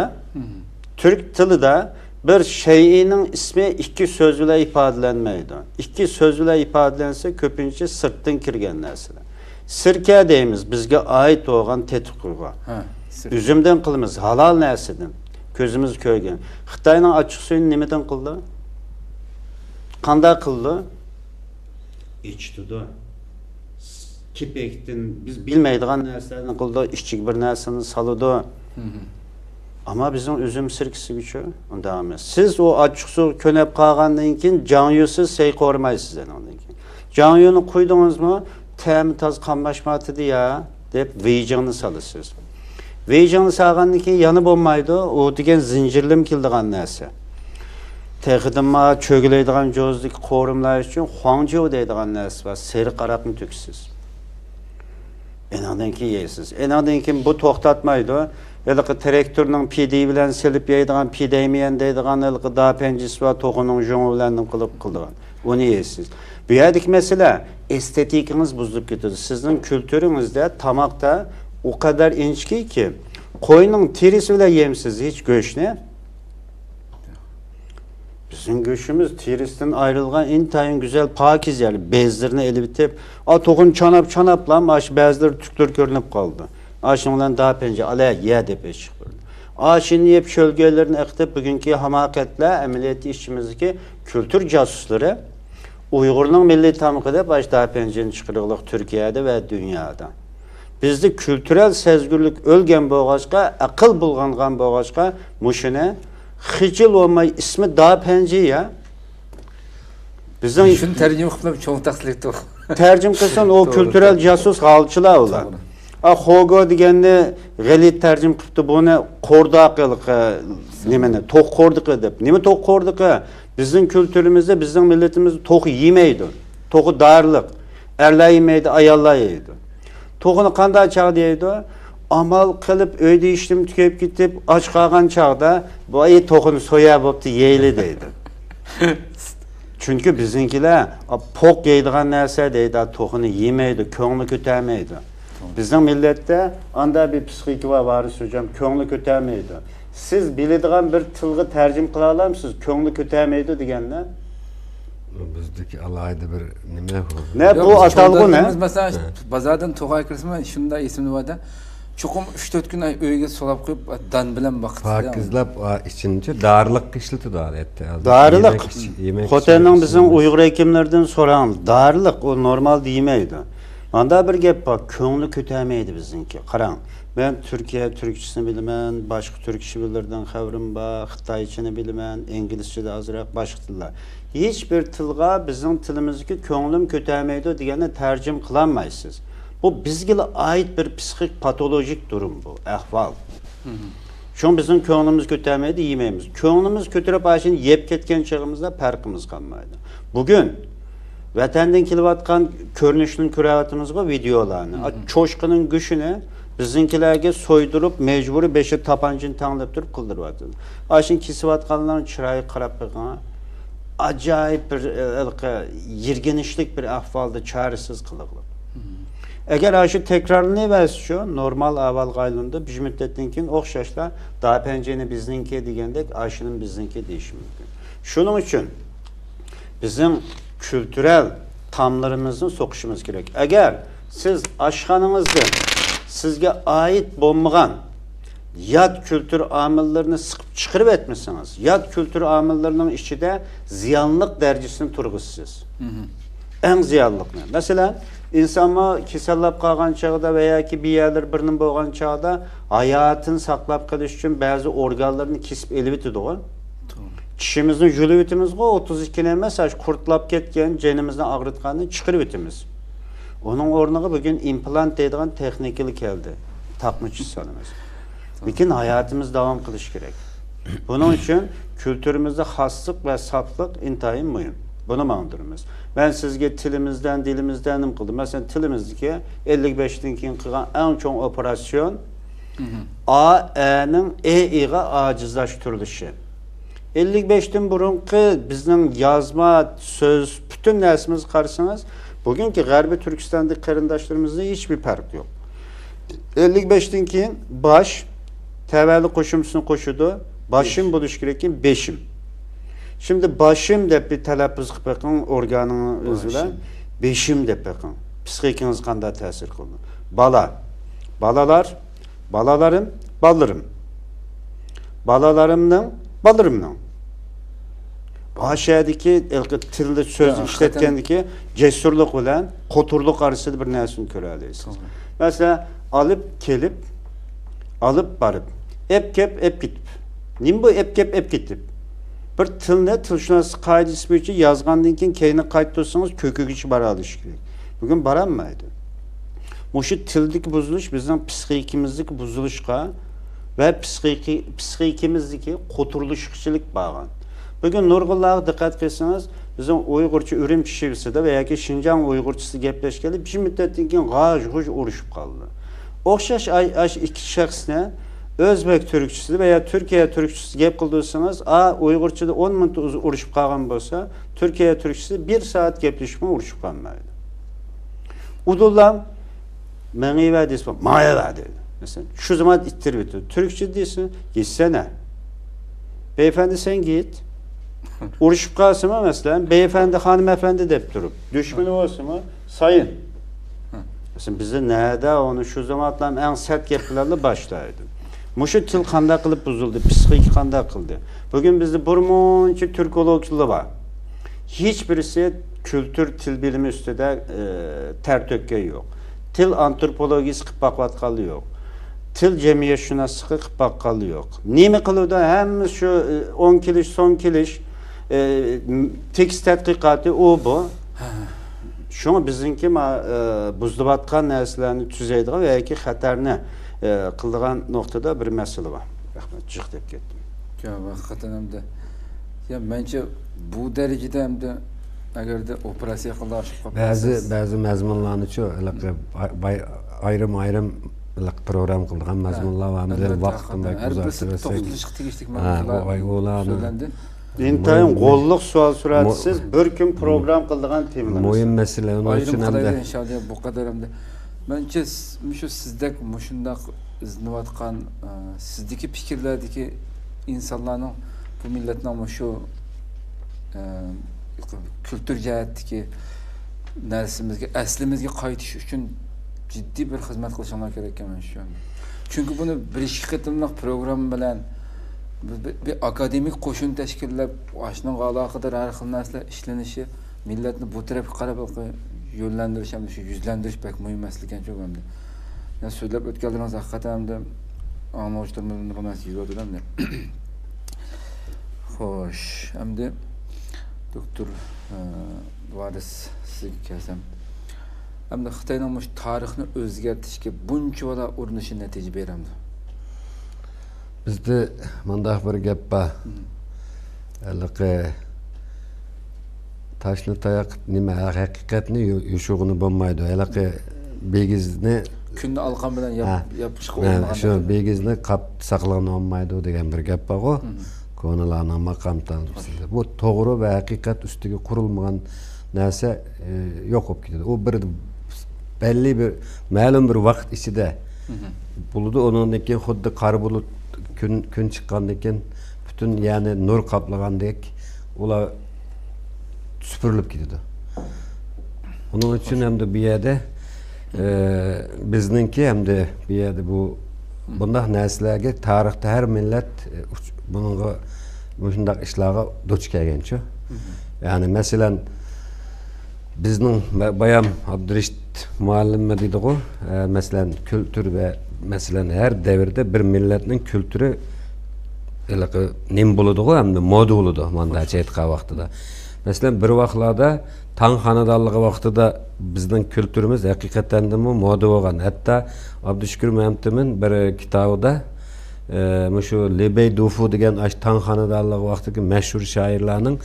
تۈرك تىلىدا بىر شەيئىنىڭ ئىسمى ئىككى سۆز بىلەن ئىپادىلەنمەيدۇ. ئىككى سۆز بىلەن ئىپادىلەنسە، كۆپىنچە سىرتتىن كىرگەن نەرسىلەر. سىركە دەيمىز بىزگە ئائىت بولغان تېتىقىغا. ئۈزۈمدىن قىلىمىز، ھالال نەرسىدىن. كۆزىمىز كۆرگەن. خىتاينىڭ ئاچچىقسۇيىنى نېمىدىن قىلىدۇ؟ قانداق قىلىدۇ؟ ئېچىتىدۇ. كېپەكتىن بىز بىلمەيدىغان نەرسىلەرنى قىلىدۇ، ئىچىگە بىر نەرسىنى سالىدۇ. ئەمما بىزنىڭ ئۈزۈم سىركىسىگىچۇ؟ ئۇنداق ئەمەس. سىز ئۇ ئاچچىقسۇغا كۆنۈپ قالغاندىن كېيىن جاڭيۇسىز سەي قورۇمايسىز ئانىڭدىن كېيىن. جاڭيۇنى قۇيدىڭىزمۇ؟ تەمى تازا قاملاشمايۋاتىدۇ يا، دەپ ۋېيجىڭنى سالىسىز. ۋېيجىڭنى سالغاندىن كېيىن يەنە بولمايدۇ، ئۇ دېگەن زىنجىرلىما كېلىدىغان نەرسە. تېخىدىنمۇ چۆگىلەيدىغان جوزىدىكى قورۇمىلار ئۈچۈن خۇاڭجيۇ دەيدىغان نەرسە بار، سېرىق ھاراقنى تۆكىسىز. ئېنىڭدىن كېيىن يەيسىز. ئېنىڭدىن كېيىن بۇ توختاتمايدۇ. ھېلىقى تىراكتورنىڭ پىدىيى بىلەن سېلىپ يەيدىغان پىدەيمىيەن دەيدىغان ھېلىقى داپەنجىسى بار، توخۇنىڭ ژۇڭى بىلەن نېمە قىلىپ قىلىدىغان. ئۇنى يەيسىز. بۇ يەردىكى مەسىلە، ئېستېتىكىڭىز بۇزۇلۇپ كېتىدۇ. سىزنىڭ كۈلتۈرىڭىزدە تاماقتا ئۇ قەدەر ئىنچىكىكى، قوينىڭ تېرىسى بىلەن يەيمسىز ھېچ گۆشنى. بىزنىڭ گۆشىمىز تېرىسىدىن ئايرىلغان ئىنتايىن گۈزەل، پاكىز، يەنى بەزلىرىنى ئېلىۋېتىپ، ئا، توخۇنى چاناپ-چاناپلا، ماش بەزىلىرى تۈكلىرى كۆرۈنۈپ قالىدۇ. ئاشۇنىڭ بىلەن داپەنجى، ئالە، يە دەپ ئېچىق بېرىدۇ. ئاشۇنى يەپ شۆلگەيلىرىنى ئېقىتىپ، بۈگۈنكى ھاماقەتلەر ئەمەلىيەتتە ئىچىمىزدىكى كۈلتۈر جاسۇسلىرى ئۇيغۇرنىڭ مىللىي تامىقى دەپ ئاشۇ داپەنجىنى چىقىرىغلىق تۈركىيەدە ۋە دۇنيادا. بىزدە كۈلتۈرەل سەزگۈرلۈك ئۆلگەن بولغاچقا، ئەقىل بۇلغانغان بولغاچقا، مۇشۇنى خىجىل بولماي ئىسمى داپەنجى يا. بىزنىڭ شۇنى تەرجىمە قىلىپ چوڭ تەقسىرلىدۇق. تەرجىمە قىلسۇن، ئۇ توغرا، كۈلتۈرەل توغرا. جاسۇس، غالچىلار ئۇلار. توغرا. ئا، خوگو دېگەننى غەلىتە تەرجىمە قىلىپتۇ، بۇنى قورداق ھېلىقى نېمىنى، توخۇ قوردىقى دەپ. نېمە توخۇ قوردىقى؟ بىزنىڭ كۈلتۈرىمىزدە، بىزنىڭ مىللىتىمىزدە توخۇ يېمەيدۇ. توخۇ دارىلىق. ئەرلەر يېمەيدۇ، ئاياللار يەيدۇ. توخۇنى قانداق چاغدا يەيدۇ؟ ئامال قىلىپ ئۆيدە ھېچنېمە تۈگەپ كېتىپ، ئاچ قالغان چاغدا، بۇ، ئەي، توخۇنى سويا بوپتۇ، يەيلى دەيدۇ. چۈنكى بىزنىڭكىلەر، ئا، پوق يەيدىغان نەرسە دەيدۇ، توخۇنى يېمەيدۇ، كۆڭلى كۆتەرمەيدۇ. بىزنىڭ مىللەتتە ئاندا بىر پسىخىكا بار، ۋارىس خوجام، كۆڭلى كۆتەرمەيدۇ. سىز بىلىدىغان بىر تىلغا تەرجىمە قىلالامسىز، كۆڭلى كۆتەرمەيدۇ دېگەننى؟ بىزدىكى ئالاھىدە بىر نېمە بۇ؟ نە، ياق، بۇ بىز ئاتالغۇ نە؟ چوڭداقلىرىمىز، مەسىلەن، ھە. بازاردىن توخۇ ئەكىرسىمۇ، شۇنداق ئېسىمدە بار-دە، چوقۇم ئۈچ تۆت كۈن ئۆيگە سولاپ قويۇپ، دان بىلەن باقىتىدۇ. پاكىزلاپ، ئا، ئىچىنچە دارىلىققا ئىشلىتىدۇ ئادەتتە. دارىلىق. يېمەك ئىچ-، يېمەك خوتەننىڭ ئىچمەك بىزنىڭ ئىچمەك. ئۇيغۇر ھېكىملىرىدىن سوراڭ. دارىلىق، ئۇ نورمالدا يېمەيدۇ. ماندا بىر گەپ بار، كۆڭلى كۆتەرمەيدۇ بىزنىڭكى. قاراڭ، مەن تۈركىيە تۈركچىسىنى بىلىمەن، باشقا تۈرك شىۋىلىرىدىن خەۋىرىم بار، خىتايچىنى بىلىمەن، ئىنگلىزچىدە ئازراق، باشقا تىللار. ھېچ بىر تىلغا بىزنىڭ تىلىمىزدىكى كۆڭلۈم كۆتەرمەيدۇ دېگەننى تەرجىمە قىلالمايسىز. بۇ بىزگىلا ئائىت بىر پسىخىك پاتولوژىك دۇرۇم بۇ، ئەھۋال. شۇڭا بىزنىڭ كۆڭلىمىز كۆتەرمەيدۇ، يېمەيمىز. كۆڭلىمىز كۆتۈرۈپ، ئاشۇنى يەپ كەتكەن چېغىمىزدا پەرقىمىز قالمايدۇ. بۈگۈن ۋەتەندىن كېلىۋاتقان كۆرۈنۈشنى كۆرۈۋاتىمىزغۇ، ۋىدېئولارنى. ئا، چوشقىنىڭ گۆشىنى بىزنىڭكىلەرگە سويدۇرۇپ، مەجبۇرىي بېشىدا تاپانچىنى تەڭلەپ تۇرۇپ قىلدۇرۇۋاتىدۇ. ئاشۇنى كېسىۋاتقانلارنىڭ چىرايىغا قاراپ بېقىڭ. ئاجايىپ بىر، ئە، ھېلىقى يىرگىنچلىك بىر ئەھۋالدا چارىسىز قىلىقلىق. ئەگەر ئاشۇ تەكرارلىنىۋەرسىچۇ، نورمال ئەھۋالغا ئايلىنىدۇ. بىر مۇددەتتىن كېيىن ئوخشاشلا، داپەنجىنى بىزنىڭكى دېگەندەك، ئاشۇنىمۇ بىزنىڭكى دېيىشى مۇمكىن. شۇنىڭ ئۈچۈن بىزنىڭ كۈلتۈرەل تاملىرىمىزنى سوقۇشىمىز كېرەك. ئەگەر سىز ئاشخانىڭىزدىن سىزگە ئائىت بولمىغان يات كۈلتۈر ئامىللىرىنى سىقىپ چىقىرىۋەتمىسىڭىز، يات كۈلتۈر ئامىللىرىنىڭ ئىچىدە زىيانلىق دەرىجىسىنى تۇرغۇزىسىز. ئەڭ زىيانلىقنى. مەسىلەن، ئىنسانمۇ كېسەللەپ قالغان چاغدا ۋە ياكى بىر يەرلىرى بىر نېمە بولغان چاغدا ھاياتىنى ساقلاپ قېلىش ئۈچۈن بەزى ئورگانلىرىنى كېسىپ ئېلىۋېتىدىغۇ. توغرا. چىشىمىزنى يۇلۇۋېتىمىزغۇ، ئوتتۇز ئىككىنى ئەمەس، ئاشۇ قۇرتلاپ كەتكەن، جېنىمىزنى ئاغرىتقاننى چىقىرىۋېتىمىز. ئۇنىڭ ئورنىغا بۈگۈن ئىمپلانت دەيدىغان تېخنىكىلا كەلدى. تاقمىچى سالىمىز. لېكىن ھاياتىمىز داۋام قىلىشى كېرەك. بۇنىڭ ئۈچۈن كۈلتۈرىمىزدە خاسلىق ۋە ساپلىق ئىنتايىن مۇھىم. بۇنى ماڭدۇرىمىز. مەن سىزگە تىلىمىزدىن، دىلىمىزدىن نېمە قىلدىم؟ مەسىلەن، تىلىمىزدىكى ئەللىك بەشتىن كېيىن قىلغان ئەڭ چوڭ ئوپېراتسىيون، ئا، ئەنىڭ ئېئىغا ئاجىزلاشتۇرۇلۇشى. ئەللىك بەشتىن بۇرۇنقى بىزنىڭ يازما سۆز، پۈتۈن نەرسىمىزگە قارىسىڭىز، بۈگۈنكى غەربىي تۈركىستاندىكى قېرىنداشلىرىمىزدا ھېچبىر پەرق يوق. ئەللىك بەشتىن كېيىن باش، تەۋەلىك قوشۇمچىسىنى قوشىدۇ، باشىم بولۇشى كېرەككەن بېشىم. شىمدى باشىم دەپ بىر تەلەپپۇز قىلىپ بېقىڭ، ئورگانىڭىز بىلەن بېشىم دەپ بېقىڭ. پسىخىكىڭىزغا قانداق تەسىر قىلىدۇ؟ بالا، بالىلار، بالىلىرىم، بالىلىرىم. بالىلىرىمنىڭ، بالىلىرىمنىڭ. باشەدىكى ھېلىقى تىلدا سۆز يا، ئىشلەتكەندىكى جەسۇرلۇق بىلەن قوتۇرلۇق ئارىسىدا بىر نەرسىنى كۆرەلەيسىز. توغرا. مەسىلەن، ئالىپ كېلىپ، ئالىپ بارىپ، ئەپ كەپ، ئەپ كېتىپ. نېمە بۇ ئەپ كەپ، ئەپ كېتىپ؟ بىر تىلنى تىلشۇناسلىق قائىدىسى بويىچە يازغاندىن كېيىن كەينىگە قايتۇرسىڭىز كۆكىگىچە بارالىشى كېرەك. بۈگۈن بارالمايدۇ. مۇشۇ تىلدىكى بۇزۇلۇش بىزنىڭ پسىخىكىمىزدىكى بۇزۇلۇشقا ۋە پسىخىكى-، پسىخىكىمىزدىكى قوتۇرۇلۇشقىچىلىك بارغان. بۈگۈن نۇرغۇنلارغا دىققەت قىلسىڭىز، بىزنىڭ ئۇيغۇرچە ئۈرۈمچى شىۋىسىدە ۋە ياكى شىنجاڭ ئۇيغۇرچىسىدا گەپلەشكەندە بىر مۇددەتتىن كېيىن غاژ-غۇژ ئۇرۇشۇپ قالدى. ئوخشاش ئاي-، ئاشۇ ئىككى شەخسنى ئۆزبەك تۈركچىسىدە ۋە يا تۈركىيە تۈركچىسىدە گەپ قىلدۇرسىڭىز، ئا، ئۇيغۇرچىدا ئون مىنۇت ئۇز-، ئۇرۇشۇپ قالغان بولسا، تۈركىيە تۈركچىسىدە بىر سائەت گەپلىشىپمۇ ئۇرۇشۇپ قالمايدۇ. ئۇدۇللام مېڭىۋەر دېسە، ماڭىۋەر دەيدۇ. مەسىلەن، شۇ زامان ئىتتىرىۋېتىدۇ. تۈركچە دېسە، يېسەنە. بەيئەپەندى، سەن گىت. ئۇرۇشۇپ قالسىمۇ، مەسىلەن، بەيئەپەندى، خانىم ئەپەندى دەپ تۇرۇپ، دۈشمىنى بولسىمۇ، سايىن. مەسىلەن، بىزدە نەدە ئۇنى شۇ زامانلار ئەڭ سەت گەپ بىلەنلا باشلايدۇ. مۇشۇ تىل قانداق قىلىپ بۇزۇلدى، پسىخىكا قانداق قىلدى؟ بۈگۈن بىزدە بىر مۇنچە تۈركولوگلار بار. ھېچ بىرسى كۈلتۈر، تىل بىلىمى ئۈستىدە، ئى، تەر تۆككەن يوق. تىل ئانتروپولوگىيىسى قىلىپ باقىۋاتقانلار يوق. تىل جەمئىيەتشۇناسلىقى قىلىپ باققانلار يوق. نېمە قىلىدۇ؟ ھەممىسى شۇ، ئى، ئوڭ كېلىش، سوڭ كېلىش، ئى، تېكىست تەتقىقاتى، ئۇ بۇ. شۇڭا بىزنىڭكى ما-، ئى، بۇزۇلۇۋاتقان نەرسىلەرنى تۈزەيدىغان ۋە ياكى خەتەرنى، ئى، قىلىدىغان نۇقتىدا بىر مەسىلە بار. رەھمەت، جىق دەپ كەتتىم. يا، ھەقىقەتەن ئەمدى، يا، مەنچە بۇ دەرىجىدە ئەمدى ئەگەردە ئوپېراتسىيە قىلىپ ئاشۇپ قالىپ بەزى، كەتسىز. بەزى مەزمۇنلارنىچۇ، ھېلىقى باي-، باي-، ئايرىم-ئايرىم ھېلىقى پروگرامما قىلىدىغان مەزمۇنلار بار، ھە، بىر ئەلۋەتتە، ۋاقىتتىن ھەقىقەتەن. بەك ھەر بىرسى ئۇزارتىۋەرسەك. توختىلىشقا تېگىشلىك ھە، مەزمۇنلار ئۇ-، ئۇلارنى سۆزلەندى. ئىنتايىن مۇ-، غوللۇق سوئال سورادى مۇ-، سىز، بىر كۈن پروگرامما قىلىدىغان تېمىلار. مۇھىم مەسىلە، ئۇنىڭ ئايرىم ئۈچۈن قىلايلى ئەمدى. ئىنشاللا، بۇ قەدەر ئەمدى. مەنچە س-، مۇشۇ سىزدەك مۇشۇنداق ئىزدىنىۋاتقان، ئە، سىزدىكى پىكىرلەردىكى ئىنسانلارنىڭ بۇ مىللەتنىڭ مۇشۇ، ئە، كۈلتۈر جەھەتتىكى نەرسىمىزگە، ئەسلىمىزگە قايتىش ئۈچۈن جىددىي بىر خىزمەت قىلىشىڭلار كېرەك ئىكەن، مەن شۇ. چۈنكى بۇنى بىر ئىككى قېتىملىق پروگرامما بىلەن بىر، بىر، بىر ئاكادېمىك قوشۇن تەشكىللەپ، ئاشۇنىڭغا ئالاقىدار ھەر خىل نەرسىلەر ئىشلىنىشى، مىللەتنى بۇ تەرەپكە قەرەپ يۆنلەندۈرۈش ھەمدە شۇ يۈزلەندۈرۈش بەك مۇھىم مەسىلە ئىكەن شۇ ئەمدى. يا، سۆزلەپ ئۆتكەنلىرىڭىز ھەقىقەتەن ئەمدى ئاڭلىغۇچىلىرىمىز نۇرغۇن نەرسە يېزىۋاتىدۇ ئەمدى. خوش، ئەمدى دوكتور، ئە، ۋارىس، سىزگە كەلسەم. ئەمدى خىتاينىڭ مۇشۇ تارىخنى ئۆزگەرتىشكە بۇنچىۋالا ئۇرۇنۇشى نەتىجە بېرەمدۇ؟ بىزدە مۇنداق بىر گەپ بار. مم. ھېلىقى تاشنى تاياق، نېمە، ھەقىقەتنى يو-، يوشۇرغىلى بولمايدۇ. ھېلىقى بىگىزنى كۈننى ئالقان بىلەن ياپ-، ھە. ياپىشقا ھە، بولمىغان شۇ نەرسە. بىگىزنى قاپ ساقلىغىلى بولمايدۇ دېگەن بىر گەپ بارغۇ. مم. كونىلارنىڭ ماقام تەڭلىمىسىدە. بۇ توغرا ۋە ھەقىقەت ئۈستىگە قۇرۇلمىغان نەرسە، ئى، يوق بولۇپ كېتىدۇ. ئۇ بىر بەللى بىر، مەلۇم بىر ۋاقىت ئىچىدە مم. بولىدۇ. ئۇنىڭدىن كېيىن خۇددى قارا بۇلۇت، كۈن، كۈن چىققاندىن كېيىن پۈتۈن يەرنى نۇر قاپلىغاندەك ئۇلار سۈپۈرۈلۈپ كېتىدۇ. ئۇنىڭ ئۈچۈن ئەمدى بۇ يەردە، ئى، بىزنىڭكى ئەمدى بۇ يەردە بۇ بۇنداق نەرسىلەرگە تارىختا ھەر مىللەت، ئى، ئۇچ-، بۇنىڭغا، مۇشۇنداق ئىشلارغا دۇچ كەلگەنچۇ. مم. يەنى، مەسىلەن، بىزنىڭ با-، بايام ئابدۇرېشىت مۇئەللىم دېدىغۇ، ئە، مەسىلەن، كۈلتۈر ۋە، مەسىلەن، ھەر دەۋردە بىر مىللەتنىڭ كۈلتۈرى ھېلىقى نېمە بولىدىغۇ، ئەمدى مودا بولىدۇ، مانداچە ئېيتقان ۋاقتىدا. مەسىلەن، بىر ۋاقىتلاردا تاڭ خانىدانلىقى ۋاقتىدا بىزنىڭ كۈلتۈرىمىز ھەقىقەتەندىمۇ مودا بولغان. ھەتتا ئابدۇشۈكۈر مەمتىمىن بىر كىتابىدا، ئە، مۇشۇ لى بەي دۇفۇ دېگەن ئاشۇ تاڭ خانىدانلىقى ۋاقتىدىكى مەشھۇر شائىرلارنىڭ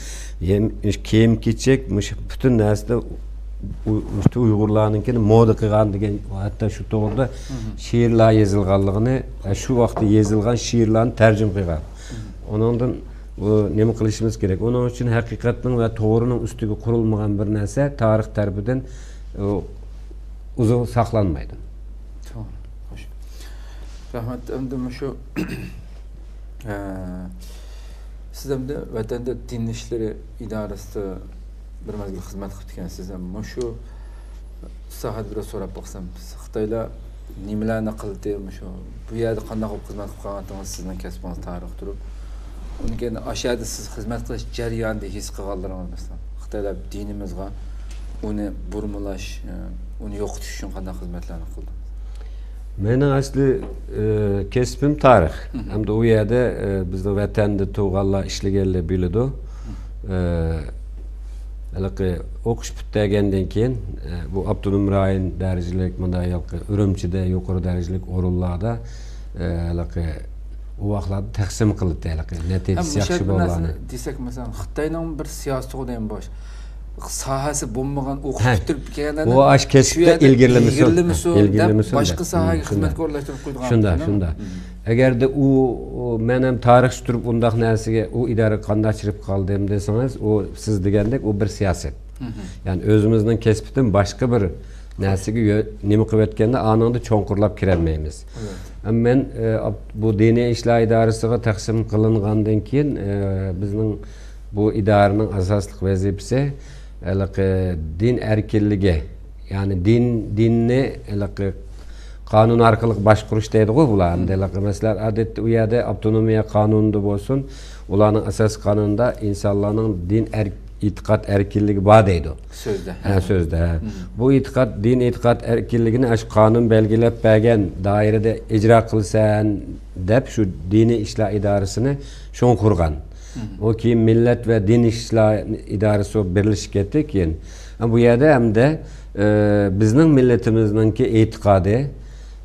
يەم-، كىيىم-كېچەك، مۇشۇ پۈتۈن نەرسىدە ئۇ-، ئۇيغۇرلارنىڭكىنى مودا قىلغان دېگەن، ھەتتا شۇ توغرىدا مم. شېئىرلار يېزىلغانلىقىنى، ئە، شۇ ۋاقىتتا يېزىلغان شېئىرلارنى تەرجىمە قىلغان. مم. ئۇنىڭدىن بۇ نېمە قىلىشىمىز كېرەك؟ ئۇنىڭ ئۈچۈن ھەقىقەتنىڭ ۋە توغرىنىڭ ئۈستىگە قۇرۇلمىغان بىر نەرسە تارىخ تەرىپىدىن، ئۇ، ئۇزۇن ساقلانمايدۇ. توغرا. خوش. رەھمەت. ئەمدى مۇشۇ، ئە، سىز ئەمدى ۋەتەندە دىن ئىشلىرى ئىدارىسىدە بىر مەزگىل خىزمەت قىلىپتىكەنسىز. مۇشۇ ساھەدە بىر سوراپ باقسام، خىتايلار نېمىلەرنى قىلدى، مۇشۇ بۇ يەردە قانداق بولۇپ خىزمەت قىلىپ قالغانتىڭىز، سىزنىڭ كەسپىڭىز تارىخ تۇرۇپ، ئۇنىڭ كېيىن ئاشۇ يەردە سىز خىزمەت قىلىش جەريانىدا ھېس قىلغانلىرىڭىز، مەسىلەن، خىتايلار دىنىمىزغا ئۇنى بۇرمىلاش، ئۇنى يوقىتىش ئۈچۈن قانداق خىزمەتلەرنى قىلدىڭىز؟ مېنىڭ ئەسلى، ئى، كەسپىم تارىخ. مم. ھەمدە ئۇ يەردە، ئى، بىزنىڭ ۋەتەندە تۇغقانلار، ئىشلىگەنلەر بىلىدۇ. مم. ئى، ھېلىقى ئوقۇش پۈتتۈرگەندىن كېيىن، ئە، بۇ ئاپتونوم رايون دەرىجىلىك، مۇنداق ھېلىقى ئۈرۈمچىدە يۇقىرى دەرىجىلىك ئورۇنلاردا، ئە، ھېلىقى ئۇ ۋاقىتلاردا تەقسىم قىلىندى ھېلىقى ھەم نەتىجىسى مۇشۇ ياخشى بىر بولغانلارنى. نەرسىنى دېسەك، مەسىلەن، خىتاينىڭ بىر سىياسىتى دەيمەن بۇ. ساھەسى بولمىغان، ئوقۇش ھە. پۈتتۈرۈپ كەلگەندە بۇ ئاش شۇ كەسىپتە يەردە ئىلگىرىلىمىسۇ. ئىلگىرىلىمىسۇ. ھە، ئىلگىرىلىمىسۇ باشقا دە. ساھەگە ھىم، شۇنداق. خىزمەتكە ئورۇنلاشتۇرۇپ قويىدىغان شۇنداق، شۇنداق. ھىم. ئەگەردە ئۇ، ئۇ، مەن ھەم تارىخچى تۇرۇپ ئۇنداق نەرسىگە، ئۇ ئىدارە قانداق چىرىپ قالدىم دېسىڭىز، ئۇ سىز دېگەندەك ئۇ بىر سىياسەت. ھىم. يەنى ئۆزىمىزنىڭ كەسپىدىن باشقا بىر نەرسىگە يۆ-، نېمە قىلىۋەتكەندە، ئانىڭدا چوڭقۇرلاپ كىرەلمەيمىز. ئەلۋەتتە. مەن، ئە، ئاپ-، بۇ دىنىي ئىشلار ئىدارىسىغا تەقسىم قىلىنغاندىن كېيىن، ئە، بىزنىڭ بۇ ئىدارىنىڭ ئاساسلىق ۋەزىپىسى ھېلىقى دىن ئەركىنلىكى، يەنى دىن، دىننى ھېلىقى قانۇن ئارقىلىق باشقۇرۇش دەيدىغۇ بۇلار. ئەمدى ھېلىقى مەسىلەن، ئادەتتە ئۇ يەردە ئاپتونومىيە قانۇنىدا بولسۇن، ئۇلارنىڭ ئاساسىي قانۇنىدا ئىنسانلارنىڭ دىن ئەر-، ئېتىقاد ئەركىنلىكى بار دەيدۇ. سۆزدە. ھە، سۆزدە، ھە. بۇ ئېتىقاد، دىن ئېتىقاد ئەركىنلىكىنى ئاشۇ قانۇن بەلگىلەپ بەرگەن دائىرىدە ئىجرا قىلىسەن دەپ، شۇ دىنىي ئىشلار ئىدارىسىنى شۇڭا قۇرغان. ئۇ كېيىن مىللەت ۋە دىن ئىشلار ئىدارىسى بولۇپ بىرلىشىپ كەتتى كېيىن. بۇ يەردە ھەمدە، ئە، بىزنىڭ مىللىتىمىزنىڭكى ئېتىقادى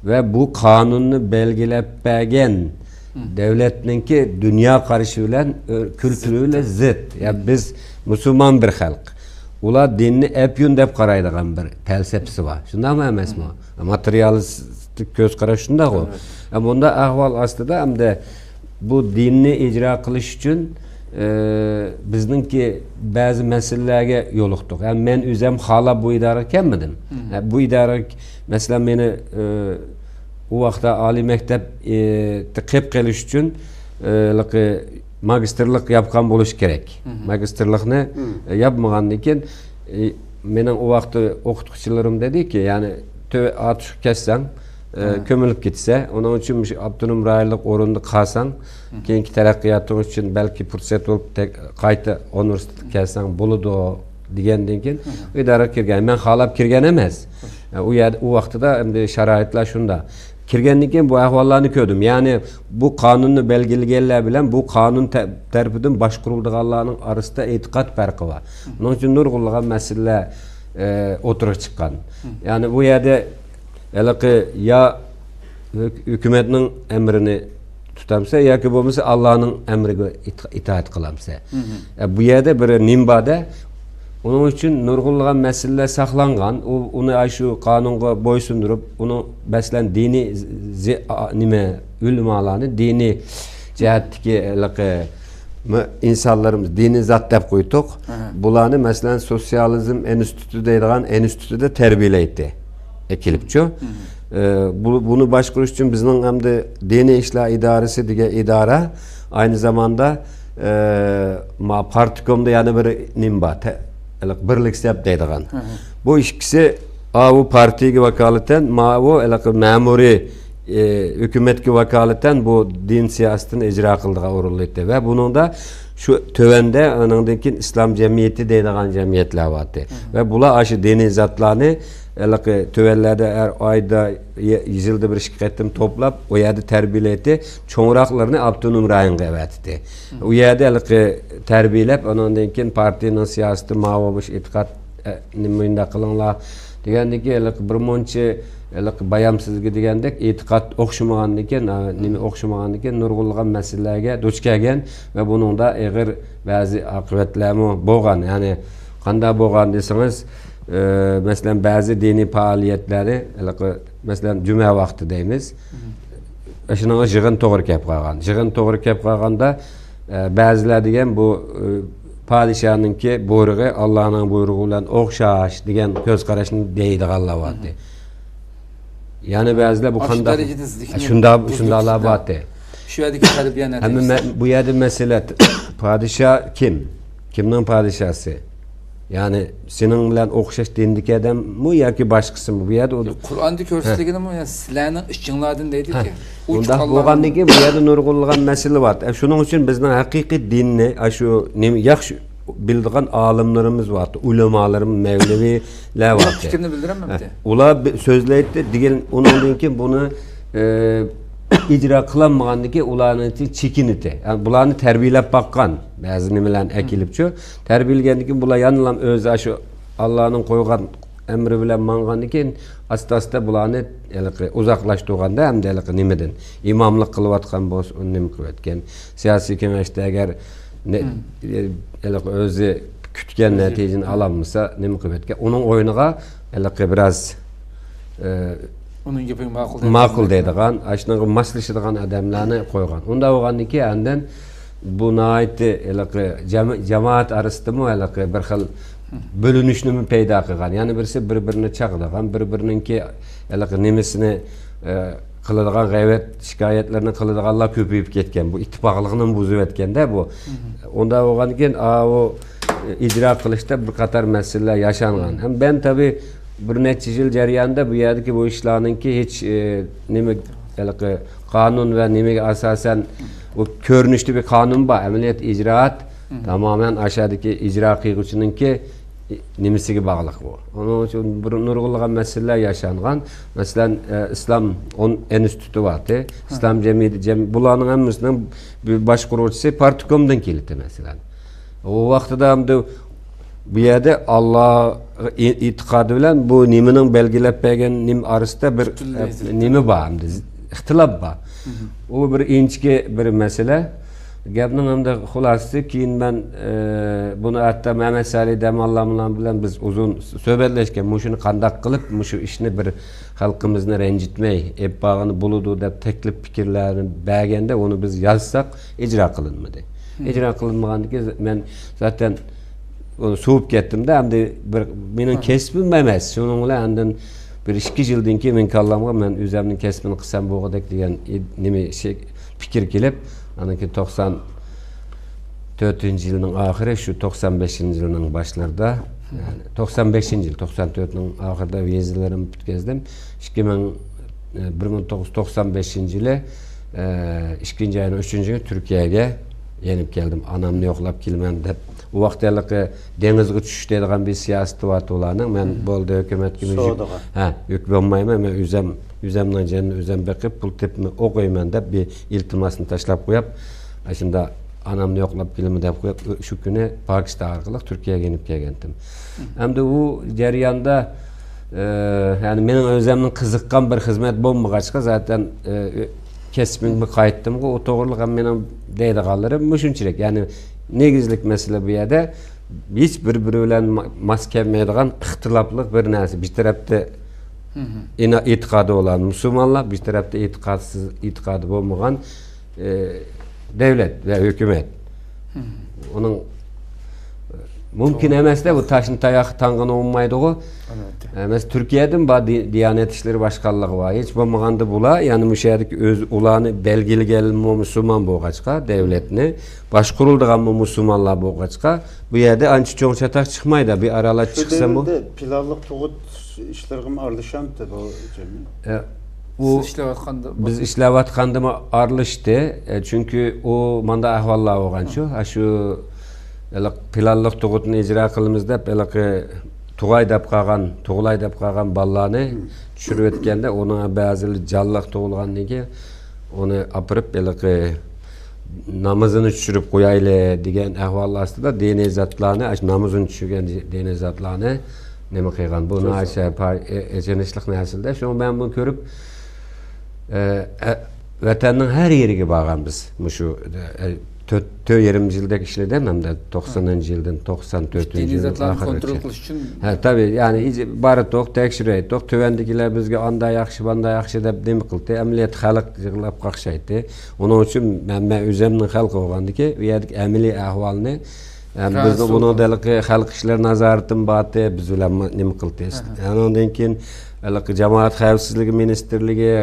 ۋە بۇ قانۇننى بەلگىلەپ بەرگەن دۆلەتنىڭكى دۇنيا قارىشى بىلەن، ئۆ-، كۈلتۈرى بىلەن زىت. يا بىز مۇسۇلمان بىر خەلق. ئۇلار دىننى ئەپيۈن دەپ قارايدىغان بىر پەلسەپىسى بار. شۇنداقمۇ ئەمەسمۇ؟ ماتېرىيالىستىك كۆز قاراش شۇنداقغۇ. ھە، بۇنداق ئەھۋال ئاستىدا ھەمدە بۇ دىننى ئىجرا قىلىش ئۈچۈن، ئە، بىزنىڭكى بەزى مەسىلىلەرگە يولۇقتۇق. يەنى مەن ئۆزۈم خالاپ بۇ ئىدارىگە كەلمىدىم. ھە، بۇ ئىدارە، مەسىلەن، مېنى، ئە، ئۇ ۋاقىتتا ئالىي مەكتەپ، ئە، قىلىپ قېلىش ئۈچۈن، ئە، ھېلىقى ماگىستىرلىق ياپقان بولۇش كېرەك. ماگىستىرلىقنى، ئە، ياپمىغاندىن كېيىن، ئە، مېنىڭ ئۇ ۋاقىتتا ئوقۇتقۇچىلىرىم دېدىكى، يەنى تۆ-، ئاتۇشقا كەتسەڭ، ئە، كۆمۈلۈپ كېتىسەن. ئۇنىڭ ئۈچۈن مۇشۇ ئاپتونوم رايونلۇق ئورۇندا قالساڭ، كېيىنكى تەرەققىياتىڭ ئۈچۈن بەلكى پۇرسەت بولۇپ تەك-، قايتا ئۇنىۋېرسىتېتقا كەلسەڭ بولىدۇ، دېگەندىن كېيىن ئۇ ئىدارىگە كىرگەن. مەن خالاپ كىرگەن ئەمەس. ئە، ئۇ يەردە، ئۇ ۋاقتىدا ئەمدى شارائىتلار شۇنداق. كىرگەندىن كېيىن بۇ ئەھۋاللارنى كۆردۈم. يەنى بۇ قانۇننى بەلگىلىگەنلەر بىلەن بۇ قانۇن تە-، تەرىپىدىن باشقۇرۇلىدىغانلارنىڭ ئارىسىدا ئېتىقاد پەرقى بار. بۇنىڭ ئۈچۈن نۇرغۇنلىغان مەسىلىلەر، ئە، ئوتتۇرىغا چىققان. يەنى بۇ يەردە ھېلىقى يا ھۆك-، ھۆكۈمەتنىڭ ئەمرىنى تۇتامسە ياكى بولمىسا ئاللانىڭ ئەمرىگە ئىت-، ئىتائەت قىلامسە. ئە، بۇ يەردە بىر نېمە بار-دە، ئۇنىڭ ئۈچۈن نۇرغۇنلىغان مەسىلىلەر ساقلانغان. ئۇ، ئۇنى ئاشۇ قانۇنغا بويسۇندۇرۇپ، ئۇنىڭ، مەسىلەن، دىنىي زى-، ئا-، نېمە، ئۆلىمالارنى دىنىي جەھەتتىكى ھېلىقى م-، ئىنسانلىرىمىز دىنىي زات دەپ قويدۇق. بۇلارنى، مەسىلەن، سوتسىيالىزم ئىنستىتۇتى دەيدىغان ئىنستىتۇتىدا تەربىيەلەيتتى. ئەكېلىپچۇ. ئە، بۇ، بۇنى باشقۇرۇش ئۈچۈن بىزنىڭ ئەمدى دىنىي ئىشلار ئىدارىسى دېگەن ئىدارە ئاينى زاماندا، ئە، ما پارتكومدا يەنە بىر نېمە بار، تە-، بىرلىك سەپ دەيدىغان. بۇ ئىككىسى ئاۋۇ پارتىيىگە ۋاكالىتەن، ماۋۇ ھېلىقى مەمۇرىي، ئە، ھۆكۈمەتكە ۋاكالىتەن بۇ دىن سىياسىتىنى ئىجرا قىلىدىغان ئورۇنلىتى. ۋە بۇنىڭدا شۇ تۆۋەندە ئانىڭدىن كېيىن ئىسلام جەمئىيىتى دەيدىغان جەمئىيەتلەر بارتى. ۋە بۇلار ئاشۇ دىنىي زاتلارنى ھېلىقى تۆۋەنلەردە ھەر ئايدا، يە-، يىلدا بىر ئىككى قېتىم توپلاپ، ئۇ يەردە تەربىيەلەيتتى. چوڭراقلىرىنى ئاپتونوم رايونغا ئەۋەتتى. ئۇ يەردە ھېلىقى تەربىيەلەپ، ئانىڭدىن كېيىن پارتىيىنىڭ سىياسىتى ماۋۇ مۇشۇ ئېتىقاد، ئە، نېمە مۇنداق قىلىڭلار دېگەندىن كېيىن، ھېلىقى بىر مۇنچە ھېلىقى بايام سىزگە دېگەندەك ئېتىقاد ئوخشىمىغاندىن كېيىن، ئا، نېمە ئوخشىمىغاندىن كېيىن نۇرغۇنلىغان مەسىلىلەرگە دۇچ كەلگەن ۋە بۇنىڭدا ئېغىر بەزى ئاقىۋەتلەرمۇ بولغان. يەنى قانداق بولغان دېسىڭىز، ئە، مەسىلەن، بەزى دىنىي پائالىيەتلەرنى، ھېلىقى، مەسىلەن، جۈمە ۋاقتى دەيمىز. ئاشۇنىڭغا يىغىن توغرا كەپ قالغان. يىغىن توغرا كەپ قالغاندا، ئە، بەزىلەر دېگەن بۇ، ئە، پادىشاھنىڭكى بۇيرۇقى ئاللانىڭ بۇيرۇقى بىلەن ئوخشاش دېگەن كۆز قاراشنى دەيدىغانلار بارتى. يەنە بەزىلەر بۇ ئاشۇ قانداق، دەرىجىدە زېھنىيەت شۇنداق، بۇزۇلۇپ شۇنداقلار كېتىدۇ. بارتى. شۇ يەردىكى تەربىيە ئەمما نەتىجىسى. مە-، بۇ يەردە مەسىلە، پادىشاھ كىم؟ كىمنىڭ پادىشاھسى؟ يەنى سېنىڭ بىلەن ئوخشاش دىندىكى ئادەممۇ ياكى باشقىسىمۇ؟ بۇ يەردە ئۇ قۇرئاندا كۆرسىتىلگىنىمۇ، يەنى سىلەرنىڭ ئىچىڭلاردىن دەيدىكى. ھە. ئۇنداق بولغاندىن كېيىن بۇ يەردە نۇرغۇنلىغان مەسىلە بار. ئە، شۇنىڭ ئۈچۈن بىزنىڭ ھەقىقىي دىننى، ئە، شۇ نېمە ياخشى بىلىدىغان ئالىملىرىمىز بارتى، ئۆلىمالىرىمىز، مەۋلىۋىلەر بارتى. پىكرىنى بىلدۈرەمەن. ھە. ئۇلار بى-، سۆزلەيتتى دېگەن، ئۇنىڭدىن كېيىن بۇنى، ئە، ئىجرا قىلالمىغاندىكى ئۇلارنىڭ چېكىنىتى. يەنى بۇلارنى تەربىيەلەپ باققان، بەزى نېمىلەرنى ئەكېلىپچۇ. تەربىيەلىگەندىن كېيىن بۇلار يەنىلا ئۆزى شۇ ئاللانىڭ قويغان ئەمرى بىلەن ماڭغاندىن كېيىن، ئاستا-ئاستا بۇلارنى ھېلىقى ئۇزاقلاشتۇرغاندا، ھەمدە ھېلىقى نېمىدىن، ئىماملىق قىلىۋاتقان بولسا، ئۇنى نېمە قىلىۋەتكەن. سىياسىي كېڭەشتە ئەگەر نە-، ھېلىقى ئۆزى كۈتكەن نەتىجىنى ئالالمىسا، نېمە قىلىۋەتكەن. ئۇنىڭ ئويۇنىغا ھېلىقى بىراز، ئە، ئۇنىڭ گېپىگە ماقۇل دەيدىغان، ماقۇل دەيدىغان، ئاشۇنىڭغا ماسلىشىدىغان ئادەملەرنى قويغان. ئۇنداق بولغاندىن كېيىن ئاندىن بۇ ناھايىتى ھېلىقى جەم-، جامائەت ئارىسىدىمۇ ھېلىقى بىر خىل بۆلۈنۈشنىمۇ پەيدا قىلغان. يەنى بىرسى بىر-بىرىنى چاغىدىغان، بىر-بىرىنىڭكى ھېلىقى نېمىسىنى، ئە، قىلىدىغان غەيۋەت شىكايەتلىرىنى قىلىدىغانلار كۆپىيىپ كەتكەن. بۇ ئىتتىپاقلىقنىمۇ بۇزۇۋەتكەندە بۇ. ئۇنداق بولغاندىن كېيىن، ئاۋۇ ئىجرا قىلىشتا بىر قاتار مەسىلىلەر ياشانغان. ھەم مەن تەبىئىي بىر نەچچە يىل جەريانىدا بۇ يەردىكى بۇ ئىشلارنىڭكى ھېچ، ئە، نېمە، ھېلىقى قانۇن ۋە نېمىگە ئاساسەن، بۇ كۆرۈنۈشتە بىر قانۇن بار، ئەمەلىيەت ئىجرائات تامامەن ئاشادىكى ئىجرا قىلغۇچىنىڭكى نېمىسىگە باغلىق بۇ. ئۇنىڭ ئۈچۈن بىر نۇرغۇنلىغان مەسىلىلەر ياشانغان. مەسىلەن، ئە، ئىسلام ئون-، ئىنستىتۇتى بارتى. ئىسلام جەمئىيىتى، جەم-، بۇلارنىڭ ھەممىسىنىڭ بىر باشقۇرغۇچىسى پارتكومدىن كېلىتى، مەسىلەن. ئۇ ۋاقتىدا ئەمدى بۇ يەردە ئاللا ئېتىقادى بىلەن بۇ نېمىنىڭ بەلگىلەپ بەرگەن نېمە ئارىسىدا بىر، ئە، نېمە بار، ئەمدى ئىختىلاپ بار. ئۇ بىر ئىنچىكە بىر مەسىلە. گەپنىڭ ئەمدى خۇلاسىسى، كېيىن مەن، ئە، بۇنى ھەتتا مەمەت سەلى دەماللاملام بىلەن بىز ئۇزۇن سۆھبەتلەشكەن، مۇشۇنى قانداق قىلىپ، مۇشۇ ئىشنى بىر خەلقىمىزنى رەنجىتمەي ئېلىپ بارغىلى بولىدۇ دەپ تەكلىپ پىكىرلەرنى بەرگەندە، ئۇنى بىز يازساق، ئىجرا قىلىنمىدى. ئىجرا قىلىنمىغاندىن كېيىن مەن زاتەن ئۇنى سوۋۇپ كەتتىم-دە، ئەمدى بىر مېنىڭ كەسپىم ئەمەس. شۇنىڭ بىلەن ئاندىن بىر ئىككى يىلدىن كېيىن مېنىڭ كاللامغا مەن ئۆزەمنىڭ كەسپىنى قىلسام بولغۇدەك دېگەن ئىد-، نېمە، شەي، پىكىر كېلىپ، ئاندىن كېيىن توقسان تۆتىنچى يىلنىڭ ئاخىرى، شۇ توقسان بەشىنچى يىلنىڭ باشلىرىدا، يەنى توقسان بەشىنچى يىل، توقسان تۆتنىڭ ئاخىرىدا ۋىزىلىرىمنى پۈتكۈزدۈم. ئىككى مىڭ، بىر مىڭ توققۇز يۈز توقسان بەشىنچى يىلى، ئىككىنچى ئاينىڭ ئۈچىنچى كۈنى تۈركىيەگە يېنىپ كەلدىم. ئانامنى يوقلاپ كېلىمەن دەپ، ئۇ ۋاقىت ھېلىقى دېڭىزغا چۈشۈش دەيدىغان بىر سىياسىتى بارتى ئۇلارنىڭ. مەن بولدى، ھۆكۈمەتكە مۇشۇ، ھە، يۈك بولمايمەن، مەن ئۆزەم، ئۆزەمنىڭ جېنىنى ئۆزەم بېقىپ، پۇل تېپىپ ئوقۇيمەن دەپ بىر ئىلتىماسنى تاشلاپ قويۇپ، ئاشۇنداق ئانامنى يوقلاپ كېلىمەن دەپ قويۇپ، شۇ كۈنى پاكىستان ئارقىلىق تۈركىيەگە يېنىپ كەلگەنتىم. ئەمدى ئۇ جەرياندا، ئە، يەنى مېنىڭ ئۆزەمنىڭ قىزىققان بىر خىزمەت بولمىغاچقا، زاتەن، ئە، كەسپىمگە قايتتىمغۇ، ئۇ توغرىلىق ھەم مېنىڭ دەيدىغانلىرىم مۇشۇنچىلىك. يەنى نېگىزلىك مەسىلە بۇ يەردە ھېچ بىر-بىرى بىلەن ما-، ماس كەلمەيدىغان ئىختىلاپلىق بىر نەرسە. بىر تەرەپتە ئىنا-، ئېتىقادى بولغان مۇسۇلمانلار، بىر تەرەپتە ئېتىقادسىز، ئېتىقادى بولمىغان، ئى، دەۋلەت ۋە ھۆكۈمەت. ئۇنىڭ مۇمكىن ئەمەس-دە، بۇ تاشنى تاياققا تاڭغىنى ئۇنىمايدىغۇ. ئەلۋەتتە. ئە، مەسىلەن، تۈركىيەدىمۇ بار، دى-، دىيانەت ئىشلىرى باشقانلىقى بار. ھېچ بولمىغاندا بۇلار، يەنى مۇشۇ يەردىكى ئۆز، ئۇلارنى بەلگىلىگەنمۇ مۇسۇلمان بولغاچقا، دەۋلەتنى باشقۇرۇلىدىغانمۇ مۇسۇلمانلار بولغاچقا، بۇ يەردە ئانچە چوڭ چاتاق چىقمايدۇ. بىر ئارىلار شۇ چىقسىمۇ. دەۋردە پىلانلىق تۇغۇت ئىشلىرىغىمۇ ئارىلىشامتى بۇ جەمئىيەت؟ ئە، ئۇ سىز ئىشلەۋاتقاندا بىز ئىشلەۋاتقاندىمۇ ئارىلىشتى. ئە، چۈنكى ئۇ ماندا ئەھۋاللار بولغانچۇ. ھە، شۇ ھېلىقى پىلانلىق تۇغۇتنى ئىجرا قىلىمىز دەپ، ھېلىقى تۇغاي دەپ قالغان، تۇغۇلاي دەپ قالغان بالىلارنى چۈشۈرۈۋەتكەندە، ئۇنىڭ بەزىلىرى جانلىق تۇغۇلغاندىن كېيىن، ئۇنى ئاپىرىپ، ھېلىقى نامىزىنى چۈشۈرۈپ قويايلى دېگەن ئەھۋال ئاستىدا دىنىي زاتلارنى، ئاشۇ نامىزىنى چۈشۈرگەن دىنىي زاتلارنى نېمە قىلغان؟ بۇ ناھايىتى پا-، ئېچىنىشلىق نەرسىلەر. شۇڭا مەن بۇنى كۆرۈپ، ئە، ئە، ۋەتەننىڭ ھەر يېرىگە بارغان بىز. مۇشۇ، ئە، تۆت، تۆت يېرىم يىلدەك ئىشلىدىم ھەمدە توقسانىنچى يىلدىن توقسان تۆتىنچى يىل ئاخىرىغىچە. كونترول قىلىش ئۈچۈن. ھە، تەبىئىي، يەنى باراتتۇق، تەكشۈرەيتتۇق، تۆۋەندىكىلەر بىزگە ئاندا ياخشى، باندا ياخشى دەپ نېمە قىلدى، ئەمەلىيەتتە خەلق يىغلاپ قاقشايتتى. ئۇنىڭ ئۈچۈن مەن، مەن ئۆزۈمنىڭ خەلقى بولغاندىكى، ئۇ يەردىكى ئەمەلىي ئەھۋالنى ھەم بىزنىڭ بۇنىڭدا ھېلىقى خەلق ئىشلىرى نازارىتىمۇ بارتى، بىز بىلەن نېمە قىلدى. ئاندىن كېيىن ھېلىقى جامائەت خەۋپسىزلىكى مىنىستىرلىكى،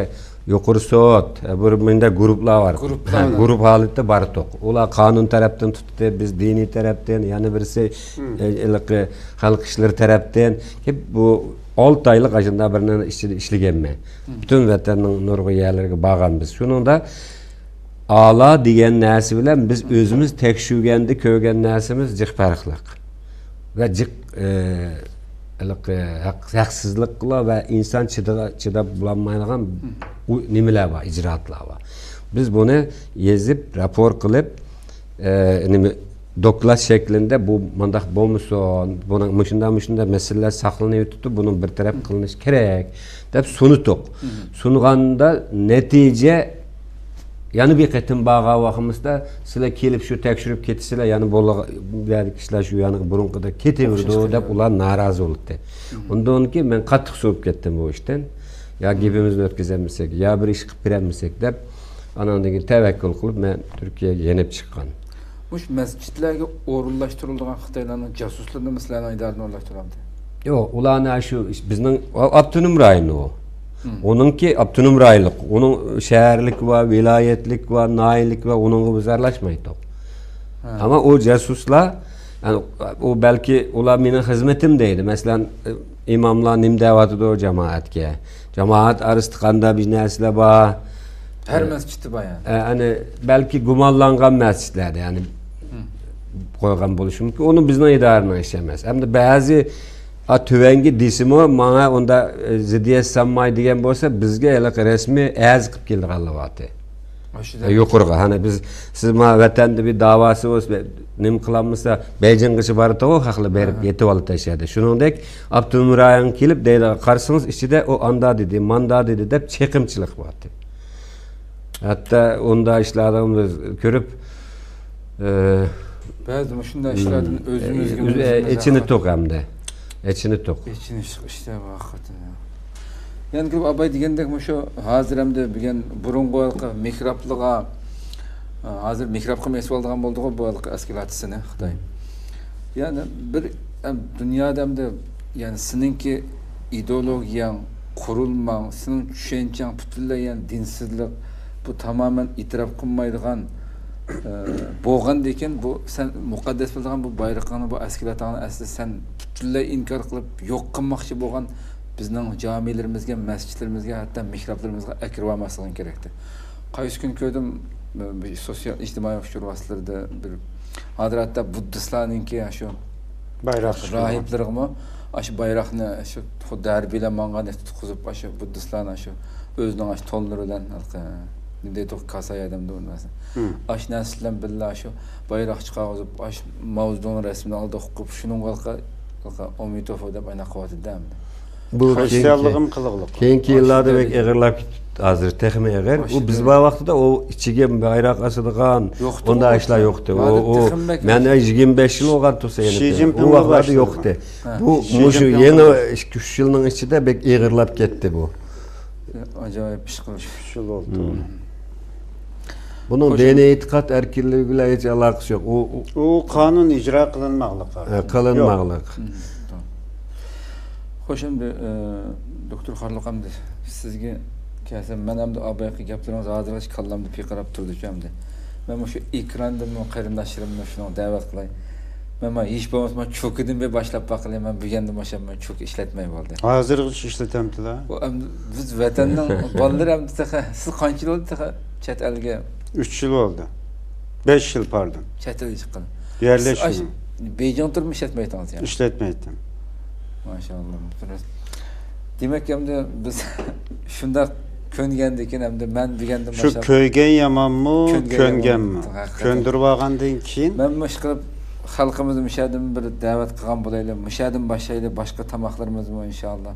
يۇقىرى سوت، بۇ مۇنداق گۇرۇپلار بار. گۇرۇپلار. ھە، گۇرۇپ ھالىتىدە باردۇق. ئۇلار قانۇن تەرەپتىن تۇتتى، بىز دىنىي تەرەپتىن، يەنە بىرسى، ئە، ھېلىقى خەلق ئىشلىرى تەرەپتىن. بۇ ئالتە ئايلىق ئاشۇنداق بىر نېمە ئىچىدە ئىشلىگەنمەن. پۈتۈن ۋەتەننىڭ نۇرغۇن يەرلىرىگە بارغان بىز. شۇنىڭدا ئالا دېگەن نەرسە بىلەن بىز ئۆزىمىز تەكشۈرگەندە كۆرگەن نەرسىمىز جىق پەرقلىق. ۋە جىق، ئە، ھېلىقى ھەق-، ھەقسىزلىقلار ۋە ئىنسان چىدىغا-، چىداپ بولالمايدىغان ئۇ نېمىلەر بار، ئىجرائاتلار بار. بىز بۇنى يېزىپ، راپور قىلىپ، ئە، نېمە، دوكلات شەكلىندە بۇ مانداق بولمىسۇن، بۇنىڭ مۇشۇنداق، مۇشۇنداق مەسىلىلەر ساقلىنىۋېتىپتۇ، بۇنىڭ بىر تەرەپ قىلىنىشى كېرەك، دەپ سۇنۇتۇق. سۇنغاندا نەتىجە يەنە بىر قېتىم بارغان ۋاقتىمىزدا، سىلەر كېلىپ شۇ تەكشۈرۈپ كېتىسىلەر، يەنە بۇ يەردىكى كىشىلەر شۇ يەنە بۇرۇنقىدەك كېتىۋېرىدۇ، دەپ ئۇلار نارازى بولدى. ئۇندىن كېيىن مەن قاتتىق سوۋۇپ كەتتىم بۇ ئىشتىن. يا گېپىمىزنى ئۆتكۈزەلمىسەك، يا بىر ئىش قىلىپ بېرەلمىسەك دەپ، ئاناندىن كېيىن تەۋەككۈل قىلىپ، مەن تۈركىيەگە يېنىپ چىققان. مۇشۇ مەسچىتلەرگە ئورۇنلاشتۇرۇلىدىغان خىتايلارنىڭ جاسۇسلىرىنىمۇ سىلەرنىڭ ئىدارىدىن ئورۇنلاشتۇرۇلامدۇ؟ يوق، ئۇلارنى شۇ بىزنىڭ ئاپتونوم رايونى ئۇ. ئۇنىڭكى ئاپتونوم رايونلۇق، ئۇنىڭ شەھەرلىك ۋە ۋىلايەتلىك ۋە ناھىيەلىك ۋە ئۇنىڭغا بىز ئارىلاشمايتتۇق. ئەمما ئۇ جاسۇسلار، يەنى، ئۇ بەلكى ئۇلار مېنىڭ خىزمىتىم دەيدۇ. مەسىلەن، ئىماملار نېمە دەۋاتىدۇ جامائەتكە؟ جامائەت ئارىسىدا قانداق بىر نەرسىلەر بار؟ ھەر مەسچىتتە بار يەنى. ئە، ئەنە، بەلكى گۇمانلانغان مەسچىتلەردە، يەنى، قويغان بولۇشى مۇمكىن. ئۇنى بىزنىڭ ئىدارىنىڭ ئىشى ئەمەس. ئەمدى بەزى، ئا، تۆۋەنگە دېسىمۇ، ماڭا ئۇندا، ئە، زىددىيەت سالماي دېگەن بولسا، بىزگە ھېلىقى رەسمىي ئەرز قىلىپ كېلىدىغانلار بارتى. ئاشۇ يۇقىرىغا، ھەنە بىز، سىز ما ۋەتەندە بىر داۋاسى بولسا، نېمە قىلالمىسا، بەيجىڭغىچە بارىدىغۇ، خەقلەر بېرىپ يېتىۋالىدۇ ئەشەدە. شۇنىڭدەك ئاپتونوم رايونغا كېلىپ دەيدىغان، قارىسىڭىز ئىچىدە ئۇ ئاندا دېدى، ماندا دېدى دەپ چېقىمچىلىق بارتى. ھەتتا ئۇنداق ئىشلارنى بىز كۆرۈپ، ئە، بەزى مۇشۇنداق ئىشلاردىن ئۆزىمىزگە ئۆز-، ئۆزىمىز ئېچىنىتۇق ھەمدە. ئېچىنىتۇق. ئېچىنىشلىق ئىشلار بار ھەقىقەتەن. يەنە كېلىپ ئاباي دېگەندەك مۇشۇ ھازىر ئەمدى بۈگۈن بۇرۇنقى ھېلىقى مېھرابلىغا، ھازىر مېھرابقىمۇ ئېسىۋالىدىغان بولدىغۇ بۇ ھېلىقى ئەسكىلاتىسىنى خىتاي. يەنى بىر، ئەم، دۇنيادا ئەمدى، يەنى سېنىڭكى ئىدېئولوگىيەڭ، قۇرۇلماڭ، سېنىڭ چۈشەنچەڭ پۈتۈنلەي يەنى دىنسىزلىق، بۇ تامامەن ئېتىراپ قىلمايدىغان، ئە، بولغاندىكىن بۇ سەن مۇقەددەس بىلىدىغان بۇ بايرىقىڭنى، بۇ ئەسكىلاتىڭنى ئەسلى سەن پۈتۈنلەي ئىنكار قىلىپ يوق قىلماقچى بولغان بىزنىڭ جامىلىرىمىزگە، مەسچىتلىرىمىزگە، ھەتتا مېھرابلىرىمىزغا ئەكىرىۋالماسلىقىڭ كېرەكتى. قايسى كۈنى كۆردۈم، بىر سوتسىيال ئىجتىمائىي ئۇچۇر ۋاسىتىلىرىدە بىر، ھازىر ھەتتا بۇددىستلارنىڭكى شۇ بايراق راھىبلىرىغىمۇ ئاشۇ بايراقنى شۇ خۇددى ھەربىيلەر ماڭغاندەك تۇتقۇزۇپ، ئاشۇ بۇددىستلارنىڭ شۇ ئۆزىنىڭ ئاشۇ تونلىرى بىلەن ھېلىقى نېمە دەيدۇ، كاسايا دەمدۇ نېمىسى. ئاشۇ نەرسە بىلەن بىللە شۇ بايراق چىقارغۇزۇپ، ئاشۇ ماۋزېدۇڭنىڭ رەسىمىنى ئالدىغا قويۇپ، شۇنىڭغا ھېلىقى، ھېلىقى ئومىتوفو دەپ ئايناق قىلىۋاتىدۇ ئەمدى. بۇ خرىستىيانلىقىم قىلىقلىق. كېيىنكى يىللاردا بەك ئېغىرلاپ كېتىپتۇ. ھازىر تېخىمۇ ئېغىر. ئۇ بىز بار ۋاقتىدا ئۇ ئىچىگە بايراق ئاسىدىغان ئۇنداق ئىشلار يوقتى. ئۇ، ئۇ، مەن يىگىرمە بەش يىل بولغان تۇرسا يەنە. شى جىنپىڭ ئۇ ۋاقىتلاردا يوقتى. بۇ مۇشۇ يېڭى ئىككى، ئۈچ يىلنىڭ ئىچىدە بەك ئېغىرلاپ كەتتى بۇ. ئاجايىپ ئىش قىلىش. ئۈچ يىل بولدى. بۇنىڭ دىنىي ئېتىقاد ئەركىنلىكى بىلەن ھېچ ئالاقىسى يوق. ئۇ، ئۇ، ئۇ قانۇن ئىجرا قىلىنماقلىق. ھە، قىلىنماقلىق. خوش، ئەمدى، ئە، دوكتور خارلۇق، ئەمدى سىزگە كەلسەم، مەن ئەمدى ئابايقى گەپلىرىڭىز ھازىرغىچە كاللامدا پىرقىراپ تۇرىدىچۇ ئەمدى. مەن مۇشۇ ئېكراندىنمۇ قېرىنداشلىرىمنى شۇنىڭغا دەۋەت قىلاي. مەن، مانا، ھېچ بولمىسا، مانا، چوكىدىن بىر باشلاپ باقىلى. مەن بۈگۈندىن باشلاپ مەن چوكا ئىشلەتمەي بولدى. ھازىرغىچە ئىشلىتەمتىلا؟ ئۇ ئەمدى بىز ۋەتەننىڭ بالىلىرى ئەمدى تېخى، سىز قانچە يىل بولدى تېخى چەت ئەلگە؟ ئۈچ يىل بولدى. بەش يىل، پاردون. چەت ئەلگە چىققىلى. يەرلەشمىدىم. بېيجىڭدا تۇرۇپ ئىشلەتمەيتتىڭىز يەنى؟ ئىشلەتمەيتتىم. ماشائاللا. دېمەك، ئەمدى بىز شۇنداق كۆنگەندىكىن، ئەمدى مەن دېگەندىن شۇ باشلاپ كۆيگەن يامانمۇ، كۆنگەن كۆنگەنمۇ؟ يامانمۇ. ھەقىقەتەن. كۆندۈرۈۋالغاندىن كېيىن. مەنمۇ ئىشقىلىپ خەلقىمىزنى مۇشەدىن بىر دەۋەت قىلغان بولايلى، مۇشەدىن باشلايلى، باشقا تاماقلىرىمىزمۇ ئىنشائاللا.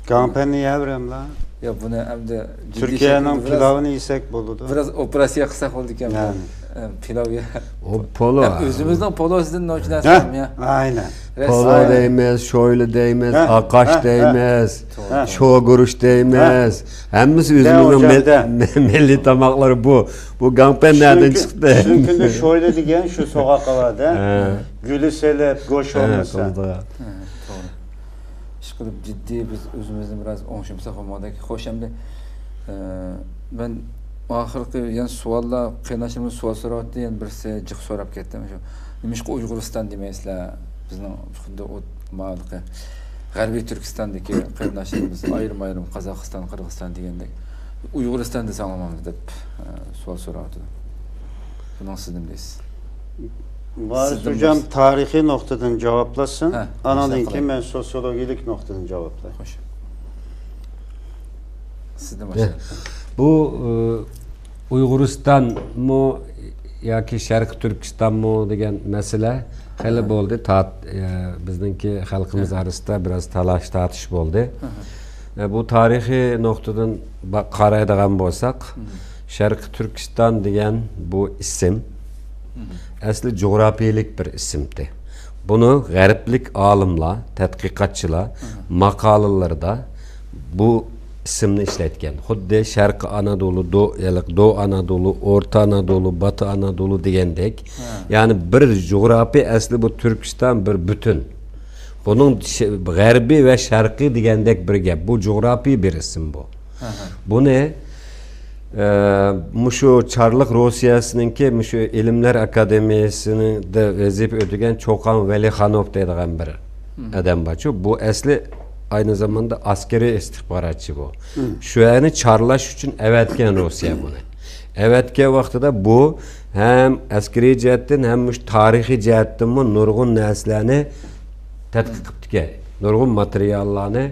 گاڭپەننى يەۋېرەملا. يا، بۇنى ئەمدى جىددىي تۈركىيەنىڭ شەكىلدە بىراز، پىلاۋىنى يېسەك بولىدۇ. بىراز ئوپېراتسىيە قىلساق بولىدىكەن بۇ. يەنى. ئە، پىلاۋ يە. ئۇ پولو. ئە، ئۆزىمىزنىڭ پولوسىدىن نوچى نەرسە ھە؟ يا. ئاينەن. رەسمىي. پولو دەيمىز، شويلا دەيمىز، ھە؟ ئاقاش ھە؟ دەيمىز، ھە؟ شوگۇرۇچ دەيمىز. ھە؟ ھەممىسى ئۆزىمىزنىڭ مىل-، مىللىي تاماقلىرى بۇ. بۇ گاڭپەن نەدىن چىقتى؟ شۇنىڭ كۈندە شويلا دېگەن شۇ سوغۇق ھاۋادا ھە. گۈلە سېلىپ، گۆش ھە، بولمىسا. قىلىدىغان. ھە، توغرا. ئىشقىلىپ جىددىي بىز ئۆزىمىزنى بىراز ئوڭشىمىساق بولمايدىكەن. خوش، ئەمدى، ئە، مەن ئاخىرقى يەنە سوئاللار، قېرىنداشلىرىمىز سوئال سوراۋاتىدۇ، يەنە بىرسى جىق سوراپ كەتتى. شۇ، نېمىشقا ئۇيغۇرىستان دېمەيسىلەر؟ بىزنىڭ خۇددى ئۇ، ماۋۇ غەربىي تۈركىستاندىكى قېرىنداشلىرىمىز ئايرىم-ئايرىم قازاقىستان، قىرغىزىستان دېگەندەك ئۇيغۇرىستان دېسەڭ بولمامدۇ دەپ، ئە، سوئال سوراۋاتىدۇ. بۇنىڭغا سىز نېمە دەيسىز؟ ۋارىس سىزدىن خوجام باشلا. تارىخىي نۇقتىدىن جاۋابلاشسۇن، ھە، ئانىڭدىن باشلاپ كېيىن قالايلى. مەن سوسىيولوگىيىلىك نۇقتىدىن جاۋابلاي. خوش. سىزدىن باشلايلى. بۇ، ئۇ، ئۇيغۇرىستانمۇ ياكى شەرقىي تۈركىستانمۇ دېگەن مەسىلە خېلى بولدى. تارت-، ئە، بىزنىڭكى خەلقىمىز ئارىسىدا بىراز تالاش-تارتىش بولدى. ئە، بۇ تارىخىي نۇقتىدىن با-، قارايدىغان بولساق، شەرقىي تۈركىستان دېگەن بۇ ئىسىم ئەسلى جۇغراپىيىلىك بىر ئىسىمتى. بۇنى غەربلىك ئالىملار، تەتقىقاتچىلار ماقالىلىرىدا بۇ ئىسىمنى ئىشلەتكەن. خۇددى شەرقىي ئانادولۇ، دو-، يەنى دو ئانادولۇ، ئورتا ئانادولۇ، باتى ئانادولۇ دېگەندەك. يەنى بىر جۇغراپىيە، ئەسلى بۇ تۈركىستان بىر پۈتۈن. بۇنىڭ شە-، غەربىي ۋە شەرقىي دېگەندەك بىر گەپ. بۇ جۇغراپىي بىر ئىسىم بۇ. بۇنى، ئە، مۇشۇ چارلىق روسىيەسىنىڭكى مۇشۇ ئىلىملەر ئاكادېمىيەسىدە ۋەزىپە ئۆتىگەن چوقان ۋەلىخانوف دەيدىغان بىر ئادەم بارچۇ. بۇ ئەسلى ئاينى زاماندا ئەسكىرىي ئىستىخباراتچى بۇ. شۇ يەرنى چارلاش ئۈچۈن ئەۋەتكەن روسىيە بۇنى. ئەۋەتكەن ۋاقتىدا بۇ ھەم ئەسكىرىي جەھەتتىن، ھەم مۇشۇ تارىخىي جەھەتتىنمۇ نۇرغۇن نەرسىلەرنى تەتقىق قىپتىكەن. نۇرغۇن ماتېرىياللارنى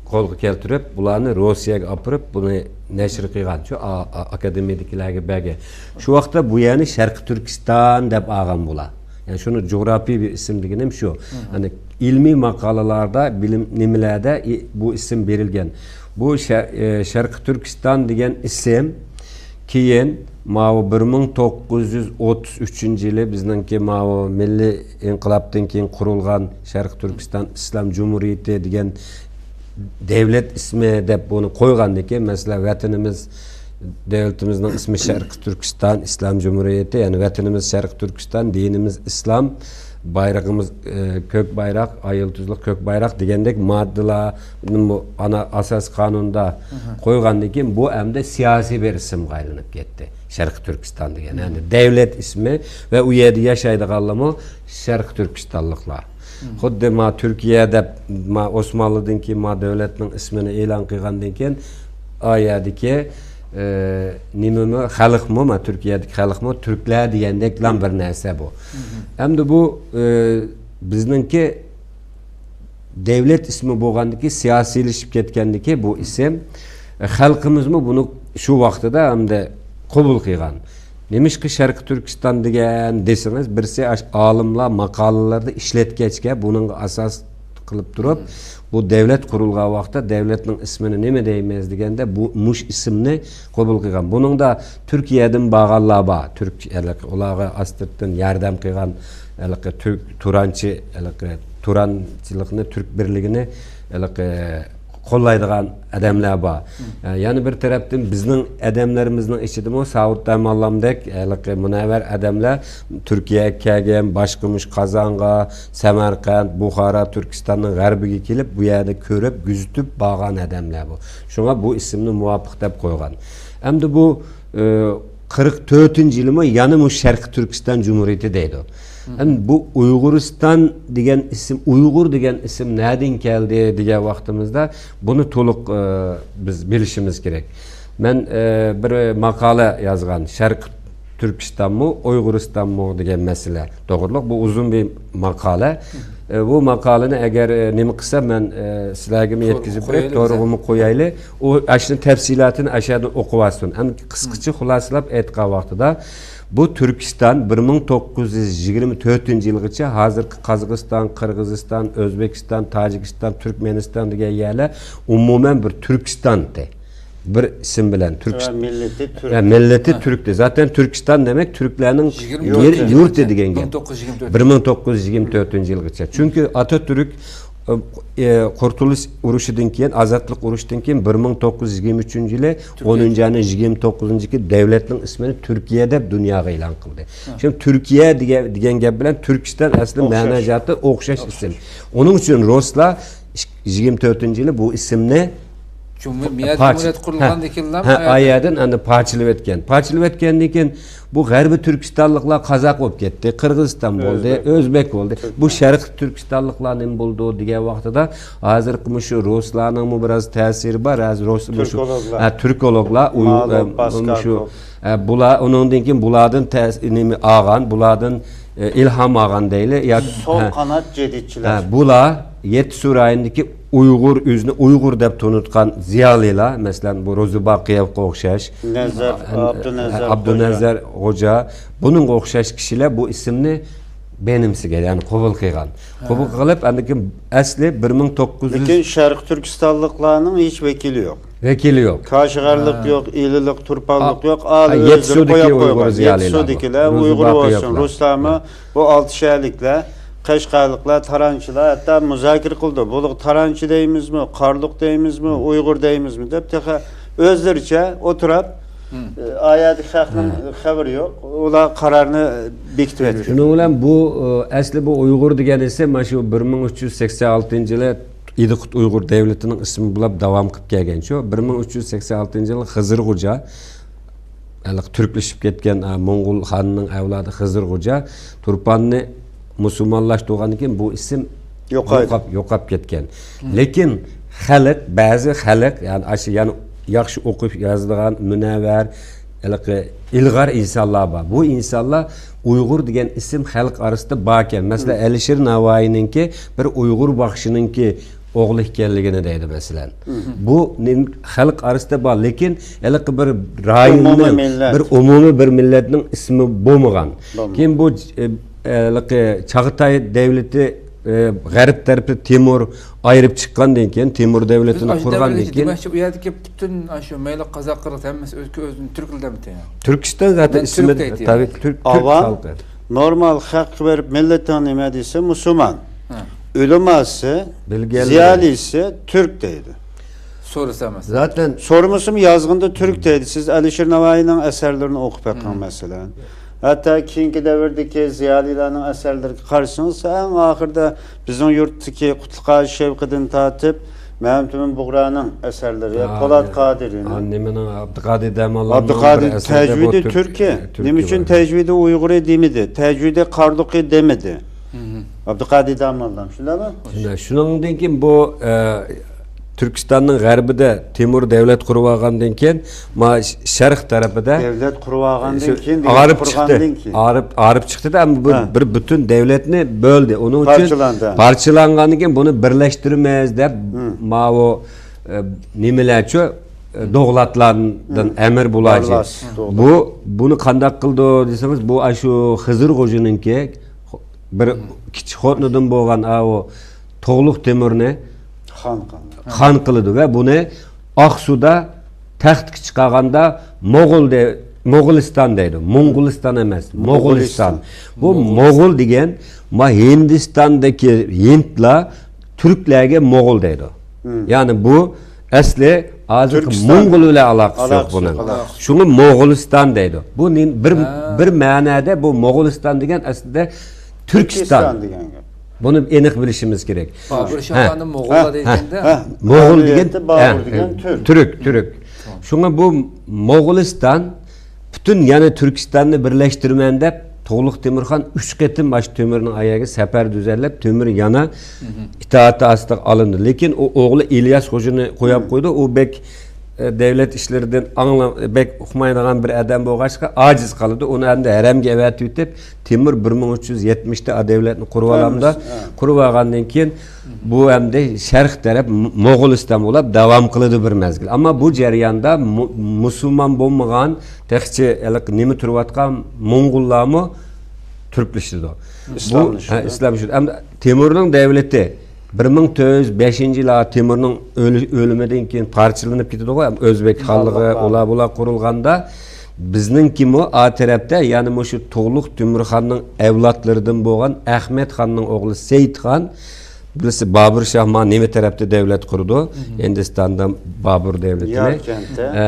قولغا كەلتۈرۈپ، بۇلارنى روسىيەگە ئاپىرىپ، بۇنى نەشر قىلغان. شۇ ئا-، ئا-، ئاكادېمىيەدىكىلەرگە بەرگەن. شۇ ۋاقىتتا بۇ يەرنى شەرقىي تۈركىستان دەپ ئالغان بۇلار. يەنى شۇنى جۇغراپىي بىر ئىسىم دېگىنىم شۇ. يەنى ئىلمىي ماقالىلاردا، بىلىم نېمىلەردە ئى-، بۇ ئىسىم بېرىلگەن. بۇ شە-، ئە، شەرقىي تۈركىستان دېگەن ئىسىم كېيىن ماۋۇ بىر مىڭ توققۇز يۈز ئوتتۇز ئۈچىنچى يىلى بىزنىڭكى ماۋۇ مىللىي ئىنقىلابتىن كېيىن قۇرۇلغان شەرقىي تۈركىستان ئىسلام جۇمھۇرىيىتى دېگەن دەۋلەت ئىسمى دەپ بۇنى قويغاندىن كېيىن، مەسىلەن، ۋەتىنىمىز، دۆلىتىمىزنىڭ ئىسمى شەرقىي تۈركىستان ئىسلام جۇمھۇرىيىتى، يەنى ۋەتىنىمىز شەرقىي تۈركىستان، دىنىمىز ئىسلام، بايرىقىمىز، ئە، كۆك بايراق، ئاي يۇلتۇزلۇق كۆك بايراق دېگەندەك ماددىلارنى بۇ ئانا ئاساس قانۇندا قويغاندىن كېيىن، بۇ ئەمدى سىياسىي بىر ئىسىمغا ئايلىنىپ كەتتى. شەرقىي تۈركىستان دېگەن، يەنى دەۋلەت ئىسمى ۋە ئۇ يەردە ياشايدىغانلارمۇ شەرقىي تۈركىستانلىقلار. خۇددى ما تۈركىيە دەپ، ما ئوسمانلىدىن كېيىن ما دۆلەتنىڭ ئىسمىنى ئېلان قىلغاندىن كېيىن، ئا يەردىكى، ئە، نېمىمۇ، خەلقمۇ، ما تۈركىيەدىكى خەلقمۇ تۈركلەر دېگەندەكلا بىر نەرسە بۇ. ئەمدى بۇ، ئە، بىزنىڭكى دەۋلەت ئىسمى بولغاندىكى، سىياسىيلىشىپ كەتكەندىكى بۇ ئىسىم، ئە، خەلقىمىزمۇ بۇنى شۇ ۋاقتىدا ئەمدى قوبۇل قىلغان. نېمىشقا شەرقىي تۈركىستان دېگەن دېسىڭىز، بىرسى ئاش-، ئالىملار ماقالىلەردە ئىشلەتكەچكە، بۇنىڭغا ئاساس قىلىپ تۇرۇپ، بۇ دەۋلەت قۇرۇلغان ۋاقىتتا دەۋلەتنىڭ ئىسمىنى نېمە دەيمىز دېگەندە، بۇ مۇش ئىسىمنى قوبۇل قىلغان. بۇنىڭدا تۈركىيەدىن بارغانلار بار. تۈرك، ئۇلارغا ئاستىرتىن ياردەم قىلغان، ھېلىقى تۈرك، تۇرانچى، ھېلىقى تۇرانچىلىقنى، تۈرك بىرلىكىنى، ھېلىقى قوللايدىغان ئادەملەر بار. ئە، يەنە بىر تەرەپتىن بىزنىڭ ئادەملىرىمىزنىڭ ئىچىدىمۇ ساۋۇت ئەماللامدەك ھېلىقى مۇنەۋۋەر ئادەملەر تۈركىيەگە كەلگەن، باشقا مۇشۇ قازانغا، سەمەرقەنت، بۇخارا، تۈركىستاننىڭ غەربىگە كېلىپ، بۇ يەردە كۆرۈپ، كۆزىتىپ بارغان ئادەملەر بۇ. شۇڭا بۇ ئىسىمنى مۇۋاپىق دەپ قويغان. ئەمدى بۇ، ئە، قىرىق تۆتىنچى يىلىمۇ يەنە مۇشۇ شەرقىي تۈركىستان جۇمھۇرىيىتى دەيدۇ. ئەمدى بۇ ئۇيغۇرىستان دېگەن ئىسىم، ئۇيغۇر دېگەن ئىسىم نەدىن كەلدى دېگەن ۋاقتىمىزدا بۇنى تولۇق، ئە، بىز بىلىشىمىز كېرەك. مەن، ئە، بىر ماقالە يازغان، شەرقىي تۈركىستانمۇ، ئۇيغۇرىستانمۇ دېگەن مەسىلە توغرۇلۇق. بۇ ئۇزۇن بىر ماقالە. ئە، بۇ ماقالىنى ئەگەر، ئە، نېمە قىلسا، مەن، ئە، سىلەرگىمۇ يەتكۈزۈپ بېرىپ، تورغىمۇ قويايلى. ئۇ ئاشۇنى تەپسىلاتىنى ئاشۇ يەردىن ئوقۇۋالسۇن. ئەمدى قىسقىچە خۇلاسىلاپ ئېيتقان ۋاقتىدا، بۇ تۈركىستان بىر مىڭ توققۇز يۈز يىگىرمە تۆتىنچى يىلغىچە ھازىرقى قازاقىستان، قىرغىزىستان، ئۆزبېكىستان، تاجىكىستان، تۈركمەنىستان دېگەن يەرلەر ئومۇمەن بىر تۈركىستان ئىدى. بىر ئىسىم بىلەن تۈرك، ۋە مىللىتى تۈرك. ۋە مىللىتى تۈركتى. زاتەن تۈركىستان دېمەك تۈركلەرنىڭ يېرى، يۇرتى دېگەن گەپ. بىر مىڭ توققۇز يۈز يىگىرمە تۆتىنچى يىلغىچە. چۈنكى ئاتاتۈرك، ئە، ئە، قۇرتۇلۇش ئۇرۇشىدىن كېيىن، ئازادلىق ئۇرۇشىدىن كېيىن بىر مىڭ توققۇز يۈز يىگىرمە ئۈچىنچى يىلى ئونىنچى ئاينىڭ يىگىرمە توققۇزىنچى كۈنى دەۋلەتنىڭ ئىسمىنى تۈركىيە دەپ دۇنياغا ئېلان قىلدى. شۇڭا تۈركىيە دېگەن، دېگەن گەپ بىلەن تۈركىستان ئەسلى مەنا جەھەتتە ئوخشاش ئىسىم. ئۇنىڭ ئۈچۈن رۇسلار يىگىرمە تۆتىنچى يىلى بۇ ئىسىمنى جۇمھۇر-، مىللەت جۇمھۇرىيەت قۇرۇلغاندىن كېيىنلا، ھە، ئايەدىن ئەنە پارچىلىۋەتكەن. پارچىلىۋەتكەندىن كېيىن بۇ غەربىي تۈركىستانلىقلار قازاق بولۇپ كەتتى، قىرغىزىستان بولدى، ئۆزبەك بولدى. بۇ شەرقىي تۈركىستانلىقلار نېمە بولىدۇ دېگەن ۋاقتىدا، ھازىرقى مۇشۇ رۇسلارنىڭمۇ بىراز تەسىرى بار. ھازىر رۇس مۇشۇ، تۈركولوگلار. ھە، تۈركولوگلار، ئۇ، مالوف، ئە، پاسكالكوف. مۇشۇ، ئە، بۇلار ئۇنىڭدىن كېيىن بۇلاردىن تەس-، نېمە ئالغان، بۇلاردىن، ئە، ئىلھام ئالغان دەيلى. ياكى، سول قانات جەدىدچىلەر. ھە، بۇلار يەتتىسۇ رايونىدىكى ئۇيغۇر، ئۆزىنى ئۇيغۇر دەپ تونۇتقان زىيالىيلار، مەسىلەن، بۇ روزى باقىيېۋقا ئوخشاش، نەزەر، ئا-، ئابدۇنەزەر ئابدۇنەزەر خوجا، بۇنىڭغا ئوخشاش كىشىلەر بۇ ئىسىمنى بەنىمسىگە، يەنى قوبۇل قىلغان. قوبۇل قىلىپ، ئاندىن كېيىن ئەسلى بىر مىڭ توققۇز يۈز لېكىن شەرقىي تۈركىستانلىقلارنىڭ ھېچ ۋەكىلى يوق. ۋەكىلى يوق. كاشغەرلىك يوق، ئىلىلىق، تۇرپانلىق يوق. ئالىپ ئۆزلىرى قويۇپ قويغان. يەتىسۇدىكىلەر، ئۇيغۇر زىيالىيلار، يەتىسۇدىكىلەر، ئۇيغۇر بولسۇن، رۇسلارمۇ، بۇ ئالتىشەھەرلىكلەر، قەشقەرلىكلەر، تارانچىلار ھەتتا مۇزاكىرە قىلدى. بۇلارغا تارانچى دەيمىزمۇ، قارلۇق دەيمىزمۇ، ئۇيغۇر دەيمىزمۇ دەپ تېخى ئۆزلىرىچە ئولتۇرۇپ، ئايەردىكى خەقنىڭ خەۋىرى يوق. ئۇلار قارارنى بېكىتىۋەتكەن. شۇنىڭ بىلەن بۇ، ئەسلى بۇ ئۇيغۇر دېگەن ئىسىم مانا شۇ بىر مىڭ ئۈچ يۈز سەكسەن ئالتىنچى يىلى ئىدىقۇت ئۇيغۇر دەۋلىتىنىڭ ئىسمى بولۇپ داۋام قىلىپ كەلگەن شۇ. بىر مىڭ ئۈچ يۈز سەكسەن ئالتىنچى يىلى خىزىر خوجا، ھېلىقى تۈركلىشىپ كەتكەن، ئا، موڭغۇل خاننىڭ ئەۋلادى خىزىر خوجا تۇرپاننى مۇسۇلمانلاشتۇرغاندىن كېيىن بۇ ئىسىم يوقايدۇ. يوقاپ، يوقاپ كەتكەن. لېكىن خەلق، بەزى خەلق، يەنى ئاشۇ، يەنى ياخشى ئوقۇپ يازىدىغان، مۇنەۋۋەر، ھېلىقى ئىلغار ئىنسانلار بار. بۇ ئىنسانلار ئۇيغۇر دېگەن ئىسىم خەلق ئارىسىدا باركەن. مەسىلەن، ئەلىشىر ناۋايىنىڭكى بىر ئۇيغۇر باخشىنىڭكى ئوغلى ئىكەنلىكىنى دەيدۇ، مەسىلەن. بۇ نېم-، خەلق ئارىسىدا بار، لېكىن ھېلىقى بىر رايوننىڭ، بىر ئومۇمىي بىر مىللەتنىڭ ئىسمى بولمىغان. كېيىن بۇ، ئە، ھېلىقى چاغاتاي دەۋلىتى، ئە، غەرب تەرىپى تېمۇر ئايرىپ چىققاندىن كېيىن، تېمۇر دەۋلىتىنى قۇرغاندىن كېيىن، دېمەكچى، ئۇ يەردىكى پۈتۈن ئاشۇ مەيلى قازاق، قىرغىز ھەممىسى ئۆزى، ئۆزىنى تۈرك دەيدۇ. تۈركىستان زاتەن ئىسمى تەبىئىي تۈرك، تۈرك خەلقى. نورمال خەققە بېرىپ مىللىتىڭ نېمە دېسە، مۇسۇلمان. ئۆلىماسى، زىيالىيسى تۈرك دەيدۇ. سورىسا مەسىلەن. زاتەن سورىمىسىمۇ يازغىنىدا تۈرك دەيدۇ. سىز ئەلىشىر ناۋايىنىڭ ئەسەرلىرىنى ئوقۇپ بېقىڭ، مەسىلەن. ھەتتا كېيىنكى دەۋردىكى زىيالىيلارنىڭ ئەسەرلىرىگە قارىسىڭىز، ئەڭ ئاخىرىدا بىزنىڭ يۇرتتىكى قۇتلۇق ھاجى شەۋقىدىن تارتىپ، مەمتىمىن بۇغرانىڭ ئەسەرلىرى، پولات قادىرىنىڭ، نېمىنىڭ، ئابدۇقادىر دەماللامنىڭ بىر ئەسىرىدە بۇ تەجۋىدى تۈركى. نېمە ئۈچۈن تەجۋىدى ئۇيغۇرى دېمىدى، تەجۋىدى قارلۇقى دېمىدى؟ ئابدۇقادىر داموللام، شۇنداقمۇ؟ شۇنداق. شۇنىڭدىن كېيىن بۇ، ئە، تۈركىستاننىڭ غەربىدە تېمۇر دەۋلەت قۇرۇۋالغاندىن كېيىن، ما شەرق تەرىپىدە دەۋلەت قۇرۇۋالغاندىن كېيىن، ئايرىپ چىقتى. ئايرىپ، ئايرىپ چىقتى-دە، بۇ بىر، بىر پۈتۈن دەۋلەتنى بۆلدى. ئۇنىڭ ئۈچۈن پارچىلاندى. پارچىلانغاندىن كېيىن بۇنى بىرلەشتۈرىمىز دەپ، ماۋۇ، ئە، نېمىلەرچۇ، ئە، دوغلاتلاردىن ئەمىر بۇلاجى. بۇ، بۇنى قانداق قىلدى دېسىڭىز، بۇ ئاشۇ خىزىر خوجىنىڭكى بىر كىچىك خوتۇنىدىن بولغان ئاۋۇ تۇغلۇق تېمۇرنى خان قىلىدۇ ۋە بۇنى ئاقسۇدا تەختكە چىقارغاندا موغۇل دە-، موغۇلىستان دەيدۇ. موڭغۇلىستان ئەمەس، موغۇلىستان. بۇ موغۇل دېگەن ما ھىندىستاندىكى ھىندلار تۈركلەرگە موغۇل دەيدۇ. يەنى بۇ ئەسلى ھازىرقى موڭغۇل بىلەن ئالاقىسى يوق بۇنىڭ. شۇڭا موغۇلىستان دەيدۇ. بۇ نېمە؟ بىر، بىر مەنەدە بۇ موغۇلىستان دېگەن ئەسلىدە تۈركىستان. تۈركىستان دېگەن گەپ. بۇنى ئېنىق بىلىشىمىز كېرەك. بابۇر شاھلارنى موغۇللار دېگەندە، موغۇل دېگەن، بابۇر دېگەن تۈرك. تۈرك، تۈرك. شۇڭا بۇ موغۇلىستان پۈتۈن يەنە تۈركىستاننى بىرلەشتۈرىمەن دەپ، تۇغلۇق تېمۇرخان ئۈچ قېتىم ئاشۇ تۆمۈرنىڭ ئاياغىغا سەپەر دۈزەرلەپ، تۆمۈر يەنە ئىتائىتى ئاستىغا ئالىندى. لېكىن ئۇ ئوغلى ئىلياس خوجىنى قويۇپ قويدى. ئۇ بەك، ئە، دەۋلەت ئىشلىرىدىن ئاڭلا-، بەك ئۇقمايدىغان بىر ئادەم بولغاچقا، ئاجىز قالىدۇ. ئۇنى ئەمدى ھەرەمگە ئەۋەتىۋېتىپ، تېمۇر بىر مىڭ ئۈچ يۈز يەتمىشتە دەۋلەتنى قۇرۇۋالامدا، قۇرۇۋالغاندىن كېيىن، بۇ ئەمدى شەرق تەرەپ م-، موغۇلىستان بولۇپ داۋام قىلىدۇ بىر مەزگىل. ئەمما بۇ جەرياندا مۇ-، مۇسۇلمان بولمىغان، تېخىچە ھېلىقى نېمە تۇرۇۋاتقان موڭغۇللارمۇ تۈركلىشىدۇ. بۇ، ھە، ئىسلاملىشىدۇ. ئەمدى تېمۇرنىڭ دەۋلىتى بىر مىڭ تۆت يۈز بەشىنچى يىلى تېمۇرنىڭ ئۆلۈ-، ئۆلۈمىدىن كېيىن پارچىلىنىپ كېتىدىغۇ، ھەم ئۆزبېك خانلىقى، ئۇلار بۇلار قۇرۇلغاندا، بىزنىڭكىمۇ ئا تەرەپتە، يەنى مۇشۇ تۇغلۇق تۆمۈرخاننىڭ ئەۋلادلىرىدىن بولغان ئەخمەت خاننىڭ ئوغلى سەيىت خان، بىلىسىز، بابۇر شاھ مانا نېمە تەرەپتە دەۋلەت قۇرىدۇ؟ ھىندىستاندا بابۇر دەۋلىتىنى. ياركەنتتە. ئە،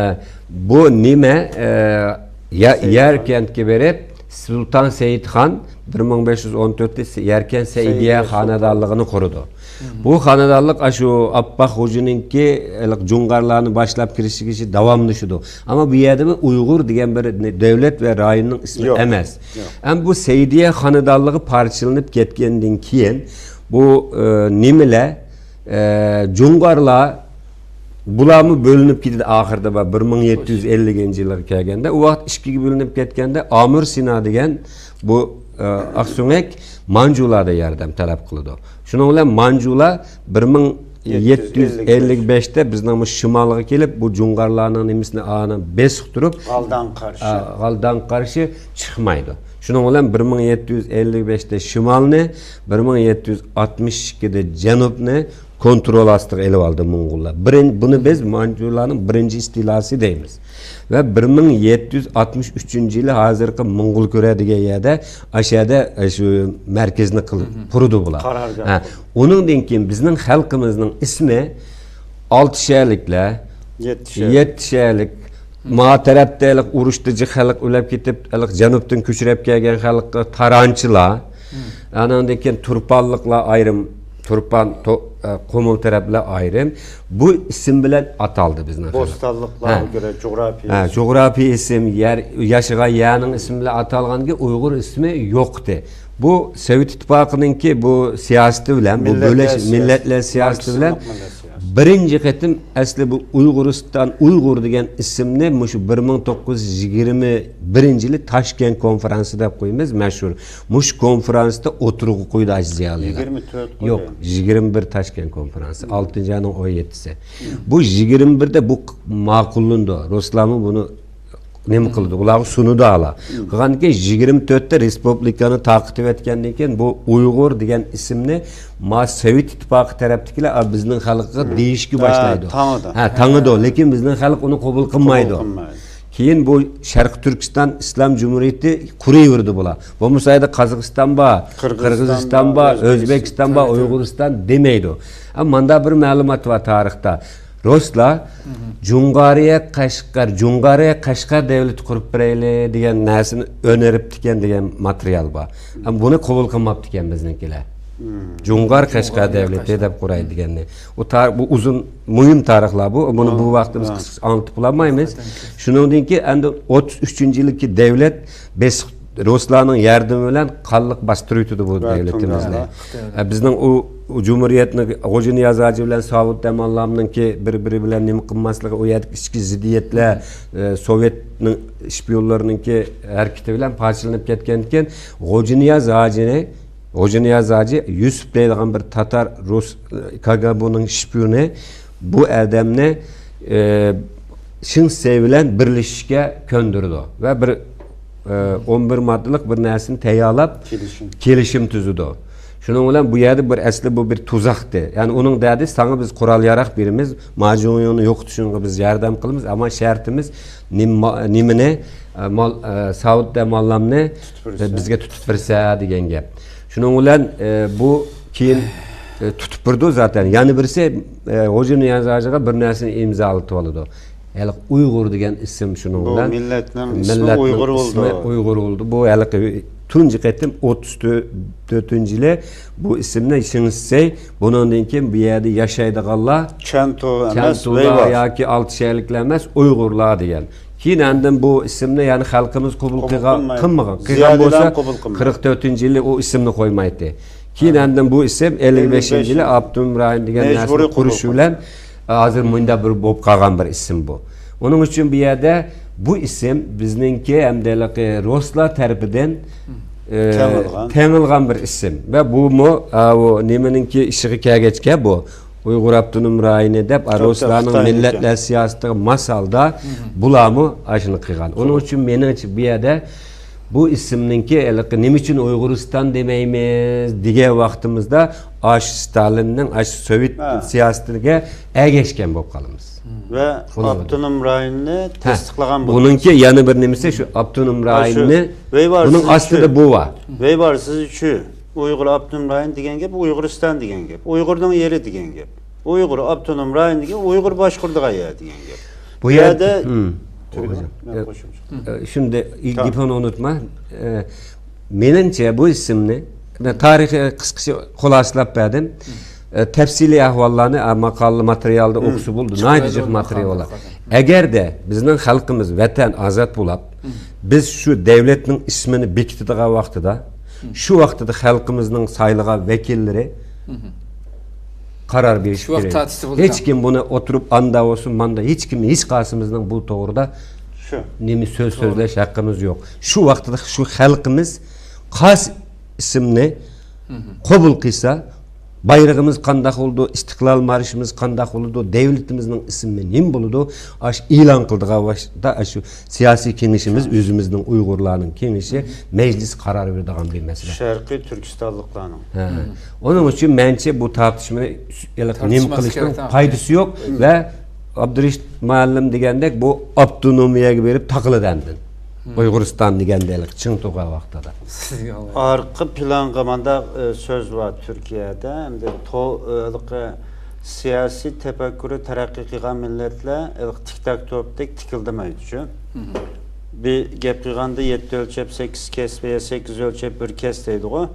بۇ نېمە، ئە، يا-، ياركەنتكە بېرىپ، سۇلتان سەيىد خان بىر مىڭ بەش يۈز ئون تۆتتە ياركەنت سەئىدىيە خانىدانلىقىنى قۇرىدۇ. بۇ خانىدانلىق ئاشۇ ئاپپاق خوجىنىڭكى، ھېلىقى جۇڭغارلارنى باشلاپ كىرىشىگىچە داۋاملىشىدۇ. ئەمما بۇ يەردىمۇ ئۇيغۇر دېگەن بىر دەۋلەت ۋە رايوننىڭ ئىسمى ئەمەس. ئەمما بۇ سەئىدىيە خانىدانلىقى پارچىلىنىپ كەتكەندىن كېيىن، بۇ، ئە، نېمىلەر، ئە، جۇڭغارلار، بۇلارمۇ بۆلۈنۈپ كېتىدۇ ئاخىرىدا، بىر مىڭ يەتتە يۈز ئەللىكىنچى يىلغا كەلگەندە، ئۇ ۋاقىت ئىككىگە بۆلۈنۈپ كەتكەندە، ئامۇر سىنا دېگەن بۇ، ئە، ئاقسۆڭەك مانجۇلاردا ياردەم تەلەپ قىلىدۇ. شۇنىڭ بىلەن مانجۇلار بىر مىڭ يەتتە يۈز ئەللىك بەشتە بىزنىڭ مۇشۇ شىمالغا كېلىپ، بۇ جۇڭغارلارنىڭ نېمىسىنى، ئانى بېسىق تۇرۇپ، غالداڭغا قارشى. ئا، غالداڭغا قارشى چىقمايدۇ. شۇنىڭ بىلەن بىر مىڭ يەتتە يۈز ئەللىك بەشتە شىمالنى، بىر مىڭ يەتتە يۈز ئاتمىش ئىككىدە جەنۇبنى كونترول ئاستىغا ئېلىپ ئالدى موڭغۇللار. بىرىن-، بۇنى بىز مانجۇلارنىڭ بىرىنچى ئىستىلاسى دەيمىز. ۋە بىر مىڭ يەتتە يۈز ئاتمىش ئۈچىنچى يىلى ھازىرقى موڭغۇل كۆرە دېگەن يەردە، ئاشۇ يەردە، ئە، شۇ مەركەزنى قىل-، قۇرىدى بۇلار. قارارگاھ ھە. قۇردى. ئۇنىڭدىن كېيىن بىزنىڭ خەلقىمىزنىڭ ئىسمى ئالتە شەھەرلىكلەر، يەتتە شەھەرلىك. يەتتە شەھەرلىك. ما تەرەپتە ھېلىقى ئۇرۇشتا جىق خەلق ئۆلۈپ كېتىپ، ھېلىقى جەنۇبتىن كۆچۈرۈپ كەلگەن خەلققە تارانچىلار. ئانىڭدىن كېيىن تۇرپانلىقلار ئايرىم، تۇرپان، تو-، ئە، قۇمۇل تەرەپلەر ئايرىم. بۇ ئىسىم بىلەن ئاتالدى بىزنىڭ خەلق. بوستانلىقلارغا ھە. كۆرە جۇغراپىيە ھە، ئىسىم. جۇغراپىيە ئىسىم، يەر، ياشىغان يەرنىڭ ئىسمى بىلەن ئاتالغاندىكىن ئۇيغۇر ئىسمى يوق ئىدى. بۇ سوۋېت ئىتتىپاقىنىڭكى بۇ سىياسىتى بىلەن، بۇ مىللەتلەر بۆلۈش، سىياسىتى، مىللەتلەر سىياسىتى بىلەن ماركسىزم مىللەت سىياسىتى. بىرىنچى قېتىم ئەسلى بۇ ئۇيغۇرىستان، ئۇيغۇر دېگەن ئىسىمنى مۇشۇ بىر مىڭ توققۇز يۈز يىگىرمە بىرىنچى يىلى تاشكەنت كونفېرانسى دەپ قويىمىز، مەشھۇر. مۇشۇ كونفېرانسدا ئوتتۇرىغا قويدى ئاشۇ زىيالىيلار. يىگىرمە تۆت يوق، قويدى. يىگىرمە بىر تاشكەنت كونفېرانسى، ئالتىنچى ئاينىڭ ئون يەتتىسى. بۇ يىگىرمە بىردە بۇ ماقۇللىنىدۇ. رۇسلارمۇ بۇنى نېمە قىلىدۇ؟ ئۇلارغا سۇنىدۇ ھالا. قىلغاندىن كېيىن يىگىرمە تۆتتە رېسپۇبلىكانى تارقىتىۋەتكەندىن كېيىن بۇ ئۇيغۇر دېگەن ئىسىمنى ما سوۋېت ئىتتىپاقى تەرەپتىكىلەر، ئا، بىزنىڭ خەلققە دېيىشكە ھە، باشلايدۇ. تاڭىدۇ. ھە، تاڭىدۇ. لېكىن بىزنىڭ خەلق ئۇنى قوبۇل قىلمايدۇ. قوبۇل قىلمايدۇ. كېيىن بۇ شەرقىي تۈركىستان ئىسلام جۇمھۇرىيىتى قۇرۇۋېرىدۇ بۇلار. بولمىسا ئەدە قازاقىستان بار، قىرغىزىستان قىرغىزىستان بار، بار، ئۆزبېكىستان ئۆزبېكىستان بار، بار. ئۇيغۇرىستان دېمەيدۇ. ئە، ماندا بىر مەلۇمات بار تارىختا. رۇسلار جۇڭغارىيە قەشقەر، جۇڭغارىيە قەشقەر دەۋلىتى قۇرۇپ بېرەيلى دېگەن نەرسىنى ئۆنېرىپتىكەن دېگەن ماتېرىيال بار. ئەمما بۇنى قوبۇل قىلماپتىكەن بىزنىڭكىلەر. جۇڭغار قەشقەر جۇڭغارىيە دەۋلىتى قەشقەر. دەپ قۇراي دېگەننى. ئۇ تار-، بۇ ئۇزۇن، مۇھىم تارىخلار بۇ. بۇنى بۇ ۋاقتىمىز قىسقىچە ئاڭلىتىپ بولالمايمىز. شۇنىڭدىن كېيىن ئەمدى ئوتتۇز ئۈچىنچى يىلىكى دەۋلەت بېسىق رۇسلارنىڭ ياردىمى بىلەن قانلىق باستۇرۇۋېتىدۇ بۇ دۆلىتىمىزنى. ئە، بىزنىڭ ئۇ، ئۇ جۇمھۇرىيەتنىڭ غوجىنىياز ھاجى بىلەن ساۋۇت ئەماللامنىڭكى بىر-بىرى بىلەن نېمە قىلماسلىقى، ئۇ يەردىكى ئىچكى زىددىيەتلەر، ئە، سوۋېتنىڭ شپىيونلىرىنىڭكى ھەرىكىتى بىلەن پارچىلىنىپ كەتكەندىكىن، غوجىنىياز ھاجىنى، غوجىنىياز ھاجى يۈسۈپ دەيدىغان بىر تاتار، رۇس، ئە، كاگابۇنىڭ شپىيونى بۇ ئادەمنى، ئە، شېڭ شىسەي بىلەن بىرلىشىشكە كۆندۈرىدۇ ۋە بىر، ئە، ئون بىر ماددىلىق بىر نەرسىنى تەييارلاپ، كېلىشىم. كېلىشىم تۈزىدۇ. شۇنىڭ بىلەن بۇ يەردە بىر ئەسلى بۇ بىر تۇزاق ئىدى. يەنى ئۇنىڭ دەردى، ساڭا بىز قورال ياراق بېرىمىز، ماجۇڭيۇڭنى يوقىتىشىڭغا بىز ياردەم قىلىمىز، ئەمما شەرتىمىز نېمە-، نېمىنى، ئە، مال-، ئە، ساۋۇت دەماللامنى تۇتۇپ بېرىسەن. بىزگە تۇتۇپ بېرىسەن دېگەن گەپ. شۇنىڭ بىلەن، ئە، بۇ كېيىن، ئە، تۇتۇپ بېرىدۇ زاتەن. يەنە بىرسى، ئە، غوجىنىياز ھاجىغا بىر نەرسىنى ئىمزالىتىۋالىدۇ. ھېلىقى ئۇيغۇر دېگەن ئىسىم شۇنىڭ بۇ بىلەن مىللەتنىڭ ئىسمى مىللەتنىڭ ئۇيغۇر بولدى. ئىسمى ئۇيغۇر بولدى. بۇ ھېلىقى تۇنجى قېتىم ئوتتۇز تۆتىنچى يىلى بۇ ئىسىمنى شېڭ شىسەي، بۇنىڭدىن كېيىن بۇ يەردە ياشايدىغانلار چەنتۇ ئەمەس، چەنتۇلار ۋەيۋار. ياكى ئالتە شەھەرلىكلەر ئەمەس، ئۇيغۇرلار دېگەن. كېيىن ئاندىن بۇ ئىسىمنى يەنى خەلقىمىز قوبۇل قوبۇل قىلغان، قىلمايدۇ. قىلمىغان. قىلغان زىيالىيلار بولسا قوبۇل قىلمايدۇ. قىرىق تۆتىنچى يىلى ئۇ ئىسىمنى قويمايتتى. كېيىن ھە. ئاندىن بۇ ئىسىم ئەللىك بەشىنچى يىلى ئەللىك بەشىنچى. ئاپتونوم رايون دېگەن نەرسىنى مەجبۇرىي قوبۇل قىلىندى. قۇرۇشى بىلەن ھازىر مۇنداق بىر بولۇپ قالغان بىر ئىسىم بۇ. ئۇنىڭ ئۈچۈن بۇ يەردە بۇ ئىسىم بىزنىڭكى ھەمدە ھېلىقى رۇسلار تەرىپىدىن، ئى، تېڭىلغان. تېڭىلغان بىر ئىسىم. ۋە بۇمۇ، ئا، ئۇ نېمىنىڭكى ئىشىغا كەلگەچكە بۇ ئۇيغۇر ئاپتونوم رايونى دەپ، تاپتا رۇسلارنىڭ خىتاينىڭكى. مىللەتلەر سىياسىتىگە ماسالدا بۇلارمۇ ئاشۇنى قىلغان. ئۇنىڭ ئۈچۈن مېنىڭچە بۇ يەردە بۇ ئىسىمنىڭكى ھېلىقى نېمە ئۈچۈن ئۇيغۇرىستان دېمەيمىز دېگەن ۋاقتىمىزدا، ئاشۇ ستالىننىڭ ئاشۇ سوۋېت ھە. سىياسىتىگە ئەگەشكەن بولۇپ قالىمىز. ۋە ئۇنىڭ ئاپتونوم رايوننى ھە. تەستىقلىغان بولىمىز. بۇنىڭكى يەنە بىر نېمىسى شۇ ئاپتونوم ھە، شۇ رايوننى، ۋەيۋار بۇنىڭ سىز ئاستىدا ئۈچۈن. بۇ بار. ۋەيۋار سىز ئۈچۈن ئۇيغۇر ئاپتونوم رايون دېگەن گەپ ئۇيغۇرىستان دېگەن گەپ. ئۇيغۇرنىڭ يېرى دېگەن گەپ. ئۇيغۇر ئاپتونوم رايون دېگەن ئۇيغۇر باشقۇرىدىغان يەر دېگەن گەپ. بۇ بۇ يەردە، يەردە، ھىم. تۈگىدى. مەن ئە، قوشۇمچە. ئە، شۇنداق، تامام. گېپىڭنى ئۇنتۇما. ئە، مېنىڭچە بۇ ئىسىمنى، مەن تارىخىي قىسقىچە خۇلاسىلاپ بەردىم. ئە، تەپسىلىي ئەھۋاللارنى، ئە، ماقالە ماتېرىيالدا ھىم. ئوقۇسا بولىدۇ. ناھايىتى جىق ماتېرىيال بار. ئەگەردە بىزنىڭ خەلقىمىز ۋەتەن ئازاد بولاپ، ھىم. بىز شۇ دەۋلەتنىڭ ئىسمىنى بېكىتىدىغان ۋاقتىدا، ھىم. شۇ ۋاقتىدا خەلقىمىزنىڭ سايلىغان ۋەكىللىرى، ھىم. قارار بېرىشى شۇ ۋاقىت كېرەك. تارتىشسا بولىدۇ. ھېچكىم بۇنى ئولتۇرۇپ ئاندا بولسۇن، ماندا، ھېچكىم، ھېچقايسىمىزنىڭ بۇ توغرىدا شۇ. نېمە سۆز سۆزلەش ھەققىمىز يوق. شۇ ۋاقتىدا شۇ خەلقىمىز قايسى ئىسىمنى مھم. قوبۇل قىلسا، بايرىقىمىز قانداق بولىدۇ، ئىستىقلال مارشىمىز قانداق بولىدۇ، دۆلىتىمىزنىڭ ئىسمى نېمە بولىدۇ، ئاشۇ ئېلان قىلىدىغان ۋاقىتتا ئاشۇ سىياسىي كېڭىشىمىز، ئۆزىمىزنىڭ ئۇيغۇرلارنىڭ كېڭىشى، مەجلىسى قارار بېرىدىغان بىر مەسىلە. شەرقىي تۈركىستانلىقلارنىڭ. ھە. ئۇنىڭ ئۈچۈن مەنچە بۇ تارتىشمىنى ھېلىقى نېمە قىلىشنىڭ پايدىسى يوق ۋە ئابدۇرېشىت مۇئەللىم دېگەندەك بۇ ئاپتونومىيەگە بېرىپ تاقىلىدۇ ئاندىن. ئۇيغۇرىستان دېگەندەك چىڭ تۇرغان ۋاقتىدا. ئارقا پىلانغا مانداق، ئە، سۆز بار تۈركىيەدە. ئەمدى تو-، ھېلىقى سىياسىي تەپەككۇرى تەرەققىي قىلغان مىللەتلەر ھېلىقى تىك تاك توپتەك تىكىلدىمەيدۇچۇ. بىر گەپ قىلغاندا يەتتە ئۆلچەپ سەككىز كەس ۋە سەككىز ئۆلچەپ بىر كەس دەيدىغۇ.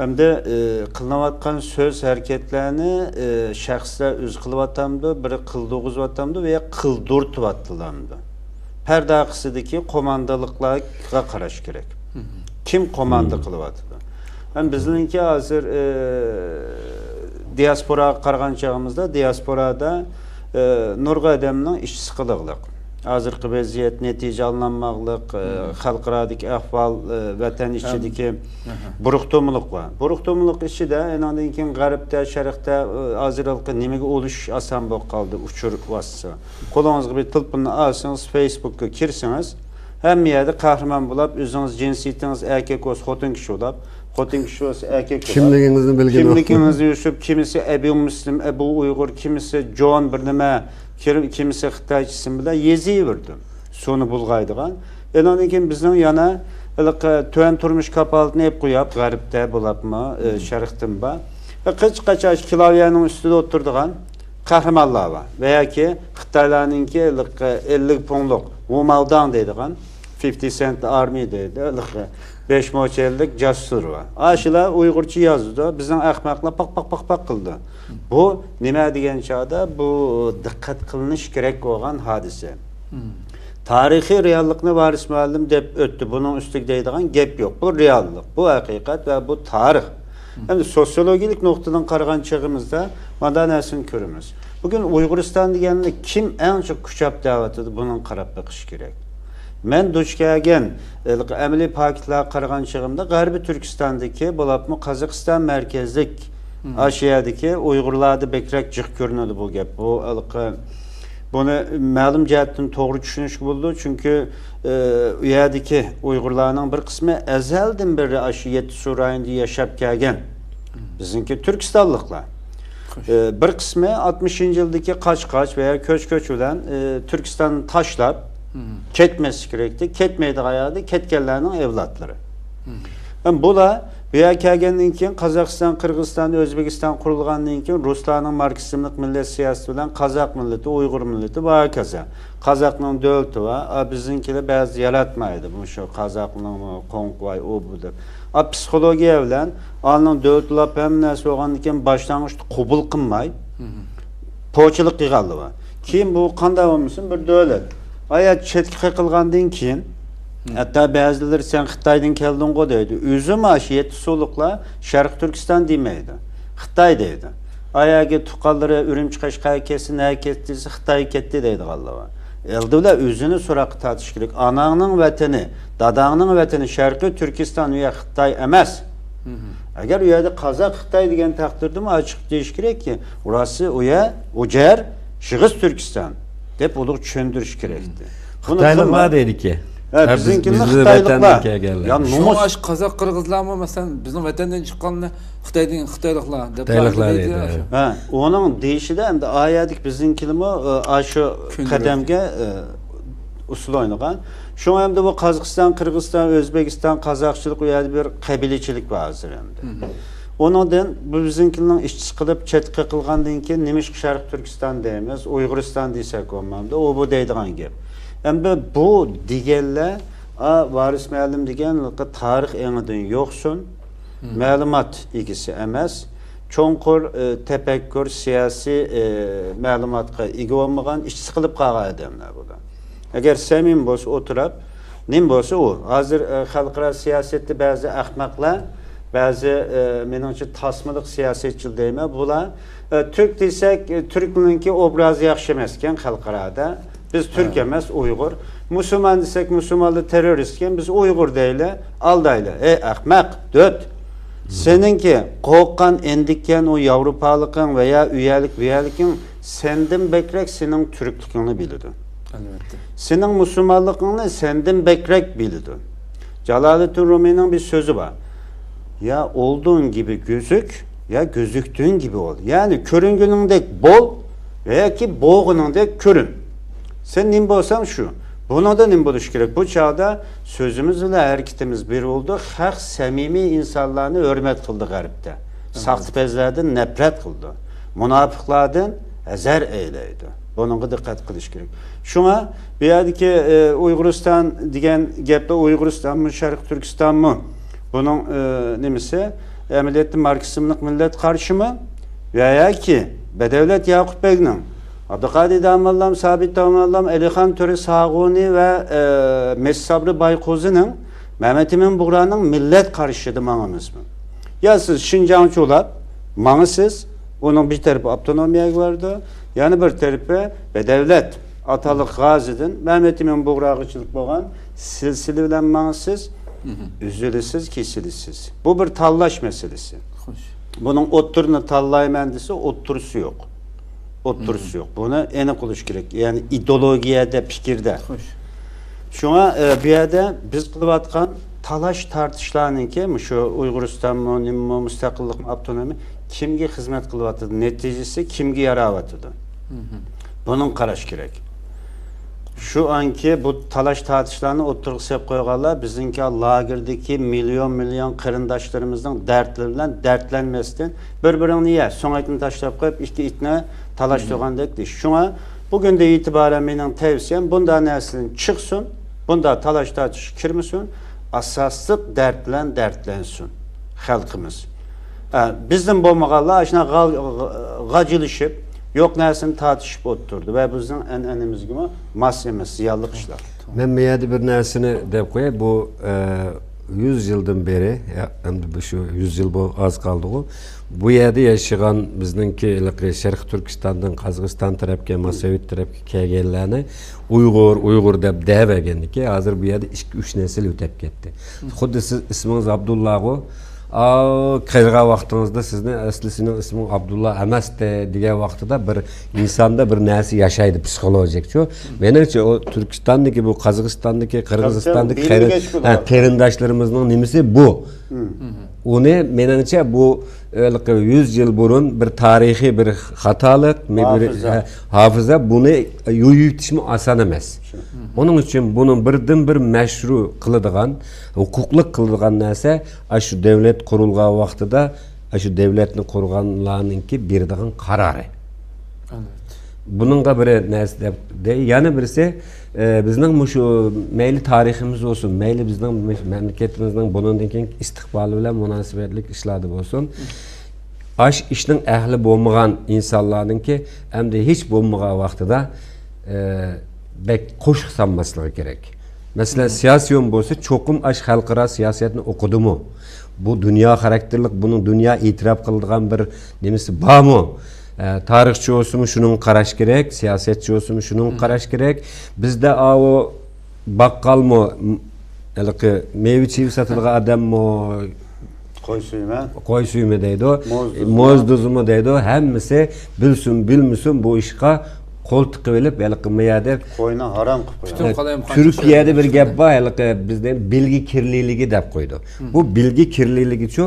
ئەمدى، ئى، قىلىنىۋاتقان سۆز ھەرىكەتلەرنى، ئى، شەخسلەر ئۆزى قىلىۋاتامدۇ، بىرى قىلدۇرغۇزۇۋاتامدۇ ۋە قىلدۇرتۇۋاتىدىلامدۇ؟ پەردە ئارقىسىدىكى قوماندانلىقلارغا قاراش كېرەك. كىم قوماندا قىلىۋاتىدۇ؟ ھەم بىزنىڭكى ھازىر، ئى، دىياسپوراغا قارىغان چېغىمىزدا، دىياسپورادا، ئى، نۇرغۇن ئادەمنىڭ ئىچى سىقىلىقلىق. ھازىرقى ۋەزىيەت، نەتىجە ئالىنالماقلىق، ئى، خەلقئارادىكى ئەھۋال، ئى، ۋەتەن ئىچىدىكى بۇرۇقتۇمىلىق بار. بۇرۇقتۇمىلىق ئىچىدە، ئۇنىڭدىن كېيىن غەربتە، شەرقتە، ئى، ھازىرقى نېمىگە ئۇلىشىش ئاسان بولۇپ قالدى، ئۇچۇر ۋاسىتىسى. قولىڭىزغا بىر تېلېفوننى ئالسىڭىز، فېيسبۇكقا كىرسىڭىز، ھەممە يەردە قەھرىمان بولاپ، ئۆزىڭىز جىنسىيىتىڭىز ئەركەك بولسا خوتۇن كىشى بولاپ، خوتۇن كىشى بولسا ئەركەك بولاپ، كىملىكىڭىزنى بىلگىلى، كىملىكىڭىزنى يوشۇرۇپ، كىمىسى ئەبۇ مۇسلىم، ئەبۇ ئۇيغۇر، كىمىسى جون بىر نېمە، كىر-، كىمىسى خىتايچە ئىسىم بىلەن يېزىۋېرىدۇ. سۇنى بۇلغايدىغان. ئۇنىڭدىن كېيىن بىزنىڭ يەنە ھېلىقى تۆۋەن تۇرمۇش كاپالىتىنى ئېلىپ قويۇپ، غەربتە بولاپمۇ، ئى، شەرقتىنمۇ بار. قىچ قاچاش كلاۋىيەنىڭ ئۈستىدە ئولتۇرىدىغان قەھرىمانلار بار. ۋە ياكى خىتايلارنىڭكى ھېلىقى ئەللىك پۇڭلۇق ۋۇماۋداڭ دەيدىغان، فىفتى سېنت ئارمى دەيدۇ، ھېلىقى بەش موچەنلىك جاسۇسلىرى بار. ئاشۇلار ئۇيغۇرچە يازىدۇ. بىزنىڭ ئەخمەقلەر پاق، پاق، پاق، پاق قىلىدۇ. بۇ نېمە دېگەن چاغدا، بۇ دىققەت قىلىنىش كېرەك بولغان ھادىسە. تارىخىي رېئاللىقنى ۋارىس مۇئەللىم دەپ ئۆتتى. بۇنىڭ ئۈستىگە دەيدىغان گەپ يوق. بۇ رېئاللىق، بۇ ھەقىقەت ۋە بۇ تارىخ. ئەمدى سوسىيولوگىيىلىك نۇقتىدىن قارىغان چېغىمىزدا مانا نەرسىنى كۆرىمىز. بۈگۈن ئۇيغۇرىستان دېگەندە كىم ئەڭ جىق كۈچەپ دەۋاتىدۇ، بۇنىڭغا قاراپ بېقىش كېرەك. مەن دۇچ كەلگەن، ئە، ئەمەلىي پاكىتلارغا قارىغان چېغىمدا غەربىي تۈركىستاندىكى، بولۇپمۇ قازاقىستان مەركەزلىك ئاشۇ يەردىكى ئۇيغۇرلاردا بەكرەك جىق كۆرۈنىدۇ بۇ گەپ. بۇ ھېلىقى بۇنى مەلۇم جەھەتتىن توغرا چۈشىنىشكە بولىدۇ، چۈنكى، ئى، ئۇ يەردىكى ئۇيغۇرلارنىڭ بىر قىسمى ئەزەلدىن بېرى ئاشۇ يەتتىسۇ رايونىدا ياشاپ كەلگەن. بىزنىڭكى تۈركىستانلىقلار. ئى، بىر قىسمى ئاتمىشىنچى يىلدىكى قاچ-قاچ ۋە كۆچ-كۆچ بىلەن، ئى، تۈركىستاننى تاشلاپ كەتمەسلىكى كېرەكتى. كەتمەيدىغان يەردە كەتكەنلەرنىڭ ئەۋلادلىرى. ھەم بۇلار بۇ يەرگە كەلگەندىن كېيىن قازاقىستان، قىرغىزىستان، ئۆزبېكىستان قۇرۇلغاندىن كېيىن رۇسلارنىڭ ماركسىزملىق مىللەت سىياسىتى بىلەن قازاق مىللىتى، ئۇيغۇر مىللىتى ۋە ھاكازا. قازاقنىڭ دۆلىتى بار، ئا، بىزنىڭكىلەر بەزى ياراتمايدۇ. مۇشۇ قازاقنىڭ قوڭقۇۋاي، ئۇ بۇ دەپ. ئا، پسىخولوگىيە بىلەن ئانىڭ دۆلىتى بولاپ ھەممە نەرسە بولغاندىن كېيىن باشلانغۇچتا قوبۇل قىلماي، پوچىلىق قىلغانلىرى بار. كېيىن بۇ قانداق بولمىسۇن بىر دۆلەت. ئايا چەتكە قېقىلغاندىن كېيىن، ھەتتا بەزىلىرى سەن خىتايدىن كەلدىڭغۇ دەيدۇ. ئۆزىمۇ ئاشۇ يەتتە سۇلۇقلار شەرقىي تۈركىستان دېمەيدۇ. خىتاي دەيدۇ. ئاياگە تۇغقانلىرى ئۈرۈمچى قەشقەرگە كەتسە، نەگە كەتتى دېسە، خىتايغا كەتتى دەيدىغانلار بار. ئەلدە بىلەن ئۆزىنى سوراققا تارتىش كېرەك. ئاناڭنىڭ ۋەتىنى، داداڭنىڭ ۋەتىنى شەرقىي تۈركىستان، ئۇ يەر خىتاي ئەمەس. ئەگەر ئۇ يەردە قازاق، خىتاي دېگەن تەقدىردىمۇ ئاچىق دېيىش كېرەككى، ئۇراسى ئۇ يەر، ئۇ جەر، شىغىس تۈركىستان دەپ ئۇلارغا چۈشەندۈرۈش كېرەكتى. بۇنى خىتايلىقلار قىلماي. دەيدىكى. ھە، ھە، بىز، بىزنىڭكىلەر بىزنى خىتايلىقلار. ۋەتەندىن كەلگەنلەر. يا، شۇڭا نومۇس. ئاشۇ قازاق، قىرغىزلارمۇ، مەسىلەن، بىزنىڭ ۋەتەندىن چىققاننى خىتايدىن، خىتايلىقلار دەپ خىتايلىقلار دەيدۇ، دەيدۇ. ھە، ئۇنىڭ دېيىشىدە ئەمدى ئايەدىكى بىزنىڭكىلىمۇ، ئە، ئاشۇ كۆندۈرۈلدى. قەدەمگە، ئە، ئۇسسۇل ئوينىغان. شۇڭا ئەمدى بۇ قازاقىستان، قىرغىزىستان، ئۆزبېكىستان، قازاقچىلىق، ئۇ يەردە بىر قەبىلىچىلىك بار ھازىر ئەمدى. ئۇنىڭدىن بۇ بىزنىڭكىنىڭ ئىشچىسى قىلىپ چەتكە قىلغاندىن كېيىن نېمىشقا شەرقىي تۈركىستان دەيمىز، ئۇيغۇرىستان دېسەك بولمامدۇ؟ ئۇ بۇ دەيدىغان گەپ. ئەمدى بۇ دېگەنلەر، ئا، ۋارىس مۇئەللىم دېگەن تارىخ ئېڭىدىن يوقسۇن، مەلۇمات ئىگىسى ئەمەس، چوڭقۇر، ئى، تەپەككۇر، سىياسىي، ئى، مەلۇماتقا ئىگە بولمىغان، ئىشچىسى قىلىپ قالغان ئادەملەر بۇلار. ئەگەر سەمىمىي بولسا ئولتۇرۇپ، نېمە بولسا ئۇ. ھازىر، ئى، خەلقئارا سىياسەتتە بەزى ئەخمەقلەر، بەزى، ئى، مېنىڭچە تاسمىلىق سىياسەتچىلەر دەيمەن، بۇلار، ئى، تۈرك دېسەك، ئى، تۈركنىڭكى ئوبرازى ياخشى ئەمەسكەن خەلقئارادا. بىز تۈرك ئەمەس، ئۇيغۇر. مۇسۇلمان دېسەك، مۇسۇلمانلار تېررورىستكەن، بىز ئۇيغۇر دەيلى، ئالدايلى. ئەي ئەخمەق، دۆت! سېنىڭكى قورققان، ئەندىككەن ئۇ ياۋروپالىقىڭ ۋەيا ئۇ يەرلىك، بۇ يەرلىكىڭ سەندىن بەكرەك سېنىڭ تۈركلۈكۈڭنى بىلىدۇ. ئەلۋەتتە. سېنىڭ مۇسۇلمانلىقىڭنى سەندىن بەكرەك بىلىدۇ. جالالىدىن رۇمىينىڭ بىر سۆزى بار. يا ئولدۇڭ گىبى گۆزۈك، يا گۆزۈكتۈڭ گىبى ئول. يەنى كۆرۈنگىنىڭدەك بول، ياكى بولغىنىڭدەك كۆرۈن. سەن نېمە بولساڭ شۇ. بۇنىڭدا نېمە بولۇشى كېرەك؟ بۇ چاغدا سۆزىمىز بىلەن ھەرىكىتىمىز بىر بولىدۇ. خەق سەمىمىي ئىنسانلارنى ھۆرمەت قىلىدۇ غەربتە. ساختىپەزلەردىن نەپرەت قىلىدۇ. مۇناپىقلاردىن ھەزەر ئەيلەيدۇ. بۇنىڭغا دىققەت قىلىش كېرەك. شۇڭا بۇ يەردىكى، ئە، ئۇيغۇرىستان دېگەن گەپتە ئۇيغۇرىستانمۇ، شەرقىي تۈركىستانمۇ بۇنىڭ، ئە، نېمىسى؟ ئەمەلىيەتتە ماركسىزملىق مىللەت قارىشىمۇ؟ ۋە ياكى بەدەۋلەت ياقۇپ بەگنىڭ، ئابدۇقادىر داموللام، سابىت داموللام، ئەلىخان تۆرە ساغۇنى ۋە، ئە، مەسسابرى بايقوزىنىڭ، مەمەتئىمىن بۇغرانىڭ مىللەت قارىشىدا ماڭىمىزمۇ؟ يا سىز شىنجاڭچى ئۇلاپ ماڭىسىز، ئۇنىڭ بىر تەرىپى ئاپتونومىيەگە بارىدۇ، يەنە بىر تەرىپى بەدەۋلەت ئاتالىق غازىدىن مەمەتئىمىن بۇغراغىچىلىك بولغان سىلسىلە بىلەن ماڭىسىز، ئۈزۈلىسىز، كېسىلىسىز. بۇ بىر تاللاش مەسىلىسى. خوش. بۇنىڭ ئوتتۇرىنى تاللايمەن دېسە، ئوتتۇرىسى يوق. ئوتتۇرىسى يوق. بۇنى ئېنىق قىلىش كېرەك. يەنى ئىدېئولوگىيەدە، پىكىردە. خوش. شۇڭا، ئە، بۇ يەردە بىز قىلىۋاتقان تالاش تارتىشلارنىڭكى، مۇشۇ ئۇيغۇرىستانمۇ، نېمىمۇ، مۇستەقىللىقمۇ، ئاپتونومىيە، كىمگە خىزمەت قىلىۋاتىدۇ؟ نەتىجىسى كىمگە ياراۋاتىدۇ؟ بۇنىڭ قاراش كېرەك. شۇ ئانكى بۇ تالاش تارتىشلارنى ئوتتۇرىغا سېلىپ قويغانلار بىزنىڭكى لاگېردىكى مىليون مىليون قېرىنداشلىرىمىزنىڭ دەردلىرى بىلەن دەردلەنمەستىن، بىر بىرىڭنى يە، سۆڭەكنى تاشلاپ قويۇپ، ئىككى ئىتنى تالاش قىلغاندەك دېيىش. شۇڭا بۈگۈندىن ئېتىبارەن مېنىڭ تەۋسىيەم، بۇنداق نەرسىدىن چىقسۇن، بۇنداق تالاش تارتىشقا كىرمىسۇن، ئاساسلىق دەرد بىلەن دەردلەنسۇن خەلقىمىز. ئە، بىزدىن بولمىغانلار ئاشۇنداق غال-، غاجىلىشىپ، يوق نەرسىنى تارتىشىپ ئولتۇردى ۋە بىزنىڭ ئەنئەنىمىزگىمۇ ماس ئەمەس، زىيانلىق ئىشلار. مەن بۇ يەردە بىر نەرسىنى دەپ قوياي. بۇ، ئە، يۈز يىلدىن بېرى، يا، ئەمدى بۇ شۇ يۈز يىل بۇ ئاز قالدىغۇ. بۇ يەردە ياشىغان بىزنىڭكى ھېلىقى شەرقىي تۈركىستاندىن، قازاقىستان تەرەپكە، ماسساۋيېت تەرەپكە كەلگەنلەرنى ئۇيغۇر، ئۇيغۇر دەپ دەۋەرگەندىكى، ھازىر بۇ يەردە ئىككى، ئۈچ نەسىل ئۆتەپ كەتتى. خۇددى سىز ئىسمىڭىز ئابدۇللاغۇ، ئاۋۇ قېرىغان ۋاقتىڭىزدا سىزنى، ئەسلى سېنىڭ ئىسمىڭ ئابدۇللا ئەمەستى دېگەن ۋاقتىدا بىر ئىنساندا بىر نەرسە ياشايدۇ پسىخولوگىكچۇ. مېنىڭچە ئۇ تۈركىستاندىكى، بۇ قازاقىستاندىكى، قىرغىزىستاندىكى قېرىنداشلىرىمىزنىڭ نېمىسى بۇ. ئۇنى مېنىڭچە بۇ ھېلىقى يۈز يىل بۇرۇن بىر تارىخىي بىر خاتالىق، بىر، بىر ھافىزە. ھە، ھافىزە، بۇنى يۇيۇۋېتىشمۇ ئاسان ئەمەس. شۇ. ئۇنىڭ ئۈچۈن بۇنى بىردىنبىر مەشرۇ قىلىدىغان، ھوقۇقلۇق قىلىدىغان نەرسە ئاشۇ دۆلەت قۇرۇلغان ۋاقتىدا ئاشۇ دۆلەتنى قۇرغانلارنىڭكى بېرىدىغان قارارى. ئەلۋەتتە. بۇنىڭغا بىر نەرسە دەپ، دەي-، يەنە بىرسى، ئە، بىزنىڭ مۇشۇ مەيلى تارىخىمىز بولسۇن، مەيلى بىزنىڭ مەملىكىتىمىزنىڭ بۇنىڭدىن كېيىنكى ئىستىقبالى بىلەن مۇناسىۋەتلىك ئىشلاردا بولسۇن، ئاش ئىشنىڭ ئەھلى بولمىغان ئىنسانلارنىڭكى ئەمدى ھېچ بولمىغان ۋاقتىدا، ئە، بەك قوشۇق سالماسلىقى كېرەك. مەسىلەن، سىياسىيون بولسا چوقۇم ئاش خەلقئارا سىياسەتنى ئوقۇدىمۇ؟ بۇ دۇنيا خاراكتېرلىك، بۇنىڭ دۇنيا ئېتىراپ قىلىدىغان بىر نېمىسى بارمۇ؟ ئە، تارىخچى بولسىمۇ شۇنىڭغا قاراش كېرەك، سىياسەتچى بولسىمۇ شۇنىڭغا قاراش كېرەك. بىزدە ئاۋۇ باققالمۇ، م-، ھېلىقى مېۋە چېۋە ساتىدىغان ئادەممۇ، قوي سويىمى. قوي سويىمى دەيدۇ. موز دۇزىمۇ. موز دۇزىمۇ دەيدۇ. ھەممىسى بىلسۇن، بىلمىسۇن بۇ ئىشقا قول تىقىۋېلىپ، ھېلىقى مۇ يەردە قوينى ھارام قىلىپ قويىدۇ. تۈركىيەدە بىر گەپ بار، ھېلىقى بىزدە بىلگە كىرلىلىكى دەپ قويىدۇ. بۇ بىلگە كىرلىلىكىچۇ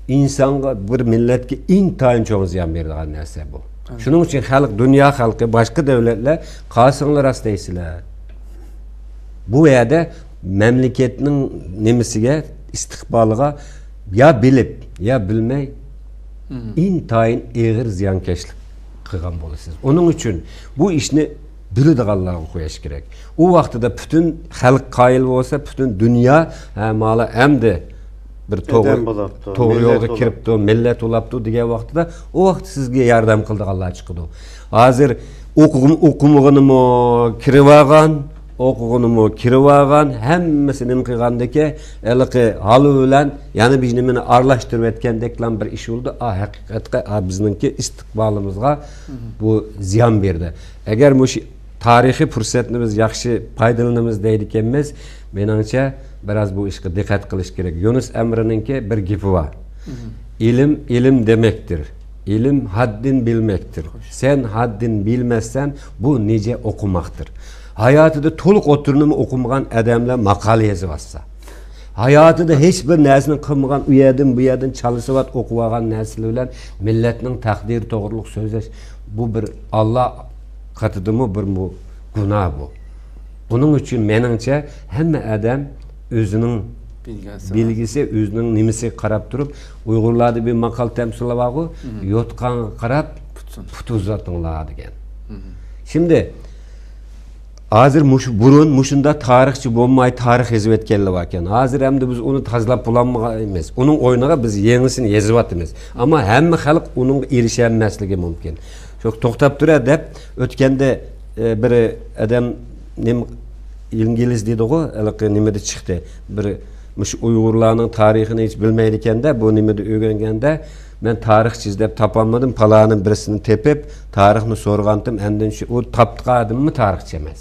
ئىنسانغا، بىر مىللەتكە ئىنتايىن چوڭ زىيان بېرىدىغان نەرسە بۇ. شۇنىڭ ئۈچۈن خەلق، دۇنيا خەلقى، باشقا دۆلەتلەر قالساڭلار راست دەيسىلەر. بۇ يەردە مەملىكەتنىڭ نېمىسىگە، ئىستىقبالىغا يا بىلىپ، يا بىلمەي ئىنتايىن ئېغىر زىيانكەشلىك قىلغان بولىسىز. ئۇنىڭ ئۈچۈن بۇ ئىشنى بىلىدىغانلارغا قويۇش كېرەك. ئۇ ۋاقتىدا پۈتۈن خەلق قايىل بولسا، پۈتۈن دۇنيا، ھە، مالا ئەمدى بىر توغرا، توغرا يولغا كىرىپتۇ، مىللەت ئۇلاپتۇ دېگەن ۋاقتىدا، ئۇ ۋاقىت سىزگە ياردەم قىلىدىغانلار چىقىدۇ. ھازىر ئوقۇغۇم-، ئوقۇمىغىنىمۇ كىرىۋالغان، ئوقۇغىنىمۇ كىرىۋالغان، ھەممىسى نېمە قىلغاندىكى، ھېلىقى ھالى بىلەن يەنە بىر نېمىنى ئارىلاشتۇرۇۋەتكەندەكلا بىر ئىش بولدى. ئا، ھەقىقەتقە، ئا، بىزنىڭكى ئىستىقبالىمىزغا بۇ زىيان بەردى. ئەگەر مۇشۇ تارىخىي پۇرسەتنى بىز ياخشى پايدىلىنىمىز دەيدىكەنمىز، مېنىڭچە، بىراز بۇ ئىشقا دىققەت قىلىش كېرەك. يۇنۇس ئەمرىنىڭكى بىر گېپى بار. ئىلىم ئىلىم دېمەكتىر. ئىلىم ھەددىن بىلمەكتىر. سەن ھەددىن بىلمەسسەن، بۇ نىجە ئوقۇماقتىر. ھاياتىدا تولۇق ئوتتۇرىنىمۇ ئوقۇمىغان ئادەملەر ماقالە يېزىۋاتسا، ھاياتىدا ھېچ بىر نەرسىنى قىلمىغان، ئۇ يەردىن بۇ يەردىن چالىسىۋات ئوقۇۋالغان نەرسىلەر بىلەن مىللەتنىڭ تەقدىرى توغرۇلۇق سۆزلەش، بۇ بىر ئاللا قېتىدىمۇ بىر مۇ-، گۇناھ بۇ. بۇنىڭ ئۈچۈن مېنىڭچە ھەممە ئادەم ئۆزىنىڭ بىلگىسى، بىلگىسى، ئۆزىنىڭ نېمىسىگە قاراپ تۇرۇپ، ئۇيغۇرلاردا بىر ماقال تەمسىلى بارغۇ، مم. يوتقانغا قاراپ پۇت سۇن. پۇت ئۇزاتىڭلار دېگەن. مم. شىمدى ھازىر مۇشۇ بۇرۇن مۇشۇنداق تارىخچى بولماي تارىخ يېزىۋەتكەنلەر باركەن. ھازىر ئەمدى بىز ئۇنى تازىلاپ بولالمىغان ئەمەس. ئۇنىڭ ئورنىغا بىز يېڭىسىنى يېزىۋاتىمىز. ئەمما ھەممە خەلق ئۇنىڭغا ئېرىشەلمەسلىكى مۇمكىن. شۇ توختاپ تۇرە دەپ ئۆتكەندە، ئە، بىر ئادەم نېمە ئىنگلىز دېدىغۇ، ھېلىقى نېمىدە چىقتى. بىر مۇشۇ ئۇيغۇرلارنىڭ تارىخىنى ھېچ بىلمەيدىكەندە، بۇ نېمىدە ئۆگەنگەندە، مەن تارىخچى ئىزدەپ تاپالمىدىم، پالانى بىرسىنى تېپىپ، تارىخنى سورىغانتىم، ئەندىن شۇ، ئۇ تاپتىغان ئادەممۇ تارىخچى ئەمەس.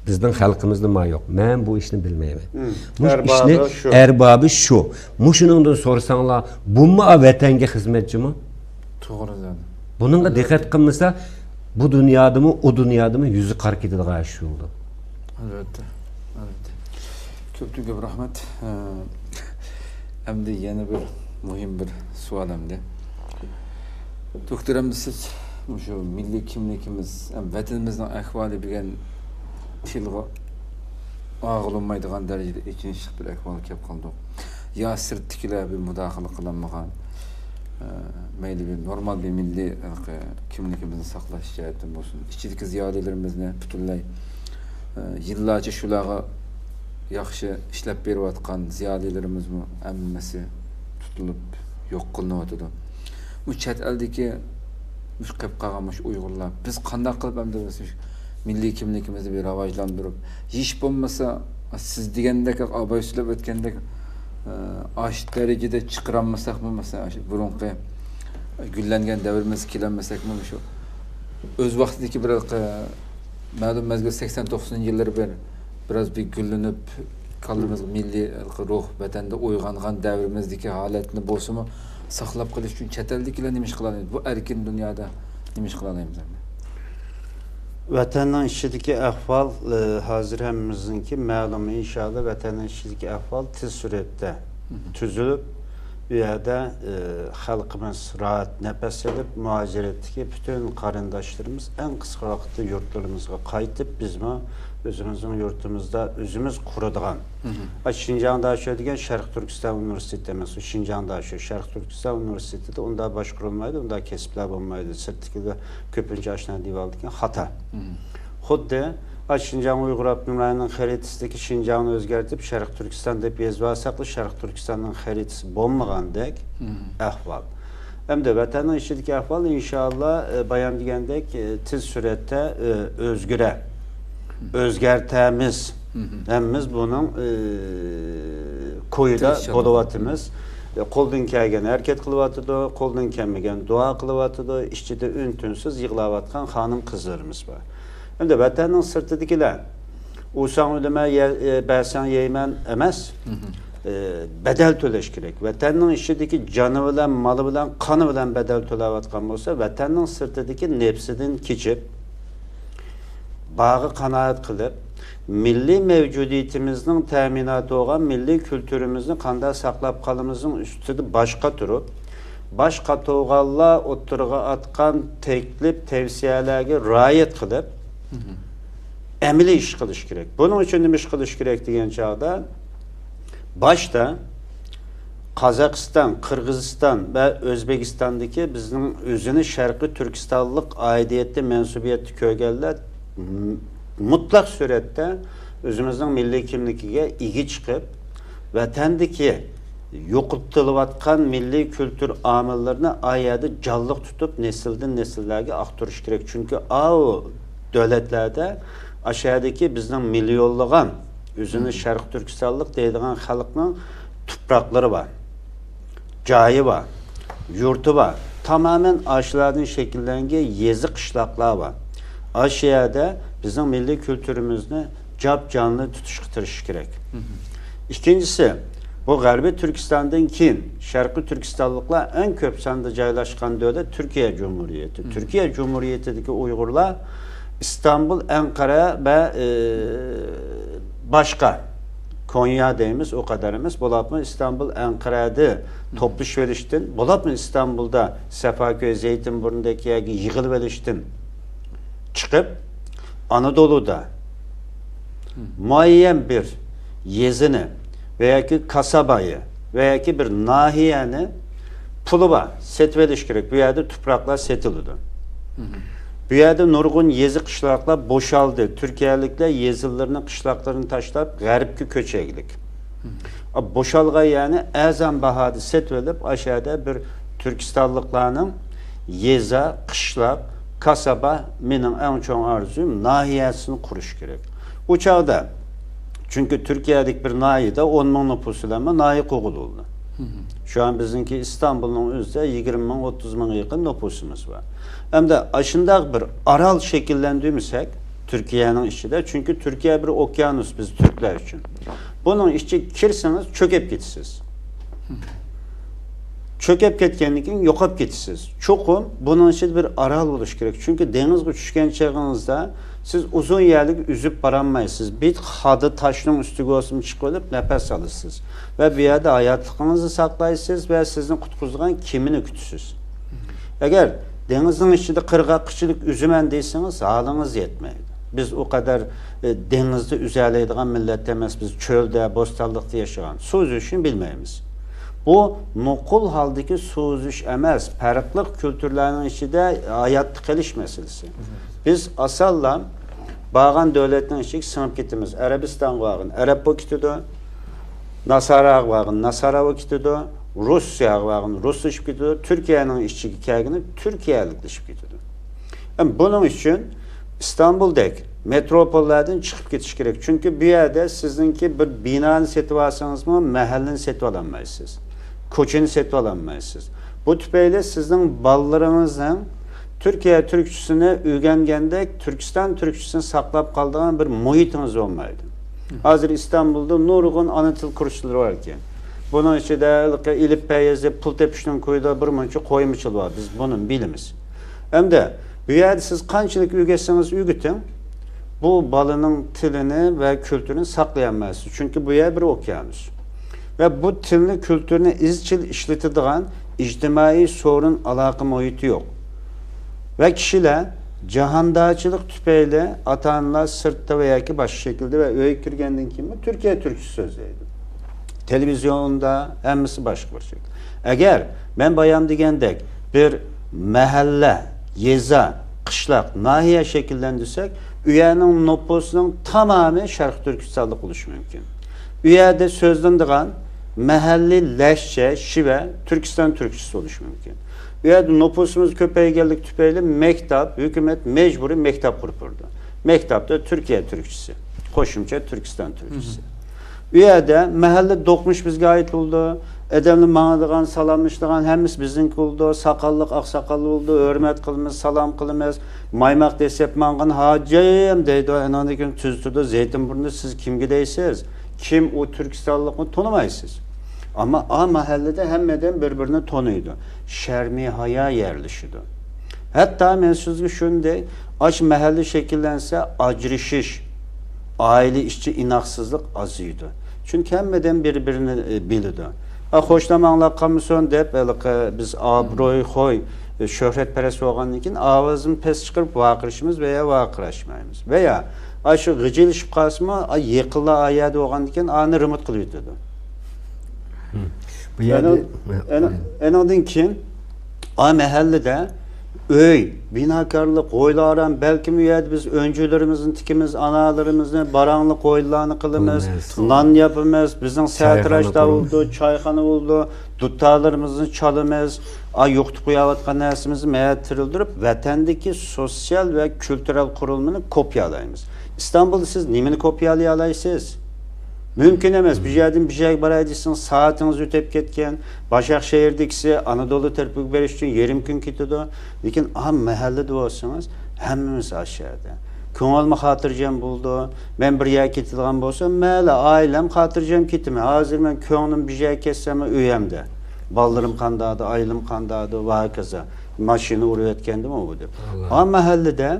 بىزنىڭ خەلقىمىزدىمۇ يوق. مەن بۇ ئىشنى بىلمەيمەن. مم. مۇشۇ ئەربابى ئىشنى شۇ. ئەربابى شۇ. مۇشۇنىڭدىن سورىساڭلار، بۇمۇ ۋەتەنگە خىزمەتچىمۇ؟ توغرا، زادى. بۇنىڭغا دىققەت قىلمىسا، بۇ دۇنيادىمۇ، ئۇ دۇنيادىمۇ يۈزى قارا كېتىدىغان ئىش بولىدۇ. ئەلۋەتتە، ئەلۋەتتە. كۆپتىن كۆپ رەھمەت. ئە، ئەمدى يەنە بىر مۇھىم بىر سوئال ئەمدى. دوكتور، ئەمدى سىز مۇشۇ مىللىي كىملىكىمىز، ھەم ۋەتىنىمىزنىڭ ئەھۋالى دېگەن تىلغا ئاغرىلمايدىغان دەرىجىدە ئېچىنىشلىق بىر ئەھۋالغا كەپ قالدۇق. يا سىرتتىكىلەر بىر مۇداخىلە قىلالمىغان، ئە، مەيلى بىر نورمال بىر مىللىي ھېلىقى كىملىكىمىزنى ساقلاش جەھەتتىن بولسۇن، ئىچىدىكى زىيالىيلىرىمىزنى پۈتۈنلەي، ئە، يىللارچە شۇلارغا ياخشى ئىشلەپ بېرىۋاتقان زىيالىيلىرىمىزمۇ ھەممىسى تۇتۇلۇپ يوق قىلىنىۋاتىدۇ. بۇ چەت ئەلدىكى مۇشۇ قېلىپ قالغان مۇشۇ ئۇيغۇرلار، بىز قانداق قىلىپ ئەمدى بىز مۇشۇ مىللىي كىملىكىمىزنى بىر راۋاجلاندۇرۇپ، ھېچ بولمىسا سىز دېگەندەك، ئاباي سۆزلەپ ئۆتكەندەك، ئاشۇ دەرىجىدە چىقىرالمىساقمۇ، مەسىلەن، ئاشۇ بۇرۇنقى گۈللەنگەن دەۋرىمىزگە كېلەلمىسەكمۇ، مۇشۇ ئۆز ۋاقتىدىكى بىر ھېلىقى مەلۇم مەزگىل سەكسەن توقسەنىنچى يىللىرى بىر، بىراز بىر گۈللىنىپ، كاللىمىزغا مىللىي ھېلىقى روھ، ۋەتەندە ئويغانغان دەۋرىمىزدىكى ھالەتنى بولسىمۇ ساقلاپ قېلىش ئۈچۈن چەت ئەلدىكىلەر نېمە ئىش قىلالايدۇ؟ بۇ ئەركىن دۇنيادا نېمە ئىش قىلالايمىز ئەمدى؟ ۋەتەننىڭ ئىچىدىكى ئەھۋال، ئە، ھازىر ھەممىمىزنىڭكى مەلۇم. ئىنشاللا، ۋەتەننىڭ ئىچىدىكى ئەھۋال تېز سۈرئەتتە مم. تۈزۈلۈپ، ئۇ يەردە، ئە، خەلقىمىز راھەت نەپەس ئېلىپ، مۇھاجىرەتتىكى پۈتۈن قېرىنداشلىرىمىز ئەڭ قىسقا ۋاقىتتا يۇرتلىرىمىزغا قايتىپ، بىزمۇ ئۆزىمىزنىڭ يۇرتىمىزدا ئۆزىمىز قۇرىدىغان، مم. ئا، شىنجاڭ داشۆ دېگەن شەرقىي تۈركىستان ئۇنىۋېرسىتېتى ئەمەس، ئۇ شىنجاڭ داشۆ، شەرقىي تۈركىستان ئۇنىۋېرسىتېتىدا ئۇنداق باشقۇرۇلمايدۇ، ئۇنداق كەسىپلەر بولمايدۇ، سىرتتىكىلەر كۆپىنچە ئاشۇنداق دېيىۋالىدىكەن، خاتا. مم. خۇددى، ئا، شىنجاڭ ئۇيغۇر ئاپتونوم رايونىنىڭ خەرىتىسىدىكى شىنجاڭنى ئۆزگەرتىپ، شەرقىي تۈركىستان دەپ يېزىۋالساقلا، شەرقىي تۈركىستاننىڭ خەرىتىسى بولمىغاندەك مم. ئەھۋال. ئەمدى ۋەتەننىڭ ئىچىدىكى ئەھۋال، ئىنشاللا، ئە، بايام دېگەندەك، ئە، تېز سۈرئەتتە، ئە، ئۆزگىرە، مم. ئۆزگەرتەمىز. مم. ھەممىمىز بۇنىڭ، ئە، كويىدا تىرىشچان بولۇۋاتىمىز. ئە، قولدىن كەلگەن ھەرىكەت قىلىۋاتىدۇ، قولدىن كەلمىگەن دۇئا قىلىۋاتىدۇ، ئىچىدە ئۈن-تىنسىز يىغلاۋاتقان خانىم-قىزلىرىمىز بار. ئەمدى ۋەتەننىڭ سىرتىدىكىلەر، ئۇرساڭ ئۆلىمەن، يە-، ئە، بەرسەڭ يەيمەن ئەمەس، مم. ئە، بەدەل تۆلەش كېرەك. ۋەتەننىڭ ئىچىدىكى جانى بىلەن، مالى بىلەن، قانى بىلەن بەدەل تۆلەۋاتقان بولسا، ۋەتەننىڭ سىرتىدىكى نەپسىدىن كېچىپ، بارغا قانائەت قىلىپ، مىللىي مەۋجۇدىيىتىمىزنىڭ تەمىناتى بولغان مىللىي كۈلتۈرىمىزنى قانداق ساقلاپ قالىمىزنىڭ ئۈستىدە باش قاتۇرۇپ، باش قاتۇرغانلار ئوتتۇرىغا ئاتقان تەكلىپ، تەۋسىيەلەرگە رىئايەت قىلىپ، مم. ئەمەلىي ئىش قىلىش كېرەك. بۇنىڭ ئۈچۈن نېمە ئىش قىلىش كېرەك دېگەن چاغدا، باشتا قازاقىستان، قىرغىزىستان ۋە ئۆزبېكىستاندىكى بىزنىڭ ئۆزىنى شەرقىي تۈركىستانلىق ئائىدىيەتتە، مەنسۇبىيەتتە كۆرگەنلەر م-، مۇتلەق سۈرەتتە ئۆزىمىزنىڭ مىللىي كىملىكىگە ئىگە چىقىپ، ۋەتەندىكى يوقىتىلىۋاتقان مىللىي كۈلتۈر ئامىللىرىنى ئا يەردە جانلىق تۇتۇپ، نەسىلدىن نەسىللەرگە ئاقتۇرۇش كېرەك. چۈنكى ئاۋۇ دۆلەتلەردە ئاشۇ يەردىكى بىزنىڭ مىليونلىغان ئۆزىنى مم. شەرقىي تۈركىستانلىق دەيدىغان خەلقنىڭ تۇپراقلىرى بار، جايى بار، يۇرتى بار. تامامەن ئاشۇلاردىن شەكىللەنگەن يېزا، قىشلاقلار بار. ئاشۇ يەردە بىزنىڭ مىللىي كۈلتۈرىمىزنى جاپ-جانلى تۇتۇشقا تىرىشىش كېرەك. مم. ئىككىنچىسى، بۇ غەربىي تۈركىستاندىن كېيىن شەرقىي تۈركىستانلىقلار ئەڭ كۆپ ساندا جايلاشقان دۆلەت تۈركىيە جۇمھۇرىيىتى. تۈركىيە جۇمھۇرىيىتىدىكى ئۇيغۇرلار ئىستانبۇل، ئەنقەرە ۋە، ئى، باشقا، كونيا دەيمىز، ئۇ قەدەر ئەمەس، بولۇپمۇ ئىستانبۇل، ئەنقەرەدە توپلىشىۋېلىشتىن، بولۇپمۇ ئىستانبۇلدا سەفاكۆي، زەيتىنبۇرنىدەك يەرگە يىغىلىۋېلىشتىن چىقىپ، ئانادولۇدا مۇئەييەن بىر يېزىنى ۋە ياكى كاسابايى ۋە ياكى بىر ناھىيەنى پۇلى بار سېتىۋېلىش كېرەك. بۇ يەردە تۇپراقلار سېتىلىدۇ. بۇ يەردە نۇرغۇن يېزا، قىشلاقلار بوشالدى. تۈركىيەلىكلەر يېزىلىرىنى، قىشلاقلىرىنى تاشلاپ، غەربكە كۆچەيلىك. بوشالغان يەرنى ئەرزان باھادا سېتىۋېلىپ، ئاشۇ يەردە بىر تۈركىستانلىقلارنىڭ يېزا، قىشلاق، كاسابا، مېنىڭ ئەڭ چوڭ ئارزۇيۇم، ناھىيەسىنى قۇرۇش كېرەك. ئۇ چاغدا، چۈنكى تۈركىيەدىكى بىر ناھىيەدە ئون مىڭ نوپۇس بىلەنمۇ ناھىيە قۇرغىلى بولىدۇ. شۇ ئان بىزنىڭكى ئىستانبۇلنىڭ ئۆزىدە يىگىرمە مىڭ، ئوتتۇز مىڭغا يېقىن نوپۇسىمىز بار. ئەمدى ئاشۇنداق بىر ئارال شەكىللەندۈرمىسەك، تۈركىيەنىڭ ئىچىدە، چۈنكى تۈركىيە بىر ئوكيانۇس بىز تۈركلەر ئۈچۈن. بۇنىڭ ئىچىگە كىرسىڭىز، چۆكۈپ كېتىسىز. چۆكۈپ كەتكەندىن كېيىن يوقاپ كېتىسىز. چوقۇم بۇنىڭ ئىچىدە بىر ئارال بولۇشى كېرەك. چۈنكى دېڭىزغا چۈشكەن چېغىڭىزدا سىز ئۇزۇن يەرلىك ئۈزۈپ بارالمايسىز. بىر خادا تاشنىڭ ئۈستىگە بولسىمۇ چىقىۋېلىپ نەپەس ئالىسىز. ۋە بۇ يەردە ھاياتلىقىڭىزنى ساقلايسىز ۋە سىزنى قۇتقۇزىدىغان كېمىنى كۈتىسىز. ئەگەر دېڭىزنىڭ ئىچىدە قىرغاققىچىلىك ئۈزىمەن دېسىڭىز، ھالىڭىز يەتمەيدۇ. بىز ئۇ قەدەر، ئە، دېڭىزدا ئۈزەلەيدىغان مىللەت ئەمەس، بىز چۆلدە، بوستانلىقتا ياشىغان. سۇ ئۈزۈشنى بىلمەيمىز. بۇ نوقۇل ھالدىكى سۇ ئۈزۈش ئەمەس، پەرقلىق كۈلتۈرلەرنىڭ ئىچىدە ھاياتتا قېلىش مەسىلىسى. بىز ئاسانلا بارغان دۆلەتنىڭ ئىچىگە سىڭىپ كېتىمىز. ئەرەبىستانغا بارغىن، ئەرەب بولۇپ كېتىدۇ. ناساراغا بارغىن، ناسارا بولۇپ كېتىدۇ. روسىيەگە بارغىن، رۇسلىشىپ كېتىدۇ. تۈركىيەنىڭ ئىچىگە كەلگىنى تۈركىيەلىكلىشىپ كېتىدۇ. ئەمما بۇنىڭ ئۈچۈن ئىستانبۇلدەك مېتروپوللاردىن چىقىپ كېتىش كېرەك. چۈنكى بۇ يەردە سىزنىڭكى بىر بىنانى سېتىۋالسىڭىزمۇ، مەھەللىنى سېتىۋالالمايسىز. كوچىنى سېتىۋالالمايسىز. بۇ تۈپەيلى سىزنىڭ بالىلىرىڭىزنىڭ تۈركىيە تۈركچىسىنى ئۆگەنگەندەك، تۈركىستان تۈركچىسىنى ساقلاپ قالىدىغان بىر مۇھىتىڭىز بولمايدۇ. ھازىر ئىستانبۇلدا نۇرغۇن ئانا تىل كۇرسلىرى بار ئىكەن. بۇنىڭ ئىچىدە ھېلىقى ئېلىپبە يېزىپ پۇل تېپىشنىڭ كويىدا بىر مۇنچە قويمىچىل بار. بىز بۇنى بىلىمىز. ئەمدى بۇ يەردە سىز قانچىلىك ئۆگەتسىڭىز ئۆگىتىڭ، بۇ بالىنىڭ تىلىنى ۋە كۈلتۈرىنى ساقلىيالمايسىز. چۈنكى بۇ يەر بىر ئوكيانۇس. ۋە بۇ تىلنى، كۈلتۈرنى ئىزچىل ئىشلىتىدىغان ئىجتىمائىي سورۇن، ئالاقە مۇھىتى يوق. ۋە كىشىلەر جاھاندارچىلىق تۈپەيلى ئاتا-ئانىلار سىرتتا ۋە ياكى باشقا شەكىلدە ۋە ئۆيگە كىرگەندىن كېيىنمۇ تۈركىيە تۈركچىسى سۆزلەيدۇ. تېلېۋىزىيوندا ھەممىسى باشقا بىر شەكىل. ئەگەر مەن بايام دېگەندەك بىر مەھەللە، يېزا، قىشلاق، ناھىيە شەكىللەندۈرسەك، ئۇ يەرنىڭ نوپۇسىنىڭ تامامى شەرقىي تۈركىستانلىق بولۇشى مۇمكىن. ئۇ يەردە سۆزلىنىدىغان مەھەللىي لەھجە، شىۋە، تۈركىستان تۈركچىسى بولۇشى مۇمكىن. ئۇ يەردە نوپۇسىمىز كۆپەيگەنلىكى تۈپەيلى مەكتەپ، ھۆكۈمەت مەجبۇرىي مەكتەپ قۇرۇپ بېرىدۇ. مەكتەپتە تۈركىيە تۈركچىسى، قوشۇمچە تۈركىستان تۈركچىسى. ئۇ يەردە مەھەللە دوقمۇش بىزگە ئائىت بولىدۇ. ئادەملەر ماڭىدىغان، سالاملىشىدىغان ھەممىسى بىزنىڭكى بولىدۇ. ساقاللىق، ئاقساقال بولىدۇ، ھۆرمەت قىلىمىز، سالام قىلىمىز. مايماق دەسسەپ ماڭغان ھاجىم دەيدۇ، ئاناندىن كېيىن تۈزىتىدۇ، زەيتىنبۇرنى سىز كىمگە دەيسىز؟ كىم ئۇ تۈركىستانلىقنى تونۇمايسىز. ئەمما ئا مەھەللىدە ھەممە ئادەم بىر-بىرىنى تونۇيدۇ. شەرمى ھايا يەرلىشىدۇ. ھەتتا مەن سىزگە شۇنى دەي، ئاشۇ مەھەللە شەكىللەنسە، ئاجرىشىش، ئائىلە ئىچى ئىناقسىزلىق ئازىيىدۇ. چۈنكى ھەممە ئادەم بىر-بىرىنى، ئە، بىلىدۇ. ئا، خوشنام ئاڭلاپ قالمىسۇن دەپ، ھېلىقى بىز ئابروي، خوي، ئە، شۆھرەتپەرەس بولغاندىن كېيىن ئاۋازىمىزنى پەس چىقىرىپ ۋارقىرىشىمىز ۋە يا ۋارقىراشمايمىز. ۋە يا ئاشۇ غىجىلىشىپ قالسىمۇ، ئا، يېقىنلار ئا يەردە بولغاندىن كېيىن ئانى رېمونت قىلىۋېتىدۇ. بۇ يەردە ئەنىڭ-، ئەنىڭ-، ئەنىڭدىن كېيىن ئا مەھەللىدە ئۆي، بىناكارلىق، ھويلا ئارام، بەلكىم ئۇ يەردە بىز ئۆنجۈلىرىمىزنى تىكىمىز، ئانالىرىمىزنى، باراڭلىق ھويلىلارنى قىلىمىز، قىلىمىز. نان ياپىمىز، بىزنىڭ سەرتراش چايخانا بولىدۇ، چايخانا بولىدۇ، دۇتارلىرىمىزنى چالىمىز، ئا يوقىتىپ قويۇۋاتقان نەرسىمىزنى مەيەت تىرىلدۈرۈپ، ۋەتەندىكى سوتسىيال ۋە كۈلتۈرەل قۇرۇلمىنى كوپىيالايمىز. ئىستانبۇلدا سىز نېمىنى كوپىيالىيالايسىز؟ مۇمكىن ئەمەس. بىر يەردىن بىر يەرگە باراي دېسىڭىز، سائىتىڭىز ئۆتۈپ كەتكەن. باشاق شەھەردىكىسى ئانادولۇ تەرىپىگە بېرىش ئۈچۈن يېرىم كۈن كېتىدۇ. لېكىن ئا مەھەللىدە بولسىڭىز، ھەممىمىز ئاشۇ يەردە. كۆڭۈلمۇ خاتىرجەم بولىدۇ. مەن بىر يەرگە كېتىدىغان بولسام، مەيلى، ئائىلەم خاتىرجەم كېتىمەن. ھازىر مەن كۆڭلۈم بىر يەرگە كەتسەممۇ ئۆيۈمدە. بالىلىرىم قانداقدۇ، ئائىلەم قانداقدۇ ۋە ھاكازا. ماشىنا ئۇرۇۋەتكەندىمۇ بۇ دەپ. ئا مەھەللىدە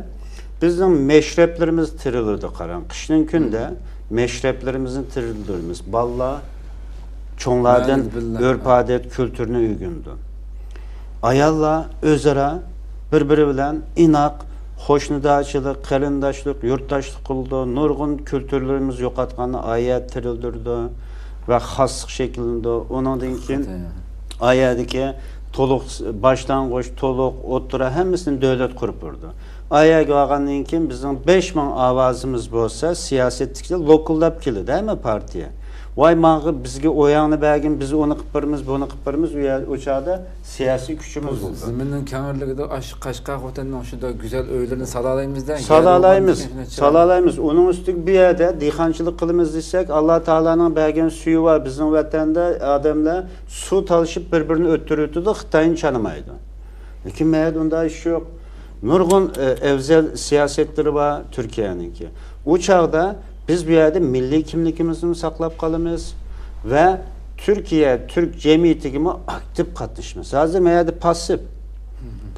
بىزنىڭ مەشرەپلىرىمىز تىرىلىدۇ، قاراڭ. قىشنىڭ كۈنىدە مەشرەپلىرىمىزنى تىرىلدۈرىمىز. بالىلار چوڭلاردىن ئۆرپ-ئادەت، كۈلتۈرنى ئۆگىنىدۇ. ئاياللار ئۆزئارا بىر-بىرى بىلەن ئىناق، قوشنىدارچىلىق، قېرىنداشلىق، يۇرتداشلىق قىلىدۇ. نۇرغۇن كۈلتۈرلىرىمىز يوقاتقاننى ئايە تىرىلدۈرىدۇ ۋە خاسلىق شەكىللىنىدۇ. ئۇنىڭدىن كېيىن ئايەدىكى تولۇق، باشلانغۇچ، تولۇق، ئوتتۇرا ھەممىسىنى دۆلەت قۇرۇپ بېرىدۇ. ئايەگە بارغاندىن كېيىن بىزنىڭ بەش مىڭ ئاۋازىمىز بولسا، سىياسەتتىكىلەر لوكۇلداپ كېلىدۇ، ھەممە پارتىيە. ۋاي، ماڭا، بىزگە ئوياڭنى بەرگىن، بىز ئۇنى قىلىپ بېرىمىز، بۇنى قىلىپ بېرىمىز، ئۇ يەر، ئۇ چاغدا سىياسىي كۈچىمىز بولىدۇ. زېمىننىڭ كەڭرىلىكىدە ئاشۇ قەشقەر خوتەننىڭ شۇنداق گۈزەل ئۆيلىرىنى سالالايمىز-دە، سالالايمىز، سالالايمىز. ئۇنىڭ ئۈستىگە بۇ يەردە دېھقانچىلىق قىلىمىز دېسەك، ئاللا تائالانىڭ بەرگەن سۈيى بار. بىزنىڭ ۋەتەندە ئادەملەر سۇ تالىشىپ بىر-بىرىنى ئۆلتۈرۈۋېتىدۇ، خىتاينى چانىمايدۇ. لېكىن مەيەردە ئۇنداق ئىش يوق. نۇرغۇن، ئە، ئەۋزەل سىياسەتلىرى بار تۈركىيەنىڭكى. ئۇ چاغدا بىز بۇ يەردە مىللىي كىملىكىمىزنى ساقلاپ قالىمىز ۋە تۈركىيە، تۈرك جەمئىيىتىگىمۇ ئاكتىپ قاتنىشىمىز. ھازىر مەيەردە پاسسىپ.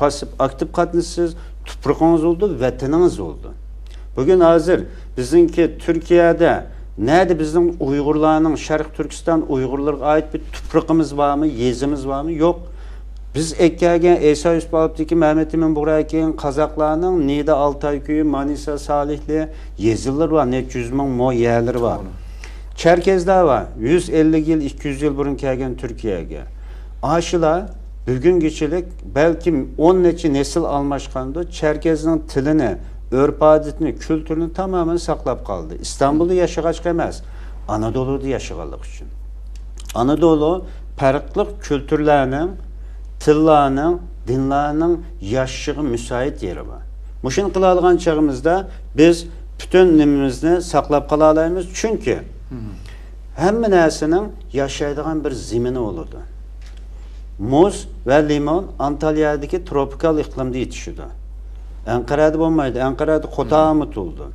پاسسىپ، ئاكتىپ قاتنىشىسىز، تۇپرىقىڭىز بولىدۇ، ۋەتىنىڭىز بولىدۇ. بۈگۈن ھازىر بىزنىڭكى تۈركىيەدە نەدە بىزنىڭ ئۇيغۇرلارنىڭ، شەرقىي تۈركىستان ئۇيغۇرلىرىغا ئائىت بىر تۇپرىقىمىز بارمۇ، يېزىمىز بارمۇ؟ يوق. بىز ئەكەلگەن ئەيسا يۈسۈپ ئالپتىكى، مەمەت ئىمىن بۇغرا ئەكەلگەن قازاقلارنىڭ نىيدا ئالتاي كۆيى، مانىسا سالىھلى يېزىلىرى بار، نەچچە يۈز مىڭ مو يەرلىرى بار. چەركەزلەر بار، يۈز ئەللىك يىل، ئىككى يۈز يىل بۇرۇن كەلگەن تۈركىيەگە. ئاشۇلار بۈگۈنگىچىلىك بەلكىم ئون نەچچە نەسىل ئالماشقاندۇ، چەركەزنىڭ تىلىنى، ئۆرپ-ئادىتىنى، كۈلتۈرىنى تامامەن ساقلاپ قالدى. ئىستانبۇلدا ياشىغاچقا ئەمەس، ئانادولۇدا ياشىغانلىقى ئۈچۈن. ئانادولۇ پەرقلىق كۈلتۈرلەرنىڭ، تىللارنىڭ، دىنلارنىڭ ياشىشىغا مۇسايىت يېرى بار. مۇشۇنى قىلالىغان چېغىمىزدا بىز پۈتۈن نېمىمىزنى ساقلاپ قالالايمىز. چۈنكى ھەممە نەرسىنىڭ ياشايدىغان بىر زېمىنى بولىدۇ. مۇز ۋە لىمون ئانتاليادىكى تروپىكال ئىقلىمدا يېتىشىدۇ. ئەنقەرەدە بولمايدۇ. ئەنقەرەدە قوتان ئۇتۇلىدۇ.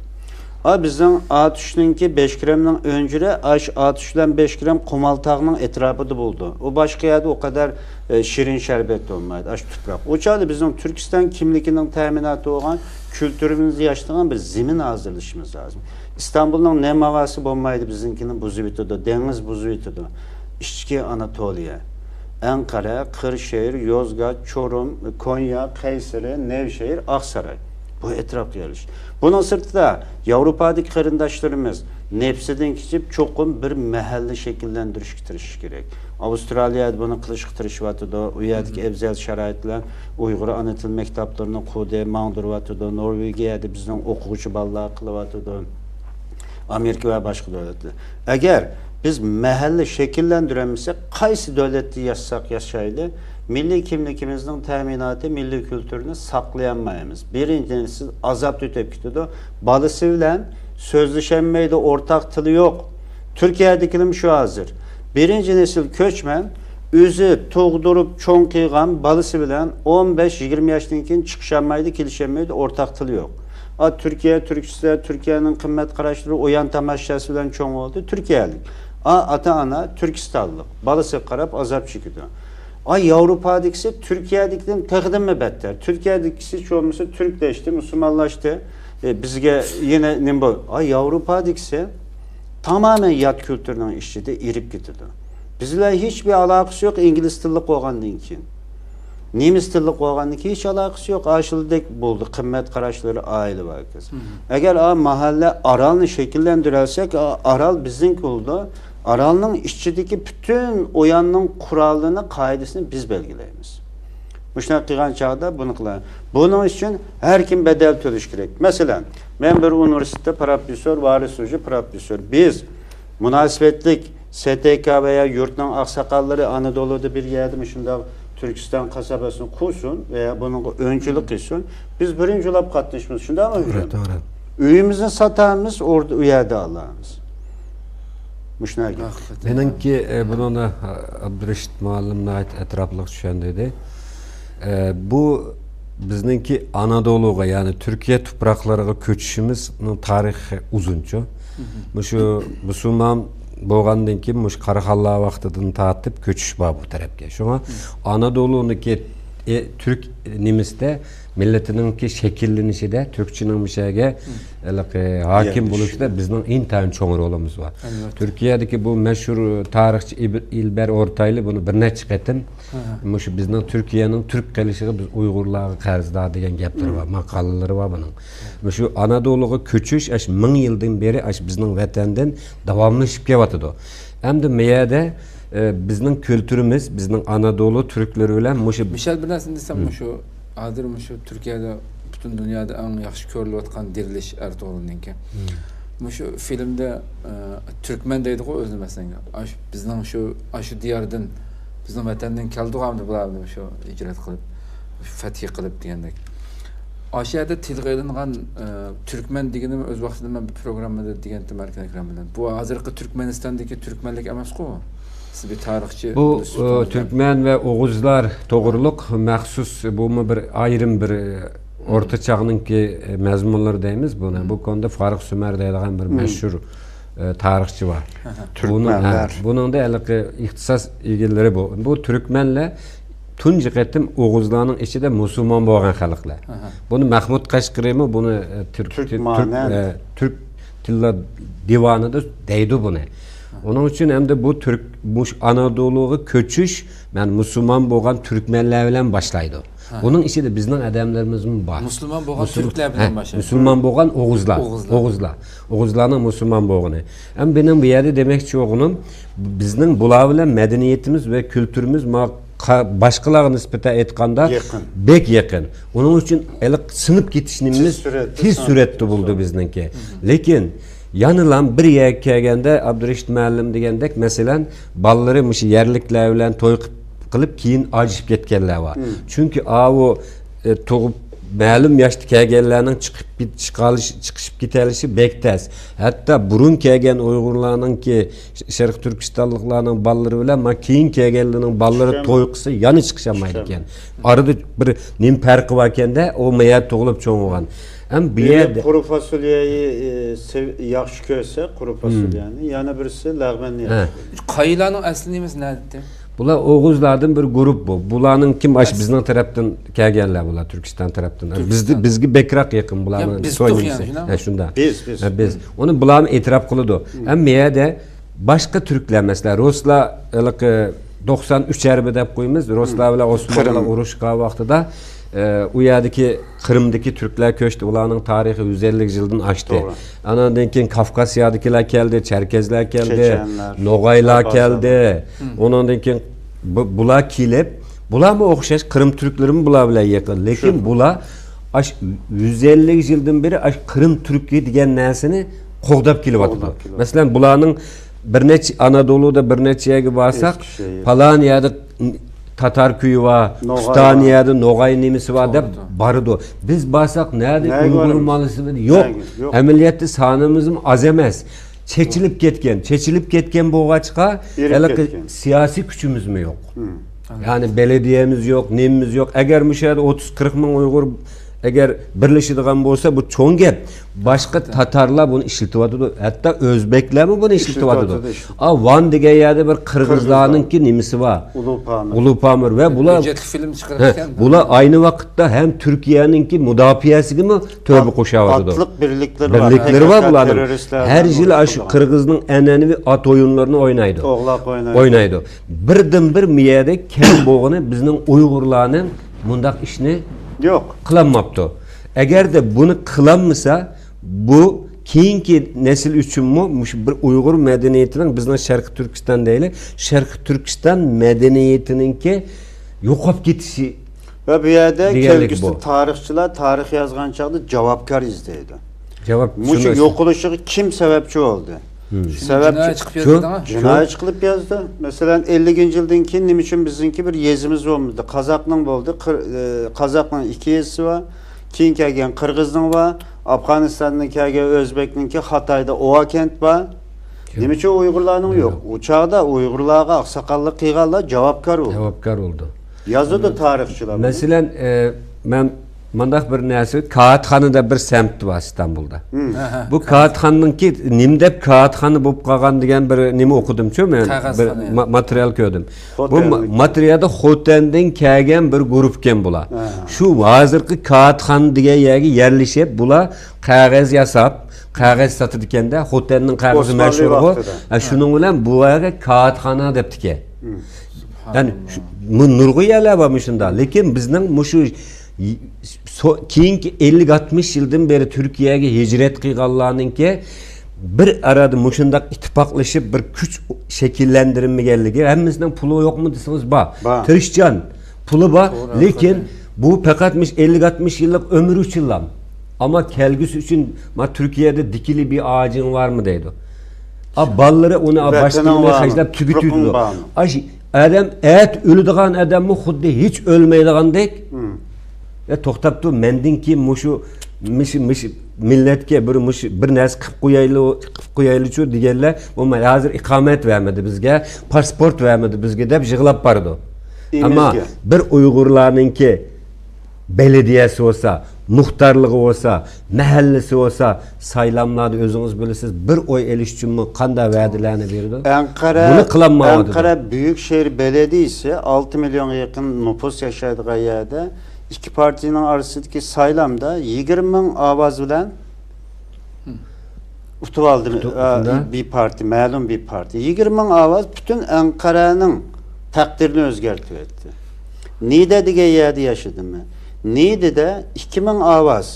ئا، بىزنىڭ ئاتۇشنىڭكى بەشكىرەمنىڭ ئۆنجۈرى، ئاش-، ئاتۇش بىلەن بەشكىرەم قۇمالتاغنىڭ ئەتراپىدا بولىدۇ. ئۇ باشقا يەردە ئۇ قەدەر، ئە، شېرىن شەربەت بولمايدۇ، ئاشۇ تۇپراق. ئۇ چاغدا بىزنىڭ تۈركىستان كىملىكىنىڭ تەمىناتى بولغان، كۈلتۈرىمىزنى ياشىتىدىغان بىر زېمىن ھازىرلىشىمىز لازىم. ئىستانبۇلنىڭ نەم ھاۋاسى بولمايدۇ، بىزنىڭكىنى بۇزۇۋېتىدۇ، دېڭىز بۇزۇۋېتىدۇ. ئىچكى ئاناتولىيە، ئەنقەرە، قىرشېھىر، يوزگات، چورۇم، كونيا، قەيسىرى، نەۋشەھىر، ئاقساراي. بۇ ئەتراپقا يەرلىشىش. بۇنىڭ سىرتىدا، ياۋروپادىكى قېرىنداشلىرىمىز نەپسىدىن كېچىپ، چوقۇم بىر مەھەللە شەكىللەندۈرۈشكە تىرىشىش كېرەك. ئاۋسترالىيەدە بۇنى قىلىشقا تىرىشىۋاتىدۇ. ئۇ يەردىكى ئەۋزەل شارائىت بىلەن ئۇيغۇر ئانا تىل مەكتەپلىرىنى قۇردى، ماڭدۇرۇۋاتىدۇ. نورۋېگىيەدە بىزنىڭ ئوقۇغۇچى بالىلار قىلىۋاتىدۇ. ئامېرىكا ۋە باشقا دۆلەتلەر. ئەگەر بىز مەھەللە شەكىللەندۈرەلمىسەك، قايسى دۆلەتتە ياشىساق ياشايلى، مىللىي كىملىكىمىزنىڭ تەمىناتى، مىللىي كۈلتۈرنى ساقلىيالمايمىز. بىرىنچى نەسىل ئازابتا ئۆتۈپ كېتىدۇ. بالىسى بىلەن سۆزلىشەلمەيدۇ، ئورتاق تىلى يوق. تۈركىيەدىكىلىمۇ شۇ ھازىر. بىرىنچى نەسىل كۆچمەن، ئۆزى تۇغدۇرۇپ چوڭ قىلغان بالىسى بىلەن ئون بەش يىگىرمە ياشتىن كېيىن چىقىشالمايدۇ، كېلىشەلمەيدۇ، ئورتاق تىلى يوق. ئا، تۈركىيە، تۈركىستان، تۈركىيەنىڭ قىممەت قاراشلىرى، ئويان تاماشىسى بىلەن چوڭ بولدى، تۈركىيەلىك. ئا، ئاتا-ئانا تۈركىستانلىق، بالىسىغا قاراپ ئازاب چېكىدۇ. ئا، ياۋروپادىكىسى تۈركىيەدىكىدىن تېخىدىنمۇ بەتتەر. تۈركىيەدىكىسى ھېچ بولمىسا تۈركلەشتى، مۇسۇلمانلاشتى. ئە، بىزگە يەنە نېمە بول-، ئا، ياۋروپادىكىسى تامامەن يات كۈلتۈرنىڭ ئىچىدە ئېرىپ كېتىدۇ. بىز بىلەن ھېچبىر ئالاقىسى يوق، ئىنگلىز تىللىق بولغاندىن كېيىن. نېمىس تىللىق بولغاندىن كېيىن ھېچ ئالاقىسى يوق. ئاشۇلىدەك بولدى، قىممەت قاراشلىرى، ئائىلە ۋە ھاكازا. ئەگەر ئا مەھەللە ئارالنى شەكىللەندۈرەلسەك، ئا-، ئارال بىزنىڭكى بولىدۇ. ئارالنىڭ ئىچىدىكى پۈتۈن ئوياننىڭ قورالىنى، قائىدىسىنى بىز بەلگىلەيمىز. مۇشۇنداق قىلغان چاغدا بۇنى قىلار. بۇنىڭ ئۈچۈن ھەر كىم بەدەل تۆلىشى كېرەك. مەسىلەن، مەن بىر ئۇنىۋېرسىتېتتا پروفېسسور، ۋارىس ھوجا پروفېسسور. بىز مۇناسىۋەتلىك س ت ك ۋە يا يۇرتنىڭ ئاقساقاللىرى ئانادولۇدا بىر يەردە مۇشۇنداق تۈركىستان قاسابىسىنى قۇرسۇن ۋە يا بۇنىڭغا ئۆنچىلىك قىلسۇن. بىز بىرىنچى بولۇپ قاتنىشىمىز. شۇنداقمۇ؟ توغرا، توغرا. ئۆيىمىزنى ساتامىز، ئوردا-، ئۇ يەردە ئالامىز. مۇشۇنداق گەپ. ھەقىقەتەن. مېنىڭكى، ئە، بۇنىڭدا، ئە، ئابدۇرېشىت مۇئەللىم ناھايىتى ئەتراپلىق چۈشەندۈردى. ئە، بۇ بىزنىڭكى ئانادولۇغا، يەنى تۈركىيە تۇپراقلىرىغا كۆچۈشىمىزنىڭ تارىخى ئۇزۇنچۇ. مۇشۇ مۇسۇلمان بولغاندىن كېيىن، مۇشۇ قاراخانلار ۋاقتىدىن تارتىپ كۆچۈش بار بۇ تەرەپكە. شۇڭا ئانادولۇنىڭكى، ئە، تۈرك نېمىسىدە، مىللىتىنىڭكى شەكىللىنىشىدە، تۈركچىنىڭ مۇشۇ يەرگە ھېلىقى ھاكىم بولۇشتا بىزنىڭ ئىنتايىن چوڭ رولىمىز بار. تۈركىيەدىكى بۇ مەشھۇر تارىخچى ئىب-، ئىلبەر ئورتايلى بۇنى بىر نەچچە قېتىم مۇشۇ بىزنىڭ تۈركىيەنىڭ تۈرك قېلىشىغا بىز ئۇيغۇرلارغا قەرزدار دېگەن گەپلىرى بار، ماقالىلىرى بار بۇنىڭ. مۇشۇ ئانادولۇغا كۆچۈش ئاشۇ مىڭ يىلدىن بېرى ئاشۇ بىزنىڭ ۋەتەندىن داۋاملىشىپ كېلىۋاتىدۇ. ئەمدى مۇ يەردە، ئە، بىزنىڭ كۈلتۈرىمىز، بىزنىڭ ئانادولۇ تۈركلىرى بىلەن مۇشۇ مىشەل، بىر نەرسىنى دېسەم، مۇشۇ ھازىر مۇشۇ تۈركىيەدە پۈتۈن دۇنيادا ئەڭ ياخشى كۆرۈلۈۋاتقان دىرىلىش ئەرتۇغرۇلنىڭكى. مۇشۇ فىلىمدە، ئە، تۈركمەن دەيدىغۇ ئۆزىنى، مەسىلەن، ئاشۇ بىزنىڭ شۇ، ئاشۇ دىياردىن، بىزنىڭ ۋەتەندىن كەلدىغۇ ئەمدى بۇلار، مۇشۇ ھىجرەت قىلىپ، فەتھى قىلىپ دېگەندەك. ئاشۇ يەردە تىلغا ئېلىنغان، ئە، تۈركمەن دېگىنىم ئۆز ۋاقتىدا مەن بىر پروگراممىدا دېگەنتىم ئەركىن ئەكرەم بىلەن. بۇ ھازىرقى تۈركمەنىستاندىكى تۈركمەنلىك ئەمەسقۇ؟ سىز بىر تارىخچى بۇ، بولۇش ئە، سۈپىتىڭىزدە. تۈركمەن ۋە ئوغۇزلار توغرۇلۇق مەخسۇس، بۇمۇ بىر ئايرىم بىر، ئە، ئورتا چاغنىڭكى، ئە، مەزمۇنلىرى دەيمىز بۇنى. بۇ كونىدا فارۇق سۈمەر دەيدىغان بىر مەشھۇر، ئە، تارىخچى بار. بۇنىڭ، ھە، بۇنىڭدا ھېلىقى ئىختىساس ئىگىلىرى بۇ. بۇ تۈركمەنلەر تۇنجى قېتىم ئوغۇزلارنىڭ ئىچىدە مۇسۇلمان بولغان خەلقلەر. بۇنى مەھمۇد قەشقىرىمۇ بۇنى، ئە، تۈرك، تۈرك تۈرك، مانەن. ئە، تۈرك تىللار دىۋانىدا دەيدۇ بۇنى. ئۇنىڭ ئۈچۈن ئەمدى بۇ تۈرك، مۇش ئانادولۇغا كۆچۈش، مەن مۇسۇلمان بولغان تۈركمەنلەر بىلەن باشلايدۇ. بۇنىڭ ئىچىدە بىزنىڭ ئادەملىرىمىزمۇ بار. مۇسۇلمان بولغان تۈركلەر بىلەن باشلايدۇ. مۇسۇلمان بولغان ئوغۇزلار. ئوغۇزلار. ئوغۇزلار. ئوغۇزلارنىڭ مۇسۇلمان بولغىنى. ئەمما مېنىڭ بۇ يەردە دېمەكچى بولغىنىم، بىزنىڭ بۇلار بىلەن مەدەنىيىتىمىز ۋە كۈلتۈرىمىز ما-، قا-، باشقىلارغا نىسبەتەن ئېيتقاندا بەك يېقىن. ئۇنىڭ ئۈچۈن ھېلىقى سىڭىپ كېتىش نېمىمىز تېز سۈرئەتتە بولدى بىزنىڭكى. لېكىن يەنىلا بىر يەرگە كەلگەندە، ئابدۇرېشىت مۇئەللىم دېگەندەك، مەسىلەن، بالىلىرى مۇشۇ يەرلىكلەر بىلەن توي قىلىپ، قىلىپ، كېيىن ئاجرىشىپ كەتكەنلەر بار. چۈنكى ئاۋۇ، ئە، تۇغۇپ، مەلۇم ياشتا كەلگەنلەرنىڭ چىقىپ كېت-، چىقالىش-، چىقىشىپ كېتەلىشى بەك تەس. ھەتتا بۇرۇن كەلگەن ئۇيغۇرلارنىڭكى، ش-، شەرقىي تۈركىستانلىقلارنىڭ بالىلىرى بىلەن ما كېيىن كەلگەنلەرنىڭ بالىلىرى توي قىلسا يەنە چىقىشالمايدىكەن. ئارىدا بىر نېمە پەرقى باركەندە، ئۇ ما يەردە تۇغۇلۇپ چوڭ بولغان. ھەم بۇ يەردە قۇرۇ فاسوليەنى، ئە، سېۋ-، ياخشى كۆرسە، قۇرۇ فاسوليەنى، يەنە بىرسى لەغمەننى ياخشى كۆرسە. قايىلارنىڭ ئەسلى نېمىسى نەدىكەن؟ بۇلار ئوغۇزلاردىن بىر گۇرۇپ بۇ. بۇلارنىڭ كىم ئاش بىزنىڭ تەرەپتىن كەلگەنلەر بۇلار، تۈركىستان تەرەپتىن. بىزدە، بىزگە بەكرەك يېقىن بۇلارنىڭ سوي نېمىسى. ھە، شۇنداق. بىز، بىز. ھە، بىز. ئۇنى بۇلارمۇ ئېتىراپ قىلىدۇ. ھەم مەيەدە باشقا تۈركلەر، مەسىلەن، رۇسلار، ھېلىقى توقسان ئۈچ ھەربى دەپ قويىمىز. رۇسلار بىلەن ئوسمانلار ئۇرۇشقان ۋاقتىدا، ئە، ئۇ يەردىكى قىرىمدىكى تۈركلەر كۆچتى. ئۇلارنىڭ تارىخى يۈز ئەللىك يىلدىن ئاشتى. توغرا. ئاناندىن كېيىن كافكاسيادىكىلەر كەلدى، چەركەزلەر كەلدى، چېچەنلەر، نوغايلار كەلدى. ئۇنىڭدىن كېيىن بۇ-، بۇلار كېلىپ، بۇلارمۇ ئوخشاش، قىرىم تۈركلىرىمۇ بۇلار بىلەن يېقىن. لېكىن بۇلار ئاش-، يۈز ئەللىك يىلدىن بېرى ئاش-، قىرىم تۈركى دېگەن نەرسىنى قوغداپ كېلىۋاتىدۇ. قوغداپ كېلىۋاتىدۇ. مەسىلەن، بۇلارنىڭ بىر نەچچە، ئانادولۇدا بىر نەچچە يەرگە بارساق، ئەسكىشەھىر، پالان يەردە تاتار كۈيى بار، نوغاي بار، پۈتانىيەدە نوغاي نېمىسى بار دەپ بارىدۇ. بىز بارساق، نەدە ئۇيغۇر مالىسى يوق. ئەمەلىيەتتە سانىمىزمۇ ئاز ئەمەس. چېچىلىپ كەتكەن. چېچىلىپ كەتكەن بولغاچقا، ھېلىقى سىياسىي كۈچىمىزمۇ يوق. يەنى بەلەدىيەمىز يوق، نېمىمىز يوق. ئەگەر مۇشۇ يەردە ئوتتۇز، قىرىق مىڭ ئۇيغۇر ئەگەر بىرلىشىدىغان بولسا، بۇ چوڭ گەپ. باشقا تاتارلار بۇنى ئىشلىتىۋاتىدۇ. ھەتتا ئۆزبەكلەرمۇ بۇنى ئىشلىتىۋاتىدۇ. ئىشلىتىۋاتىدۇ، ئىشلىتىۋاتىدۇ. ئا، ۋان دېگەن يەردە بىر قىرغىزلارنىڭكى نېمىسى بار. ئۇلۇغ پامىر. ئۇلۇغ پامىر. ۋە بۇلار، ھە، بۇلار ئاينى ۋاقىتتا ھەم تۈركىيەنىڭكى مۇداپىئەسىگىمۇ تۆھپە قوشۇۋاتىدۇ. ئاتلىق بىرلىكلىرى بار. بىرلىكلىرى بار بۇلارنىڭ. ھەر يىلى ئاشۇ قىرغىزنىڭ ئەنئەنىۋى ئات ئويۇنلىرىنى ئوينايدۇ. ئوينايدۇ. بىردىنبىر مۇ يەردە كەم بولغىنى بىزنىڭ ئۇيغۇرلارنىڭ مۇنداق ئىشنى قىلالماپتۇ. ئەگەردە بۇنى قىلالمىسا، بۇ كېيىنكى نەسىل ئۈچۈنمۇ مۇشۇ بىر ئۇيغۇر مەدەنىيىتىنىڭ، بىزنىڭ شەرقىي تۈركىستان دەيلى، شەرقىي تۈركىستان مەدەنىيىتىنىڭكى يوقاپ كېتىشى. ۋە بۇ يەردە كەلگۈسىدە تارىخچىلار تارىخ يازغان چاغدا جاۋابكار ئىزدەيدۇ. جاۋاب مۇشۇ يوقىلىشىغا كىم سەۋەبچى بولدى؟ سەۋەبچى جىنايەتچى قىلىپ يازدى. مەسىلەن، ئەللىكىنچى يىلدىن كېيىن نېمە ئۈچۈن بىزنىڭكى بىر يېزىمىز بولمىدى؟ قازاقنىڭ بولدى، قىر-، ئە، قازاقنىڭ ئىككى يېزىسى بار. كېيىن كەلگەن قىرغىزنىڭ بار، ئافغانىستاندىن كەلگەن ئۆزبەكنىڭكى خاتايدا ئوۋاكەنت بار. نېمە ئۈچۈن ئۇيغۇرلارنىڭ يوق؟ ئۇ چاغدا ئۇيغۇرلارغا ئاقساقاللىق قىلغانلار جاۋابكار بولدى. جاۋابكار بولدى. يازىدۇ تارىخچىلار بۇنى. مەسىلەن، ئە، مەن مانداق بىر نەرسە، كاۋاتخانا دەپ بىر سەمت بار ئىستانبۇلدا. بۇ كاۋاتخانىنىڭكى نېمە دەپ كاۋاتخانا بولۇپ قالغان دېگەن بىر نېمە ئوقۇدۇمچۇ مەن، بىر ما-، ماتېرىيال كۆردۈم. بۇ ما-، ماتېرىيالدا خوتەندىن كەلگەن بىر گۇرۇپپىكەن بۇلار. شۇ ھازىرقى كاۋاتخانا دېگەن يەرگە يەرلىشىپ، بۇلار قەغەز ياساپ، قەغەز ساتىدىكەندە، خوتەننىڭ قەغىزى مەشھۇرغۇ. ھە، شۇنىڭ بىلەن بۇ يەرگە كاۋاتخانا دەپتىكەن. يەنى شۇ، بۇ نۇرغۇن يەرلەر بار مۇشۇنداق. لېكىن بىزنىڭ مۇشۇ سو-، كېيىنكى ئەللىك ئاتمىش يىلدىن بېرى تۈركىيەگە ھىجرەت قىلغانلارنىڭكى بىر ئارىدا مۇشۇنداق ئىتتىپاقلىشىپ بىر كۈچ شەكىللەندۈرمىگەنلىكى، ھەممىسىنىڭ پۇلى يوقمۇ دېسىڭىز بار. تىرىشچان، پۇلى بار. لېكىن بۇ پەقەت مۇشۇ ئەللىك ئاتمىش يىللىق ئۆمۈر ئۈچۈنلا. ئەمما كەلگۈسى ئۈچۈن، ما، تۈركىيەدە دىكىلى بىر ئاغىچىڭ بارمۇ دەيدۇ. ئا، بالىلىرى ئۇنى، ئا، باشقىلىرىنى خەجلەپ تۈگىتىدۇ. ئاش-، ئادەم ئەتە ئۆلىدىغان ئادەممۇ خۇددى ھېچ ئۆلمەيدىغاندەك. يا توختاپ تۇر، مەندىن كېيىن مۇشۇ، مۇشۇ، مۇشۇ مىللەتكە بىر، مۇشۇ بىر نەرسە قىلىپ قويايلى، قىلىپ قويايلىچۇ دېگەنلەر، بۇ ھازىر ئىقامەت بەرمىدى بىزگە، پاسپورت بەرمىدى بىزگە دەپ يىغلاپ بارىدۇ. ئەمما بىر ئۇيغۇرلارنىڭكى بەلەدىيەسى بولسا، مۇختارلىقى بولسا، مەھەللىسى بولسا، سايلاملاردا ئۆزىڭىز بىلىسىز، بىر ئوي ئېلىش ئۈچۈنمۇ قانداق ۋەدىلەرنى بېرىدۇ؟ ئەنقەرە، بۇنى قىلالمايۋاتىدۇ. ئەنقەرە بۈيۈك شەھەر بەلەدىيىسى ئالتە مىليونغا يېقىن نوپۇس ياشايدىغان يەردە ئىككى پارتىيىنىڭ ئارىسىدىكى سايلامدا يىگىرمە مىڭ ئاۋاز بىلەن ئۇتۇۋالدى، ئۇتۇ-، ئا، شۇنداق. بىر پارتىيە، مەلۇم بىر پارتىيە. يىگىرمە مىڭ ئاۋاز پۈتۈن ئەنقەرەنىڭ تەقدىرىنى ئۆزگەرتىۋەتتى. نىيدە دېگەن يەردە ياشىدىم مەن. نىيدىدە ئىككى مىڭ ئاۋاز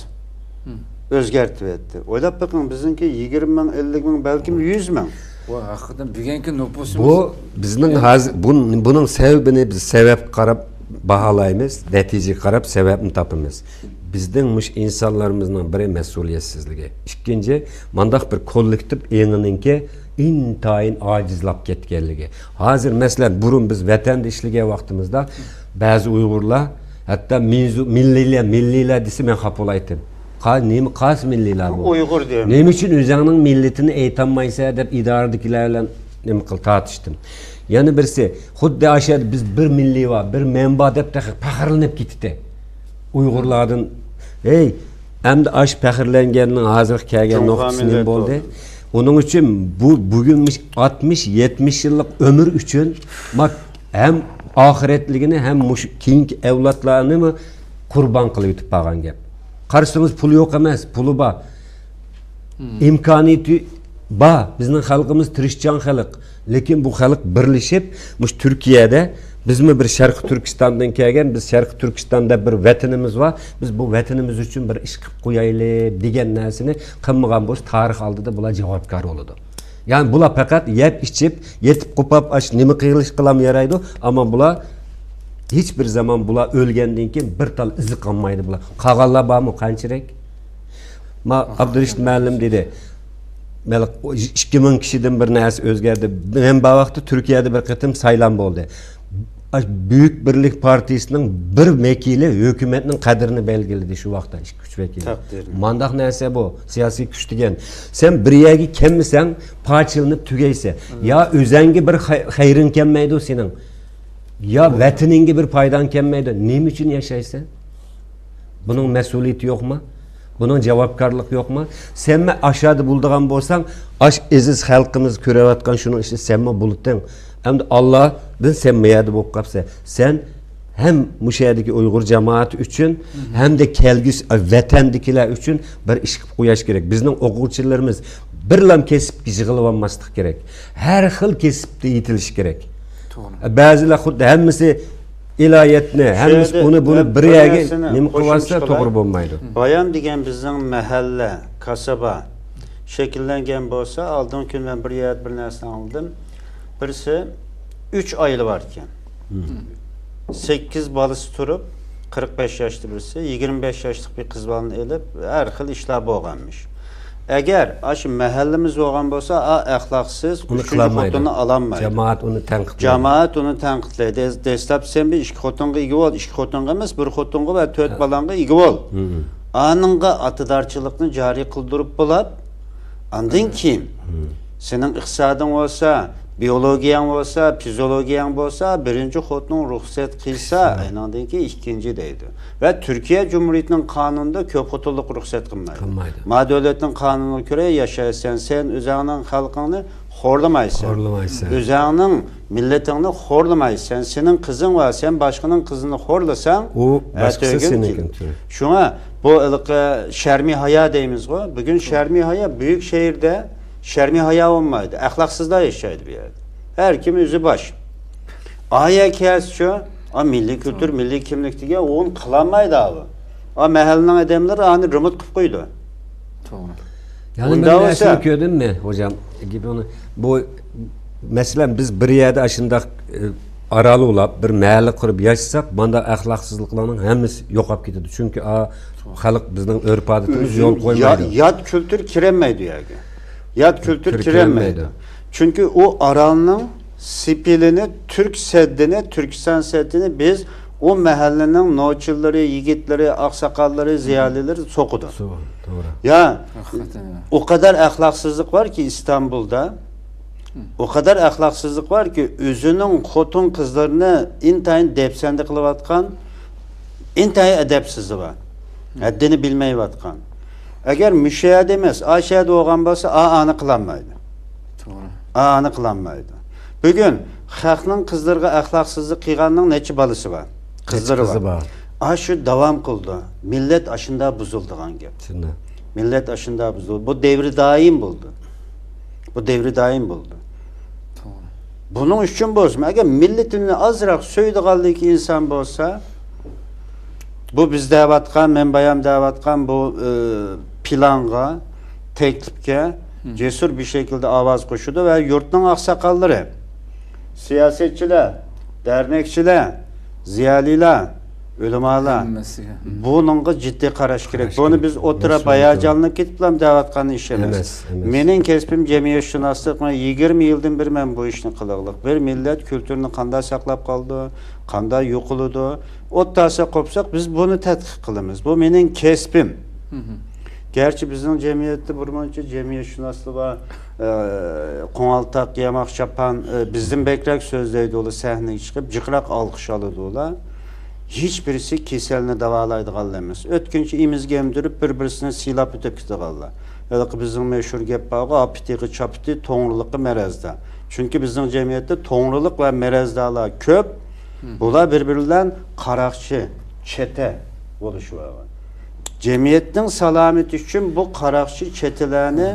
ئۆزگەرتىۋەتتى. ئويلاپ بېقىڭ، بىزنىڭكى يىگىرمە مىڭ، ئەللىك مىڭ، بەلكىم يۈز مىڭ. بۇ ھەقىقەتەن بۈگۈنكى نوپۇسىمىز. بۇ بىزنىڭ ھازىر، بۇ، بۇنىڭ سەۋەبىنى بىز سەۋەبكە قاراپ باھالايمىز، نەتىجىگە قاراپ سەۋەبنى تاپىمىز. بىزنىڭ مۇشۇ ئىنسانلىرىمىزنىڭ بىرى مەسئۇلىيەتسىزلىكى، ئىككىنچى، مانداق بىر كوللېكتىپ ئېڭىنىڭكى ئىنتايىن ئاجىزلاپ كەتكەنلىكى. ھازىر، مەسىلەن، بۇرۇن بىز ۋەتەندە ئىشلىگەن ۋاقتىمىزدا بەزى ئۇيغۇرلار ھەتتا مىنزۇ-، مىللىيلەر، مىللىيلەر دېسە مەن خاپا بولاتتىم. قا-، نېمە قايسى مىللىيلار بۇ؟ ئۇيغۇر دېيەم. نېمە ئۈچۈن ئۆزۈڭنىڭ مىللىتىنى ئېيتالمايسەن دەپ ئىدارىدىكىلەر بىلەن نېمە قىل تارتىشتىم. يەنە بىرسى، خۇددى ئاشۇ يەردە بىز بىر مىللىي بار، بىر مەن بار دەپ تېخى پەخىرلىنىپ كېتىتتى. ئۇيغۇرلاردىن، ھەي، ئەمدى ئاشۇ پەخىرلەنگەننىڭ ھازىرغا كەلگەن جۇڭخۇا نۇقتىسى نېمە مىللەت بولدى؟ بولدى. ئۇنىڭ ئۈچۈن بۇ، بۈگۈن مۇشۇ ئاتمىش، يەتمىش يىللىق ئۆمۈر ئۈچۈن، ما-، ھەم ئاخىرەتلىكىنى، ھەم مۇشۇ كېيىنكى ئەۋلادلارنىمۇ قۇربان قىلىۋېتىپ بارغان گەپ. قارىسىڭىز، پۇلى يوق ئەمەس، پۇلى بار. ئىمكانىيىتى بار. بىزنىڭ خەلقىمىز تىرىشچان خەلق. لېكىن بۇ خەلق بىرلىشىپ، مۇشۇ تۈركىيەدە، بىزمۇ بىر شەرقىي تۈركىستاندىن كەلگەن، بىز شەرقىي تۈركىستان دەپ بىر ۋەتىنىمىز بار. بىز بۇ ۋەتىنىمىز ئۈچۈن بىر ئىش قىلىپ قويايلى دېگەن نەرسىنى قىلمىغان بولسا، تارىخ ئالدىدا بۇلار جاۋابكار بولىدۇ. يەنى بۇلار پەقەت يەپ ئىچىپ، يېتىپ قوپاپ، ئاش نېمە قىلىش قىلام يارايدۇ، ئەمما بۇلار ھېچ بىر زامان، بۇلار ئۆلگەندىن كېيىن بىر تال ئىزى قالمايدۇ بۇلار. قالغانلار بارمۇ قانچىلىك؟ ما ئابدۇرېشىت مۇئەللىم دېدى. مەلىك، ئىككى مىڭ كىشىدىن بىر نەرسە ئۆزگەردى. مەن بار ۋاقىتتا تۈركىيەدە بىر قېتىم سايلام بولدى. ئاش بۈيۈك بىرلىك پارتىيىسىنىڭ بىر ۋەكىلى ھۆكۈمەتنىڭ قەدرىنى بەلگىلىدى شۇ ۋاقىتتا ئىككى، ئۈچ ۋەكىل. تەقدىرنى. مانداق نەرسە بۇ، سىياسىي كۈچ دېگەن. سەن بىر يەرگە كەلمىسەڭ، پارچىلىنىپ تۈگەيسەن. يا ئۆزەڭگە بىر خەي-، خەيرىڭ كەلمەيدۇ سېنىڭ. يا ۋەتىنىڭگە بىر پايداڭ كەلمەيدۇ. نېمە ئۈچۈن ياشايسەن؟ بۇنىڭ مەسئۇلىيىتى يوقمۇ؟ بۇنىڭ جاۋابكارلىقى يوقمۇ؟ سەنمۇ ئاشۇ يەردە بولىدىغان بولساڭ، ئاش ئېزىز خەلقىمىز كۆرۈۋاتقان شۇنىڭ ئىچىدە سەنمۇ بولىتىڭ. ئەمدى ئاللادىن سەن بۇ يەردە بولۇپ قاپسەن. سەن ھەم مۇشۇ يەردىكى ئۇيغۇر جامائىتى ئۈچۈن، ھەمدە كەلگۈسى ۋەتەندىكىلەر ئۈچۈن بىر ئىش قىلىپ قوياش كېرەك. بىزنىڭ ئوقۇغۇچىلىرىمىز بىرلام كەسىپكە يىغىلىۋالماسلىق كېرەك. ھەر خىل كەسىپتە يېتىلىش كېرەك. توغرا. بەزىلەر خۇددى ھەممىسى ئىلاھىيەتنى، شۇ ھەممىسى يەردە ئۇنى، بۇنى مەن بىر بىر يەرگە نەرسىنى نېمە قوشۇمچە قىلىۋالسا قىلاي. توغرا بولمايدۇ. بايام دېگەن بىزنىڭ مەھەللە، كاسابا شەكىللەنگەن بولسا، ئالدىنقى كۈنى مەن بىر يەردە بىر نەرسىنى ئاڭلىدىم. بىرسى ئۈچ ئائىلە بار ئىكەن. سەككىز بالىسى تۇرۇپ، قىرىق بەش ياشتا بىرسى، يىگىرمە بەش ياشلىق بىر قىز بالىنى ئېلىپ، ھەر خىل ئىشلار بولغانمىش. ئەگەر ئاشۇ مەھەللىمىز بولغان بولسا، ئا، ئەخلاقسىز، ئۇنى ئۈچىنچى قىلالمايدۇ. خوتۇننى ئالالمايدۇ. جامائەت ئۇنى تەنقىدلەيدۇ. جامائەت ئۇنى تەنقىدلەيدۇ. دەس-، دەسلەپ سەن بىر ئىككى خوتۇنغا ئىگە بول، ئىككى خوتۇنغا ئەمەس، بىر خوتۇنغا ۋە تۆت بالاڭغا ئىگە بول. ئانىڭغا ئاتىدارچىلىقنى جارى قىلدۇرۇپ بولاپ، ئاندىن كېيىن سېنىڭ ئىقتىسادىڭ بولسا، بىيولوگىيەڭ بولسا، فىزىولوگىيەڭ بولسا، بىرىنچى خوتۇنۇڭ رۇخسەت قىلسا، ئانىڭدىن كېيىن ئىككىنچى دەيدۇ. ۋە تۈركىيە جۇمھۇرىيىتىنىڭ قانۇنىدا كۆپ خوتۇنلۇق رۇخسەت قىلمايدۇ. قىلمايدۇ. ما دۆلەتنىڭ قانۇنىغا كۆرە ياشايسەن، سەن ئۆزەڭنىڭ خەلقىڭنى خورلىمايسەن. خورلىمايسەن. ئۆزەڭنىڭ مىللىتىڭنى خورلىمايسەن. سېنىڭ قىزىڭ بار، سەن باشقىنىڭ قىزىنى خورلىساڭ، ئۇ باشقىسى ئەتىگۈن سېنىڭكىنى. شۇڭا بۇ ھېلىقى شەرمى ھايا دەيمىزغۇ. بۈگۈن شەرمى ھايا بۈيۈك شەھەردە شەرمى ھايا بولمايدۇ. ئەخلاقسىزلار ياشايدۇ بۇ يەردە. ھەر كىم ئۆزى باش. ئايا كەلسىچۇ، ئا، مىللىي كۈلتۈر، مىللىي كىملىك دېگەن ئۇنى قىلالمايدۇ ئاۋۇ. ئا، مەھەللىنىڭ ئادەملىرى ئانى رېمونت قىلىپ قويىدۇ. توغرا. يەنە بىر نەرسىنى كۆردۈممۇ، خوجام؟ گېپىڭنى، بۇ، مەسىلەن، بىز بىر يەردە ئاشۇنداق، ئە، ئارالىۋالاپ، بىر مەھەللە قۇرۇپ ياشىساق، مانداق ئەخلاقسىزلىقلارنىڭ ھەممىسى يوقاپ كېتىدۇ. چۈنكى، ئا، خەلق بىزنىڭ ئۆرپ-ئادىتىمىز يول قويمايدۇ. يا-، يات كۈلتۈر كىرەلمەيدۇ يەرگە. يات كۈلتۈر كىرەلمەيدۇ. چۈنكى ئۇ ئارالنىڭ سېپىلىنى، تۈرك سەددىنى، تۈركىستان سەددىنى بىز ئۇ مەھەللىنىڭ نوچىلىرى، يىگىتلىرى، ئاقساقاللىرى، زىيالىيلىرى سوقىدۇ. توغرا. يا، ئۇ قەدەر ئەخلاقسىزلىق باركى ئىستانبۇلدا، ئۇ قەدەر ئەخلاقسىزلىق باركى، ئۆزىنىڭ خوتۇن قىزلىرىنى ئىنتايىن دەپسەندە قىلىۋاتقان، ئىنتايىن ئەدەپسىزى بار. ھەددىنى بىلمەيۋاتقان. ئەگەر مۇشۇ يەردە ئەمەس، ئاشۇ يەردە بولغان بولسا، ئا، ئانى قىلالمايدۇ. توغرا. ئا، ئانى قىلالمايدۇ. بۈگۈن خەقنىڭ قىزلىرىغا ئەخلاقسىزلىق قىلغاننىڭ نەچچە بالىسى بار؟ قىزلىرى بار. ئاشۇ داۋام قىلىدۇ. مىللەت ئاشۇنداق بۇزۇلىدىغان گەپ. مىللەت ئاشۇنداق بۇزۇلدى. بۇ دەۋرى دائىم بولدى. بۇ دەۋرى دائىم بولدى. توغرا. بۇنىڭ ئۈچۈن بولسىمۇ، ئەگەر مىللىتىنى ئازراق سۆيىدىغانلىكى ئىنسان بولسا، بۇ بىز دەۋاتقان، مەن بايام دەۋاتقان بۇ، ئى، پىلانغا، تەكلىپكە جەسۇر بىر شەكىلدە ئاۋاز قوشىدۇ ۋە يۇرتنىڭ ئاقساقاللىرى، سىياسەتچىلەر، دەرنەكچىلەر، زىيالىيلار، ئۆلىمالار بۇنىڭغا جىددىي قاراش كېرەك. بۇنى بىز ئوتتۇرا باياجانلىق كېتىپلا دەۋاتقان ئىش ئەمەس. مېنىڭ كەسپىم جەمئىيەتشۇناسلىق، مەن يىگىرمە يىلدىن بېرى مەن بۇ ئىشنى قىلىغلىق. بىر مىللەت كۈلتۈرىنى قانداق ساقلاپ قالىدۇ، قانداق يوقىلىدۇ، ئوتتاسا قوپساق، بىز بۇنى تەتقىق قىلىمىز. بۇ مېنىڭ كەسپىم. گەرچە بىزنىڭ جەمئىيەتتە بىر مۇنچە جەمئىيەتشۇناسلار بار، ئە، قوڭالتاق، ياماق، چاپان، ئە، بىزدىن بەكرەك سۆزلەيدۇ، ئۇلار سەھنىگە چىقىپ جىقراق ئالقىش ئالىدۇ ئۇلار. ھېچ بىرسى كېسەلنى داۋالايدىغانلار ئەمەس. ئۆتكۈنچە ئېمىزگە ئەمدۈرۈپ، بىر-بىرسىنى سىيلاپ ئۆتۈپ كېتىدىغانلار. ھېلىقى بىزنىڭ مەشھۇر گەپ بارغۇ، ئاپىتىغا چاپىتى، توڭرىلىققا مەرەزدار. چۈنكى بىزنىڭ جەمئىيەتتە توڭرىلىق ۋە مەرەزدارلار كۆپ. بۇلار بىر-بىرى بىلەن قاراقچى، چېتە بولۇشۇۋالغان. جەمئىيەتنىڭ سالامىتى ئۈچۈن بۇ قاراقچى چېتىلەرنى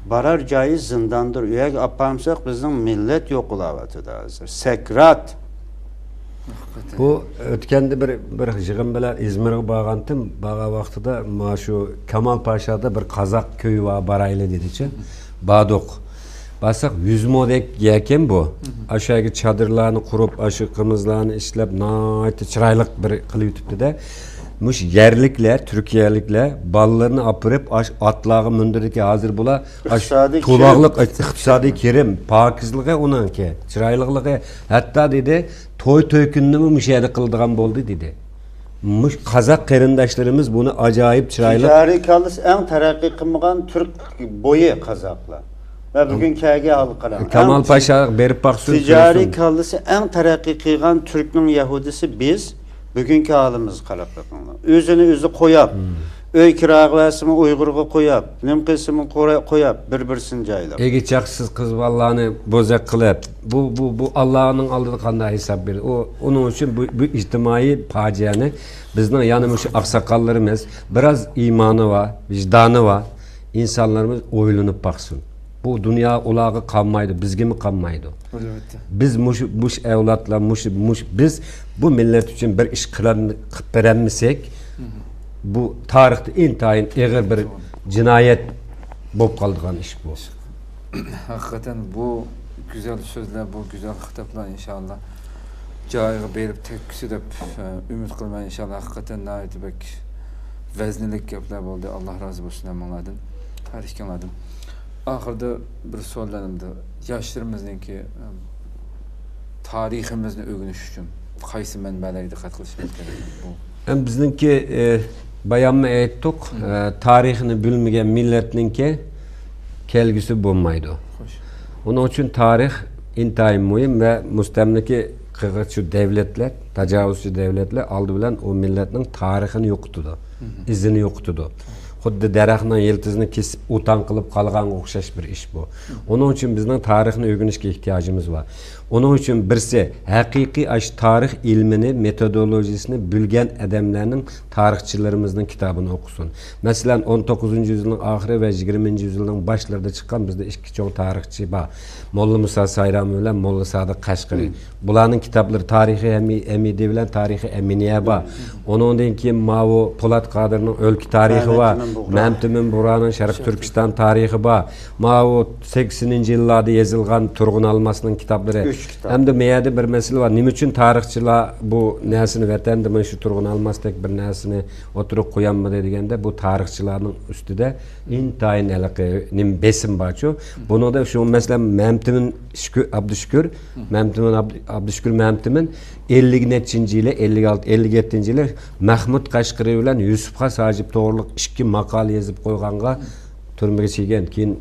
بارار جايى زىنداندۇر. ئۇ يەرگە ئاپارمىساق، بىزنىڭ مىللەت يوقىلاۋاتىدۇ ھازىر. سەكرات. بۇ ئۆتكەندە بىر، بىر يىغىن بىلەن ئىزمىرغا بارغانتىم. بارغان ۋاقتىدا مانا شۇ كامال پاشادا بىر قازاق كۆيى بار، بارايلى دېدىچە. باردۇق. بارساق، يۈز مودەك يەركەن بۇ. ئاشۇ يەرگە چادىرلارنى قۇرۇپ، ئاشۇ قىمىزلارنى ئىشلەپ، ناھايىتى چىرايلىق بىر قىلىۋېتىپتۇ-دە. مۇشۇ يەرلىكلەر، تۈركىيەلىكلەر بالىلىرىنى ئاپىرىپ، ئاش-، ئاتلارغا مىندۈرىدىكى ھازىر بۇلار ئاش-، ئىقتىسادىي كىرىم. تولۇقلۇق ئىقتىسادىي كىرىم، پاكىزلىقى ئۇنىڭكى، چىرايلىقلىقى. ھەتتا دېدى، توي، توي كۈنىنىمۇ مۇشۇ يەردە قىلىدىغان بولدى، دېدى. مۇشۇ قازاق قېرىنداشلىرىمىز بۇنى ئاجايىپ چىرايلىق. تىجارىي كاللىسى ئەڭ تەرەققىي قىلمىغان تۈرك بويى قازاقلار. ۋە بۈگۈن كەلگەن ھالغا قاراڭ. كامال پاشا بېرىپ باقسۇن، تىجارىي كاللىسى ئەڭ تەرەققىي قىلغان تۈركنىڭ يەھۇدىيسى بىز. بۈگۈنكى ھالىمىزغا قاراپ بېقىڭلار. ئۆزىنى ئۆزى قوياپ، ئۆي كىراغا بەرسىمۇ ئۇيغۇرغا قوياپ، نېمە قىلسىمۇ قوياپ، بىر-بىرسىنى جايلاپ. ئىگە چاقسىز قىز بالىلارنى بوزەك قىلىپ، بۇ، بۇ، بۇ ئاللانىڭ ئالدىدا قانداق ھېساب بېرىدۇ؟ ئۇ، ئۇنىڭ ئۈچۈن بۇ، بۇ ئىجتىمائىي پاجىئەنى بىزنىڭ يەنە مۇشۇ ئاقساقاللىرىمىز بىراز ئىمانى بار، ۋىجدانى بار ئىنسانلىرىمىز ئويلىنىپ باقسۇن. بۇ دۇنيا ئۇلارغا قالمايدۇ، بىزگىمۇ قالمايدۇ. ئەلۋەتتە. بىز مۇشۇ، مۇشۇ ئەۋلادلار، مۇشۇ، مۇشۇ، بىز بۇ مىللەت ئۈچۈن بىر ئىش قىلالم-، قىلىپ بېرەلمىسەك، بۇ تارىختا ئىنتايىن ئېغىر بىر جىنايەت بولۇپ قالىدىغان ئىش بۇ. ھەقىقەتەن بۇ گۈزەل سۆزلەر، بۇ گۈزەل خىتابلار ئىنشائاللا جايىغا بېرىپ تەگكۈسى دەپ، ئە، ئۈمىد قىلىمەن. ئىنشائاللا ھەقىقەتەن ناھايىتى بەك ۋەزنىلىك گەپلەر بولدى. ئاللا رازى بولسۇن ھەممىڭلاردىن، ھەر ئىككىڭلاردىن. ئاخىرىدا بىر سوئال بەرمەمدۇ. ياشلىرىمىزنىڭكى، ئە، تارىخىمىزنى ئۆگىنىش ئۈچۈن قايسى مەنبەلەرگە دىققەت قىلىشىمىز كېرەك؟ بۇ ئەمدى بىزنىڭكى، ئە، باياممۇ ئېيتتۇق، ئە، تارىخىنى بىلمىگەن مىللەتنىڭكى كەلگۈسى بولمايدۇ. خوش. بۇنىڭ ئۈچۈن تارىخ ئىنتايىن مۇھىم ۋە مۇستەملىكە قىلغۇچى دەۋلەتلەر، تاجاۋۇزچى دەۋلەتلەر ئالدى بىلەن ئۇ مىللەتنىڭ تارىخىنى يوقىتىدۇ، ئىزىنى يوقىتىدۇ. خۇددى دەرەخنىڭ يىلتىزىنى كېسىپ ئوتان قىلىپ قالغانغا ئوخشاش بىر ئىش بۇ. ئۇنىڭ ئۈچۈن بىزنىڭ تارىخنى ئۆگىنىشكە ئېھتىياجىمىز بار. ئۇنىڭ ئۈچۈن بىرسى، ھەقىقىي ئاشۇ تارىخ ئىلمىنى، مېتودولوگىيىسىنى بىلگەن ئادەملەرنىڭ، تارىخچىلىرىمىزنىڭ كىتابىنى ئوقۇسۇن. مەسىلەن، ئون توققۇزىنچى يۈزيىلنىڭ ئاخىرى ۋە يىگىرمىنچى يۈزيىلنىڭ باشلىرىدا چىققان بىزدە ئىككى چوڭ تارىخچى بار. موللا مۇسا سايرامى بىلەن موللا سادىق قەشقىرى. بۇلارنىڭ كىتابلىرى تارىخى ھەمى-، ھەمىدى بىلەن تارىخى ئەمىنىيە بار. ئۇنىڭدىن كېيىن ماۋۇ پولات قادىرنىڭ ئۆلكە تارىخى بار. مەمتىمىن بۇغرانىڭ شەرقىي تۈركىستان تارىخى بار. ماۋۇ سەكسىنىنچى يىللاردا يېزىلغان تۇرغۇن ئالماسنىڭ كىتابلىرى. ئۈچ كىتاب. ھەمدە مەيەدە بىر مەسىلە بار. نېمە ئۈچۈن تارىخچىلار بۇ نەرسىنى ۋەتەندە مانا شۇ تۇرغۇن ئالماستەك بىر نەرسىنى ئوتتۇرىغا قويالمىدى دېگەندە، بۇ تارىخچىلارنىڭ ئۈستىدە ئىنتايىن ھېلىقى نېمە بېسىم بارچۇ. بۇنىڭدا شۇ مەسىلەن مەمتىمىن شۈكۈر، ئابدۇشۈكۈر، مەمتىمىن ئابدۇ-، ئابدۇشۈكۈر مەمتىمىن ئەللىك نەچچىنچى يىلى، ئەللىك ئالتە، ئەللىك يەتتىنچى يىلى مەھمۇد قەشقىرى بىلەن يۈسۈپ خاس ھاجىپ توغرۇلۇق ئىككى ماقالە يېزىپ قويغانغا تۈرمىگە چىگەن، كېيىن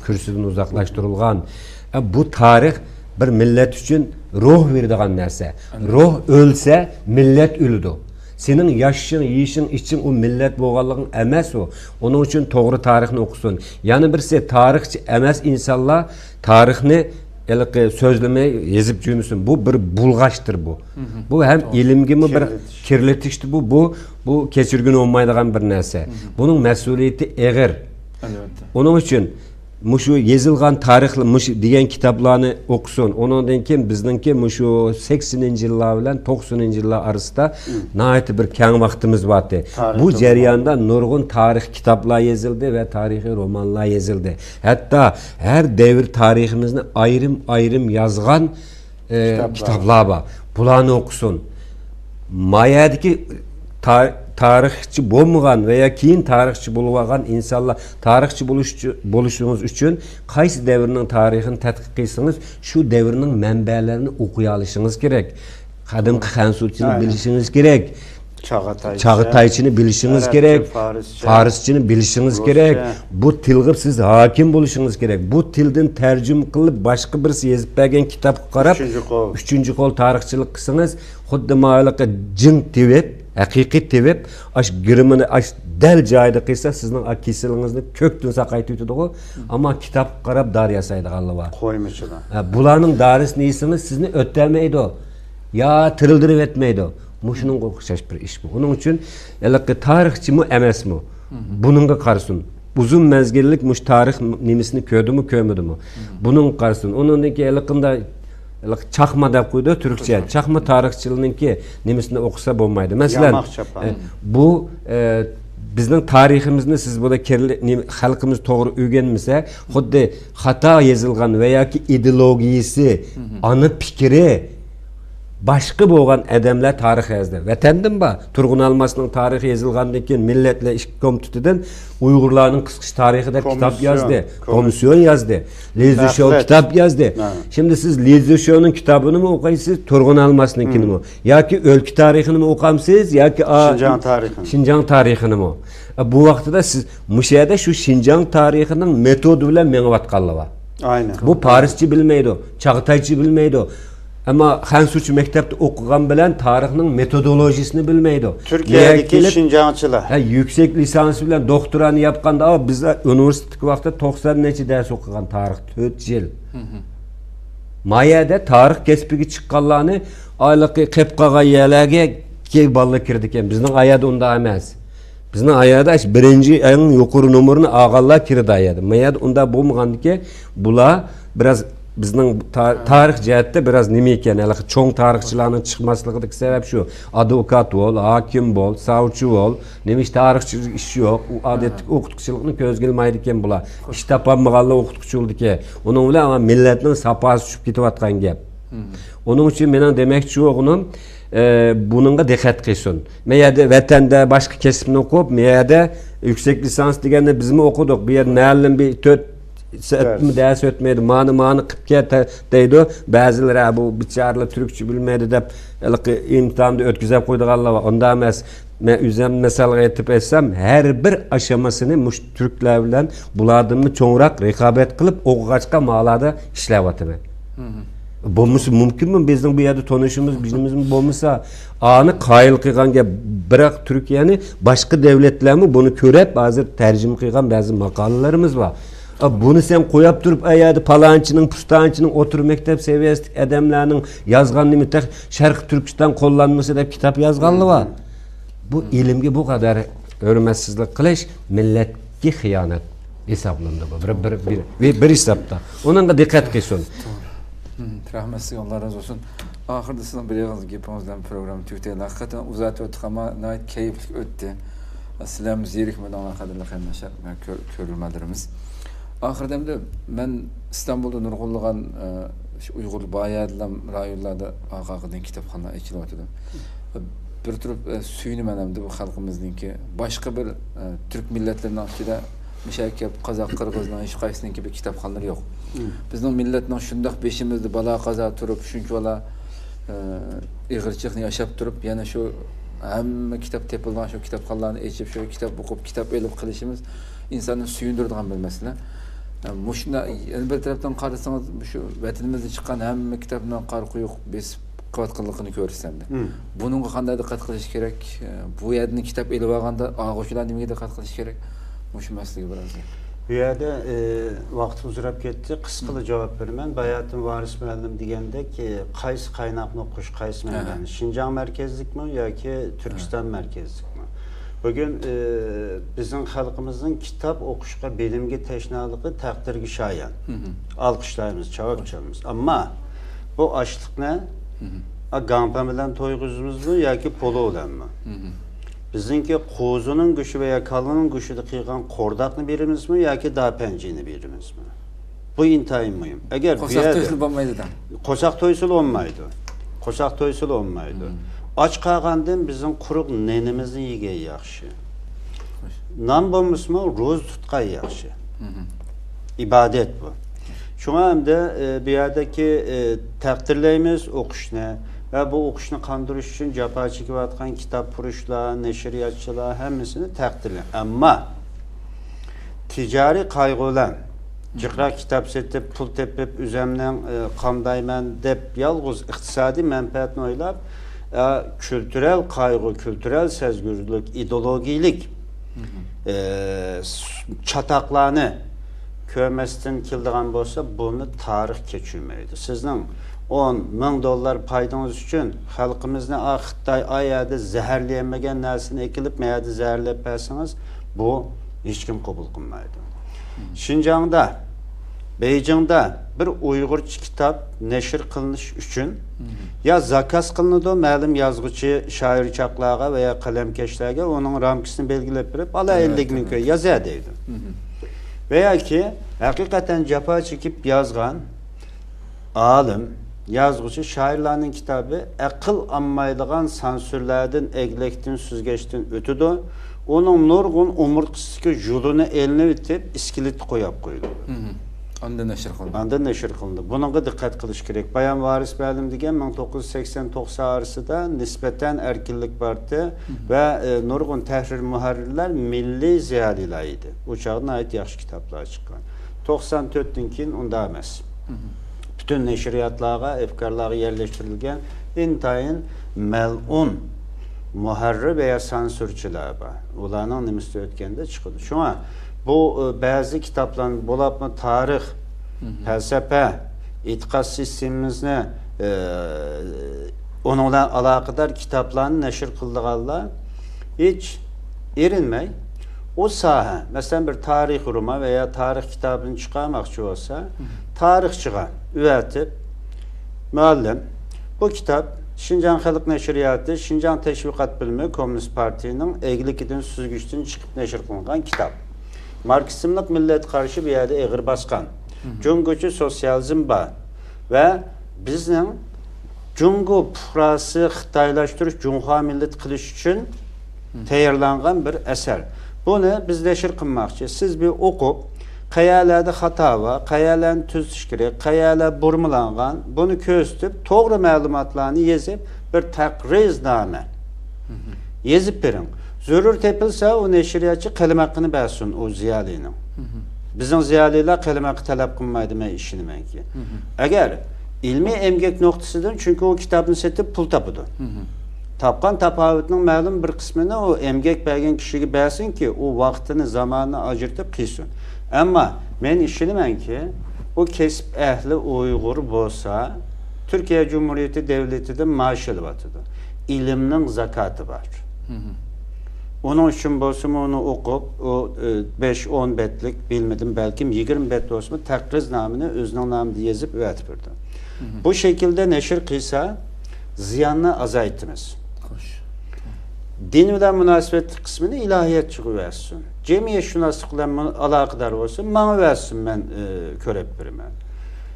كۈرسىدىن ئۇزاقلاشتۇرۇلغان. ئە، بۇ تارىخ بىر مىللەت ئۈچۈن روھ بېرىدىغان نەرسە. روھ ئۆلسە، مىللەت ئۆلىدۇ. سېنىڭ ياشىشىڭ، يېيىشىڭ، ئىچىشىڭ ئۇ مىللەت بولغانلىقىڭ ئەمەس ئۇ. ئۇنىڭ ئۈچۈن توغرا تارىخنى ئوقۇسۇن. يەنە بىرسى، تارىخچى ئەمەس ئىنسانلار تارىخنى ھېلىقى سۆزلىمەي يېزىپ جۈمىسۇن. بۇ بىر بۇلغاشتۇر بۇ. بۇ ھەم ئىلىمگىمۇ بىر كىرلىتىشتى بۇ. بۇ، بۇ كەچۈرگىلى بولمايدىغان بىر نەرسە. بۇنىڭ مەسئۇلىيىتى ئېغىر. ئەلۋەتتە. ئۇنىڭ ئۈچۈن مۇشۇ يېزىلغان تارىخ، مۇشۇ دېگەن كىتابلارنى ئوقۇسۇن. ئۇنىڭدىن كېيىن بىزنىڭكى مۇشۇ سەكسىنىنچى يىللار بىلەن توقسىنىنچى يىللار ئارىسىدا ناھايىتى بىر كەڭ ۋاقتىمىز بارتى. بۇ جەرياندا نۇرغۇن تارىخ كىتابلار يېزىلدى ۋە تارىخىي رومانلار يېزىلدى. ھەتتا ھەر دەۋر تارىخىمىزنى ئايرىم-ئايرىم يازغان، ئە، كىتابلار بار. بۇلارنى ئوقۇسۇن. ما يەردىكى تا-، تارىخچى بولمىغان ۋە يا كېيىن تارىخچى بولۇۋالغان ئىنسانلار، تارىخچى بولۇش-، بولۇشىڭىز ئۈچۈن قايسى دەۋرنىڭ تارىخىنى تەتقىق قىلسىڭىز، شۇ دەۋرنىڭ مەنبەلىرىنى ئوقۇيالىشىڭىز كېرەك. قەدىمكى خەنزۇچىنى بىلىشىڭىز كېرەك. چاغاتايچە. چاغاتايچىنى بىلىشىڭىز كېرەك. ئەرەبچە، فارسچە، فارسچىنى بىلىشىڭىز كېرەك. رۇسچە. بۇ تىلغا سىز ھاكىم بولۇشىڭىز كېرەك. بۇ تىلدىن تەرجىمە قىلىپ، باشقا بىرسى يېزىپ بەرگەن كىتابقا قاراپ، ئۈچىنچى قول. ئۈچىنچى قول تارىخچىلىق قىلسىڭىز، خۇددى ماۋۇلىقى جىڭ تېۋىپ، ھەقىقىي تېۋىپ، ئاش گىرىمىنى ئاش دەل جايىدا قىلسا، سىزنىڭ ئا-، كېسىلىڭىزنى كۆكتىن ساقايتىۋېتىدىغۇ. ئەمما كىتابقا قاراپ دارى ياسايدىغانلار بار. قويمىچىلار. ھە، بۇلارنىڭ دارىسىنى يېسىڭىز، سىزنى ئۆتەلمەيدۇ. يا تىرىلدۈرۈۋەتمەيدۇ. مۇشۇنىڭغا ئوخشاش بىر ئىش بۇ. ئۇنىڭ ئۈچۈن ھېلىقى تارىخچىمۇ ئەمەسمۇ؟ بۇنىڭغا قارىسۇن. ئۇزۇن مەزگىللىك مۇشۇ تارىخ نېمىسىنى كۆردىمۇ، كۆرمىدىمۇ؟ بۇنىڭغا قارىسۇن. ئۇنىڭدىن كېيىن ھېلىقىندا، ھېلىقى چاقما دەپ قويىدۇ تۈركچە. چاقما تارىخچىلىرىنىڭكى نېمىسىنى ئوقۇسا بولمايدۇ. مەسىلەن، ياماق چاپان. ئە، بۇ، ئە، بىزنىڭ تارىخىمىزنى سىز بۇدا كىرلى-، نېمە، خەلقىمىز توغرا ئۆگەنمىسە، خۇددى خاتا يېزىلغان ۋە ياكى ئىدېئولوگىيىسى، ئانا پىكرى باشقا بولغان ئادەملەر تارىخ يازدى. ۋەتەندىن بار. تۇرغۇن ئالماسنىڭ تارىخى يېزىلغاندىن كېيىن مىللەتلەر ئىككى كومىتېتىدىن ئۇيغۇرلارنىڭ قىسقىچە تارىخى دەپ كىتاب يازدى. كومىسسىيون يازدى. لى زىشيو كىتاب يازدى. شىمدى سىز لى زىشيونىڭ كىتابىنىمۇ ئوقۇيسىز، تۇرغۇن ئالماسنىڭكىنىمۇ. ياكى ئۆلكە تارىخىنىمۇ ئوقامسىز، ياكى ئا-، شىنجاڭ تارىخىنى. شىنجاڭ تارىخىنىمۇ. ئە، بۇ ۋاقتىدا سىز مۇشۇ يەردە شۇ شىنجاڭ تارىخىنىڭ مېتودى بىلەن مېڭىۋاتقانلار بار. ئاينەن. بۇ پارسچە بىلمەيدۇ، چاغاتايچە بىلمەيدۇ. ئەمما خەنزۇچە مەكتەپتە ئوقۇغان بىلەن تارىخنىڭ مېتودولوگىيىسىنى بىلمەيدۇ. تۈركىيەدىكى شىنجاڭچىلار. ھە، يۈكسەك لىسانس بىلەن دوكتورانى ياپقاندا، ئاۋۇ بىز ئۇنىۋېرسىتېتتىكى ۋاقىتتا توقسان نەچچە دەرس ئوقۇغان تارىخ، تۆت يىل. ما يەردە تارىخ كەسپىگە چىققانلارنى ئايلىقى قېپ قالغان يەرلەرگە كى-، بالىلار كىرىدىكەن. بىزنىڭ ئايەردە ئۇنداق ئەمەس. بىزنىڭ ئايەردە ئىش بىرىنچى ئەڭ يۇقىرى نومۇرنى ئالغانلار كىرىدۇ ئايەردە. ما يەردە ئۇنداق بولمىغاندىكى بۇلار بىراز بىزنىڭ تا-، تارىخ جەھەتتە بىراز نېمە ئىكەن، ھېلىقى چوڭ تارىخچىلارنىڭ چىقماسلىقىدىكى سەۋەب شۇ. ئادۋوكات بول، ھاكىم بول، ساۋچى بول، نېمە ئىش تارىخچى ئىش يوق. ئۇ ئادەتتىكى ئوقۇتقۇچىلىقنى كۆزگە ئىلمايدىكەن بۇلار. ئىش تاپالمىغانلار ئوقۇتقۇچى بولىدىكەن. ئۇنىڭ بىلەن مىللەتنىڭ ساپاسى چۈشۈپ كېتىۋاتقان گەپ. ئۇنىڭ ئۈچۈن مېنىڭ دېمەكچى بولغىنىم، ئە، بۇنىڭغا دىققەت قىلسۇن. مەن يەردە ۋەتەندە باشقا كەسىپنى ئوقۇپ، مەن يەردە يۈكسەك لىسانس دېگەندە بىزمۇ ئوقۇدۇق. بۇ يەردە مەلۇم بىر تۆت سەپمۇ دەرس ئۆتمەيدۇ، مانى، مانى قىپ كەت دەيدۇ. بەزىلىرى، «ھە، بۇ بىچارىلەر تۈركچە بىلمەيدۇ» دەپ، ھېلىقى ئىمتىھاندا ئۆتكۈزۈپ قويىدىغانلار بار. ئۇنداق ئەمەس. مەن ئۆزۈم مىسالغا ئېيتىپ ئېيتسام، ھەر بىر ئاشامىسىنى مۇشۇ تۈركلەر بىلەن بۇلاردىنمۇ چوڭراق رىقابەت قىلىپ ئوقۇغاچقا مالادا ئىشلەۋاتىمەن. بولمىسا مۇمكىنمۇ؟ بىزنىڭ بۇ يەردە تونۇشىمىز، بىلىمىمىزمۇ بولمىسا، ئانى قايىل قىلغان گەپ. بىراق تۈركىيەنى باشقا دۆلەتلەرمۇ بۇنى كۆرۈپ، ھازىر تەرجىمە قىلغان بەزى ماقالىلىرىمىز بار. ئا، بۇنى سەن قوياپ تۇرۇپ، ئا يەردە پالانچىنىڭ، پۇستانچىنىڭ ئوتتۇرا مەكتەپ سەۋىيەسىدىكى ئادەملەرنىڭ يازغان نېمە تېخى شەرقىي تۈركىستان قوللانمىسى دەپ كىتاب يازغانلار بار. بۇ ئىلىمگە بۇ قەدەر ھۆرمەتسىزلىك قىلىش مىللەتكە خىيانەت ھېسابلىنىدۇ بۇ. بىر، بىر، بىر، بىر، بىر ھېسابتا. ئۇنىڭغا دىققەت قىلسۇن. توغرا. مم، رەھمەت سىزگە، ئاللا رازى بولسۇن. ئاخىرىدا سىزنىڭ بىر ئېغىز گېپىڭىز بىلەن پروگرامما تۈگىتەيلى. ھەقىقەتەن ئۇزارتىۋەتتۇق، ئەمما ناھايىتى كەيپلىك ئۆتتى. سىلەرمۇ زېرىكمىدىڭلار، قەدىرلىك قېرىنداشلار، كۆر-، كۆرۈرمەنلىرىمىز. ئاخىرىدا ئەمدى مەن ئىستانبۇلدا نۇرغۇنلىغان، ئە، شۇ ئۇيغۇر بايادىلام رايونلاردا ئارقا-ئارقىدىن كىتابخانا ئېچىلىۋاتىدۇ. بىر تۇرۇپ، ئە، سۆيۈنىمەن ئەمدى بۇ خەلقىمىزنىڭكى باشقا بىر، ئە، تۈرك مىللەتلىرىنىڭ ئىچىدە مۇشەگە كەپ قازاق، قىرغىزنىڭ ھېچقايسىنىڭكى بىر كىتابخانىلىرى يوق. بىزنىڭ مىللەتنىڭ شۇنداق بېشىمىزدا بالا-قازا تۇرۇپ، شۇنچىۋالا، ئە، ئېغىرچىلىقنى ياشاپ تۇرۇپ، يەنە شۇ ھەممە كىتاب تېپىلىدىغان شۇ كىتابخانىلارنى ئېچىپ، شۇ كىتاب ئوقۇپ، كىتاب ئېلىپ قېلىشىمىز ئىنساننى سۆيۈندۈرىدىغان بىر مەسىلە. ئە، مۇشۇنداق، يەنە بىر تەرەپتىن قارىسىڭىز، مۇشۇ ۋەتىنىمىزدىن چىققان ھەممە كىتابنىڭ قارا قويۇق بېسىپ قىلىۋاتقانلىقىنى كۆرىسىز ئەمدى. بۇنىڭغا قانداق دىققەت قىلىش كېرەك؟ ئە، بۇ يەردىن كىتاب ئېلىۋالغاندا ئالغۇچىلار نېمىگە دىققەت قىلىشى كېرەك؟ مۇشۇ مەسىلىگە بىر ئاز. بۇ يەردە، ئە، ۋاقىت ئۇزىراپ كەتتى. قىسقىلا جاۋاب بېرىمەن. باياتىن ۋارىس مۇئەللىم دېگەندەك، ئە، قايسى قايناقنى ئوقۇش، قايسى مەنبەنى؟ شىنجاڭ مەركەزلىكمۇ ياكى تۈركىستان مەركەزلىكمۇ؟ بۈگۈن، ئى، بىزنىڭ خەلقىمىزنىڭ كىتاب ئوقۇشقا، بىلىمگە تەشنالىقى تەقدىرگە شايان. ئالقىشلايمىز، چاۋاك چالىمىز. ئەمما بۇ ئاشلىقنى، ئا، گاڭپەن بىلەن تويغۇزىمىزمۇ ياكى پولۇ بىلەنمۇ؟ بىزنىڭكى قوزىنىڭ گۆشى ۋە يا كالىنىڭ گۆشىدە قىلغان قورداقنى بېرىمىزمۇ ياكى داپەنجىنى بېرىمىزمۇ؟ بۇ ئىنتايىن مۇھىم. ئەگەر بۇ قورساق يەردە تويسىلا بولمايدۇ دەڭ. قورساق تويسىلا بولمايدۇ. قورساق تويسىلا بولمايدۇ. ئاچ قالغاندىن بىزنىڭ قۇرۇق نېنىمىزنى يېگەن ياخشى. نان بولمىسىمۇ روزا تۇتقان ياخشى. ئىبادەت بۇ. شۇڭا ئەمدى، ئى، بۇ يەردىكى، ئى، تەقدىرلەيمىز ئوقۇشنى ۋە بۇ ئوقۇشنى قاندۇرۇش ئۈچۈن جاپا چېكىۋاتقان كىتابپۇرۇشلار، نەشرىياتچىلار ھەممىسىنى تەقدىرلەيمىز. ئەمما تىجارىي قايغۇ بىلەن جىقراق كىتاب سېتىپ، پۇل تېپىپ، ئۆزەمنىڭ، ئى، قامدايمەن دەپ يالغۇز ئىقتىسادىي مەنپەئەتنى ئويلاپ، ئى، كۈلتۈرەل قايغۇ، كۈلتۈرەل سەزگۈرلۈك، ئىدېئولوگىيىلىك، ئى، س-، چاتاقلارنى كۆرمەستىن كېلىدىغان بولسا، بۇنى تارىخ كەچۈرمەيدۇ. سىزنىڭ ئون مىڭ دوللار پايدىڭىز ئۈچۈن خەلقىمىزنى، ئا، خىتاي ئا يەردە زەھەرلىيەلمىگەن نەرسىنى ئەكېلىپ، ما يەردە زەھەرلەپ بەرسىڭىز، بۇ ھېچكىم قوبۇل قىلمايدۇ. شىنجاڭدا، بېيجىڭدا بىر ئۇيغۇرچە كىتاب نەشر قىلىنىش ئۈچۈن يا زاكاز قىلىنىدۇ، مەلۇم يازغۇچى، شائىر چاقلارغا ۋە يا قەلەمكەشلەرگە ئۇنىڭ رامكىسىنى بەلگىلەپ بېرىپ، «ئالا، ئەللىك مىڭ كوي، يازە» دەيدۇ. ۋە ياكى ھەقىقەتەن جاپا چېكىپ يازغان ئالىم، يازغۇچى، شائىرلارنىڭ كىتابى ئەقىل ئالمايدىغان سانسۇرلاردىن، ئەگلەكتىن، سۈزگەچتىن ئۆتىدۇ. ئۇنىڭ نۇرغۇن ئومۇرتقىسىدىكى يۇلۇنى ئېلىنىۋېتىپ، ئىسكىلىتتا قويۇپ قويۇلىدۇ. ئاندىن نەشر قىلىنىدۇ. ئاندىن نەشر قىلىنىدۇ. بۇنىڭغا دىققەت قىلىش كېرەك. بايام ۋارىس مۇئەللىم دېگەن مىڭ توققۇز يۈز سەكسەن توقسان ئارىسىدا نىسبەتەن ئەركىنلىك بارتى ۋە، ئى، نۇرغۇن تەھرىر مۇھەررىرلەر مىللىي زىيالىيلار ئىدى. ئۇ چاغدا ناھايىتى ياخشى كىتابلار چىققان. توقسان تۆتتىن كېيىن ئۇنداق ئەمەس. پۈتۈن نەشرىياتلارغا، ئەپكارلارغا يەرلەشتۈرۈلگەن ئىنتايىن مەلئۇن مۇھەررىر ۋە يا سانسۇرچىلار بار. ئۇلارنىڭ نېمىسى ئۆتكەندە چىقىدۇ. شۇڭا بۇ، ئە، بەزى كىتابلارنى، بولۇپمۇ تارىخ، پەلسەپە، ئېتىقاد سىستېمىمىزنى، ئە، ئۇنىڭ بىلەن ئالاقىدار كىتابلارنى نەشر قىلىدىغانلار ھېچ ئېرىنمەي، ئۇ ساھە، مەسىلەن، بىر تارىخىي رومان ۋە يا تارىخ كىتابىنى چىقارماقچى بولسا، تارىخچىغا ئەۋەتىپ، مۇئەللىم، بۇ كىتاب شىنجاڭ خەلق نەشرىياتى، شىنجاڭ تەشۋىقات بۆلۈمى، كوممۇنىست پارتىيىنىڭ ئەگلىكىدىن، سۈزگۈچتىن چىقىپ نەشر قىلىنغان كىتاب. ماركسىزملىق مىللەت قارىشى بۇ يەردە ئېغىر باسقان. جۇڭگوچە سوتسىيالىزم بار ۋە بىزنىڭ جۇڭگو پۇقراسى خىتايلاشتۇرۇش، جۇڭخۇا مىللىتى قىلىش ئۈچۈن تەييارلانغان بىر ئەسەر. بۇنى بىز نەشر قىلماقچى. سىز بىر ئوقۇپ، قەيەرلەردە خاتا بار، قەيەرلەرنى تۈزىتىش كېرەك، قەيەرلەر بۇرمىلانغان، بۇنى كۆرسىتىپ، توغرا مەلۇماتلارنى يېزىپ، بىر تەقرىزنامە يېزىپ بېرىڭ. زۆرۈر تېپىلسا، ئۇ نەشرىياتچى قەلەم ھەققىنى بەرسۇن ئۇ زىيالىينىڭ. بىزنىڭ زىيالىيلار قەلەم ھەققى تەلەپ قىلمايدۇ، مەن ئىشىنىمەنكى. ئەگەر ئىلمىي ئەمگەك نۇقتىسىدىن، چۈنكى ئۇ كىتابنى سېتىپ پۇل تاپىدۇ. تاپقان تاپاۋىتىنىڭ مەلۇم بىر قىسمىنى ئۇ ئەمگەك بەرگەن كىشىگە بەرسۇنكى، ئۇ ۋاقتىنى، زامانىنى ئاجرىتىپ قىلسۇن. ئەمما مەن ئىشىنىمەنكى، ئۇ كەسىپ ئەھلى ئۇيغۇر بولسا، تۈركىيە جۇمھۇرىيىتى دۆلىتىدىن مائاش ئېلىۋاتىدۇ. ئىلىمنىڭ زاكاتى بار. ئۇنىڭ ئۈچۈن بولسىمۇ ئۇنى ئوقۇپ، ئۇ، ئى، بەش، ئون بەتلىك، بىلمىدىم، بەلكىم يىگىرمە بەت بولسىمۇ، تەقرىزنامىنى ئۆزىنىڭ نامىدا يېزىپ ئەۋەتىپ بېرىدۇ. بۇ شەكىلدە نەشر قىلسا، زىياننى ئازايتىمىز. خوش. دىن بىلەن مۇناسىۋەتلىك قىسمىنى ئىلاھىياتچىغا بەرسۇن. جەمئىيەتشۇناسلىق بىلەن مۇ-، ئالاقىدار بولسا، ماڭا بەرسۇن، مەن، ئى، كۆرۈپ بېرىمەن.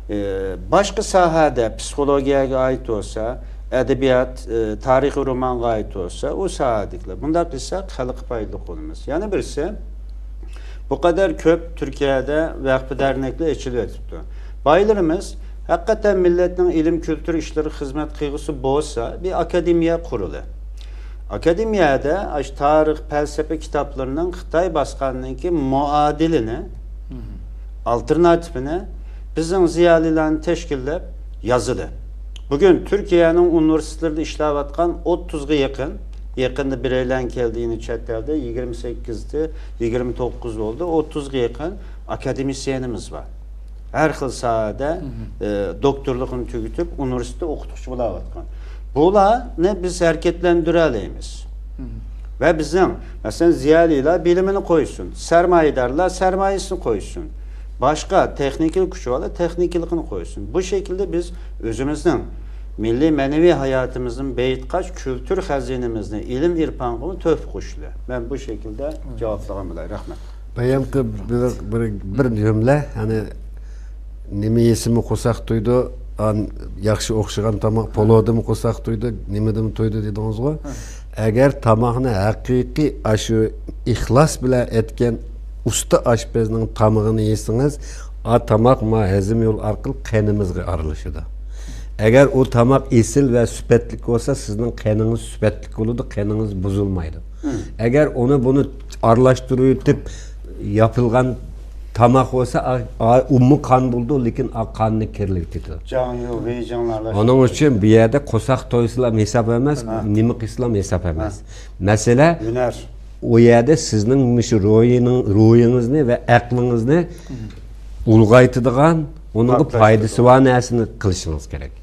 ئى، باشقا ساھەدە پسىخولوگىيەگە ئائىت بولسا، ئەدەبىيات، ئى، تارىخىي رومانغا ئائىت بولسا، ئۇ ساھەدىكىلەر. بۇنداق قىلساق، خەلققە پايدىلىق بولىمىز. يەنە بىرسى، بۇ قەدەر كۆپ تۈركىيەدە ۋەقپە دەرنەكلەر ئېچىلىۋېتىپتۇ. بايلىرىمىز ھەقىقەتەن مىللەتنىڭ ئىلىم، كۈلتۈر ئىشلىرىغا خىزمەت قىلغۇسى بولسا، بىر ئاكادېمىيە قۇرۇلى. ئاكادېمىيەدە ئاشۇ تارىخ، پەلسەپە كىتابلىرىنىڭ خىتاي باسقاندىن كېيىن مۇئادىلىنى ئالتېرناتىپىنى بىزنىڭ زىيالىيلارنى تەشكىللەپ يازىدۇ. بۈگۈن تۈركىيەنىڭ ئۇنىۋېرسىتېتلىرىدا ئىشلەۋاتقان ئوتتۇزغا يېقىن، يېقىندا بىرەيلەن كەلدى، يەنە چەت ئەلدە يىگىرمە سەككىزدە، يىگىرمە توققۇز بولدى، ئوتتۇزغا يېقىن ئاكادېمىسىيېنىمىز بار. ھەر خىل ساھەدە، ئە، دوكتورلۇقىنى تۈگىتىپ، ئۇنىۋېرسىتېتتا ئوقۇتقۇچى بولاۋاتقان. بۇلارنى بىز ھەرىكەتلەندۈرەلەيمىز. ۋە بىزنىڭ، مەسىلەن، زىيالىيلار بىلىمىنى قويسۇن، سەرمايىدارلار سەرمايىسىنى قويسۇن، باشقا تېخنىكىلىق كۈچى بارلار تېخنىكىلىقىنى قويسۇن. بۇ شەكىلدە بىز ئۆزىمىزنىڭ مىللىي مەنىۋى ھاياتىمىزنى بېيىتقاچ، كۈلتۈر خەزىنىمىزنى، ئىلىم ئىرپانغىمۇ تۆھپە قوشىلى. مەن بۇ شەكىلدە جاۋابلىغان بولاي. رەھمەت. بايامقى بىر، بىر، بىر جۈملە، يەنى نېمە يېسىمۇ قورساق تويىدۇ، ئان-، ياخشى ئوخشىغان تاماق پولۇدىمۇ قورساق تويىدۇ، نېمىدىمۇ تويىدۇ دېدىڭىزغۇ. ئەگەر تاماقنى ھەقىقىي ئاشۇ ئىخلاس بىلەن ئەتكەن ئۇستا ئاشپەزنىڭ تامىقىنى يېسىڭىز، ئا تاماق ما ھەزىم يول ئارقىلىق قېنىمىزغا ئارىلىشىدۇ. ئەگەر ئۇ تاماق ئېسىل ۋە سۈپەتلىك بولسا، سىزنىڭ قېنىڭىز سۈپەتلىك بولىدۇ، قېنىڭىز بۇزۇلمايدۇ. ئەگەر ئۇنى بۇنى ئارىلاشتۇرۇۋېتىپ ياپىلغان تاماق بولسا، ئا-، ئا-، ئۇمۇ قان بولىدۇ، لېكىن ئا قاننى كىرلىتىدۇ. جاڭيۇ، ۋېيجىڭلار. ئۇنىڭ ئۈچۈن بۇ يەردە قورساق تويسىلا ھېساب ئەمەس، ھە. نېمە قىلسىلا ھېساب ئەمەس. ھە. مەسىلە، ھۈنەر. ئۇ يەردە سىزنىڭ مۇشۇ روھىنىڭ، روھىڭىزنى ۋە ئەقلىڭىزنى ئۇلغايتىدىغان، ئۇنىڭغا پايدىسى بار نەرسىنى قىلىشىڭىز كېرەك.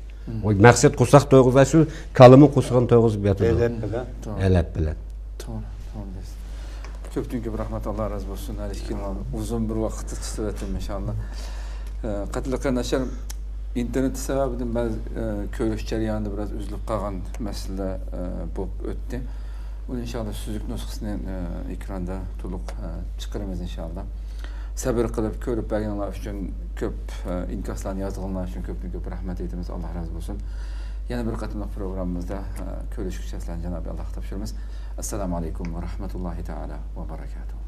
مەقسەت قورساق تويغۇزۇش، كالىمۇ قورسىقىنى تويغۇزۇپ ياتىدۇ. ئەلەپ بىلەن. توغرا. ئەلەپ بىلەن. توغرا، توغرا دەيسىز. كۆپتىن كۆپ رەھمەت، ئاللا رازى بولسۇن. ھەر ئىككىڭلارنى ئۇزۇن بىر ۋاقىت چىقىۋەتتىم، ئىنشاللا. ئە، قەدىرلىك قېرىنداشلار، ئىنتېرنېت سەۋەبىدىن بەزى، ئە، كۆرۈش جەريانىدا بىراز ئۈزۈلۈپ قالغان مەسىلىلەر، ئە، بولۇپ ئۆتتى. ئۇنى ئىنشاللا سۈزۈك نۇسخىسىنى، ئە، ئېكراندا تولۇق، ئە، چىقىرىمىز ئىنشاللا. سەۋر قىلىپ كۆرۈپ بەرگىنىڭلار ئۈچۈن كۆپ، ئە، ئىنكاسلارنى يازغىنىڭلار ئۈچۈن كۆپتىن كۆپ رەھمەت ئېيتىمىز. ئاللا رازى بولسۇن. يەنە بىر قېتىملىق پروگراممىمىزدا، ئە، كۆرۈشكىچە سىلەرنى جانابى ئاللاغا تاپشۇرىمىز. ئەسسالامۇ ئەلەيكۇم ۋە رەھمەتۇللاھى تائالا ۋە بەرەكاتۇھۇ.